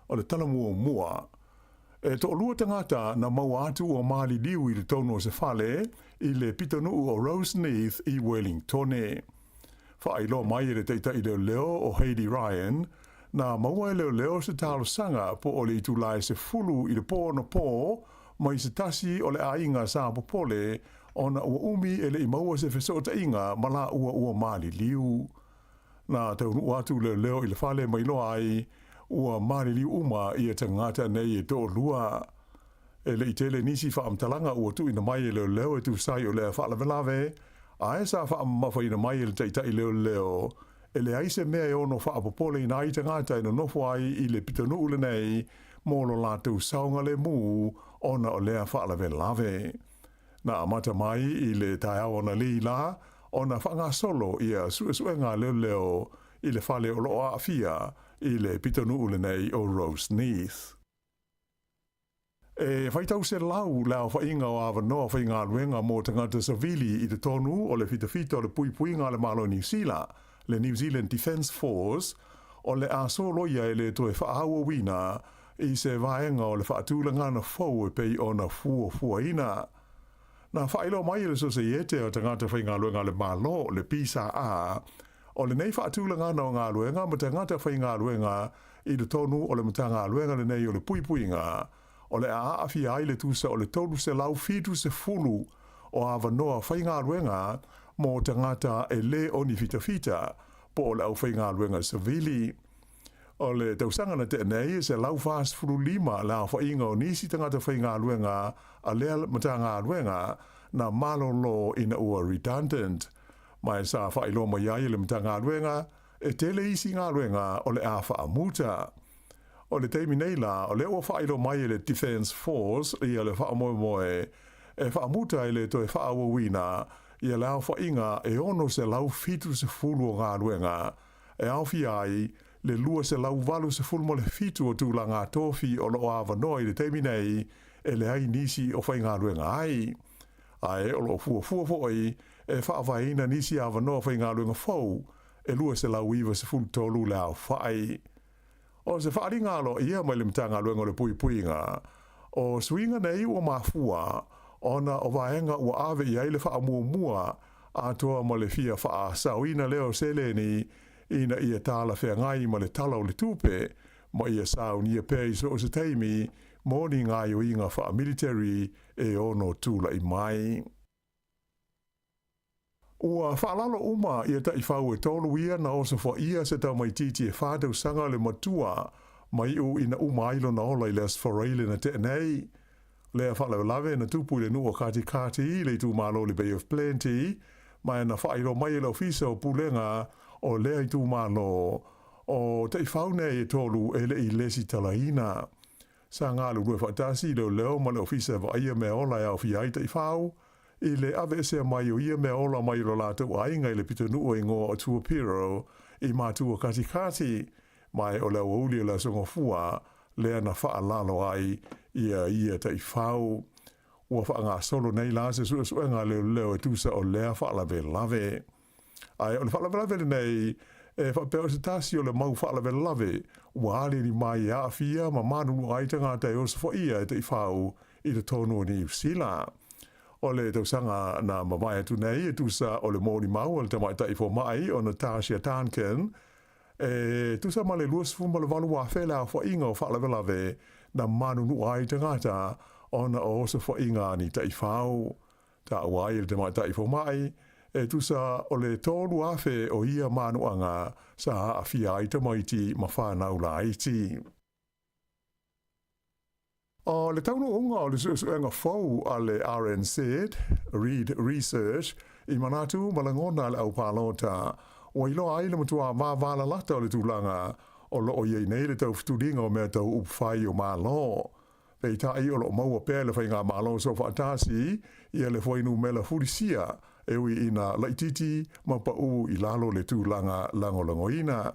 O le tala muamua, e toalua tagata na maua atu ua maliliu i totonu o se fale i le pitonuu o Roseneath i Wellingtone. Faailoa mai e le taitai leoleo o Hayley Ryan, na maua e leoleo se talosaga po o le itula e 10 i le po anapo mai se tasi o le aiga sa popole ona ua umi e le i maua se fesootaiga ma laua ua maliliu. Na taunuu atu leoleo i le fale ma iloa ai ua maliliu uma ia tagata nei e toalua. E le i tele nisi faamatalaga ua tuuina mai e leoleo e tusa ai o lea faalavelave, ae sa faamamafaina mai e le taitai leoleo e leai se mea e ono faapopoleina ai tagata e nonofo ai i le pitonuu lenei mo lo latou saogalemu ona o lea faalavelave. Na amata mai i le taeao analeila ona faagasolo ia suesuega a leoleo i le fale o lo o aafia i le pitonuu lenei o Roseneath. E faitau selau le aofaiga o avanoa faigaluega mo tagata savili i totonu o le fitafita o le puipuiga a le Malo o Niu Sila, le New Zealand Defence Force, o le a soloia e le toe faaauauina i se vaega o le faatulagana fou e pei ona fuafuaina. Na faailoa mai e le Soseiete o Tagata Faigaluega a le Malo, le PSA, o lenei faatulagana o galuega ma tagata faigaluega i totonu o le Matagaluega lenei o le Puipuiga, o le a aafia ai le tusa o le 370 o avanoa faigaluega mo tagata e lē o ni fitafita po o le aufaigaluega savili. O le tausaga na tea nei, e 145 le aofaiga o nisi tagata faigaluega a lea Matagaluega na malolo ina ua redundant. Ma e sa faailoa mai ai e le Matagaluega, e tele isi galuega o le a faamuta. O le taimi nei la, o lea ua faailoa mai e le Defence Force ia le faamoemoe e faamuta e le toe faaauauina ia le aofaiga e 670 o galuega e aofia ai le 287 o tulaga tofi o lo o avanoa i le taimi nei e leai nisi o faigaluega ai. Ae o lo o fuafua foi e faavaeina nisi avanoa faigaluega fou e 293 le aofai. O se faaaliga aloaia mai le Matagaluega o le Puipuiga, o suiga nei ua mafua ona o vaega ua ave i ai le faamuamua atoa ma le fia faasaoina lea o seleni ina ia talafeagai ma le Tala o le Tupe ma ia saunia pea i so o se taimi mo ni gaoioiga faamiliteri e ono tulai mai. Ua faalalo uma ia taifau e tolu ia na osofaia se tamaitiiti e fa tausaga le matua ma iu ina uma ai lona ola i le Aso Faraile na tea nei. Lea faalavelave na tupu i le nuu o Katikati i le itumalo o le Bay of Plenty, ma na faailoa mai e le Ofisa o Pulega o lea itumalo, o taifau nei e tolu e le i lesitalaina. Sa galulue faatasi leoleo ma le Ofisa e vaaia mea ola e aofia ai taifau, i le aveesea mai o ia mea ola mai lo latou aiga i le pitonuu e igoa o Tuapiro i Matua Katikati, ma e o le aoauli o le Aso Gafua lea na faalalo ai ia ia taifau. Ua faagasolo nei la se suesuega a leoleo e tusa o lea faalavelave. Ae o le faalavelave lenei e faapea o se tasi o le mau faalavelave ua aliali mai e aafia ma manunua ai tagata e osofaia e taifau i totonu o Niu Sila. O le tausaga na mavae atu nei e tusa o le molimau a le tamaitai fomai o Natasha Duncan e tusa ma le 28,000 le aofaiga o faalavelave na manunua ai tagata ona o osofaiga a ni taifau. Taua ai e le tamaitai fomai e tusa o le 3,000 o ia manuaga sa aafia ai tamaiti ma fanau laiti. O le taunuuga o le suesuega fou a le RNZ, Reid Research, i manatu ma lagona a le aupalota, ua iloa ai le matua vavalalata o le tulaga o lo o i ai nei le taufutuliga o mea tau upufai o Malo. Peitai o lo o maua pea e le Faigamalo Soofaatasi ia le fuainumela fulisia e ui ina laitiiti ma pau i lalo le tulaga lagolagoina.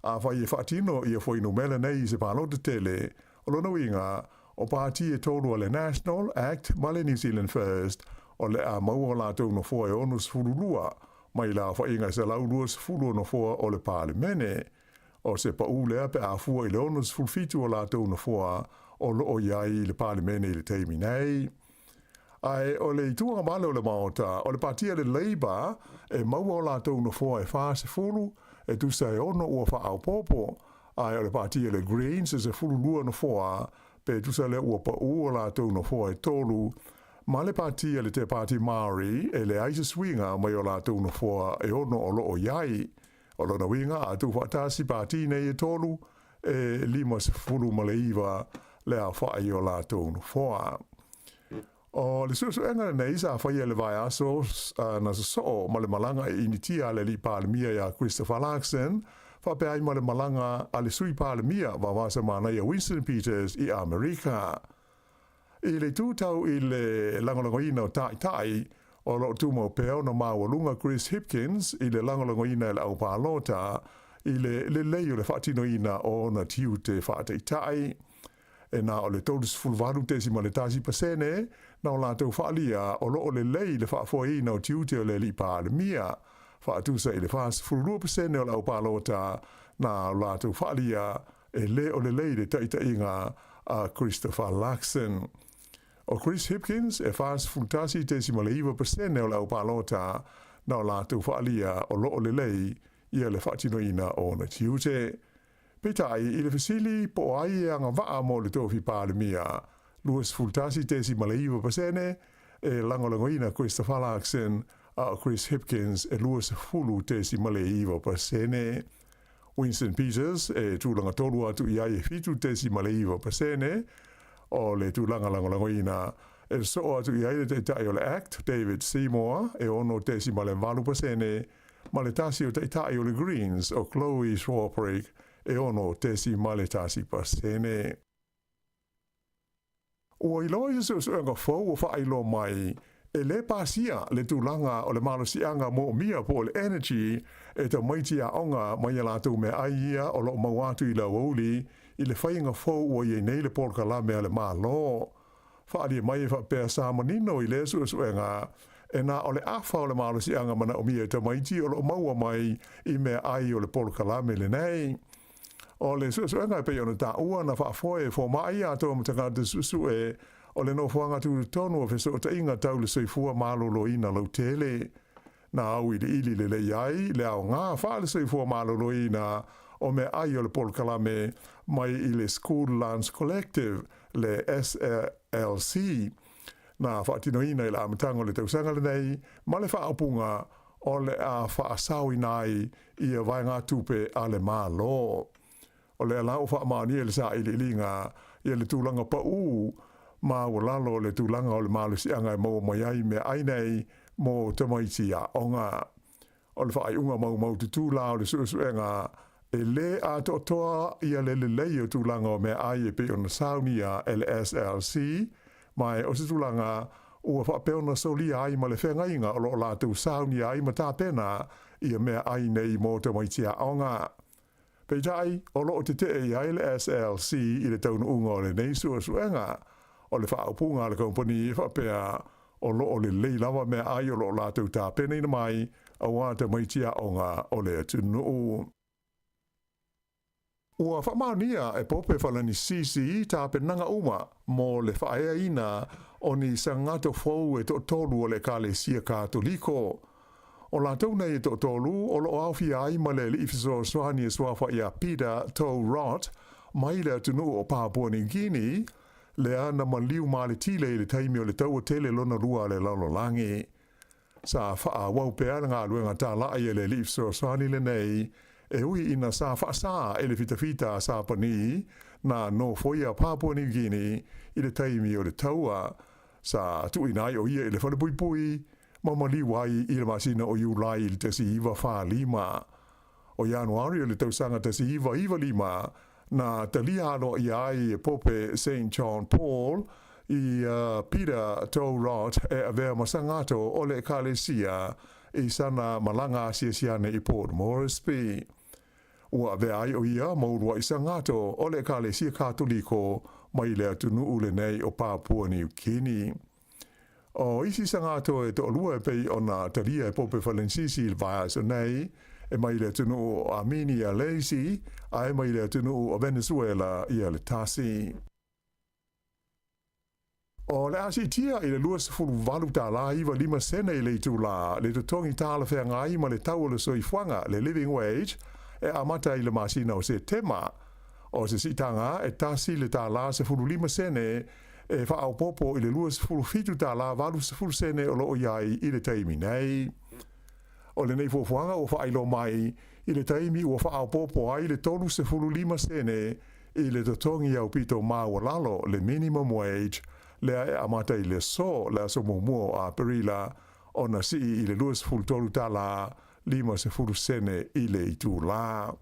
Afai e faatino ia fuainumela nei i se palota tele, o lona uiga, o pati e tolu a le National, Act ma le New Zealand First, o le a maua o latou nofoa e 62 mai le aofaiga e 120 o nofoa o le Palemene. O se pau lea pe a fua i le 67 o latou nofoa o lo o i ai i le Palemene i le taimi nei. Ae o le itu agavale o le Maota, o le pati a le Labour e maua o latou nofoa e 40, e tusa e ono ua faaopoopo, ae o le pati a le Greens e 12 nofoa, pe tusa lea ua pau o latou nofoa e tolu, ma le pati a le Te Pāti Māori e leai se suiga mai o latou nofoa e ono o lo o i ai. O lona uiga, a tuufaatasi pati nei e tolu, e 59 le aofai o latou nofoa. O le suesuega lenei sa faia i le vaiaso na sosoo ma le malaga i Initia a le Alii Palemia ia Christopher Luxon, faapea ai ma le malaga a le Sui Palemia Vavasa Manaia Winston Peters i Amerika. I le itu tau i le lagolagoina o Taitai, o lo o tumau pea ona maualuga Chris Hipkins i le lagolagoina e le aupalota i le lelei o le faatinoina o ona tiute faataitai. E na o le 38.1% na o latou faaalia o lo o lelei le faafoeina o tiute o le Alii Palemia, faatusa i le 42% o le aupalota na o latou faaalia e lē o lelei le taitaiga a Christopher Luxon. O Chris Hipkins e 41.9% o le aupalota na o latou faaalia o lo o lelei ia le faatinoina o ona tiute. Peitai, i le fesili po o ai e agavaa mo le tofi Palemia, 21.9% e lagolagoina Christopher Luxon, a o Chris Hipkins e 20.9%. Winston Peters e tulaga tolu atu i ai e 7.9% o le tulaga lagolagoina. E sosoo atu i ai le Taitai o le Act, David Seymour, e 6.8% ma le tasi o Taitai o le Greens, o Chloe Swarbrick, e 6.1%. Ua iloa i se suesuega fou ua faailoa mai, e lē pasia le tulaga o le malosiaga moomia po o le energy e tamaiti aoga mai a latou meaai ia o lo o maua atu i le aoauli i le faiga fou ua i ai nei le polokalame a le Malo. Faaalia mai e faapea sa manino i lea suesuega e na o le afa o le malosiaga manaomia e tamaiti o lo o maua mai i meaai o le polokalame lenei. O le suesuega e pei ona taua na faafoe e fomai atoa ma tagata suesue o le nofoaga tutotonu o fesootaiga tau le soifua maloloina lautele. Na auiliili lelei ai le aoga faale-soifua maloloina o meaai o le polokalame mai i le School Lunch Collective, le SLC, na faatinoina i le amataga o le tausaga lenei ma le faaupuga o le a faasaoina ai ia vaegatupe a le Malo. O lea la ua faamaonia i le sailiiliga ia le tulaga pau maualalo o le tulaga o le malosiaga e maua mai ai meaai nei mo tamaiti aoga. O le faaiuga maumaututu la o le suesuega e lē atoatoa ia le lelei o tulaga o meaai e pei ona saunia e le SLC, ma o se tulaga ua faapea ona solia ai ma le feagaiga o lo o latou saunia ai ma tapena ia meaai nei mo tamaiti aoga. Peitai, o lo o tetee i ai le SLC i le taunuuga o lenei suesuega. O le faaupuga a le kamupani e faapea, o lo o lelei lava meaai o lo o latou tapenaina mai aua tamaiti aoga o le atunuu. Ua faamaonia e Pope Falanisisi tapenaga uma mo le faaeaina o ni sagato fou e toatolu o le Ekalesia Katoliko. O latou nei e toatolu o lo o aofia ai ma le alii fesoasoani e suafa ia Peter To Rot mai le atunuu o Papua New Guinea, lea na maliu maletile i le taimi o le Taua Tele Lona Lua a le Lalolagi. Sa faaauau pea le galuega talai a le alii fesoasoani lenei, e ui ina sa faasā e le fitafita a Sapani na nofoia Papua New Guinea i le taimi o le taua. Sa tuuina ai o ia i le falepuipui ma maliu ai i le masina o Iulai i le 1945. O Ianuari o le tausaga 1995, na talia aloaia ai e Pope Saint John Paul ii Peter To Rot e avea ma sagato o le Ekalesia i sana malaga asiasi ane i Port Moresby. Ua avea ai o ia ma uluai sagato o le Ekalesia Katoliko mai le atunuu lenei o Papua New Guinea. O isi sagato e toalua e pei ona talia e Pope Falenisisi i le vaiaso nei, e mai le atunuu o Armenia le isi, a e mai le atunuu o Venezuela ia le tasi. O le a siitia i le 28 tala 95 sene i le itulā le totogi talafeagai ma le tau o le soifuaga, le living wage, e amata i le masina o Setema. O se siitaga e tasi le tala 15 sene e faaopoopo i le 27 tala 80 sene o lo o i ai i le taimi nei. O lenei fuafuaga ua faailoa mai i le taimi ua faaopoopo ai le 35 sene i le totogi aupito maualalo, le minimum wage, lea e amata i le aso, le aso muamua o Aperila, ona sii i le 23 tala 50 sene i le itulā.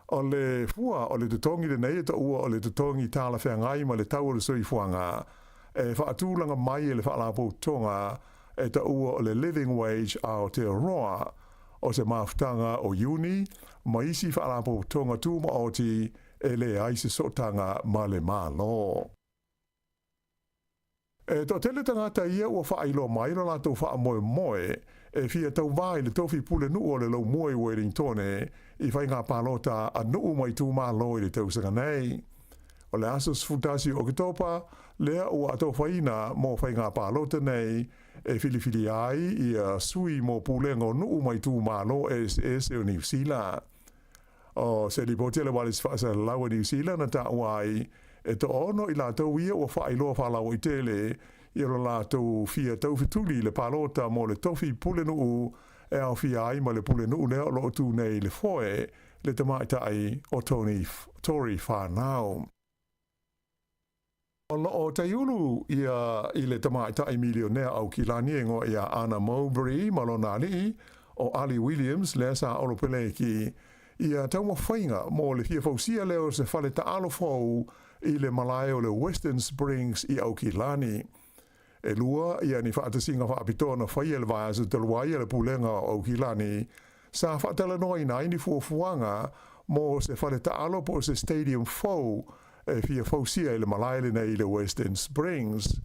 O le fua o le totogi lenei e taua o le totogi talafeagai ma le tau o le soifuaga e faatulaga mai e le Faalapotopotoga e taua o le Living Wage Aotearoa, o se mafutaga o Iuni ma isi faalapotopotoga tumaoti e leai se sootaga ma le Malo. E toatele tagata ia ua faailoa mai lo latou faamoemoe e fia tauvā i le tofi pulenuu o le Laumua i Uelingtone i faiga palota a nuu ma itumalo i le tausaga nei. O le aso 11 o Oketopa lea ua atofaina mo faiga palota nei e filifilia ai ia sui mo pulega o nuu ma itumalo eseese o Niu Sila. O se lipoti a le Wallis Faasalalau a Niu Sila na taua ai, e toaono i latou ia ua faailoa faalauaitele i lo latou fia taufetuli i le palota mo le tofi pulenuu e aofia ai ma le pulenuu lea o lo o tu nei i le foe, le tamaitai o Tony Tory Whanau. O lo o taiulu ia i le tamaitai milionea Aukilani e igoa ia Ana Mowbray ma lona alii, o Ali Williams, lea sa olopeleki ia taumafaiga mo le fia fausia lea o se fale taalo fou i le malae o le Western Springs i Aukilani. E lua ia ni faatasiga faapitoa na faia i le vaiaso talu ai a le Pulega o Aukilani sa faatalanoaina ai ni fuafuaga mo se fale taalo po o se stadium fou e fia fausia i le malae lenei i le Western Springs.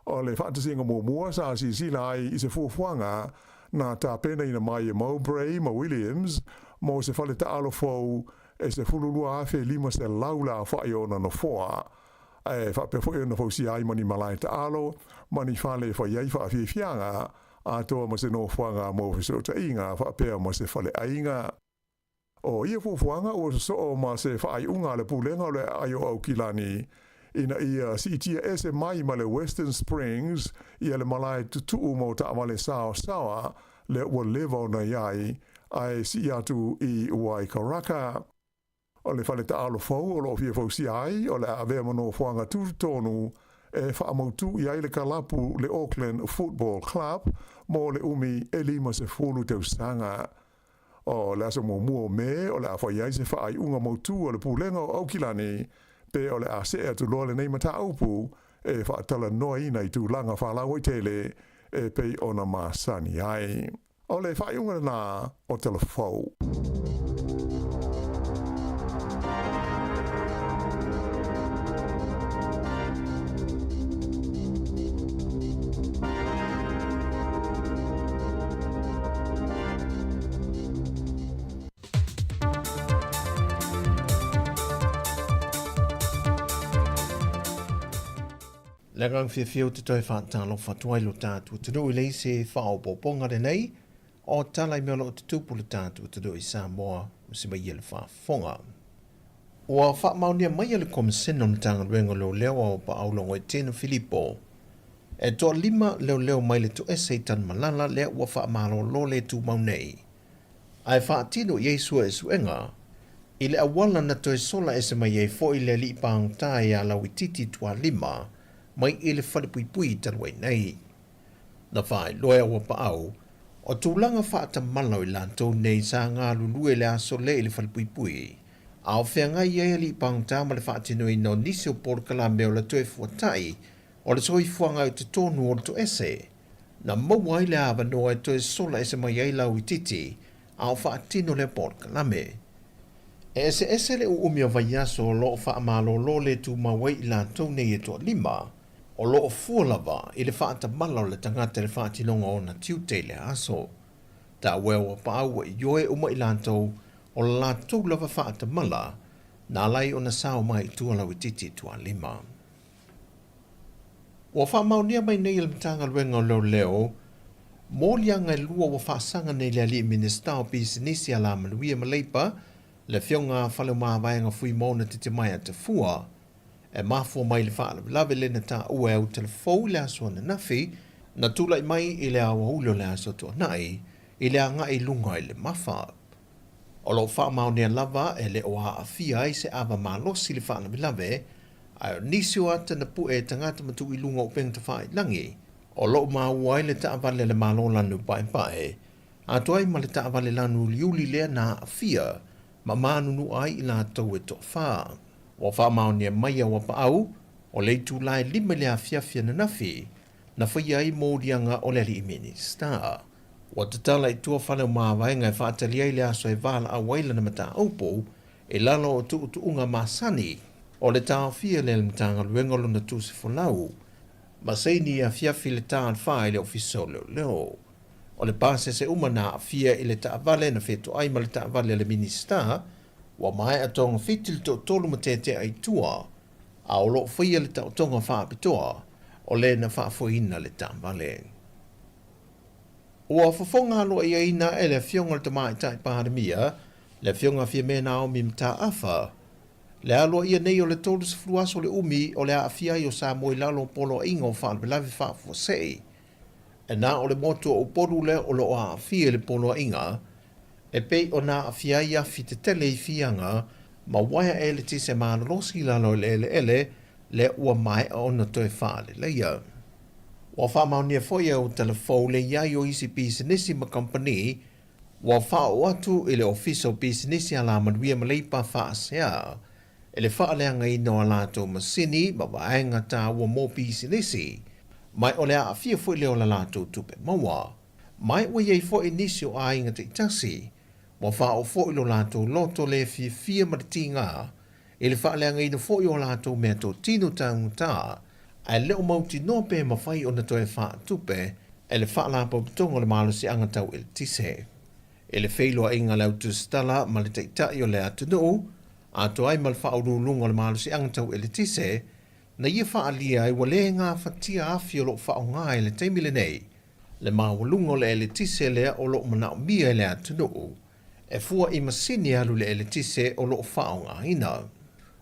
O le faatasiga muamua sa silasila ai i se fuafuaga na tapenaina mai e Mowbray ma Williams mo se fale taalo fou e 12,500 le aofai o ona nofoa, e faapea foi ona fausia ai ma ni malae taalo ma ni fale e fai ai faafiafiaga atoa ma se nofoaga mo fesootaiga faapea ma se faleaiga. O ia fuafuaga ua sosoo ma se faaiuga a le Pulega o le Aai o Aukilani ina ia siitia ese mai ma le Western Springs ia le malae tutuu mo taavale saosaoa lea ua leva ona i ai ae sii atu i Waikaraka. O le fale taalo fou o lo o fia fausia ai, o le a avea ma nofoaga tutotonu e faamautū i ai le kalapu le Auckland Football Club mo le umi e 50 tausaga. O le aso muamua o Me o le a fai ai se faaiuga mautū a le Pulega o Aukilani pe o le a see atu loa lenei mataupu e faatalanoaina i tulaga faalauaitele e pei ona masani ai. O le faaiuga lena o Tala Fou. Le agaga fiafia ou te toe faatalofa atu ai lo tatou atunuu i le isi faaopoopoga lenei o tala i mea o lo o tutupu le tatou atunuu i Samoa ma si mai ia le faafofoga. Ua faamaonia mai e le Komesina o Matagaluega o Leoleo a Auapaau Logoitino Filipo e toalima leoleo mai le toese i Tanumalala lea ua faamalolo le tumau nei ae faatino i ai suesuega i le auala na toe sola ese mai ai foi le alii pagota ia Lauitiiti Tualima mai i le falepuipui talu ai nei. Na faailoa e Auapaau, o tulaga faatamala o i latou nei sa galulue i le aso le i le falepuipui, a o feagai ai alii pagota ma le faatinoina o nisi o polokalame o le toe fuatai o le soifuaga i totonu o le toese, na maua ai le avanoa e toe sola ese mai ai Lauitiiti a o faatino lea polokalame. E eseese le uumi o vaiaso o lo o faamalolo le tumau ai i latou nei e toalima, o lo o fua lava i le faatamala o le tagata i le faatinoga o ona tiute i lea aso. Taua e Auapaau ua ioe uma i latou o le latou lava faatamala na ala ai ona sao mai i tua Lauitiiti Tualima. Ua faamaonia mai nei e le Matagaluega o Leoleo moliaga e lua ua faasaga nei le Alii Minisita o Pisinisi, Alamanuia ma Leipa, le Afioga a Faleomavaega Fuimaona Titimaea Tafua, e mafua mai i le faalavelave lea na taua e Autalafou i le aso ananafi, na tulai mai i le aoauli o le aso Toonai i le agai i luga i le Mafa. O lo o faamaonia lava e le o aafia ai se ava malosi i le faalavelave, ae o nisi o ata na pue e tagata ma tuu i luga o upega tafailagi, o lo o maua ai le taavale a le Malo lanu paepae, atoa ai ma le taavale lanu uliuli lea na aafia ma manunua ai i latou e toafa. Ua faamaonia mai e Auapaau, o le itula e 5 i le afiafi ananafi, na faia ai moliaga o le alii Minisita. Ua tatala i tua fale o mavaega e faatali ai le aso e valaau ai lana mataupu i lalo o tuutuuga masani o le taofia lea e le Matagaluega o lona tusi folau ma saini afiafi le ta le fa i le Ofisa o Leoleo. O le pasese uma na aafia i le taavale na fetoai ma le taavale a le Minisita ua maea togafiti le toatolu ma tetea i tua, a o lo o faia le taotoga faapitoa o le na faafoeina le taavale. Ua fofoga aloaiaina e le Afioga i le Tamaitai Palemia, le Afioga Fiame Naomi Mataafa, le aloaia nei o le 30 aso le umi o le aafia ai o Samoa i lalo o Poloaiga o Faalavelave Faafuasei. E na o le motu o Upolu lea o lo o aafia i le poloaiga, e pei ona aafia ai afi tetele i Fiaga ma uaea eletise malolosi i lalo i le eleele lea ua maea ona toe faaleleia. Ua faamaonia foi e Autalafou le i ai o isi pisinisi ma kamupani ua faaoo atu i le Ofisa o Pisinisi Alamanuia ma Leipa Faasea i le faaleagaina o a latou masini ma vaega taua mo pisinisi, ma o le aafia foi lea o la latou tupe maua. Ma ua i ai foi nisi o aiga taitasi ua faaoo foi lo latou loto le fiafia ma le tiga i le faaleagaina foi o a latou meatotino taugata, ae le o mautinoa pe mafai ona toe faatupe e le Faalapotopotoga o le Malosiaga Tau Eletise. I le feiloaiga a le Autusitala ma le Taitai o le atunuu, atoa ai ma le Faauluuluga o le Malosiaga Tau Eletise, na ia faaalia ai ua le gafatia afi o lo o faaaoga i le taimi lenei le maualuga o le eletise lea o lo o manaomia e le atunuu e fua i masini alu i le eletise o lo o faaaogaina.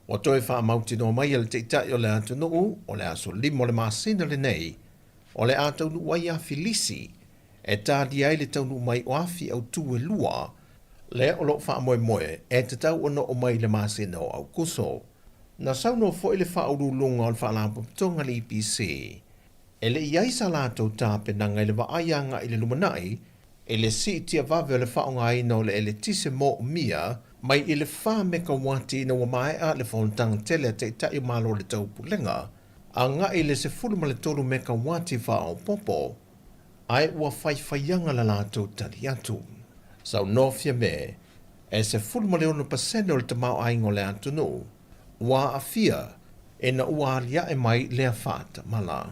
Ua toe faamautinoa mai e le Taitai o le atunuu o le aso 5 o le masina lenei o le a taunuu ai afi lisi e talia ai le taunuu mai o afi autū e lua lea o lo o faamoemoe e tatau ona oo mai i le masina o Aokuso. Na saunoa foi le Faauluuluga o le Faalapotopotoga a le EPC e le i ai sa latou tapenaga i le vaai agai i le lumanai i le siitia vave o le faaaogaina o le eletise moomia mai i le 4 mekauati ina ua maea le fonotaga tele a Taitai o Malo o le Taupulega agai i le 13 mekauati faaopoopo, ae ua faifaiaga la latou tali atu. Saunoa Fiame, e 16% o le tamaoaiga o le atunuu ua aafia ina ua aliae mai lea faatamala.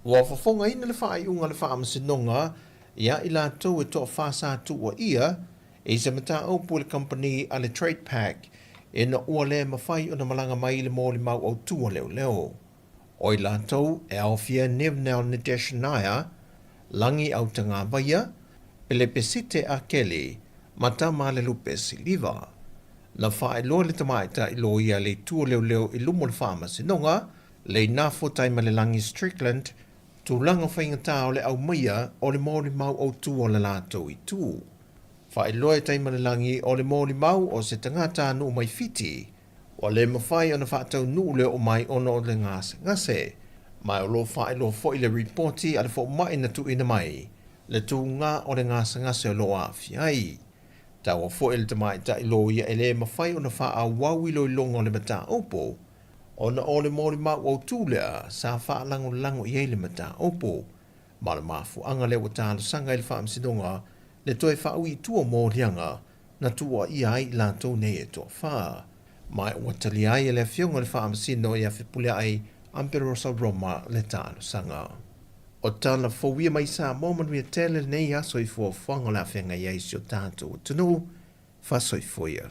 Ua fofogaina le faaiuga a le Faamasinoga ia i latou e toafa sa tuuaia i se mataupu i le kamupani a le Trade Pack ina ua le mafai ona malaga mai i le molimau autu a leoleo. O i latou e aofia Nevnel Nideshnaya, Lagi Autagavaia, Pelepesite Akeli ma Tamalelupe Siliva. Na faailoa e le tamaitai loia a le Itu o Leoleo i luma o le Faamasinoga, Leinafo Taimalelagi Strickland, tulaga faigata o le aumaia o le molimau autu a le latou itu. Faailoa e Taimalelagi o le molimau o se tagatanuu mai Fiti, ua le mafai ona faataunuu le oo mai ona o le gasegase, ma o lo o faailoa foi le ripoti a le fomai na tuuina mai le tuga o le gasegase o lo o aafia ai. Taua foi le tamaitai loia e le mafai ona faaauau iloiloga o le mataupu ona o le molimau autu lea sa faalagolago i ai le mataupu, ma o le mafuaaga lea ua talosaga ai le Faamasinoga le toe faaui i tua o moliaga na tuuaia ai i latou nei e toafa. Ma ua talia ai e le Afioga i le Faamasino ia Fepuleai Amperosa Roma le talosaga. O tala fou ia mai Samoa manuia tele lenei aso i fuafuaga o le a feagai ai si o tatou atunuu. Faasoifua ia.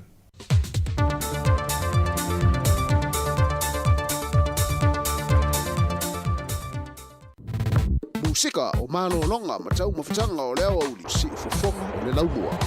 Musika o malologa ma taumafataga o le aoauli, siufofoga o le laumua.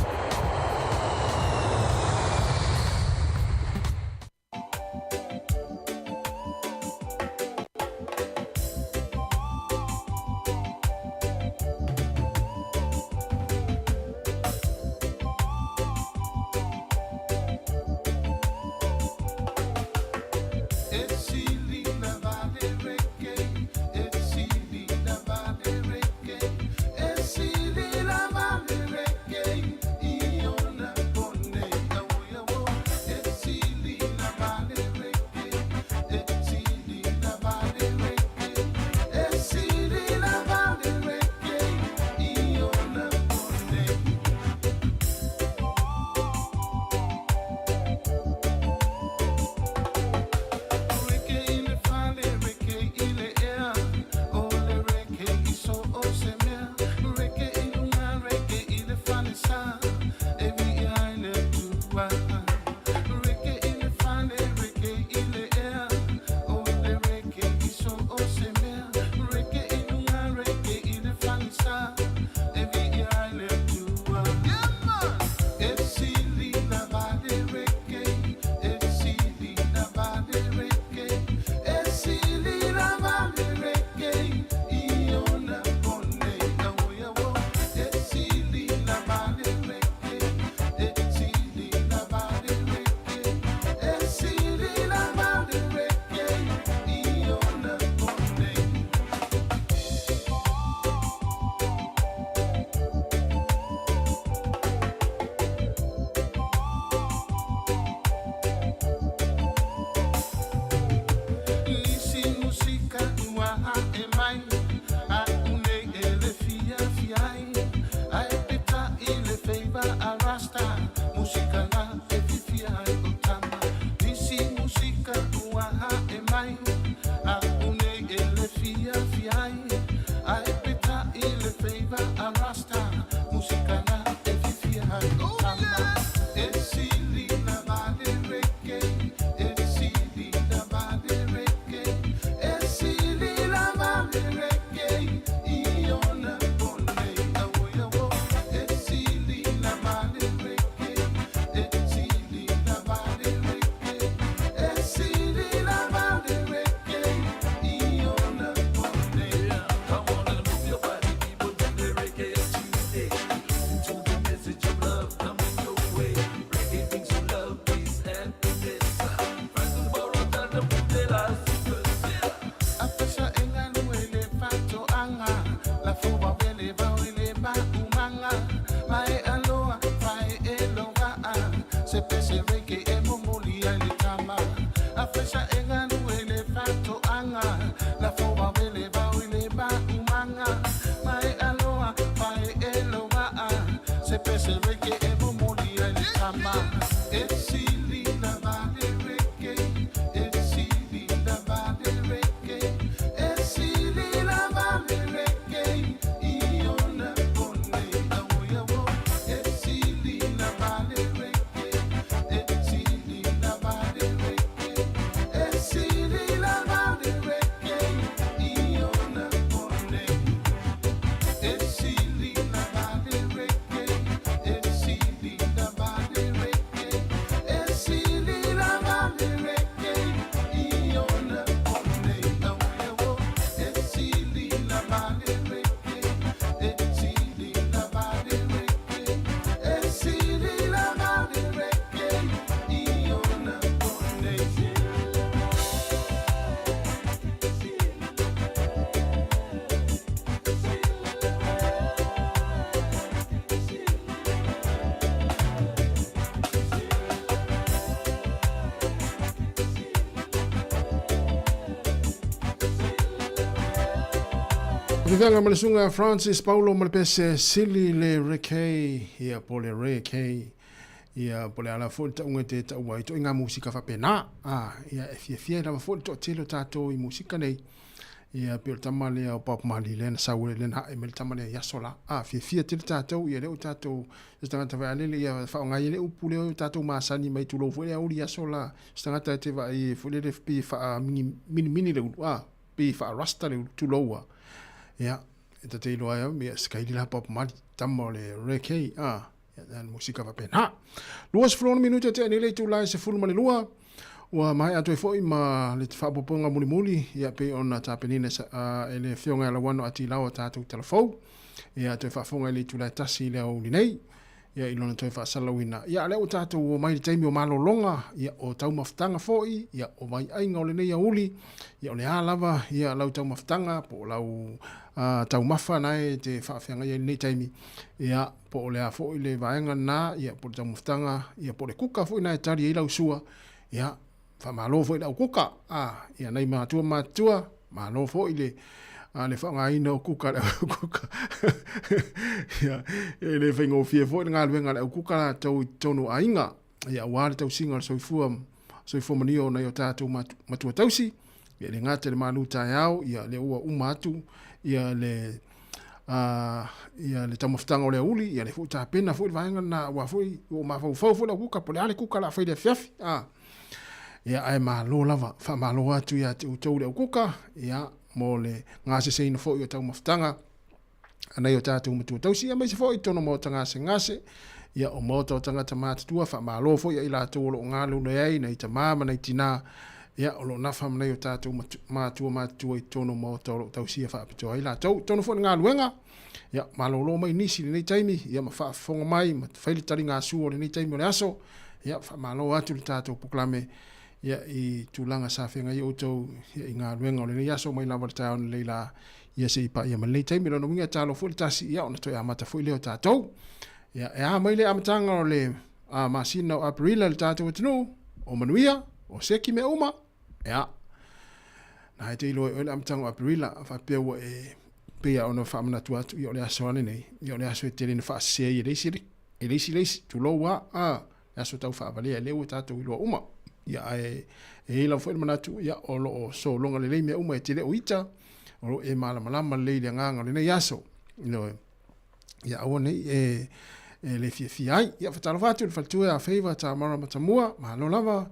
Feaga ma le susuga Francis Paulo ma le pese sili le Rekei, ia po le Rekei, ia po le ala foi le tauga te taua ai ituaiga musika faapena. A, ia e fiafia ai lava foi le toatele o tatou i musika nei. Ia pei o le tama lea o Bob Marley lea na sau ai lea na ae mai le tama lea i aso la. A, fiafia tele tatou, ia lea ua tatou, se tagata vaealele ia faaaoga ai le upu lea ua tatou masani mai tulou foi le aoauli i aso la. Se tagata e te vaai ai foi lele pei e faaminimini le ulu, a, pei e faa-rasta le ulu, tulou a. Ia, e ta te iloa ai lava, ia, sikaili la Bob Marley, tama o le reggae, a, ia, le musika faapena. 26 minute tea nei le itula e 12, ua maea atu ai foi ma le faaopoopoga mulimuli, ia, pei ona tapenina e le Afioga ia Lauano Atilao a tatou talafou. Ia, toe faafofoga i le itula e 1 i le aoauli nei. ia i lona toe faasalalauina. Ia a lea ua tatou oo mai i le taimi o malologa, ia o taumafataga foi, ia o vaiaiga o lenei aoauli, ia o le a lava ia lau taumafataga po o lau taumafa na e te faafeagai ai i lenei taimi, ia po o le a foi le vaega lena, ia po o le taumafataga, ia po o le kuka foi na e tali ai lau sua, ia Faamalo foi i le au kuka, a, ia nai matua matutua, malo foi le, a, le faaaogaina o kuka a le au kuka. Ia, e le faigofie foi le galuega a le au kuka latou i totonu o aiga, ia aua le tausiga o le soifua, soifua manuia o nai o tatou matua tausi, ia e le gata i le malu taeao, ia lea ua uma atu ia le, a, ia le taumafataga o le aoauli, ia lea foi ua tapena foi le vaega lena, aua foi ua mafaufau foi le au kuka, po o le a le kuka o le a fai i le afiafi, a. Ia, ae malo lava, faamalo atu ia te outou le au kuka, ia, mo le gaseseina foi o taumafataga a nai o tatou matua tausi, aemaise foi i totonu o maota gasegase, ia, o maota o tagata matutua, faamalo foi ia i latou o lo o galulue ai, nai tama ma nai tina, ia, o lo o nafa ma nai o tatou matua matutua i totonu o maota o lo o tausia faapitoa ai latou. I totonu foi o le galuega, ia, malolo mai nisi i lenei taimi, ia, ma faafofoga mai ma fai le taligasua o lenei taimi o le aso. Ia, faamalo atu le tatou polokalame, ia, i tulaga sa feagai ai outou, ia, i galuega o lenei aso mai lava i le taeao ananei la, ia se i paia mai lenei taimi. O lona uiga e talo foi le tasi, ia, ona toe amata foi lea o tatou. Ia, e a mai le amataga o le masina o Aperila i le tatou atunuu, o manuia, o seki mea uma, ia, na e te iloa e oe le amataga o Aperila, faapea ua e, pei lava ona faamanatu atu, ia, o le aso lava lenei, ia, o le aso e tele ina faasese ai e le isi E le isi le isi, tulou a, a, le aso tau faavalea lea ua tatou iloa uma. Ia, ae e i ai lava foi le manatu, ia, o lo o sologa lelei mea uma e te le o ita, o lo o e malamalama lelei i le agaga o lenei aso. Ioe. Ia, aua ne i e, e le fiafia ai. Ia, faatalofa atu i le faletua ia Favour Tamara Matamua, malo lava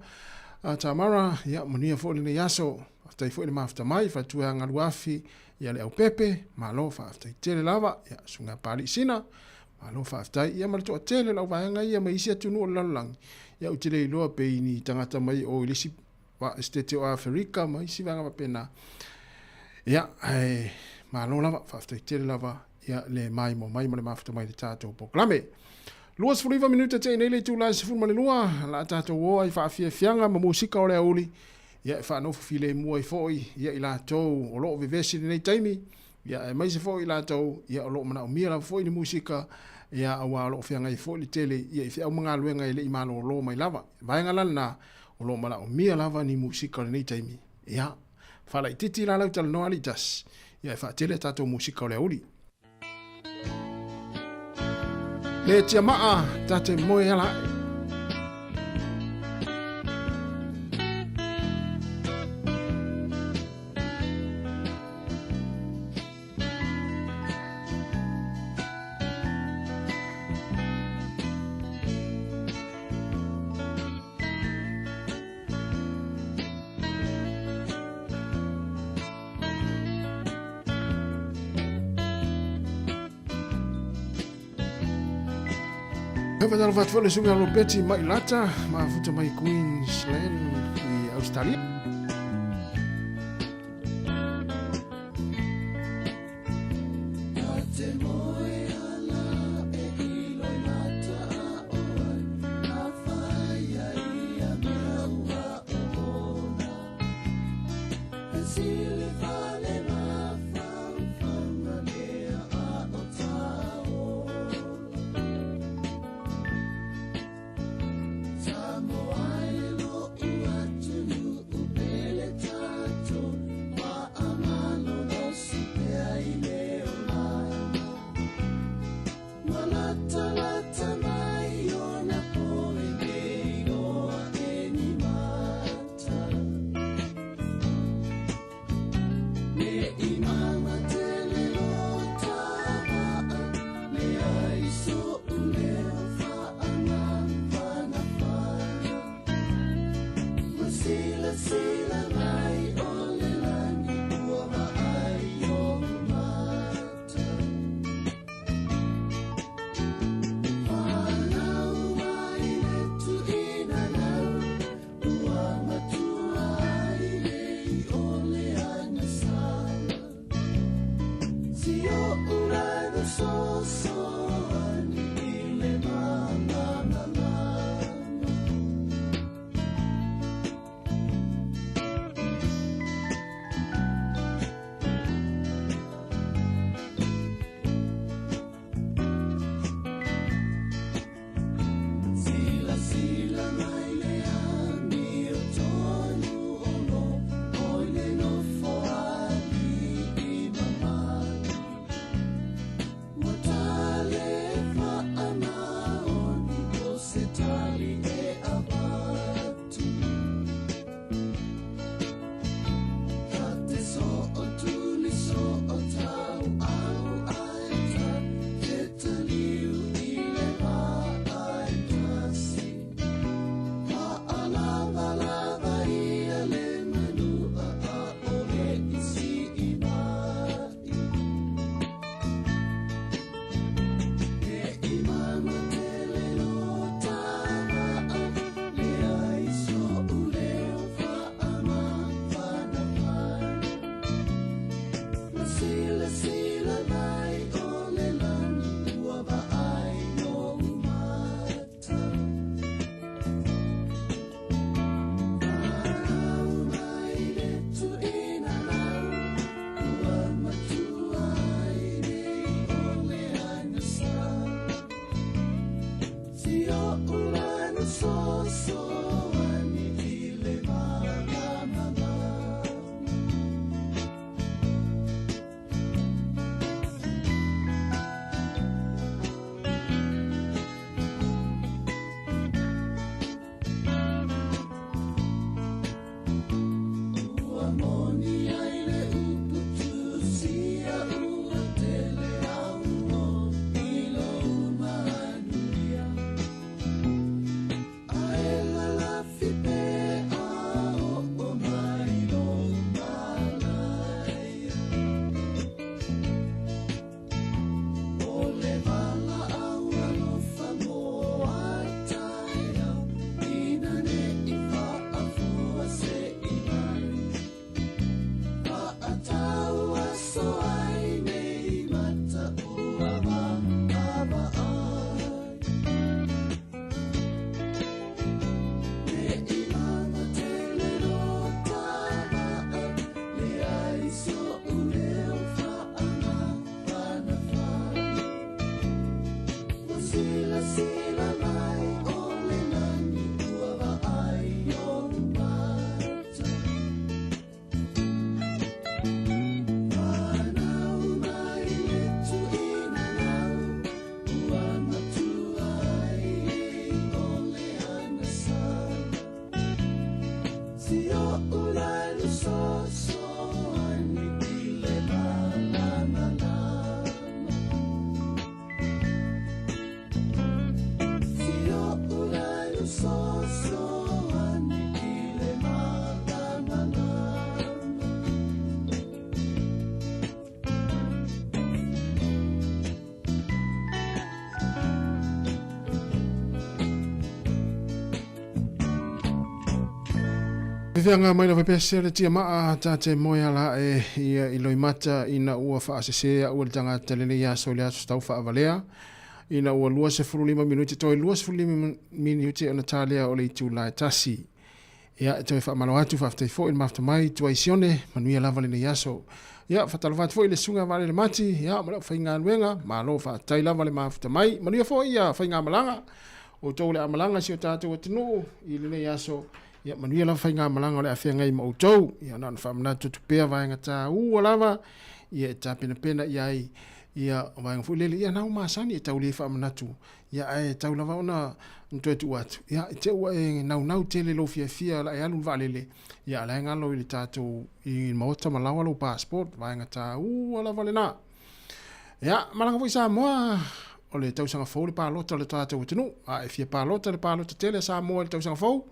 a Tamara, ia, manuia foi lenei aso. Faafetai foi le mafuta mai, faletua ia Galuafi, ia Leaupepe, malo, faafetai tele lava, ia, Susuga Papalii Sina, Malo faafetai. Ia ma le toatele o le auvaega ia mai isi atunuu o le lalolagi, ia ou te le iloa pe i ni tagata mai o i le isi Esetete o Aferika ma isi vaega faapena. Ia, ae malo lava, faafetai tele lava ia le maimoa mai ma le mafuta mai i le tatou polokalame. 29 minute tea nei le itula e 12, la tatou o ai faafiafiaga ma musika o le aoauli, ia e faanofo filemu ai foi ia i latou o lo o vevesi i lenei taimi, Ia, aemaise foi i latou, ia, o lo o manaomia lava foi ni musika, ia, aua o lo o feagai foi le tele, ia, i feau ma galuega e le i malolo mai lava. Vaega la lena, o lo o manaomia lava ni musika o lenei taimi. Ia, faalaitiiti la lau talanoa alii tasi, ia, e faatele a tatou musika o le aoauli. Le tiamaa ta te moe ala ae. Faatalofa atu foi le susuga Ropeti Mailata, mafuta mai Queensland i Australia. Silasila mai o le lani ua vaai i ou mata. Fanau mai le tuuina lau ua matua ai nei o le agasa. Si oʻu lanu sosoani i le malamalama. Ua moni ai le upu tusia ua tele au o i lou manuia. Ae lalafi pe a oo mai lou malaia. O le valaau alofa mo a taeao, ina ne i faafua se i mai. Faatau aso ai nei mata ua vaavaai. Ne i laga tele lo ta vaa, leai soʻu leo faanafanafai. Ua silasila mai o le lani ua vaai i ou mata. Fanau mai le tuuina lau ua matua ai nei o le agasa. Si oʻu lanu sosoani i le malamalama. Si oʻu lanu sosoani i le malamalama. Feafeaga mai lava pea se le tia maa ta te moe ala e ia i loimata ina ua faasese a'u e le tagata lenei aso i le aso tau faavalea ina ua 25 minute toe 25 minute ona talea o le itula e tasi. Ia e toe faamalo atu faafetai foi i le mafuta mai tuai Sione manuia lava lenei aso. Ia faatalofa atu foi i le susuga Vaalele Mati ia ma le aufaigaluega malo faafetai lava le mafuta mai manuia foi ia faigamalaga outou o le a malaga i si o tatou atunuu i lenei aso. Ia manuia lava faigamalaga o le a feagai ma outou. Ia na ona faamanatu atu pea vaega taua lava ia e tapenapena i ai ia vaega foi lele ia na ua masani e tau le faamanatu ia ae tau lava ona toe tuu atu ia i te ua e naunau tele lou fiafia la e alu le vaalele ia a la e galo i le tatou i maota ma lawa lou passport vaega taua lava lena. Ia malaga foi Samoa o le tausaga fou le palota o le tatou atunuu a e fia palota le palota tele a Samoa i le tausaga fou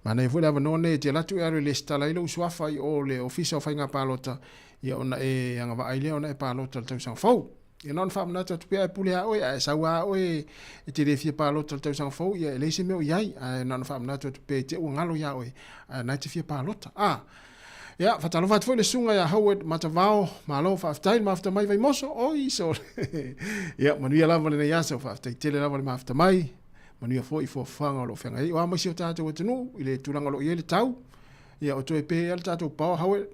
manaia foi le avanoa nei e te alu atu e alu e lesitala ai lou suafa i o le ofisa o faiga palota ia ona e agavaa ai lea ona e palota i le tausaga fou. Ia na ona faamanatu atu pea e pule a oe, a e sau a oe e te le fia palota i le tausaga fou, ia e leai se mea o i ai, ae na ona faamanatu atu pea i te ua galo iā oe, ae na e te fia palota. A! Ia, faatalofa atu foi le susuga ia Howard Matavao, malo faafetai le mafuta mai Vaimoso, oi sole. Ia, manuia lava lenei aso, faafetai tele lava le mafuta mai, manuia foi i fuafuaga o lo o feagai ai. O a mai si o tatou atunuu i le tulaga o lo o i ai le tau, ia o toe pe ea le tatou power, Howard?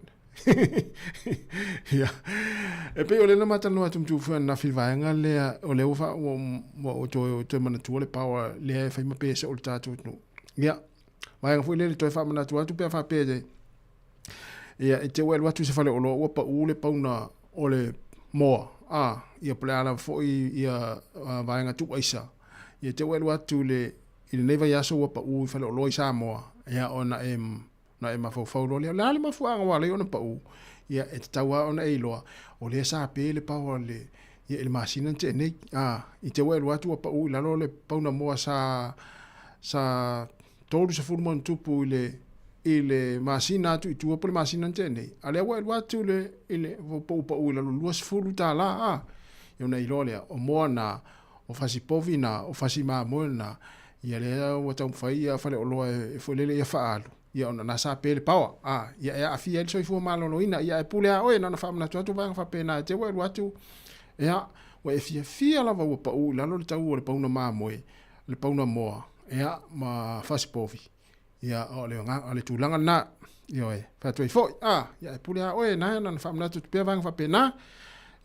Ia, e pei o lea na matalanoa atu ma Tufu ananafi i le vaega lea, o lea ua faa, ua, ua, ua toe, toe manatua le power lea e fai ma pe soo le tatou atunuu. Ia, vaega foi lea le toe faamanatu atu pe a faapea e, ia, i te ua e alu atu i se faleoloa ua pau le pauna o le moa, a, ia po o le a lava foi ia vaega tuuaisa, ia te ua e alu atu i le, i lenei vaiaso ua pau i faleoloa i Samoa, ia ona e Ona e mafaufau loa lea, o le a le mafuaaga ua ala ai ona pau? Ia, e tatau lava ona e iloa, o lea sa pe le power le, ia, i le masina na tea nei. A, i te ua e alu atu ua pau i lalo le pauna moa sa, sa 30 ma ona tupu i le, i le masina atu i tua po o le masina na tea nei. A o lea ua e alu atu i le, i le, ua pau pau i lalo $20, a. Ia ona e iloa lea, o moa na, o fasi povi na, o fasi mamoe na, ia lea ua taumafai ia faleoloa e, e foi lele ia faaalu. Ia ona na sa pe le paoa, a, ia e aafia ai le soifua maloloina, ia ae pule a oe, na ona faamanatu atu vaega faapena e te ua e alu atu, ia, ua e fiafia lava ua pau i lalo le tau o le pauna mamoe, le pauna moa, ia, ma fasipovi, ia, o le, o le tulaga lena, ioe, fai atu ai foi, a, ia ae pule a oe, na, na ona faamanatu atu pea vaega faapena,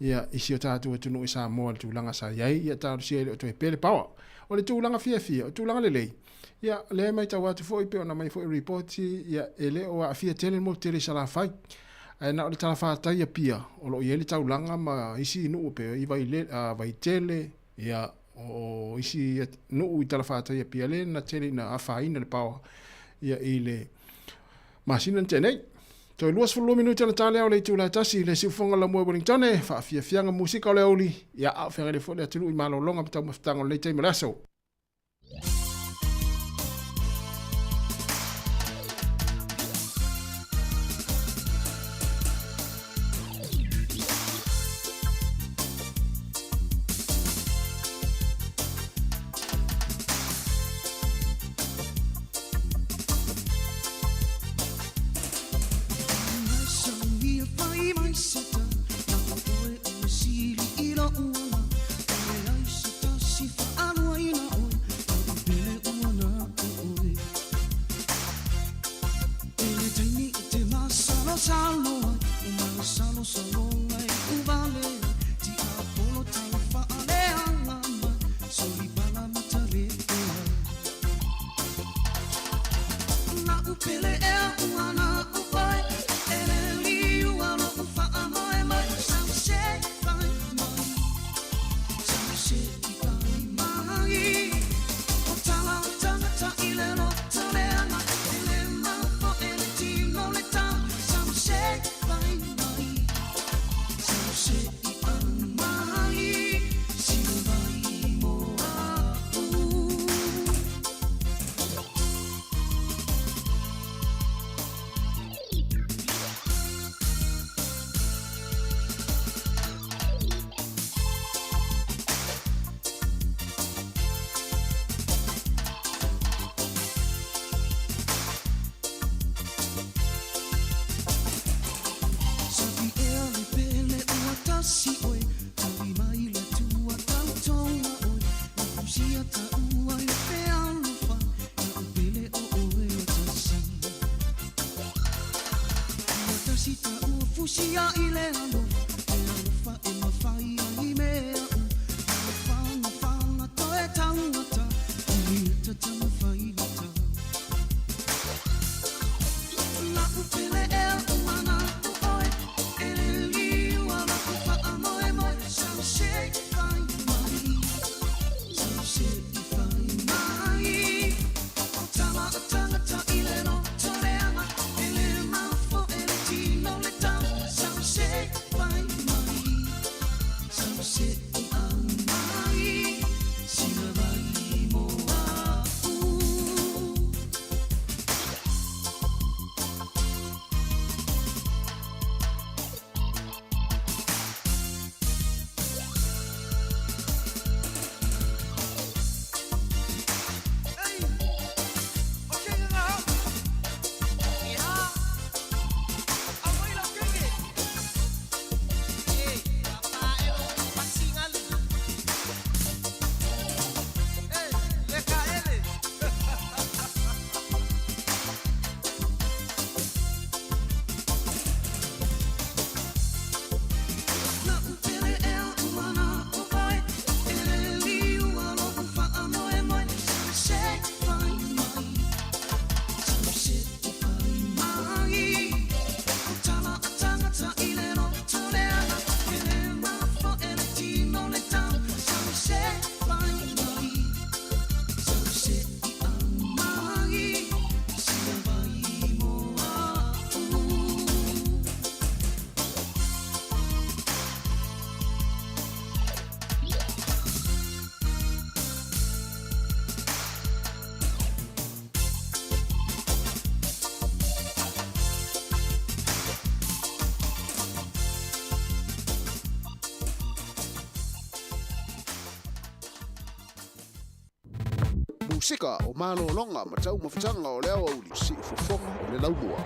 ia, i si o tatou atunuu i Samoa i le tulaga sa i ai, ia talosia e le o toe pe le paoa. O le tulaga fiafia, o le tulaga lelei, Ia, o lea e matau atu foi pei ona aumai foi i lipoti, ia, e le o aafia tele le motu tele i Salafai, ae na o le talafatai i Apia o lo o i ai le taulaga ma isi nuu e pei o Vaitele, ia, o isi nuu i talafatai i Apia lea na tele ina afaina le paoa ia, i le masina na tea nei. Toe 22 minute ona ta lea o le itula e tasi i le siufofoga o le Laumua i Wellingtone, faafiafiaga musika o le aoauli, ia, a o feagai nei foi le atunuu i malologa ma taumafataga o lenei taimi o le aso. Pasika o malologa ma taumafataga o le aoauli, siufofoga o le laumua.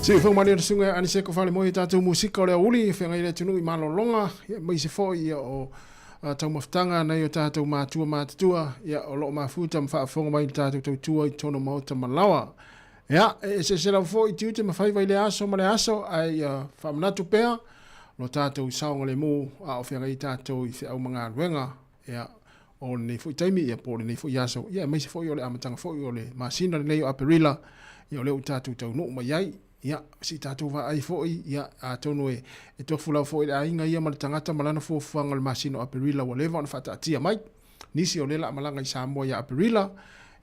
Siufoga malie le susuga ia Aniseko Falemoe i tatou musika o le aoauli e feagai le atunuu i malologa aemaise foi ia o taumafataga nai o tatou matua matutua ia o loo mafuta ma faafofoga mai i le tatou tautua i totonu o maota ma laoa. Ia, e eseese lava foi tiute ma faiva i lea aso ma lea aso ae ia faamanatu pea lo tatou saogalemu a o feagai tatou i feau ma galuega ia o lenei foi taimi ia po o lenei foi aso ia aemaise foi o le amataga foi o le masina lenei o Aperila ia o lea ua tatou taunuu mai ai. Ia, se i tatou vaai foi, ia, atonu e, e tofu lava foi le aiga ia ma le tagata ma lana fuafuaga o le masina o Aperila ua leva ona faataatia mai. Nisi o lea la malaga i Samoa ia Aperila,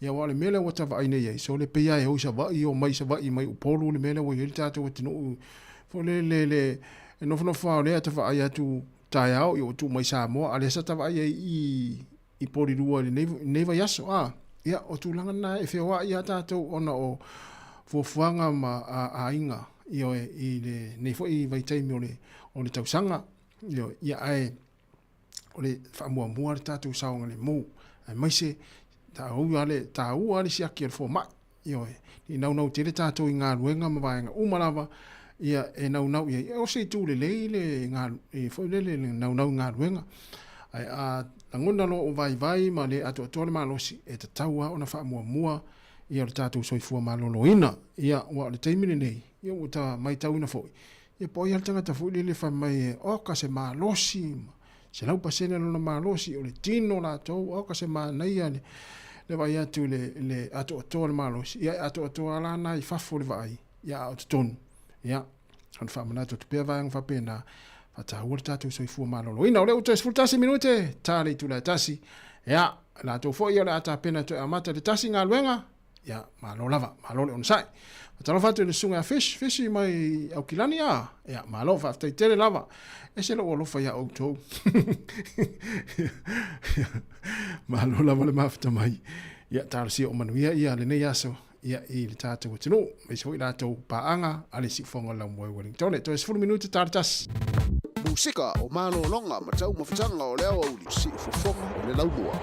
ia aua o le mea lea ua ta vaai nei ai, sole pei lava e o i Savaii, o mai Savaii mai Upolu le mea lea ua i ai le tatou atunuu foi lele le e nofonofo lava o lea ta vaai atu taeao ia ua tuu mai Samoa, a o lea sa ta vaai ai i i Porirua i lenei, lenei vaiaso. A, ia, o tulaga na e feoai lava tatou ona o fuafuaga ma a, aiga, ioe, i lenei foi vaitaimi o le, o le tausaga, ioe, ia, ae o le faamuamua le tatou saogalemu, aemaise taua le, taua le siaki o le fomai, Ioe, i naunau tele tatou i galuega ma vaega uma lava, ia e naunau i ai. O se itu lelei le e foi lele le naunau i galuega. Ae a lagona loa ua vaivai ma le atoatoa le malosi, e tatau lava ona faamuamua ia lo tatou soifua maloloina. Ia, aua o le taimi lenei, ia ua ta matauina foi, ia po o ai lava le tagata foi lele fai mai e oka se malosi, 100% lona malosi, o le tino latou, oka se manaia le, le vaai atu i le, le atoatoa o le malosi, ia e atoatoa la na i fafo le vaai, ia a o totonu, ia, ona faamanatu atu pea vaega faapena, faataua le tatou soifua maloloina. O lea ua toe 11 minute, ta le itula e tasi, ia, latou foi o le a tapena toe amata le tasi galuega, Ia, malo lava, malo le onosai. Faatalofa atu i le susuga ia Fish, Fish mai Aukilani a. Ia, malo, faafetai tele lava. Ese lou alofa ia outou. Malo lava le mafuta mai. Ia, talosia o manuia ia lenei aso ia i le tatou atunuu. Aemaise foi latou paaga a le Siufofoga o le Laumua i Wellington. Toe 10 minute ta le tasi. Musika o malologa ma taumafataga o le aoauli, Siufofoga o le Laumua.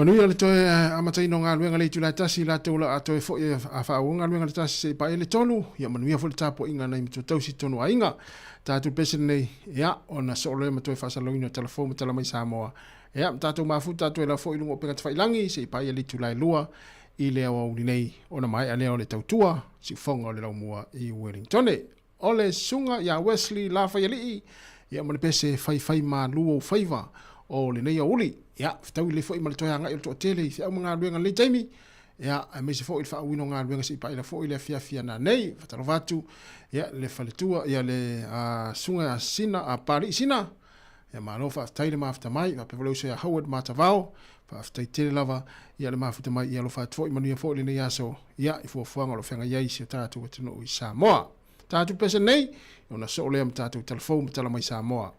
Manuia le toe amataina o galuega i le itula e tasi i latou o le a toe foi a faaauau galuega i le tasi seia paia le tolu. Ia manuia foi le tapuaiga a nai matua tausi i totonu o aiga. Tatou pese lenei, ia, ona soo loa ma toe faasalalauina o tala fou ma tala mai Samoa. Ia, ma tatou mafuta atu ai lava foi i luga o upega tafailagi seia paia le itula e lua i le aoauli nei ona maea lea o le tautua siufofoga o le laumua i Wellingtone. O le susuga ia Wesley Lafaialii, ia ma le pese faifai malu ou faiva o lenei aoauli. Ia, fetaui lelei foi ma le toe agai o le toatele i feau ma galuega i lenei taimi, ia, aemaise foi le faauuina o galuega se i paila foi le afiafi a nanei. Faatalofa atu, ia, le faletua, ia, le susuga ia Sina, a Papalii Sina, ia, malo faafetai le mafuta mai, faapea foi le uso ia Howard Matavao, faafetai tele lava, ia, le mafuta mai, ia alofa atu foi, manuia foi lenei aso, ia, i fuafuaga o lo o feagai ai si o tatou atunuu i Samoa. Tatou pese nei, ona soo lea ma tatou tala fou ma tala mai Samoa.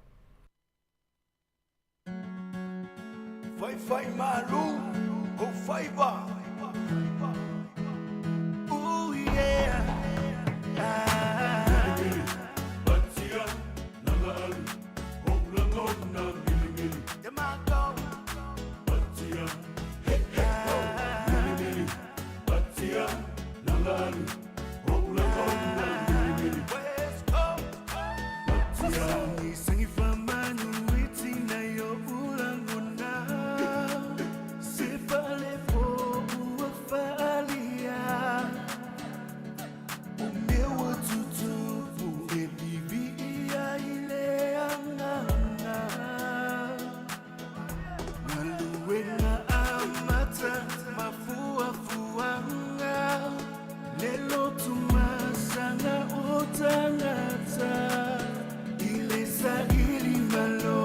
Faifai malu ou faiva. Ooh yeah. Ah. Patia nanga alu o ulangona mili mili. Te mātou. Patia he he ho mili mili. Patia nanga alu o ulangona mili mili. West Coast. Patia. Sangi famanu itina yo ulangona. Se fale fo ua falia. O meu atutupu e vivi ia ile anganga. Galuega amata mafuafuaga le loto masaga o tagata i le saili malo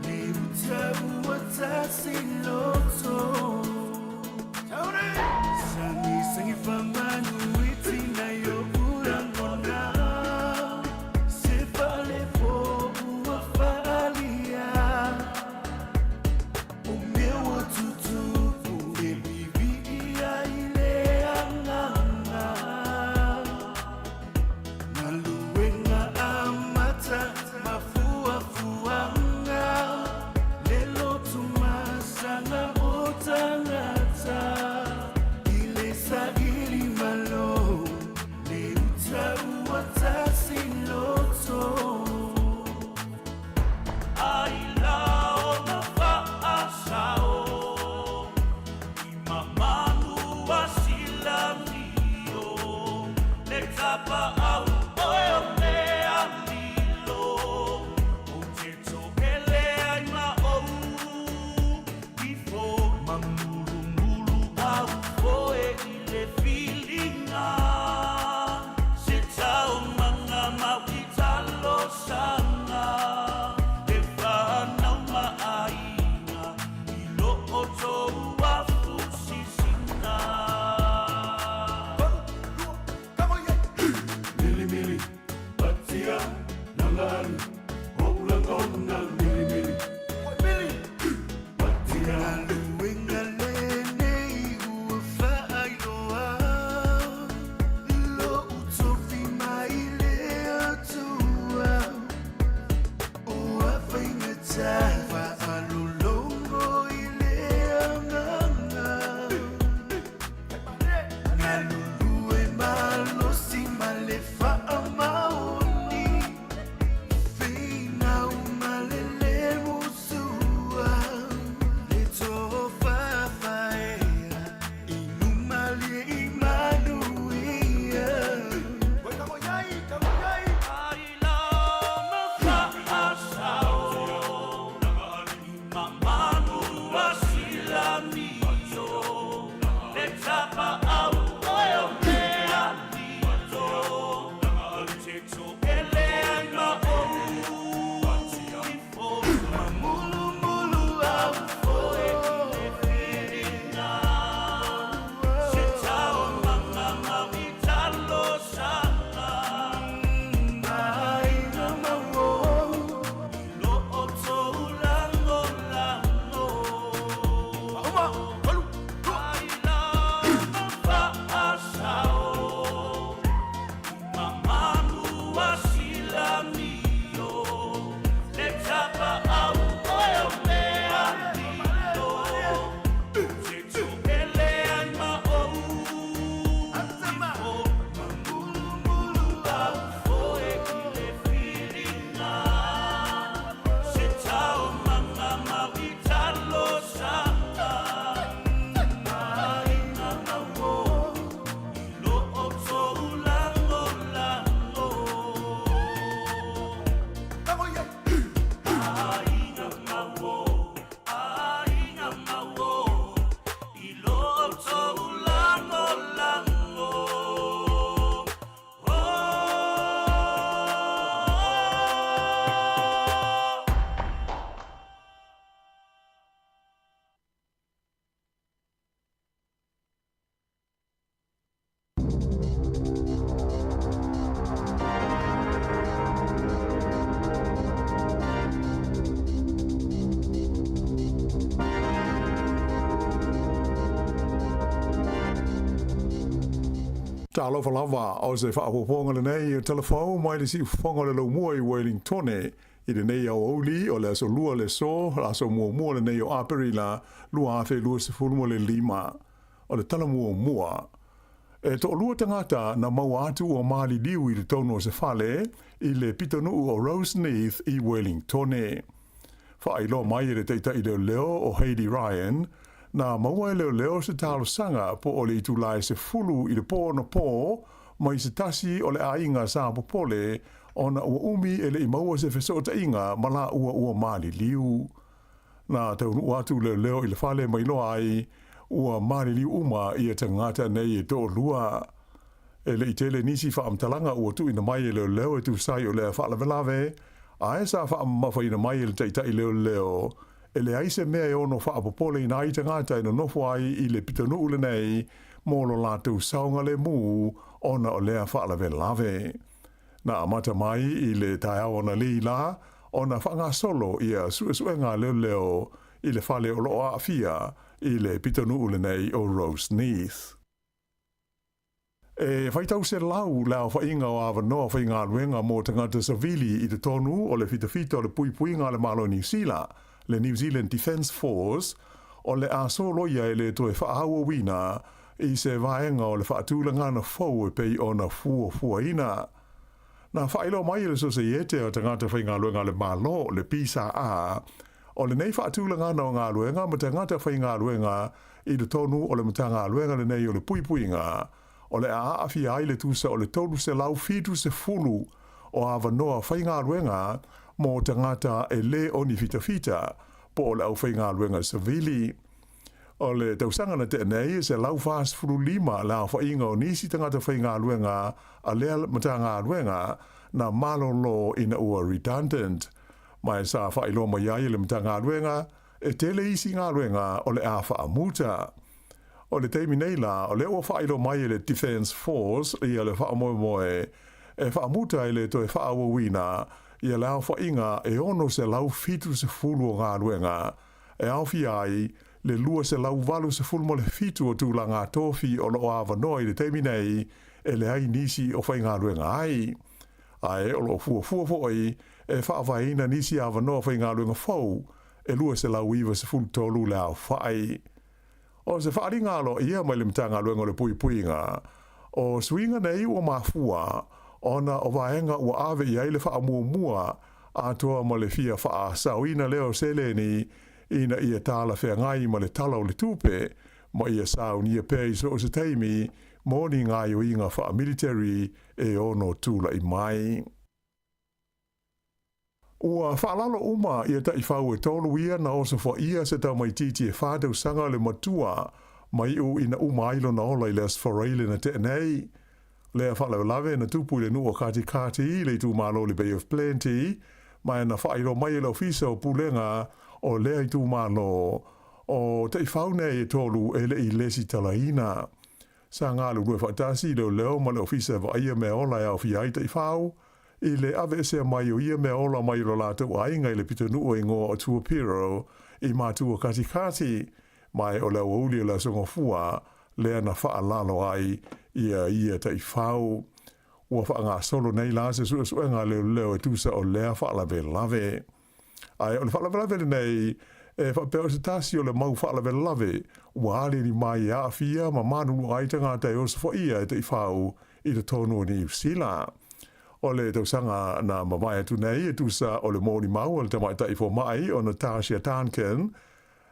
le uta ua tasi loto. Sangi sangi famanu itina yo ulangona se fale fo ua faalia o meu atutupu e vivi ia i le agaga Galuega amata mafuafuaga le loto masaga o tagata i le saili malo le uta ua tasi loto. Ai la ona faasao i mamanu a silamio le tapaau oe o mea lilo ou te toele ai ma ou ifo mamulumulu au foe i le filiga se taumaga mau i talosaga e fanau ma aiga i lo outou afu sisina. Talofa lava, o se faaopoopoga lenei o Tala Fou mai le siufofoga o le Laumua i Wellingtone i lenei aoauli o le aso Lua le aso, aso muamua lenei o Aperila 2025. O le tala muamua, e toalua tagata na maua atu ua maliliu i totonu o se fale i le pitonuu o Roseneath i Wellingtone. Faailoa mai e le taitai leoleo o Hayley Ryan, na maua e leoleo se talosaga po o le itula e 10 i le po anapo mai se tasi o le aiga sa popole ona ua umi e le i maua se fesootaiga ma laua ua maliliu. Na taunuu atu leoleo i le fale ma iloa ai ua maliliu uma ia tagata nei e toalua. E le i tele nisi faamatalaga ua tuuina mai e leoleo e tusa ai o lea faalavelave, ae sa faamamafaina mai e le taitai leoleo, e leai se mea e ono faapopoleina ai tagata e nonofo ai i le pitonuu lenei mo lo latou saogalemu ona o lea faalavelave. Na amata mai i le taeao analeila la ona faagasolo ia suesuega a leoleo i le fale o lo o aafia i le pitonuu lenei o Roseneath. E faitau selau le aofaiga o avanoa faigaluega mo tagata savili i totonu o le fitafita o le puipuiga a le Malo o Niu Sila, le New Zealand Defence Force, o le a soloia e le toe faaauauina i se vaega o le faatulagana fou e pei ona fuafuaina. Na faailoa mai e le Sosaiete o Tagata Faigaluega a le Malo, le PSA, o lenei faatulagana o galuega ma tagata faigaluega i totonu o le Matagaluega lenei o le Puipuiga, o le a aafia ai le tusa o le 370 o avanoa faigaluega mo tagata e lē o ni fitafita po o le aufaigaluega savili. O le tausaga na tea nei, e 145 le aofaiga o nisi tagata faigaluega a lea Matagaluega na malolo ina ua redundant. Ma e sa faailoa mai ai e le Matagaluega, e tele isi galuega o le a faamuta. O le taimi nei la, o lea ua faailoa mai e le Defence Force ia le faamoemoe e faamuta e le toe faaauauina ia le aofaiga e 670 o galuega e aofia ai le 287 o tulaga tofi o lo o avanoa i le taimi nei e leai nisi o faigaluega ai. Ae o lo o fuafua foi e faavaeina nisi avanoa faigaluega fou e 293 le aofai. O se faaaliga aloaia mai le Matagaluega o le Puipuiga, o suiga nei ua mafua ona o vaega ua ave i ai le faamuamua atoa ma le fia faasaoina lea o seleni ina ia talafeagai ma le Tala o le Tupe ma ia saunia pea i so o se taimi mo ni gaoioiga faamilitari e ono tulai mai. Ua faalalo uma ia taifau e tolu ia na osofaia se tamaitiiti e fa tausaga le matua ma iu ina uma ai lona ola i le Aso Faraile na tea nei. Lea faalavelave na tupu i le nuu o Katikati i le itumalo o le Bay of Plenty, ma e na faailoa mai e le Ofisa o Pulega o lea itumalo o taifau nei e tolu e le i lesitalaina. Sa galulue faatasi leoleo ma le Ofisa e vaaia mea ola e aofia ai taifau, i le aveesea mai o ia mea ola mai lo latou aiga i le pitonuu e igoa o Tuapiro i Matua Katikati, ma e o le aoauli o le Aso Gafua lea na faalalo ai ia ia taifau. Ua faagasolo nei la se suesuega a leoleo e tusa o lea faalavelave. Ae o le faalavelave lenei, e faapea o se tasi o le mau faalavelave ua aliali mai e aafia ma manunua ai tagata e osofaia e taifau i totonu o Niu Sila. O le tausaga na mavae atu nei e tusa o le molimau a le tamaitai fomai o Natasha Duncan,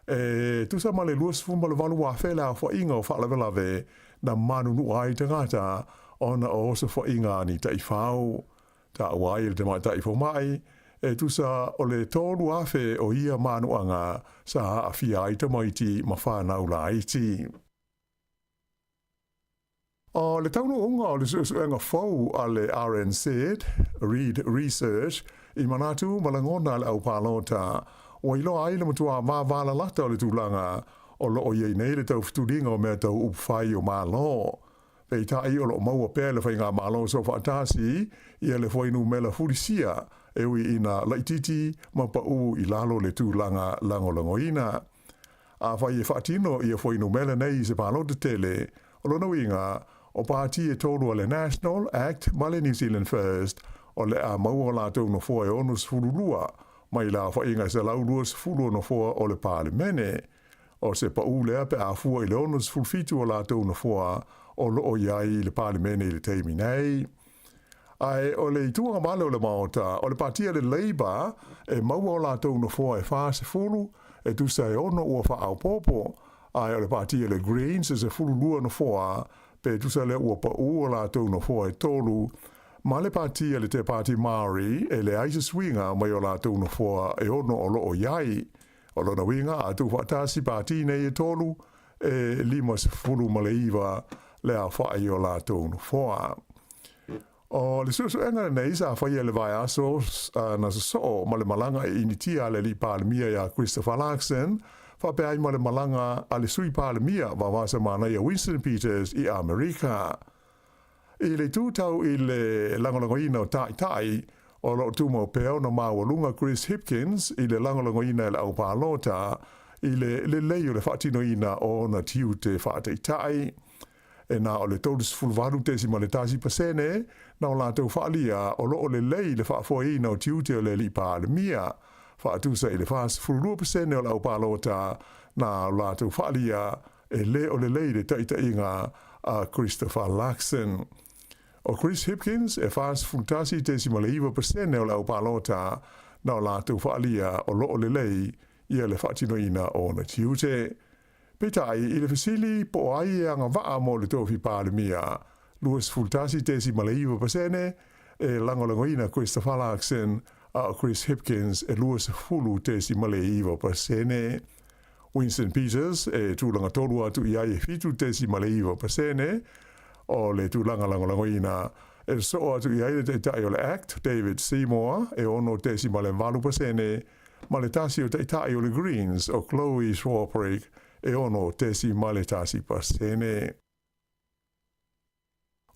e tusa ma le 28,000 le aofaiga o faalavelave na manunua ai tagata ona o osofaiga a ni taifau. Taua ai e le tamaitai fomai, e tusa o le 3,000 o ia manuaga sa aafia ai tamaiti ma whanau laiti. O le taunuuga o le suesuega fou a le RNZ, Reid Research, i manatu ma lagona a le aupalota, ua iloa ai le matua vavalalata o le tulaga o lo o i ai nei le taufetuliga o mea tau upufai o Malo. Peitai o lo o maua pea e le Faigamalo Soofaatasi ia le fuainumera fulisia e ui ina laitiiti ma pau i lalo le tulaga lagolagoina. Afai e faatino ia fuainumera nei i se palota tele, o lona uiga, O pāti e tolu a le National, act ma le New Zealand First, o le a maua o latou nofoa e 62, mai le aofaiga e 120 o nofoa o le Palemene. O se paʻū lea pe a fua i le 67 o latou nofoa o lo o i ai i le Palemene i le taimi nei. Ae o le itu agavale o le Maota, o le pāti a le Labour e maua o latou nofoa e 40, e tusa e ono ua faaopoopo, ae o le pāti a le Greens e 12 nofoa, pe tusa lea ua paʻū o latou nofoa e tolu, ma le pāti a le Te Pāti Māori e leai se suiga mai o latou nofoa e ono o lo o i ai. O lona uiga, a tuufaatasi pāti nei e tolu, e 59 le aofai o latou nofoa. O le suesuega lenei sa faia i le vaiaso na sosoo ma le malaga i Initia a le Alii Palemia ia Christopher Luxon, faapea ai ma le malaga a le Sui Palemia Vavasa Manaia Winston Peters i Amerika. I le itu tau i le lagolagoina o Taitai, o lo o tumau pea ona maualuga Chris Hipkins i le lagolagoina e le aupalota i le lelei o le faatinoina o ona tiute faataitai. E na o le 38.1% na o latou faaalia o lo o lelei le faafoeina o tiute o le Alii Palemia, faatusa i le 42% o le aupalota na o latou faaalia e lē o lelei le taitaiga a Christopher Luxon. ʻO Chris Hipkins e 41.9% o le aupalota na o latou faaalia o lo o lelei ia le faatinoina o ona tiute. Peitai, i le fesili po o ai e agavaa mo le tofi Palemia, 21.9% e lagolagoina Christopher Luxon, a o Chris Hipkins e 20.9%. Winston Peters e tulaga tolu atu i ai e 7.9% o le tulaga lagolagoina. E sosoo atu i ai le Taitai o le act, David Seymour, e 6.8%, ma le tasi o Taitai o le Greens, o Chloe Swarbrick, e 6.1%.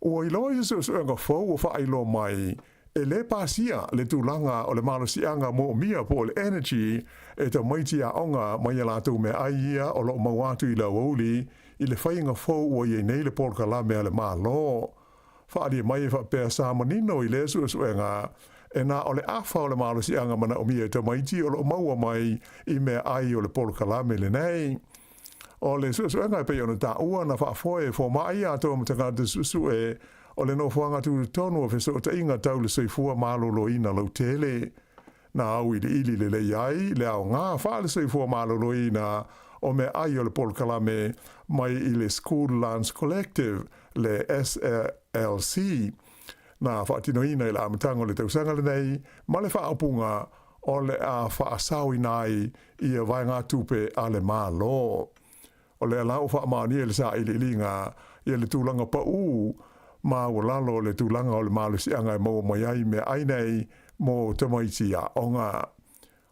Ua iloa i se suesuega fou ua faailoa mai, e lē pasia le tulaga o le malosiaga moomia po o le energy e tamaiti aoga mai a latou meaai ia o lo o maua atu i le aoauli i le faiga fou ua i ai nei le polokalame a le Malo. Faaalia mai e faapea sa manino i lea suesuega, e na o le afa o le malosiaga manaomia e tamaiti o lo o maua mai i meaai o le polokalame lenei. O le suesuega e pei ona taua na faafoe e fomai atoa ma tagata suesue o le nofoaga tutotonu o fesootaiga tau le soifua maloloina lautele. Na auiliili lelei ai le aoga faale-soifua maloloina o meaai o le polokalame mai i le School Lunch Collective, le SLC, na faatinoina i le amataga o le tausaga lenei ma le faaupuga o le a faasaoina ai ia vaegatupe a le Malo. O lea la ua faamaonia i le sailiiliga ia le tulaga paū maualalo o le tulaga o le malosiaga e maua mai ai meaai nei mo tamaiti aoga.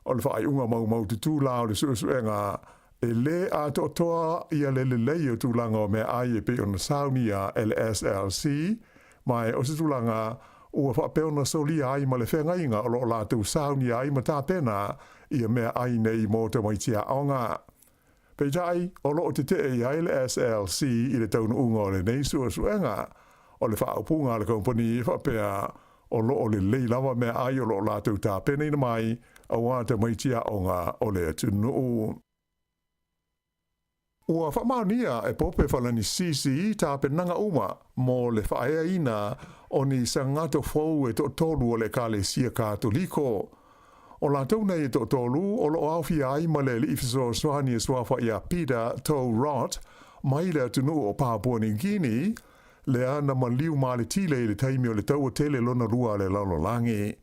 O le faaiuga maumaututu la o le suesuega e lē atoatoa ia le lelei o tulaga o meaai e pei ona saunia e le SLC, ma o se tulaga ua faapea ona solia ai ma le feagaiga o lo o latou saunia ai ma tapena ia meaai nei mo tamaiti aoga. Peitai, o lo o tetee i ai le SLC i le taunuuga o lenei suesuega. O le faaupuga a le kamupani e faapea, o lo o lelei lava meaai o lo o latou tapenaina mai auā tamaiti aoga o le atunuu. Ua faamaonia e Pope Falanisisi tapenaga uma mo le faaeaina o ni sagato fou e toatolu o le Ekalesia Katoliko. O latou nei e toatolu o lo o aofia ai ma le alii fesoasoani e suafa ia Peter To Rot mai le atunuu o Papua New Guinea, lea na maliu maletile i le taimi o le Taua Tele Lona Lua a le Lalolagi.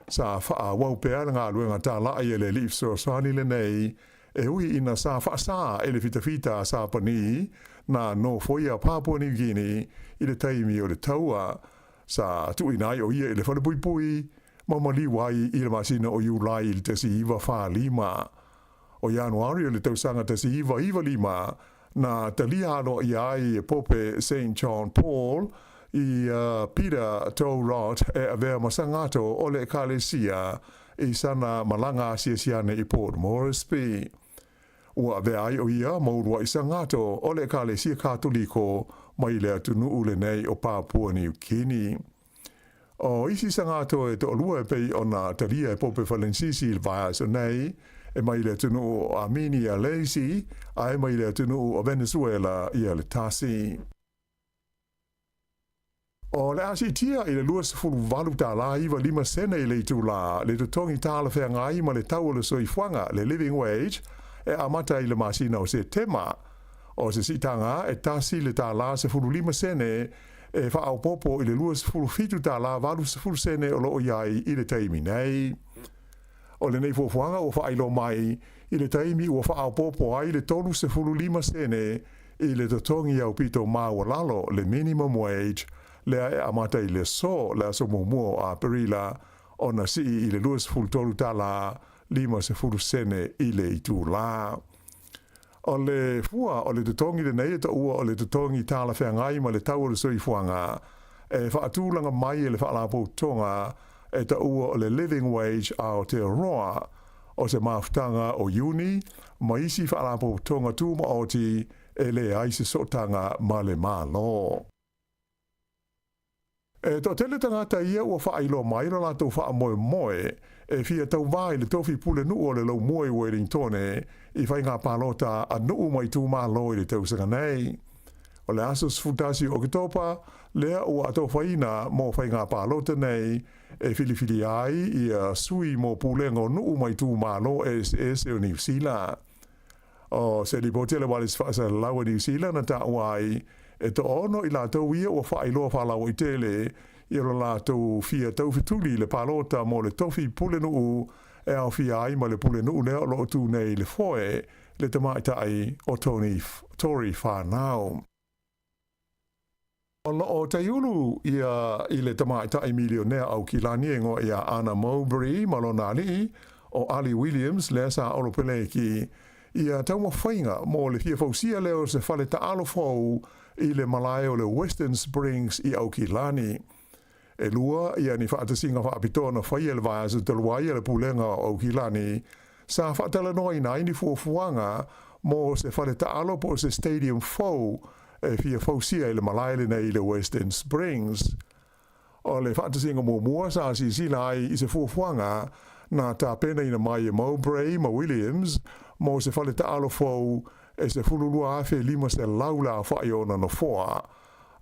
Sa faaauau pea le galuega talai a le alii fesoasoani lenei, e ui ina sa faasā e le fitafita a Sapani na nofoia Papua New Guinea i le taimi o le taua. Sa tuuina ai o ia i le falepuipui ma maliu ai i le masina o Iulai i le 1945. O Ianuari o le tausaga 1995, na talia aloaia ai e Pope Saint John Paul ii Peter To Rot e avea ma sagato o le Ekalesia i sana malaga asiasi ane i Port Moresby. Ua avea ai o ia ma uluai sagato o le Ekalesia Katoliko mai le atunuu lenei o Papua Niu Kini. O isi sagato e toʻalua e pei ona talia e Pope Falenisisi i le vaiaso nei, e mai le atunuu o Aminia le isi, a e mai le atunuu o Venezuela ia le tasi. O le a siitia i le 28 tala 95 sene i le itulā le totogi talafeagai ma le tau o le soifuaga, le living wage, e amata i le masina o Setema. O se siitaga e tasi le tala 15 sene e faaopoopo i le 27 tala 80 sene o lo o i ai i le taimi nei. O lenei fuafuaga ua faailoa mai i le taimi ua faaopoopo ai le 35 sene i le totogi aupito maualalo, le minimum wage, lea e amata i le aso, le aso muamua o Aperila, ona sii i le 23 tala 50 sene i le itulā. O le fua o le totogi lenei e taua o le totogi talafeagai ma le tau o le soifuaga e faatulaga mai e le Faalapotopotoga e taua o le Living Wage Aotearoa, o se mafutaga o Iuni ma isi Faalapotopotoga Tumaoti e leai se sootaga ma le Malo. E toatele tagata ia ua faailoa mai lo latou faamoemoe e fia tauvā i le tofi pulenuu o le Laumua i Uelintone i faiga palota a nuu ma itumalo i le tausaga nei. O le aso 11 o Oketopa lea ua atofaina mo faiga palota nei e filifilia ai ia sui mo pulega o nuu ma itumalo eseese o Niu Sila. O se lipoti a le Wireless Faasalalau a Niu Sila na taua ai, e toaono i latou ia ua faailoa faalauaitele i lo latou fia taufetuli i le palota mo le tofi pulenuu e aofia ai ma le pulenuu lea o lo o tu nei i le foe, le tamaitai o Tony Tory Whanau. O lo o taiulu ia i le tamaitai milionea Aukilani e igoa ia Ana Mowbray ma lona alii, o Ali Williams, lea sa olopeleki ia taumafaiga mo le fia fausia lea o se fale taalo fou i le malae o le Western Springs i Aukilani. E lua ia ni faatasiga faapitoa na faia i le vaiaso talu ai a le Pulega o Aukilani sa faatalanoaina ai ni fuafuaga mo se fale taalo po o se stadium fou e fia fausia i le malae lenei i le Western Springs. O le faatasiga muamua sa silasila ai i se fuafuaga na tapenaina mai e Mowbray ma Williams mo se fale taalo fou e 12,500 le aofai o ona nofoa,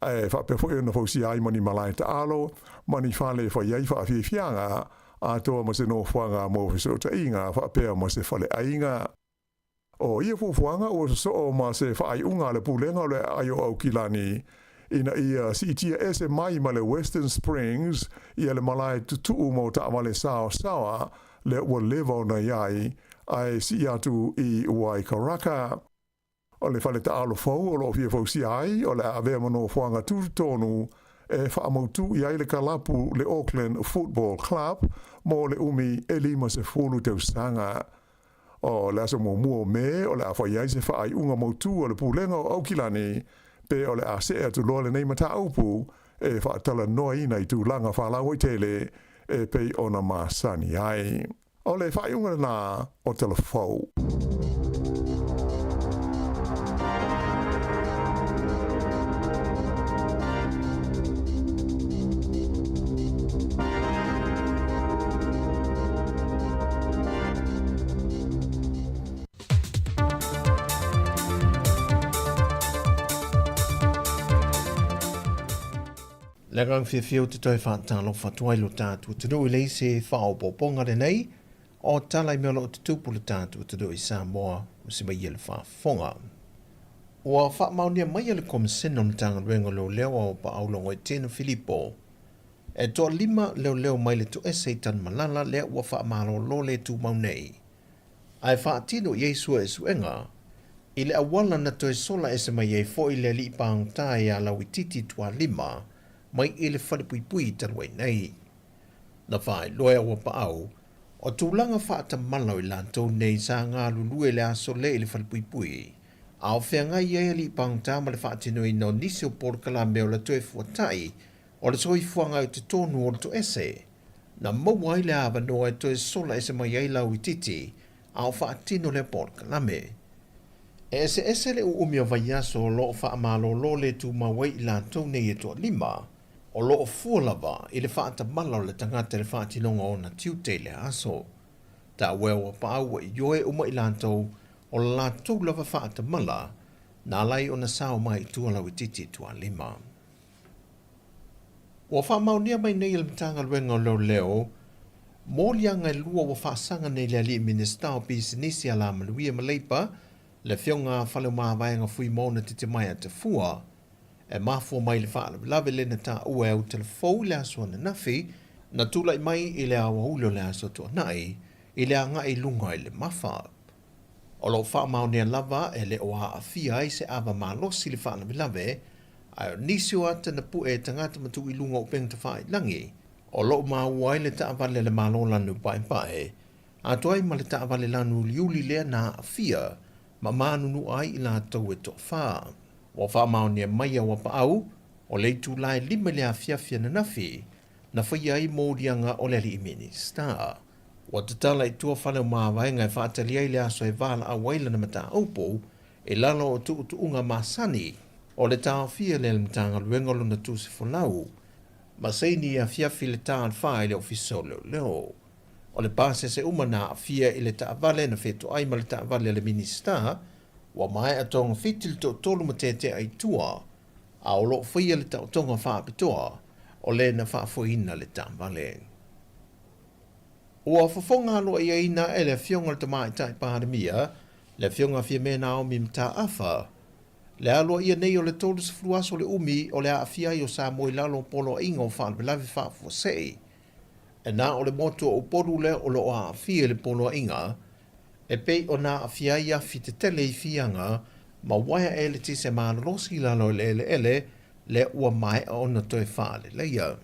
e faapea foi ona fausia ai ma ni malae taalo ma ni fale e fai ai faafiafiaga atoa ma se nofoaga mo fesootaiga faapea ma se faleaiga. O ia fuafuaga ua sosoo ma se faaiuga a le Pulega o le Aai o Aukilani ina ia siitia ese mai ma le Western Springs ia le malae tutuu mo taavale saosaoa lea ua leva ona i ai ae sii atu i Waikaraka. O le fale taalo fou o lo o fia fausia ai o le a avea ma nofoaga tutotonu e faamautū i ai le kalapu le Auckland Football Club mo le umi e 50 tausaga. O le aso muamua o Me o le a fai ai se faaiuga mautū a le Pulega o Aukilani pe o le a see atu loa lenei mataupu e faatalanoaina i tulaga faalauaitele e pei ona masani ai. O le faaiuga lenā o Tala Fou. Le agaga fiafia o te toe faatalofa atu ai lo tātou atunuu i le isi faaopoopoga lenei o tala i mea o lo o tutupu le tātou atunuu i Samoa ma se mai ia le faafofoga. Ua faamaonia mai e le Komisene o Matagaluega o Leoleo a Opaau Logoitino Filipo e toalima leoleo mai le toese i Tanumalala lea ua faamalolo le tumau nei ae faatino i ai suesuega i le auala na toe sola ese mai ai foi le alii pagota ia Lauitiiti Tualima mai i le falepuipui talu ai nei. Na faailoa e Auapaau, o tulaga faatamala o i latou nei sa galulue i le aso le i le falepuipui, a o feagai ai alii pagota ma le faatinoina o nisi o polokalame o le toe fuatai o le soifuaga i totonu o le toese, na maua ai le avanoa e toe sola ese mai ai Lauitiiti a o faatino lea polokalame. E eseese le uumi o vaiaso o loo faamalōlō le tumau ai i latou nei e toalima, o loo fua lava i le faatamala o le tagata i le faatinoga o ona tiute i lea aso. Taua e Auapaau ua ioe uma i latou o le latou lava faatamala na ala ai ona sao mai i tua lauitiiti tualima. Ua faamaonia mai nei e le Matagaluega o Leoleo moliaga e lua ua faasaga nei le Alii Minisita o Pisinisi, Alamanuia ma Leipa, le Afioga Faleomavaega Fuimaona Titimaea Tafua, e mafua mai i le faalavelave lea na taua e Autelefou i le aso ananafi, na tulai mai i le aoauli o le aso Tuanai i le agai i luga i le Mafa. O lo o faamaonia lava e le o aafia ai se ava malosi i le faalavelave, ae o nisi o ata na pue e tagata ma tuu i luga o upega tafailagi, o lo o maua ai le taavale a le Malo lanu paepae, atoa ai ma le taavale lanu uliuli lea na aafia ma manunua ai i latou e toafa. Ua faamaonia mai e Auapaau, o le itula e 5 i le afiafi ananafi, na faia ai moliaga o le alii Minisita. Ua tatala i tua fale o mavaega e faatali ai le aso e valaau ai lana mataupu i lalo o tuutuuga masani o le taofia lea e le Matagaluega o lona tusi folau ma saini i afiafi i le ta o le 4 i le Ofisa o Leoleo. O le pasese uma na aafia i le taavale na fetoai ma le taavale a le Minisita ua maea togafiti le toatolu ma tetea i tua, a o lo o faia le taotoga faapitoa o le na faafoeina le taavale. Ua fofoga aloaiaina e le Afioga i le Tamaitai Palemia, le Afioga Fiame Naomi Mataafa, le aloaia nei o le 30 aso o le umi o le aafia ai o Samoa i lalo o Poloaiga o Faalavelave Faafuasei. E na o le motu o Upolu lea o lo o aafia i le poloaiga, e pei ona aafia ai afi tetele i Fiaga ma uaea eletise malolosi i lalo i le eleele lea ua maea ona toe faaleleia.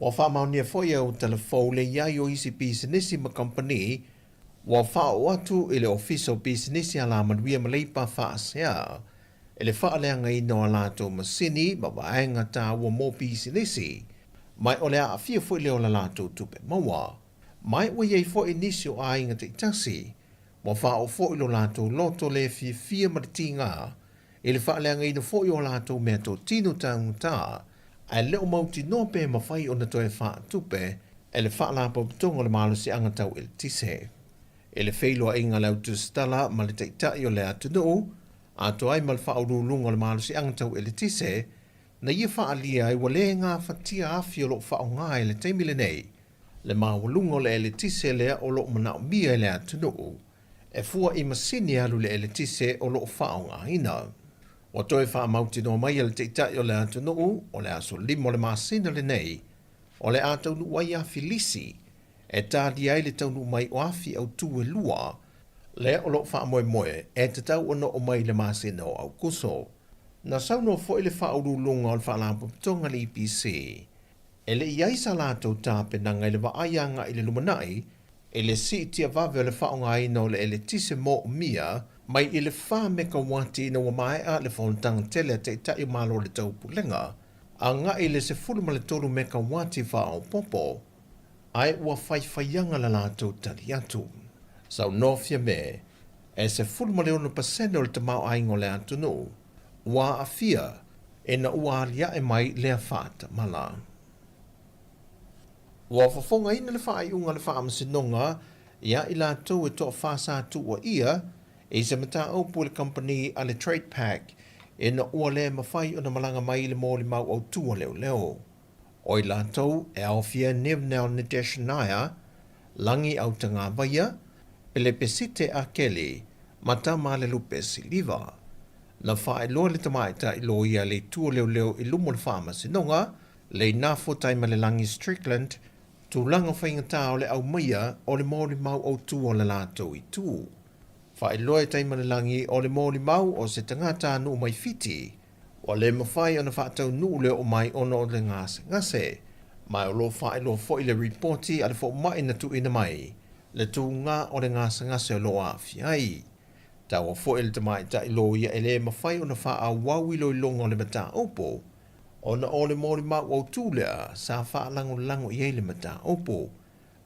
Ua faamaonia foi e Autelefou le i ai o isi pisinisi ma kamupani ua faaoo atu i le Ofisa o Pisinisi Alamanuia ma Leipa Faasea i le faaleagaina o a latou masini ma vaega taua mo pisinisi, ma o le aafia foi lea o la latou tupe maua. Ma ua i ai foi nisi o aiga taitasi ua faaoo foi lo latou loto le fiafia ma le tiga i le faaleagaina foi o a latou meatotino taugata, ae le o mautinoa pe mafai ona toe faatupe e le Faalapotopotoga o le Malosiaga Tau Eletise. I le feiloaiga a le Autusitala ma le Taitai o le atunuu, atoa ai ma le Faauluuluga o le Malosiaga Tau Eletise, na ia faaalia ai ua le gafatia afi o lo o faaaoga i le taimi lenei le maualuga o le eletise lea o lo o manaomia e le atunuu e fua i masini alu i le eletise o lo o faaaogaina. Ua toe faamautinoa mai e le Taitai o le atunuu o le aso 5 o le masina lenei o le a taunuu ai afi lisi e talia ai le taunuu mai o afi autū e lua lea o lo o faamoemoe e tatau ona oo mai i le masina o Aokuso. Na saunoa foi le Faauluuluga o le Faalapotopotoga a le EPC e le i ai sa latou tapenaga i le vaai agai i le lumanai i le siitia vave o le faaaogaina o le eletise moomia mai i le 4 mekauati ina ua maea le fonotaga tele a Taitai o Malo o le Taupulega agai i le 13 mekauati faaopoopo, ae ua faifaiaga la latou tali atu. Saunoa Fiame, e 16% o le tamaoaiga o le atunuu ua aafia ina ua aliae mai lea faatamala. Ua fofogaina le faaiuga a le Faamasinoga iā i latou e toafa sa tuuaia i se mataupu i le kamupani a le Trade Pack ina ua le mafai ona malaga mai i le molimau autū a leoleo. O i latou e aofia Nivnel Nidesh Nair, Lagi Autagavaia, Pelepesite Akeli ma Tamalelupe Siliva. Na faailoa le tamaitai loia a le Itu o Leoleo i luma o le Faamasinoga, Leinafo Taimalelagi Strickland, tulaga faigata o le aumaia o le molimau autū o le latou itu. Faailoa e Taimalelagi o le molimau o se tagatanuu mai Fiti, ua le mafai ona faataunuu le oo mai ona o le gasegase, ma o lo o faailoa foi le ripoti a le fomai na tuuina mai le tūgā o le gasegase o lo o aafia ai. Taua foi le tamaitai loia e le mafai ona faaauau iloiloga o le mataupu ona o le molimau autū lea sa faalagolago i ai le mataupu,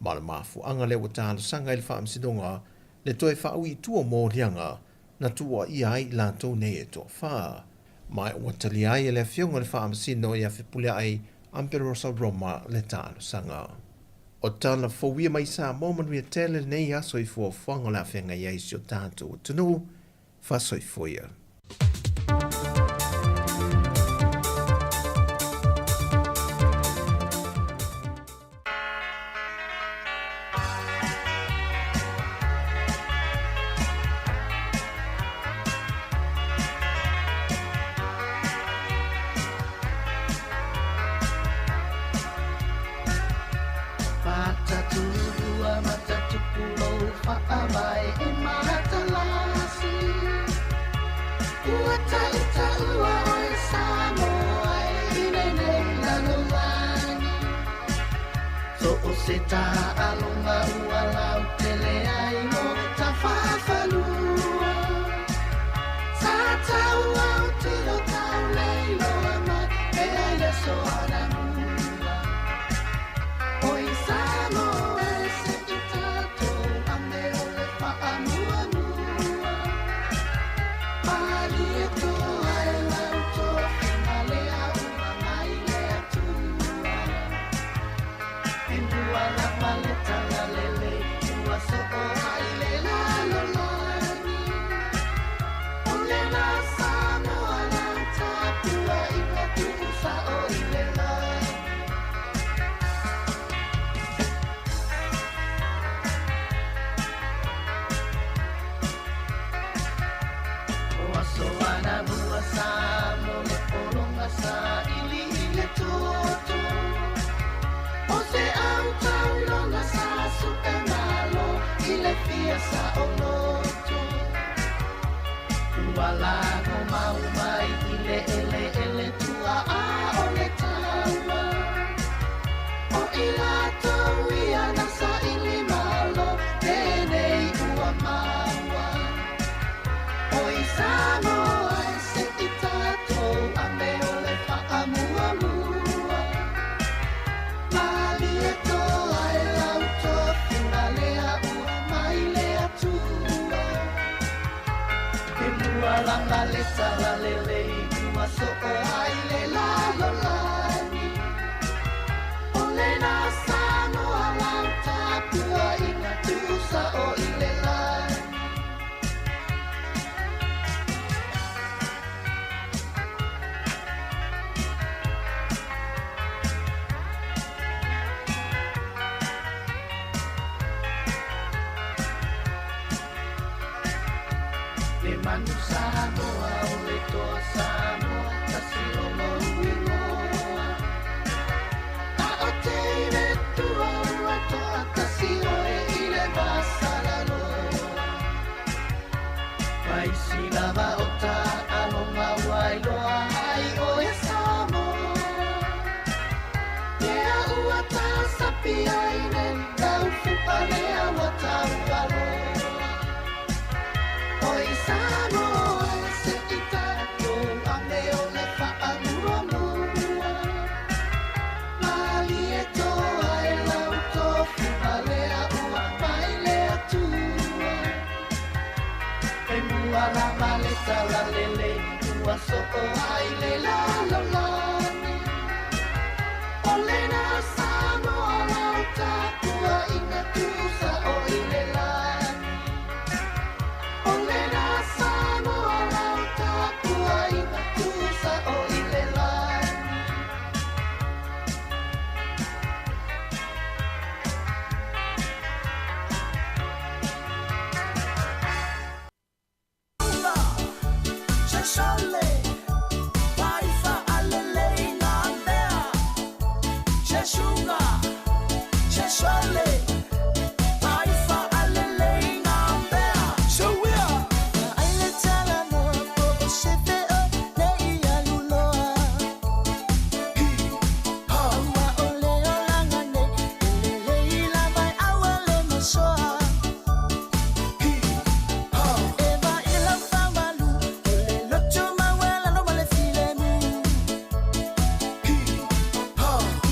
ma o le mafuaaga lea ua talosaga ai le Faamasinoga le toe faaui i tua o moliaga. na tuuaia ai i latou nei e toafa. Ma ua talia ai e le Afioga i le Faamasino ia Fepuleai Amperosa Roma le talosaga. O tala fou ia mai Samoa manuia tele lenei aso i fuafuaga o le a feagai ai si o tatou atunuu. Faasoifua ia.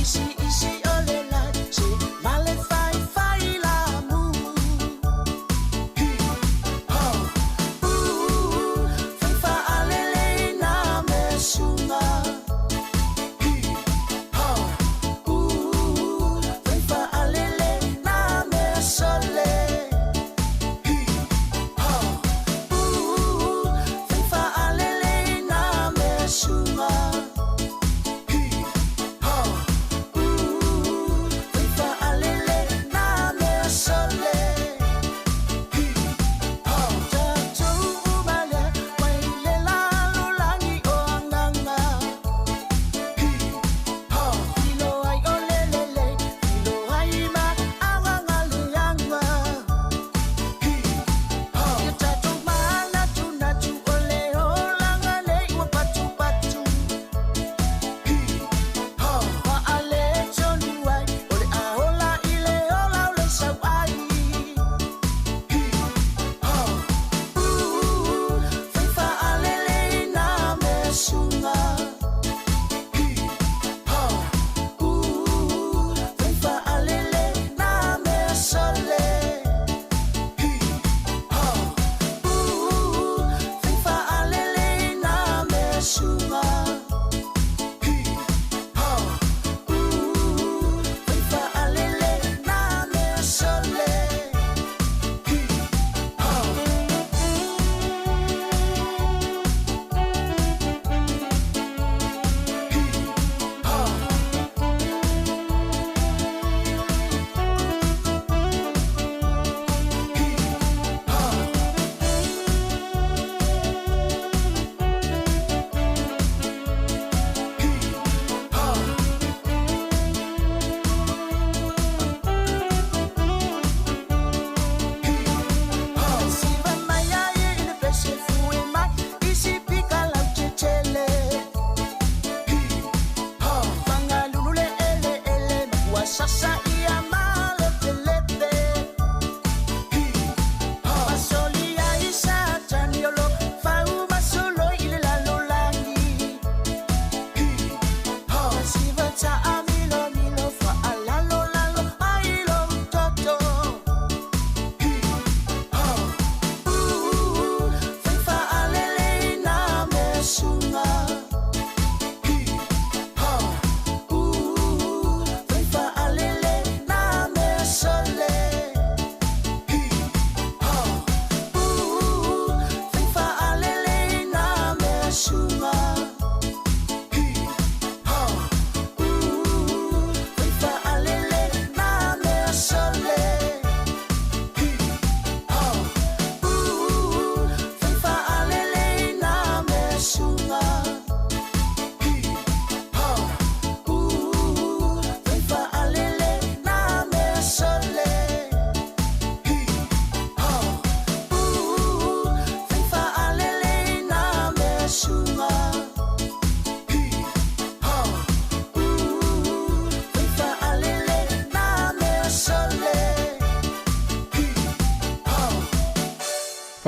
Isi isi o le la, se male fa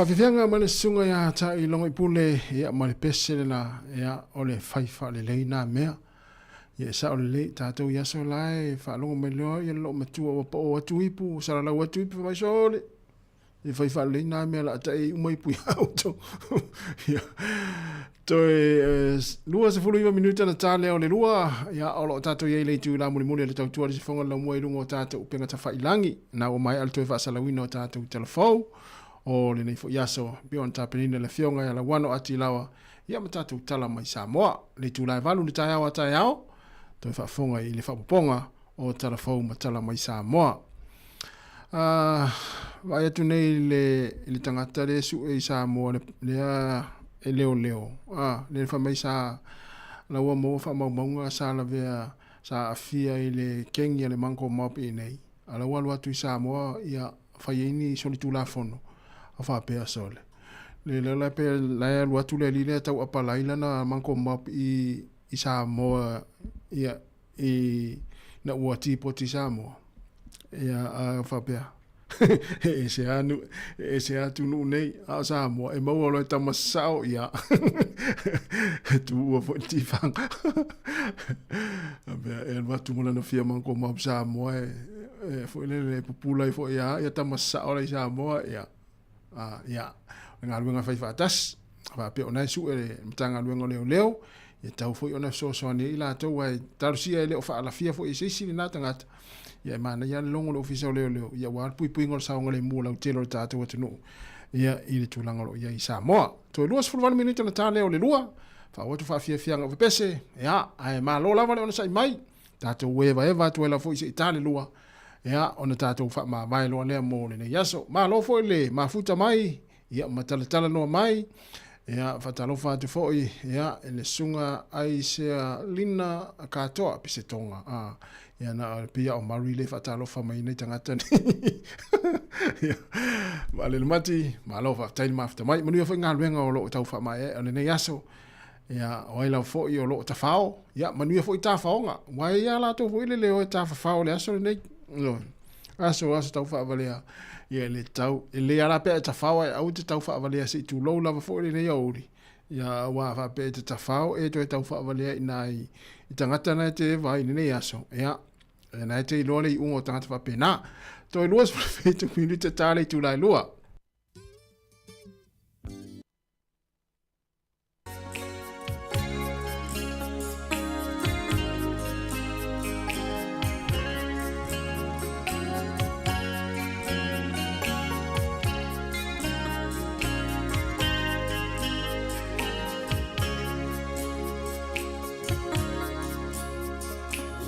Faafiafiaga mai le susuga ia Tai Logoipule, ia ma le pese lena, ia o le fai faalelei na mea. Ia e sao lelei tatou i aso la e faalogo mai loa ia le loomatua ua pao atu ipu, ua salalau atu ipu, fai mai sole. Ia fai faalelei na mea la ta e uma ipu ia outou. Ia toe 29 minuta na ta lea o le lua, ia o loo tatou i ai le itu la mulimuli o le tautua le sifoga le laumua i luga o tatou upega tafailangi. Na ua maea le toe faasalauina o tatou talafou o lenei foi aso, pei ona tapenaina le afioga ia Lauano Atilawa, ia ma tatou tala mai Samoa. Le itula e 8 le taeao a taeao, toe faafofoga i le faaopoopoga o tala fou ma tala mai Samoa. Vaai atu nei i le tagata lea e sue i Samoa lea e leoleo, lea fai mai sa laua maua faamaumauga sa lavea sa aafia i le kengi a le Mango Mob i inei, a la ua alu atu i Samoa ia fai ai ni solitulafono a faapea sole. Le la la pe la e alu atu le alii lea tau apalai lana Mango Mob i Samoa ia i na ua tipoti i Samoa. Ia a faapea e ese a nu e ese a atunuu nei a o Samoa e maua loa e tama sao ia e tuua foi le tifaga. Faapea e alu atu ma lana fia Mango Mob Samoa e foi lele e pupula ai foi ia ia tama sao la i Samoa ia. Ia, o le galuega e fai faatasi, faapea o na e sue le Matagaluega o Leoleo, ia tau foi ona fesoasoani ai i latou, ae talosia e le o faalafia foi e se isi lena tagata, ia e manaia lava le logo o le Ofisa o Leoleo, ia aua le puipuiga o le saogalemu o lautele o le tatou atunuu, ia i le tulaga o lo o i ai i Samoa. Toe 28 minute ona ta lea o le lua, faaauau atu faafiafiaga o pepese, ia, ae malo lava le onosai mai, tatou evaeva atu ai lava foi se i ta le lua, ia, ona tatou faamavae loa lea mo lenei aso. Malo foi le mafuta mai, ia, ma talatalanoa mai, ia, faatalofa atu foi, ia, i le susuga Aisea Lina Katoa Pisetoga, a, ia, na o le pia o Murray le faatalofa mai nei tagata nei. Ia, Vaalele Mati, malo faafetai le mafuta mai. Manuia foi galuega o lo o tau faamaeaea o lenei aso. Ia, o ai lava foi o lo o tafao, ia, manuia foi tafaoga. Ua e ia latou foi le leo e tafafao le aso lenei. Ioe. Aso, aso tau faavalea. Ia, le tau, e le ala pea e tafao ai au te tau faavalea se i tulou lava foi lenei aoauli. Ia, ua faapea e te tafao e toe tau faavalea i nai i tagata na e te vaai i lenei aso. Ia, e na e te iloa le iuga o tagata faapena. Toe 27 minute ta le itula e lua.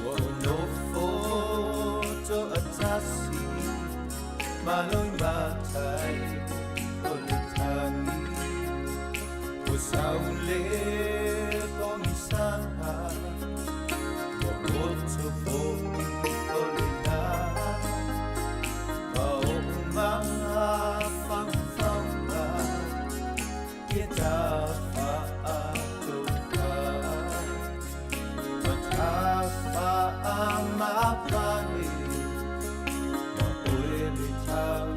Ua ou nofo toatasi malo i matai o le tagi Ua saule pogisaga Ua poto foi o lena Ma oʻu mafaufauga Ia tafaatoka Ma tafaamavae Ma oe le tau.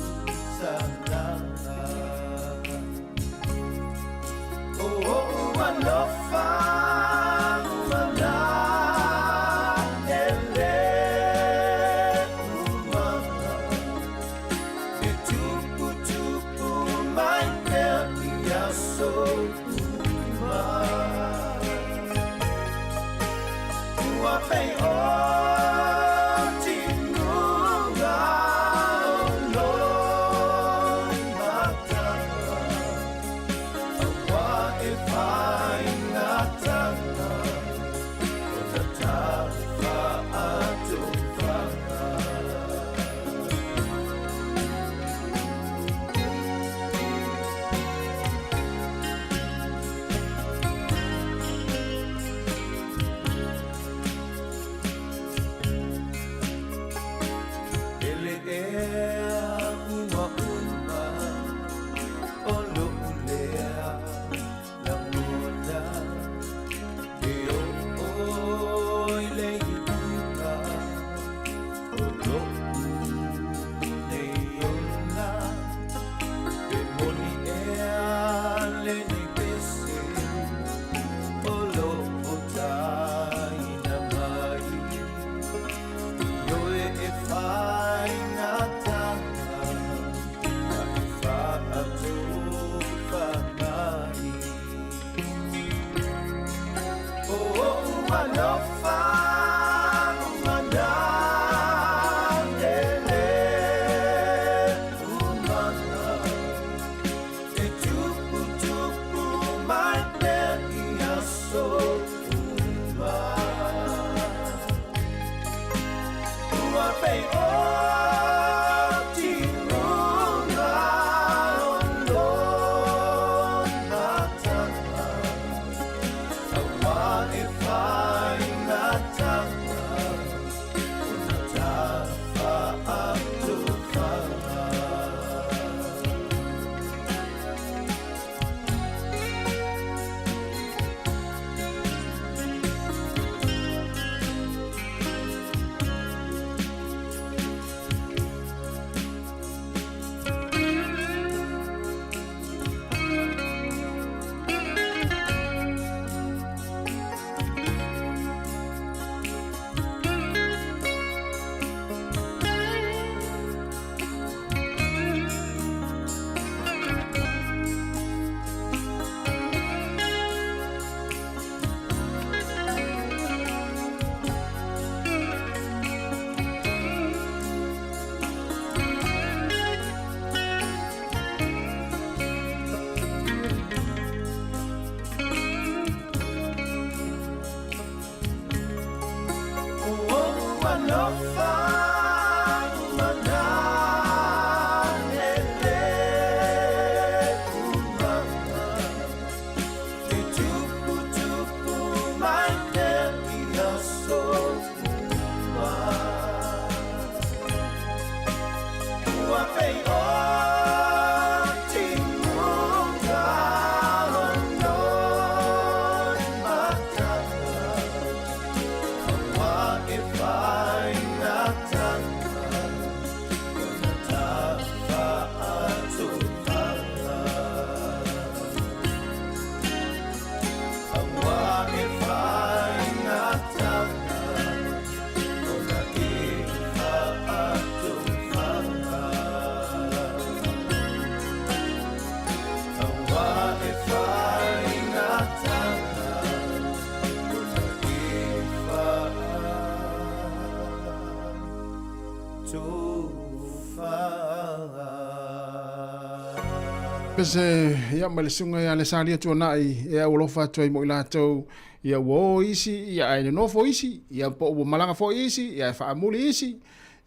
Pese ia ma le susuga ia Lesalia Tuanai e aualofa atu ai mo i latou ia ua o isi ia ae nonofo isi ia po ua malaga foi isi ia ae faamuli isi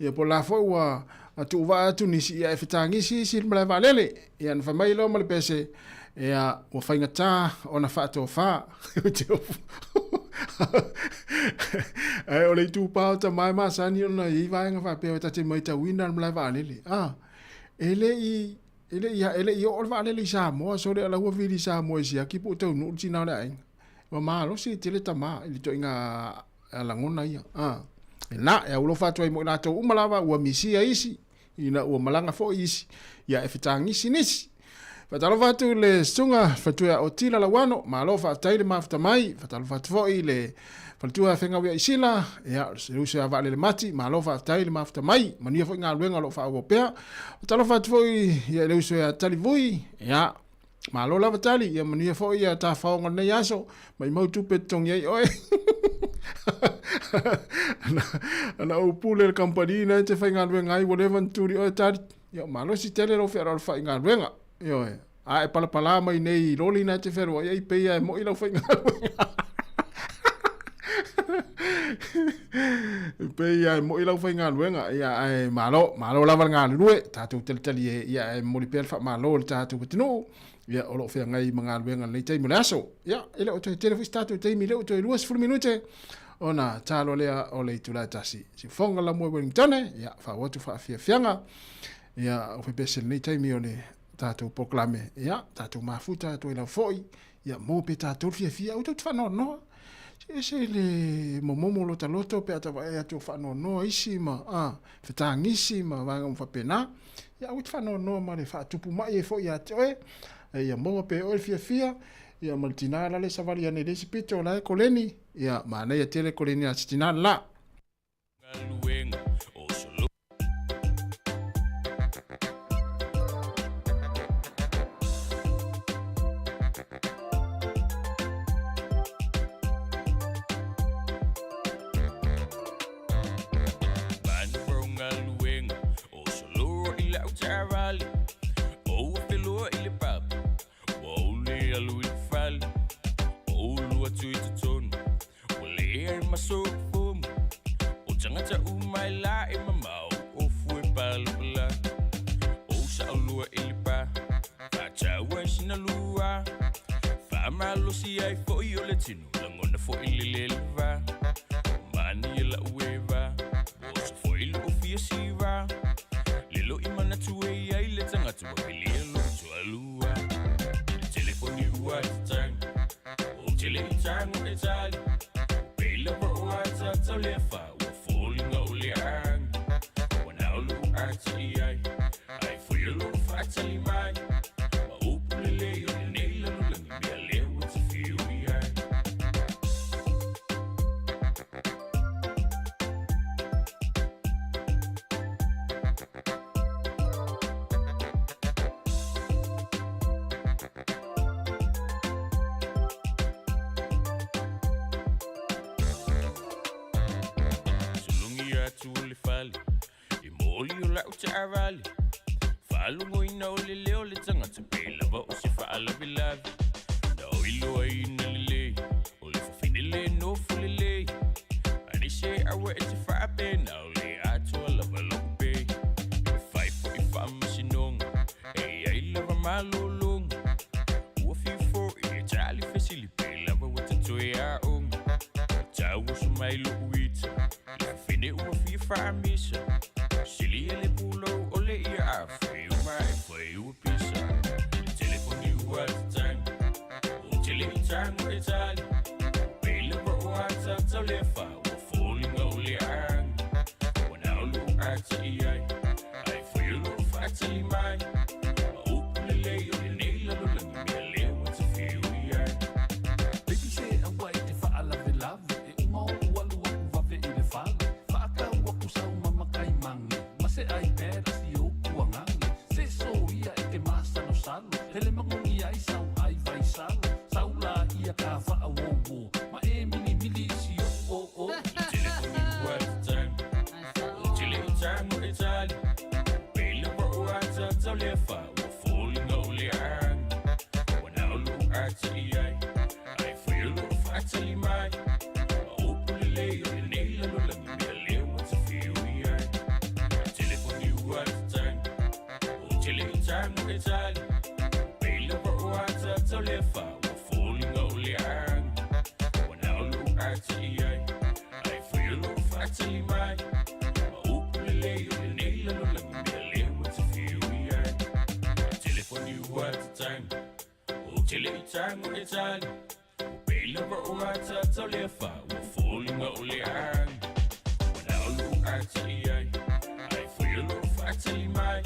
ia po la foi ua tuuvaa atu nisi ia ae fetagisi isi i le malae vaalele ia na fai mai loa ma le pese ia ua faigata ona faatofa. Ae o le itupa o tama e masani ona i ai vaega faapea e ta te matauina le malae vaalele. Ah, e le i e le i e le i oo le vaalele i Samoa sole ala ua vili i Samoa i siaki po o taunuu le tina o le aiga. Ua malosi tele tama i le toaiga lagona ia. Ah, e na e aulofa atu ai mo i latou uma lava ua misia isi ina ua malaga foi isi ia e fetagisi nisi. Faatalofa atu i le susuga faletua o Tila Lauano, malo faafetai le mafuta mai. Faatalofa atu foi i le faletua Fegauia Isila, ia le uso ia Vaalele Mati, malo faafetai le mafuta mai. Manuia foi galuega o lo o faaauau pea. Faatalofa atu foi ia i le uso ia Talivui, ia Malo lava Tali, ia manuia foi ia tafaoga o lenei aso, maimau tupe e totogi ai oe. Ana ou pule le kamupani na e te faigaluega ai, ua leva ona tuli oe Tali. Ia malosi tele lou fealoalofai i galuega. Ioe. A e palapala mai nei i loli na e te fealuai ai, pei lava e moi lau faigaluega. E pei lava e moi lau faigaluega, ia ae malo, malo lava le galulue, tatou talitali e, ia ae momoli pea le faamalo i le tatou atunuu, ia o lo o feagai ma galuega i lenei taimi o le aso. Ia, e le o toe tele foi se tatou taimi, lea ua toe 20 minute ona talo lea o le itula e tasi. Siufofoga la moe Wellingtone, ia faaauau atu faafiafiaga, ia o fepese lenei taimi o le tatou polokalame, ia tatou mafuta atu ai lava foi, ia maua pea tatou le fiafia, aua tou te faanoanoa. Se ese le momomo o lota loto pe a ta vaai atu o faanoanoa isi ma a, fetagisi ma vaega uma faapena. Ia aua te faanoanoa ma le faatupu mai ai foi ia te oe. Ia maua pea e oe le fiafia, ia ma le tina la le savali ane i le isi pito la e koleni, ia manaia tele koleni a si tina la. tau mai la e mamao o fue palapala. O sa'olua i le pa, faataua i sina lua. Faamalosi ai fo'i o le tino, lagona fo'i le lē le va. Manaia la'u e va, oso fo'i lo'u fia siva. Lelo i manatu e iai le tagata ua pilia lo'u toalua. Le telefoni ua tatagi, ou te le i tago e tali. Pei lava o ata tau le afa, ua foliga o le agi. Ua nao lo'u ata i ai, ai foi o lo'u faatali mai. Ma upu lelei o lenei lalolagi mea lea ua te fiu i ai. Sulugi atu o le fale, e moli o la'u taavale. Faalogoina o le leo le tagata pe lava o se faalavelave. Na o iloaina lelei, o le fafine le nofo lelei. Anise aua e te faape, na o le atoa lava lo'u pei. E fai fo'i faamasinoga, e iai lava malologa. Ua fiu fo'i e tali fesili pe lava ua tatoe aoga. Tau oso mai lo'u ita, le fafine ua fia faamisa. Sili e le pulou o le ia a fai uma e fai ua pisa. Le telefoni ua tatagi, ou te le i tago e tali. Pei lava o ata tau le afa, ua foliga o le agi. Ua nao lo'u ata i ai, ai foi o lo'u faatali mai. Ma upu lelei o lenei lalolagi mea lea ua te fiu i ai. Baby se aua e te faalavelave e uma o'u alu aku vave i le fale. Faatau aku sau mama kaimagi ma se iPad a si ou kuagage. Se soia e te masalosalo hele magogi ai sau ai vaisalo. Sau laia ka faauouo ma e milimili i si o'u oo. Le telefoni ua tatagi, ou te le i tago e tali. Pei lava o ata tau le afa, ua foliga o le agi. Ua nao lo'u ata i ai, ai foi o lo'u faatali mai. Ma upu lelei o lenei lalolagi mea lea ua te fiu i ai. Le telefoni ua tatagi, ou te le i tago e tali. Pei lava o ata tau le afa, ua foliga o le agi. Ua nao lo'u ata i ai, ai foi o lo'u faatali mai. Ma upu lelei o lenei lalolagi mea lea ua te fiu i ai. Le telefoni ua tatagi, ou te le i tago e tali. Pei lava o ata tau le afa, ua foliga o le agi. Ua nao lo'u ata i ai, ai foi o lo'u faatali mai.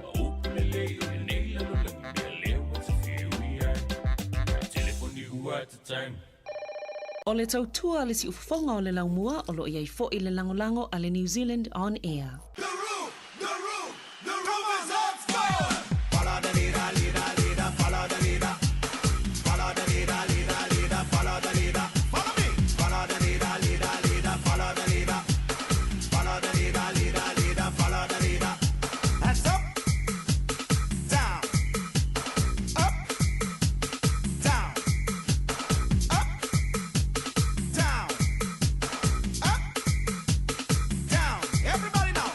Ma upu lelei o lenei lalolagi mea lea ua te fiu i ai. Le telefoni ua tatagi. O le tautua a le siufofoga o le laumua o lo o i ai fo'i le lagolago a le New Zealand On Air. Follow the leader, leader, leader, follow the leader. Follow the leader, leader, leader, follow the leader. Follow me. Follow the leader, leader, leader, follow the leader. Follow the leader, leader, leader, follow the leader. Hands up, down, up, down, up, down, up, down. Everybody now.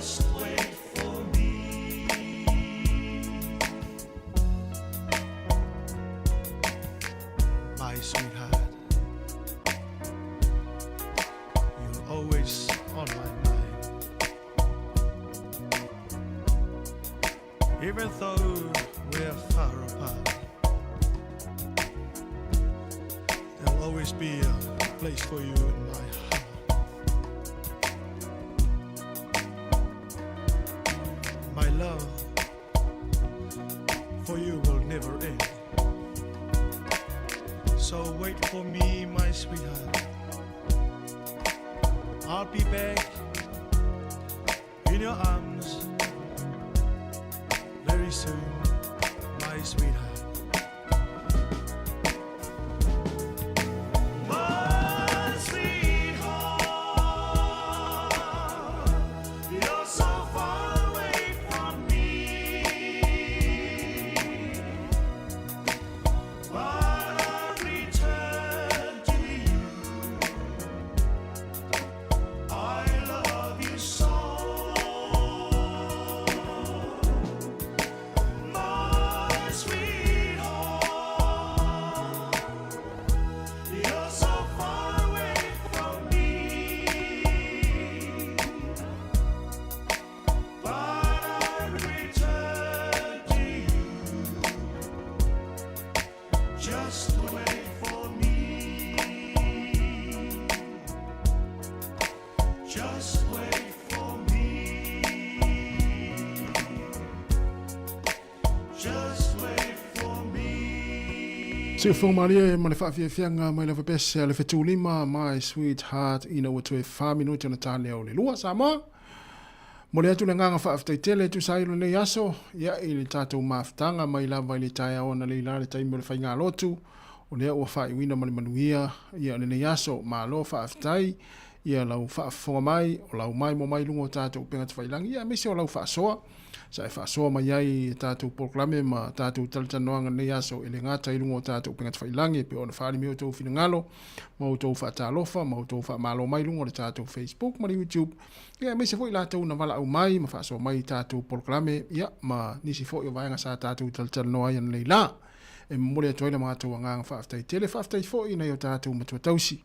Just wait for me. My sweetheart, you're always on my mind. Even though we're far apart, there'll always be a place for you in my heart. My love for you will never end. So wait for me, my sweetheart. I'll be back in your arms very soon, my sweetheart. My sweetheart, you're so far away from me, but I'll return to you. I love you so, my sweetheart. You're so far away from me, but I return to you. Just wait for me. Just wait for me. Just wait for me. Siufofoga malie ma le faafiafiaga mai lava pese a le Fetulima My Sweetheart ina ua toe fa minute ona ta lea o le lua Samoa. Momoli atu le agaga faafetai tele e tusa ai o lenei aso, ia i le tatou mafutaga mai lava i le taeao analeila le taimi o le faigalotu, o lea ua faaiuina ma le manuia ia lenei aso. Malo faafetai ia lau faafofoga mai, o lau maimoa mai i luga o tatou upega tafailagi, ia aemaise o lau faasoa sa e faasoa mai ai i tatou polokalame ma tatou talatalanoaga lenei aso e le gata i luga o tatou upega tafailagi e pei ona faaali mai outou finagalo ma outou faatalofa ma outou faamalo mai i luga o le tatou Facebook ma le YouTube, ia aemaise foi latou na valaau mai ma faasoa mai i tatou polokalame, ia ma nisi foi o vaega sa tatou talatalanoa ai ananei la. E momoli atu ai le matou agaga faafetai tele. Faafetai foi i nai o tatou matua tausi,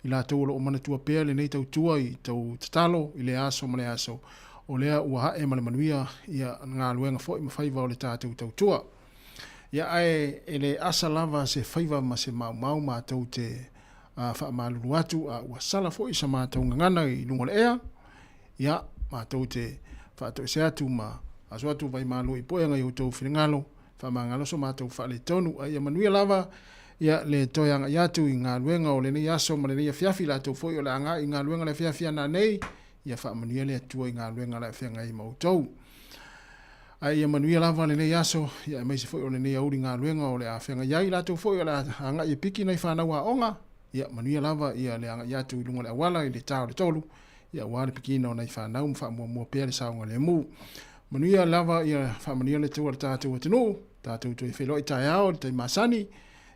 i latou o lo o manatua pea lenei tautua i tou tatalo i lea aso ma lea aso, o lea ua ae ma le manuia ia galuega foi ma faiva o le tatou tautua. Ia ae e le asa lava se faiva ma se maumau matou te faamalulu atu, a ua sala foi sa matou gagana i luga o le ea, ia matou te faatoese atu ma aso atu vaimalu i puega i outou finagalo, faamagalo so matou faaletonu, a ia manuia lava ia le toe agai atu i galuega o lenei aso ma lenei afiafi. Latou foi o le agai i galuega le afiafi ana nei, ia faamanuia le Atua i galuega la e feagai ma outou. A ia manuia lava lenei aso, ia aemaise foi o lenei auli galuega o le a feagai ai. Latou foi o le a agai e piki nai fanau aoga, ia manuia lava ia le agai atu i luga o le auala i le ta o le tolu, ia aua le pikiina o nai fanau ma faamuamua pea le saogalemu. Manuia lava ia faamanuia le Atua i le tatou atunuu, tatou toe feiloai taeao i le taimi masani,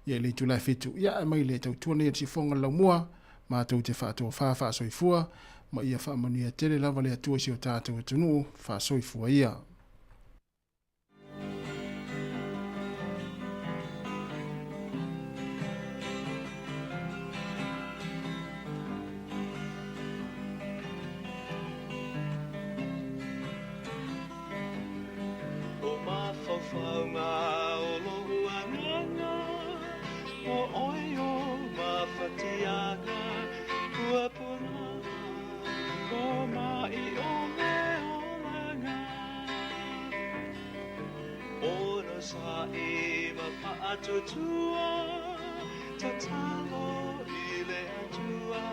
ia i le itula e 7, ia ae mai le tautua nei a le siufofoga o le laumua, matou te faatofa faasoifua, ma ia faamanuia tele lava le Atua i si o tatou atunuu, faasoifua ia. O mafaufauga o lou agaga, o oe o mafatiaga, ua puna ko mai o le olaga. Ono sa'i ma fa'atutua, tatalo i le Atua,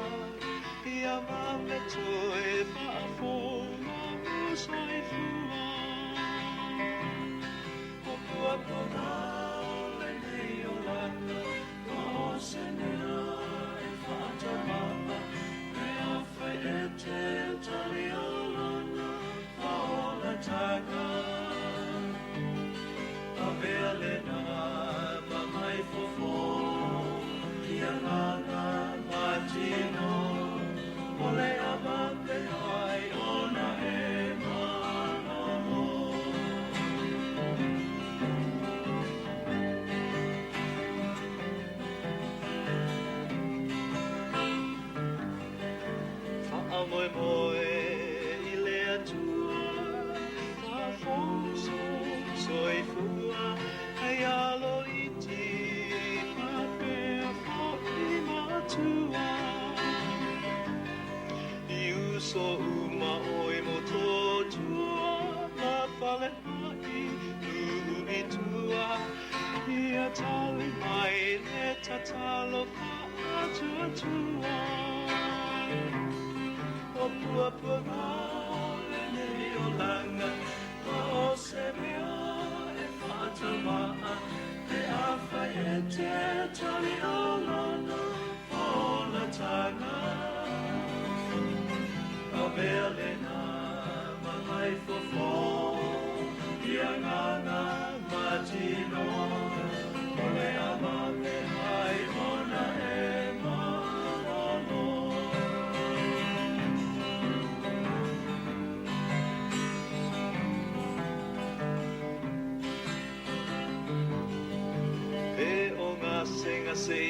ia vave toe fa'afou lou soifua. O puapuna lenei olaga, o se mea e fa'atama'a, mea fai e te tali o lana fa'aolataga. Avea lena ma mai fofo, i agaga ma tino, o le avape ai ona e Faamoemoe i le Atua faafoso soifua ai alo iti faapea foʻi matua i uso uma oi mototua ma faleaʻi nuu i tua ia tali mai le tatalo faatuatua o puapuaga lenei olaga ma o se mea e faataumaa pe afai e te tali o lana folataga avea lena ma ai fofo i agaga matino o le avave ai ona e malolo. E o gasegase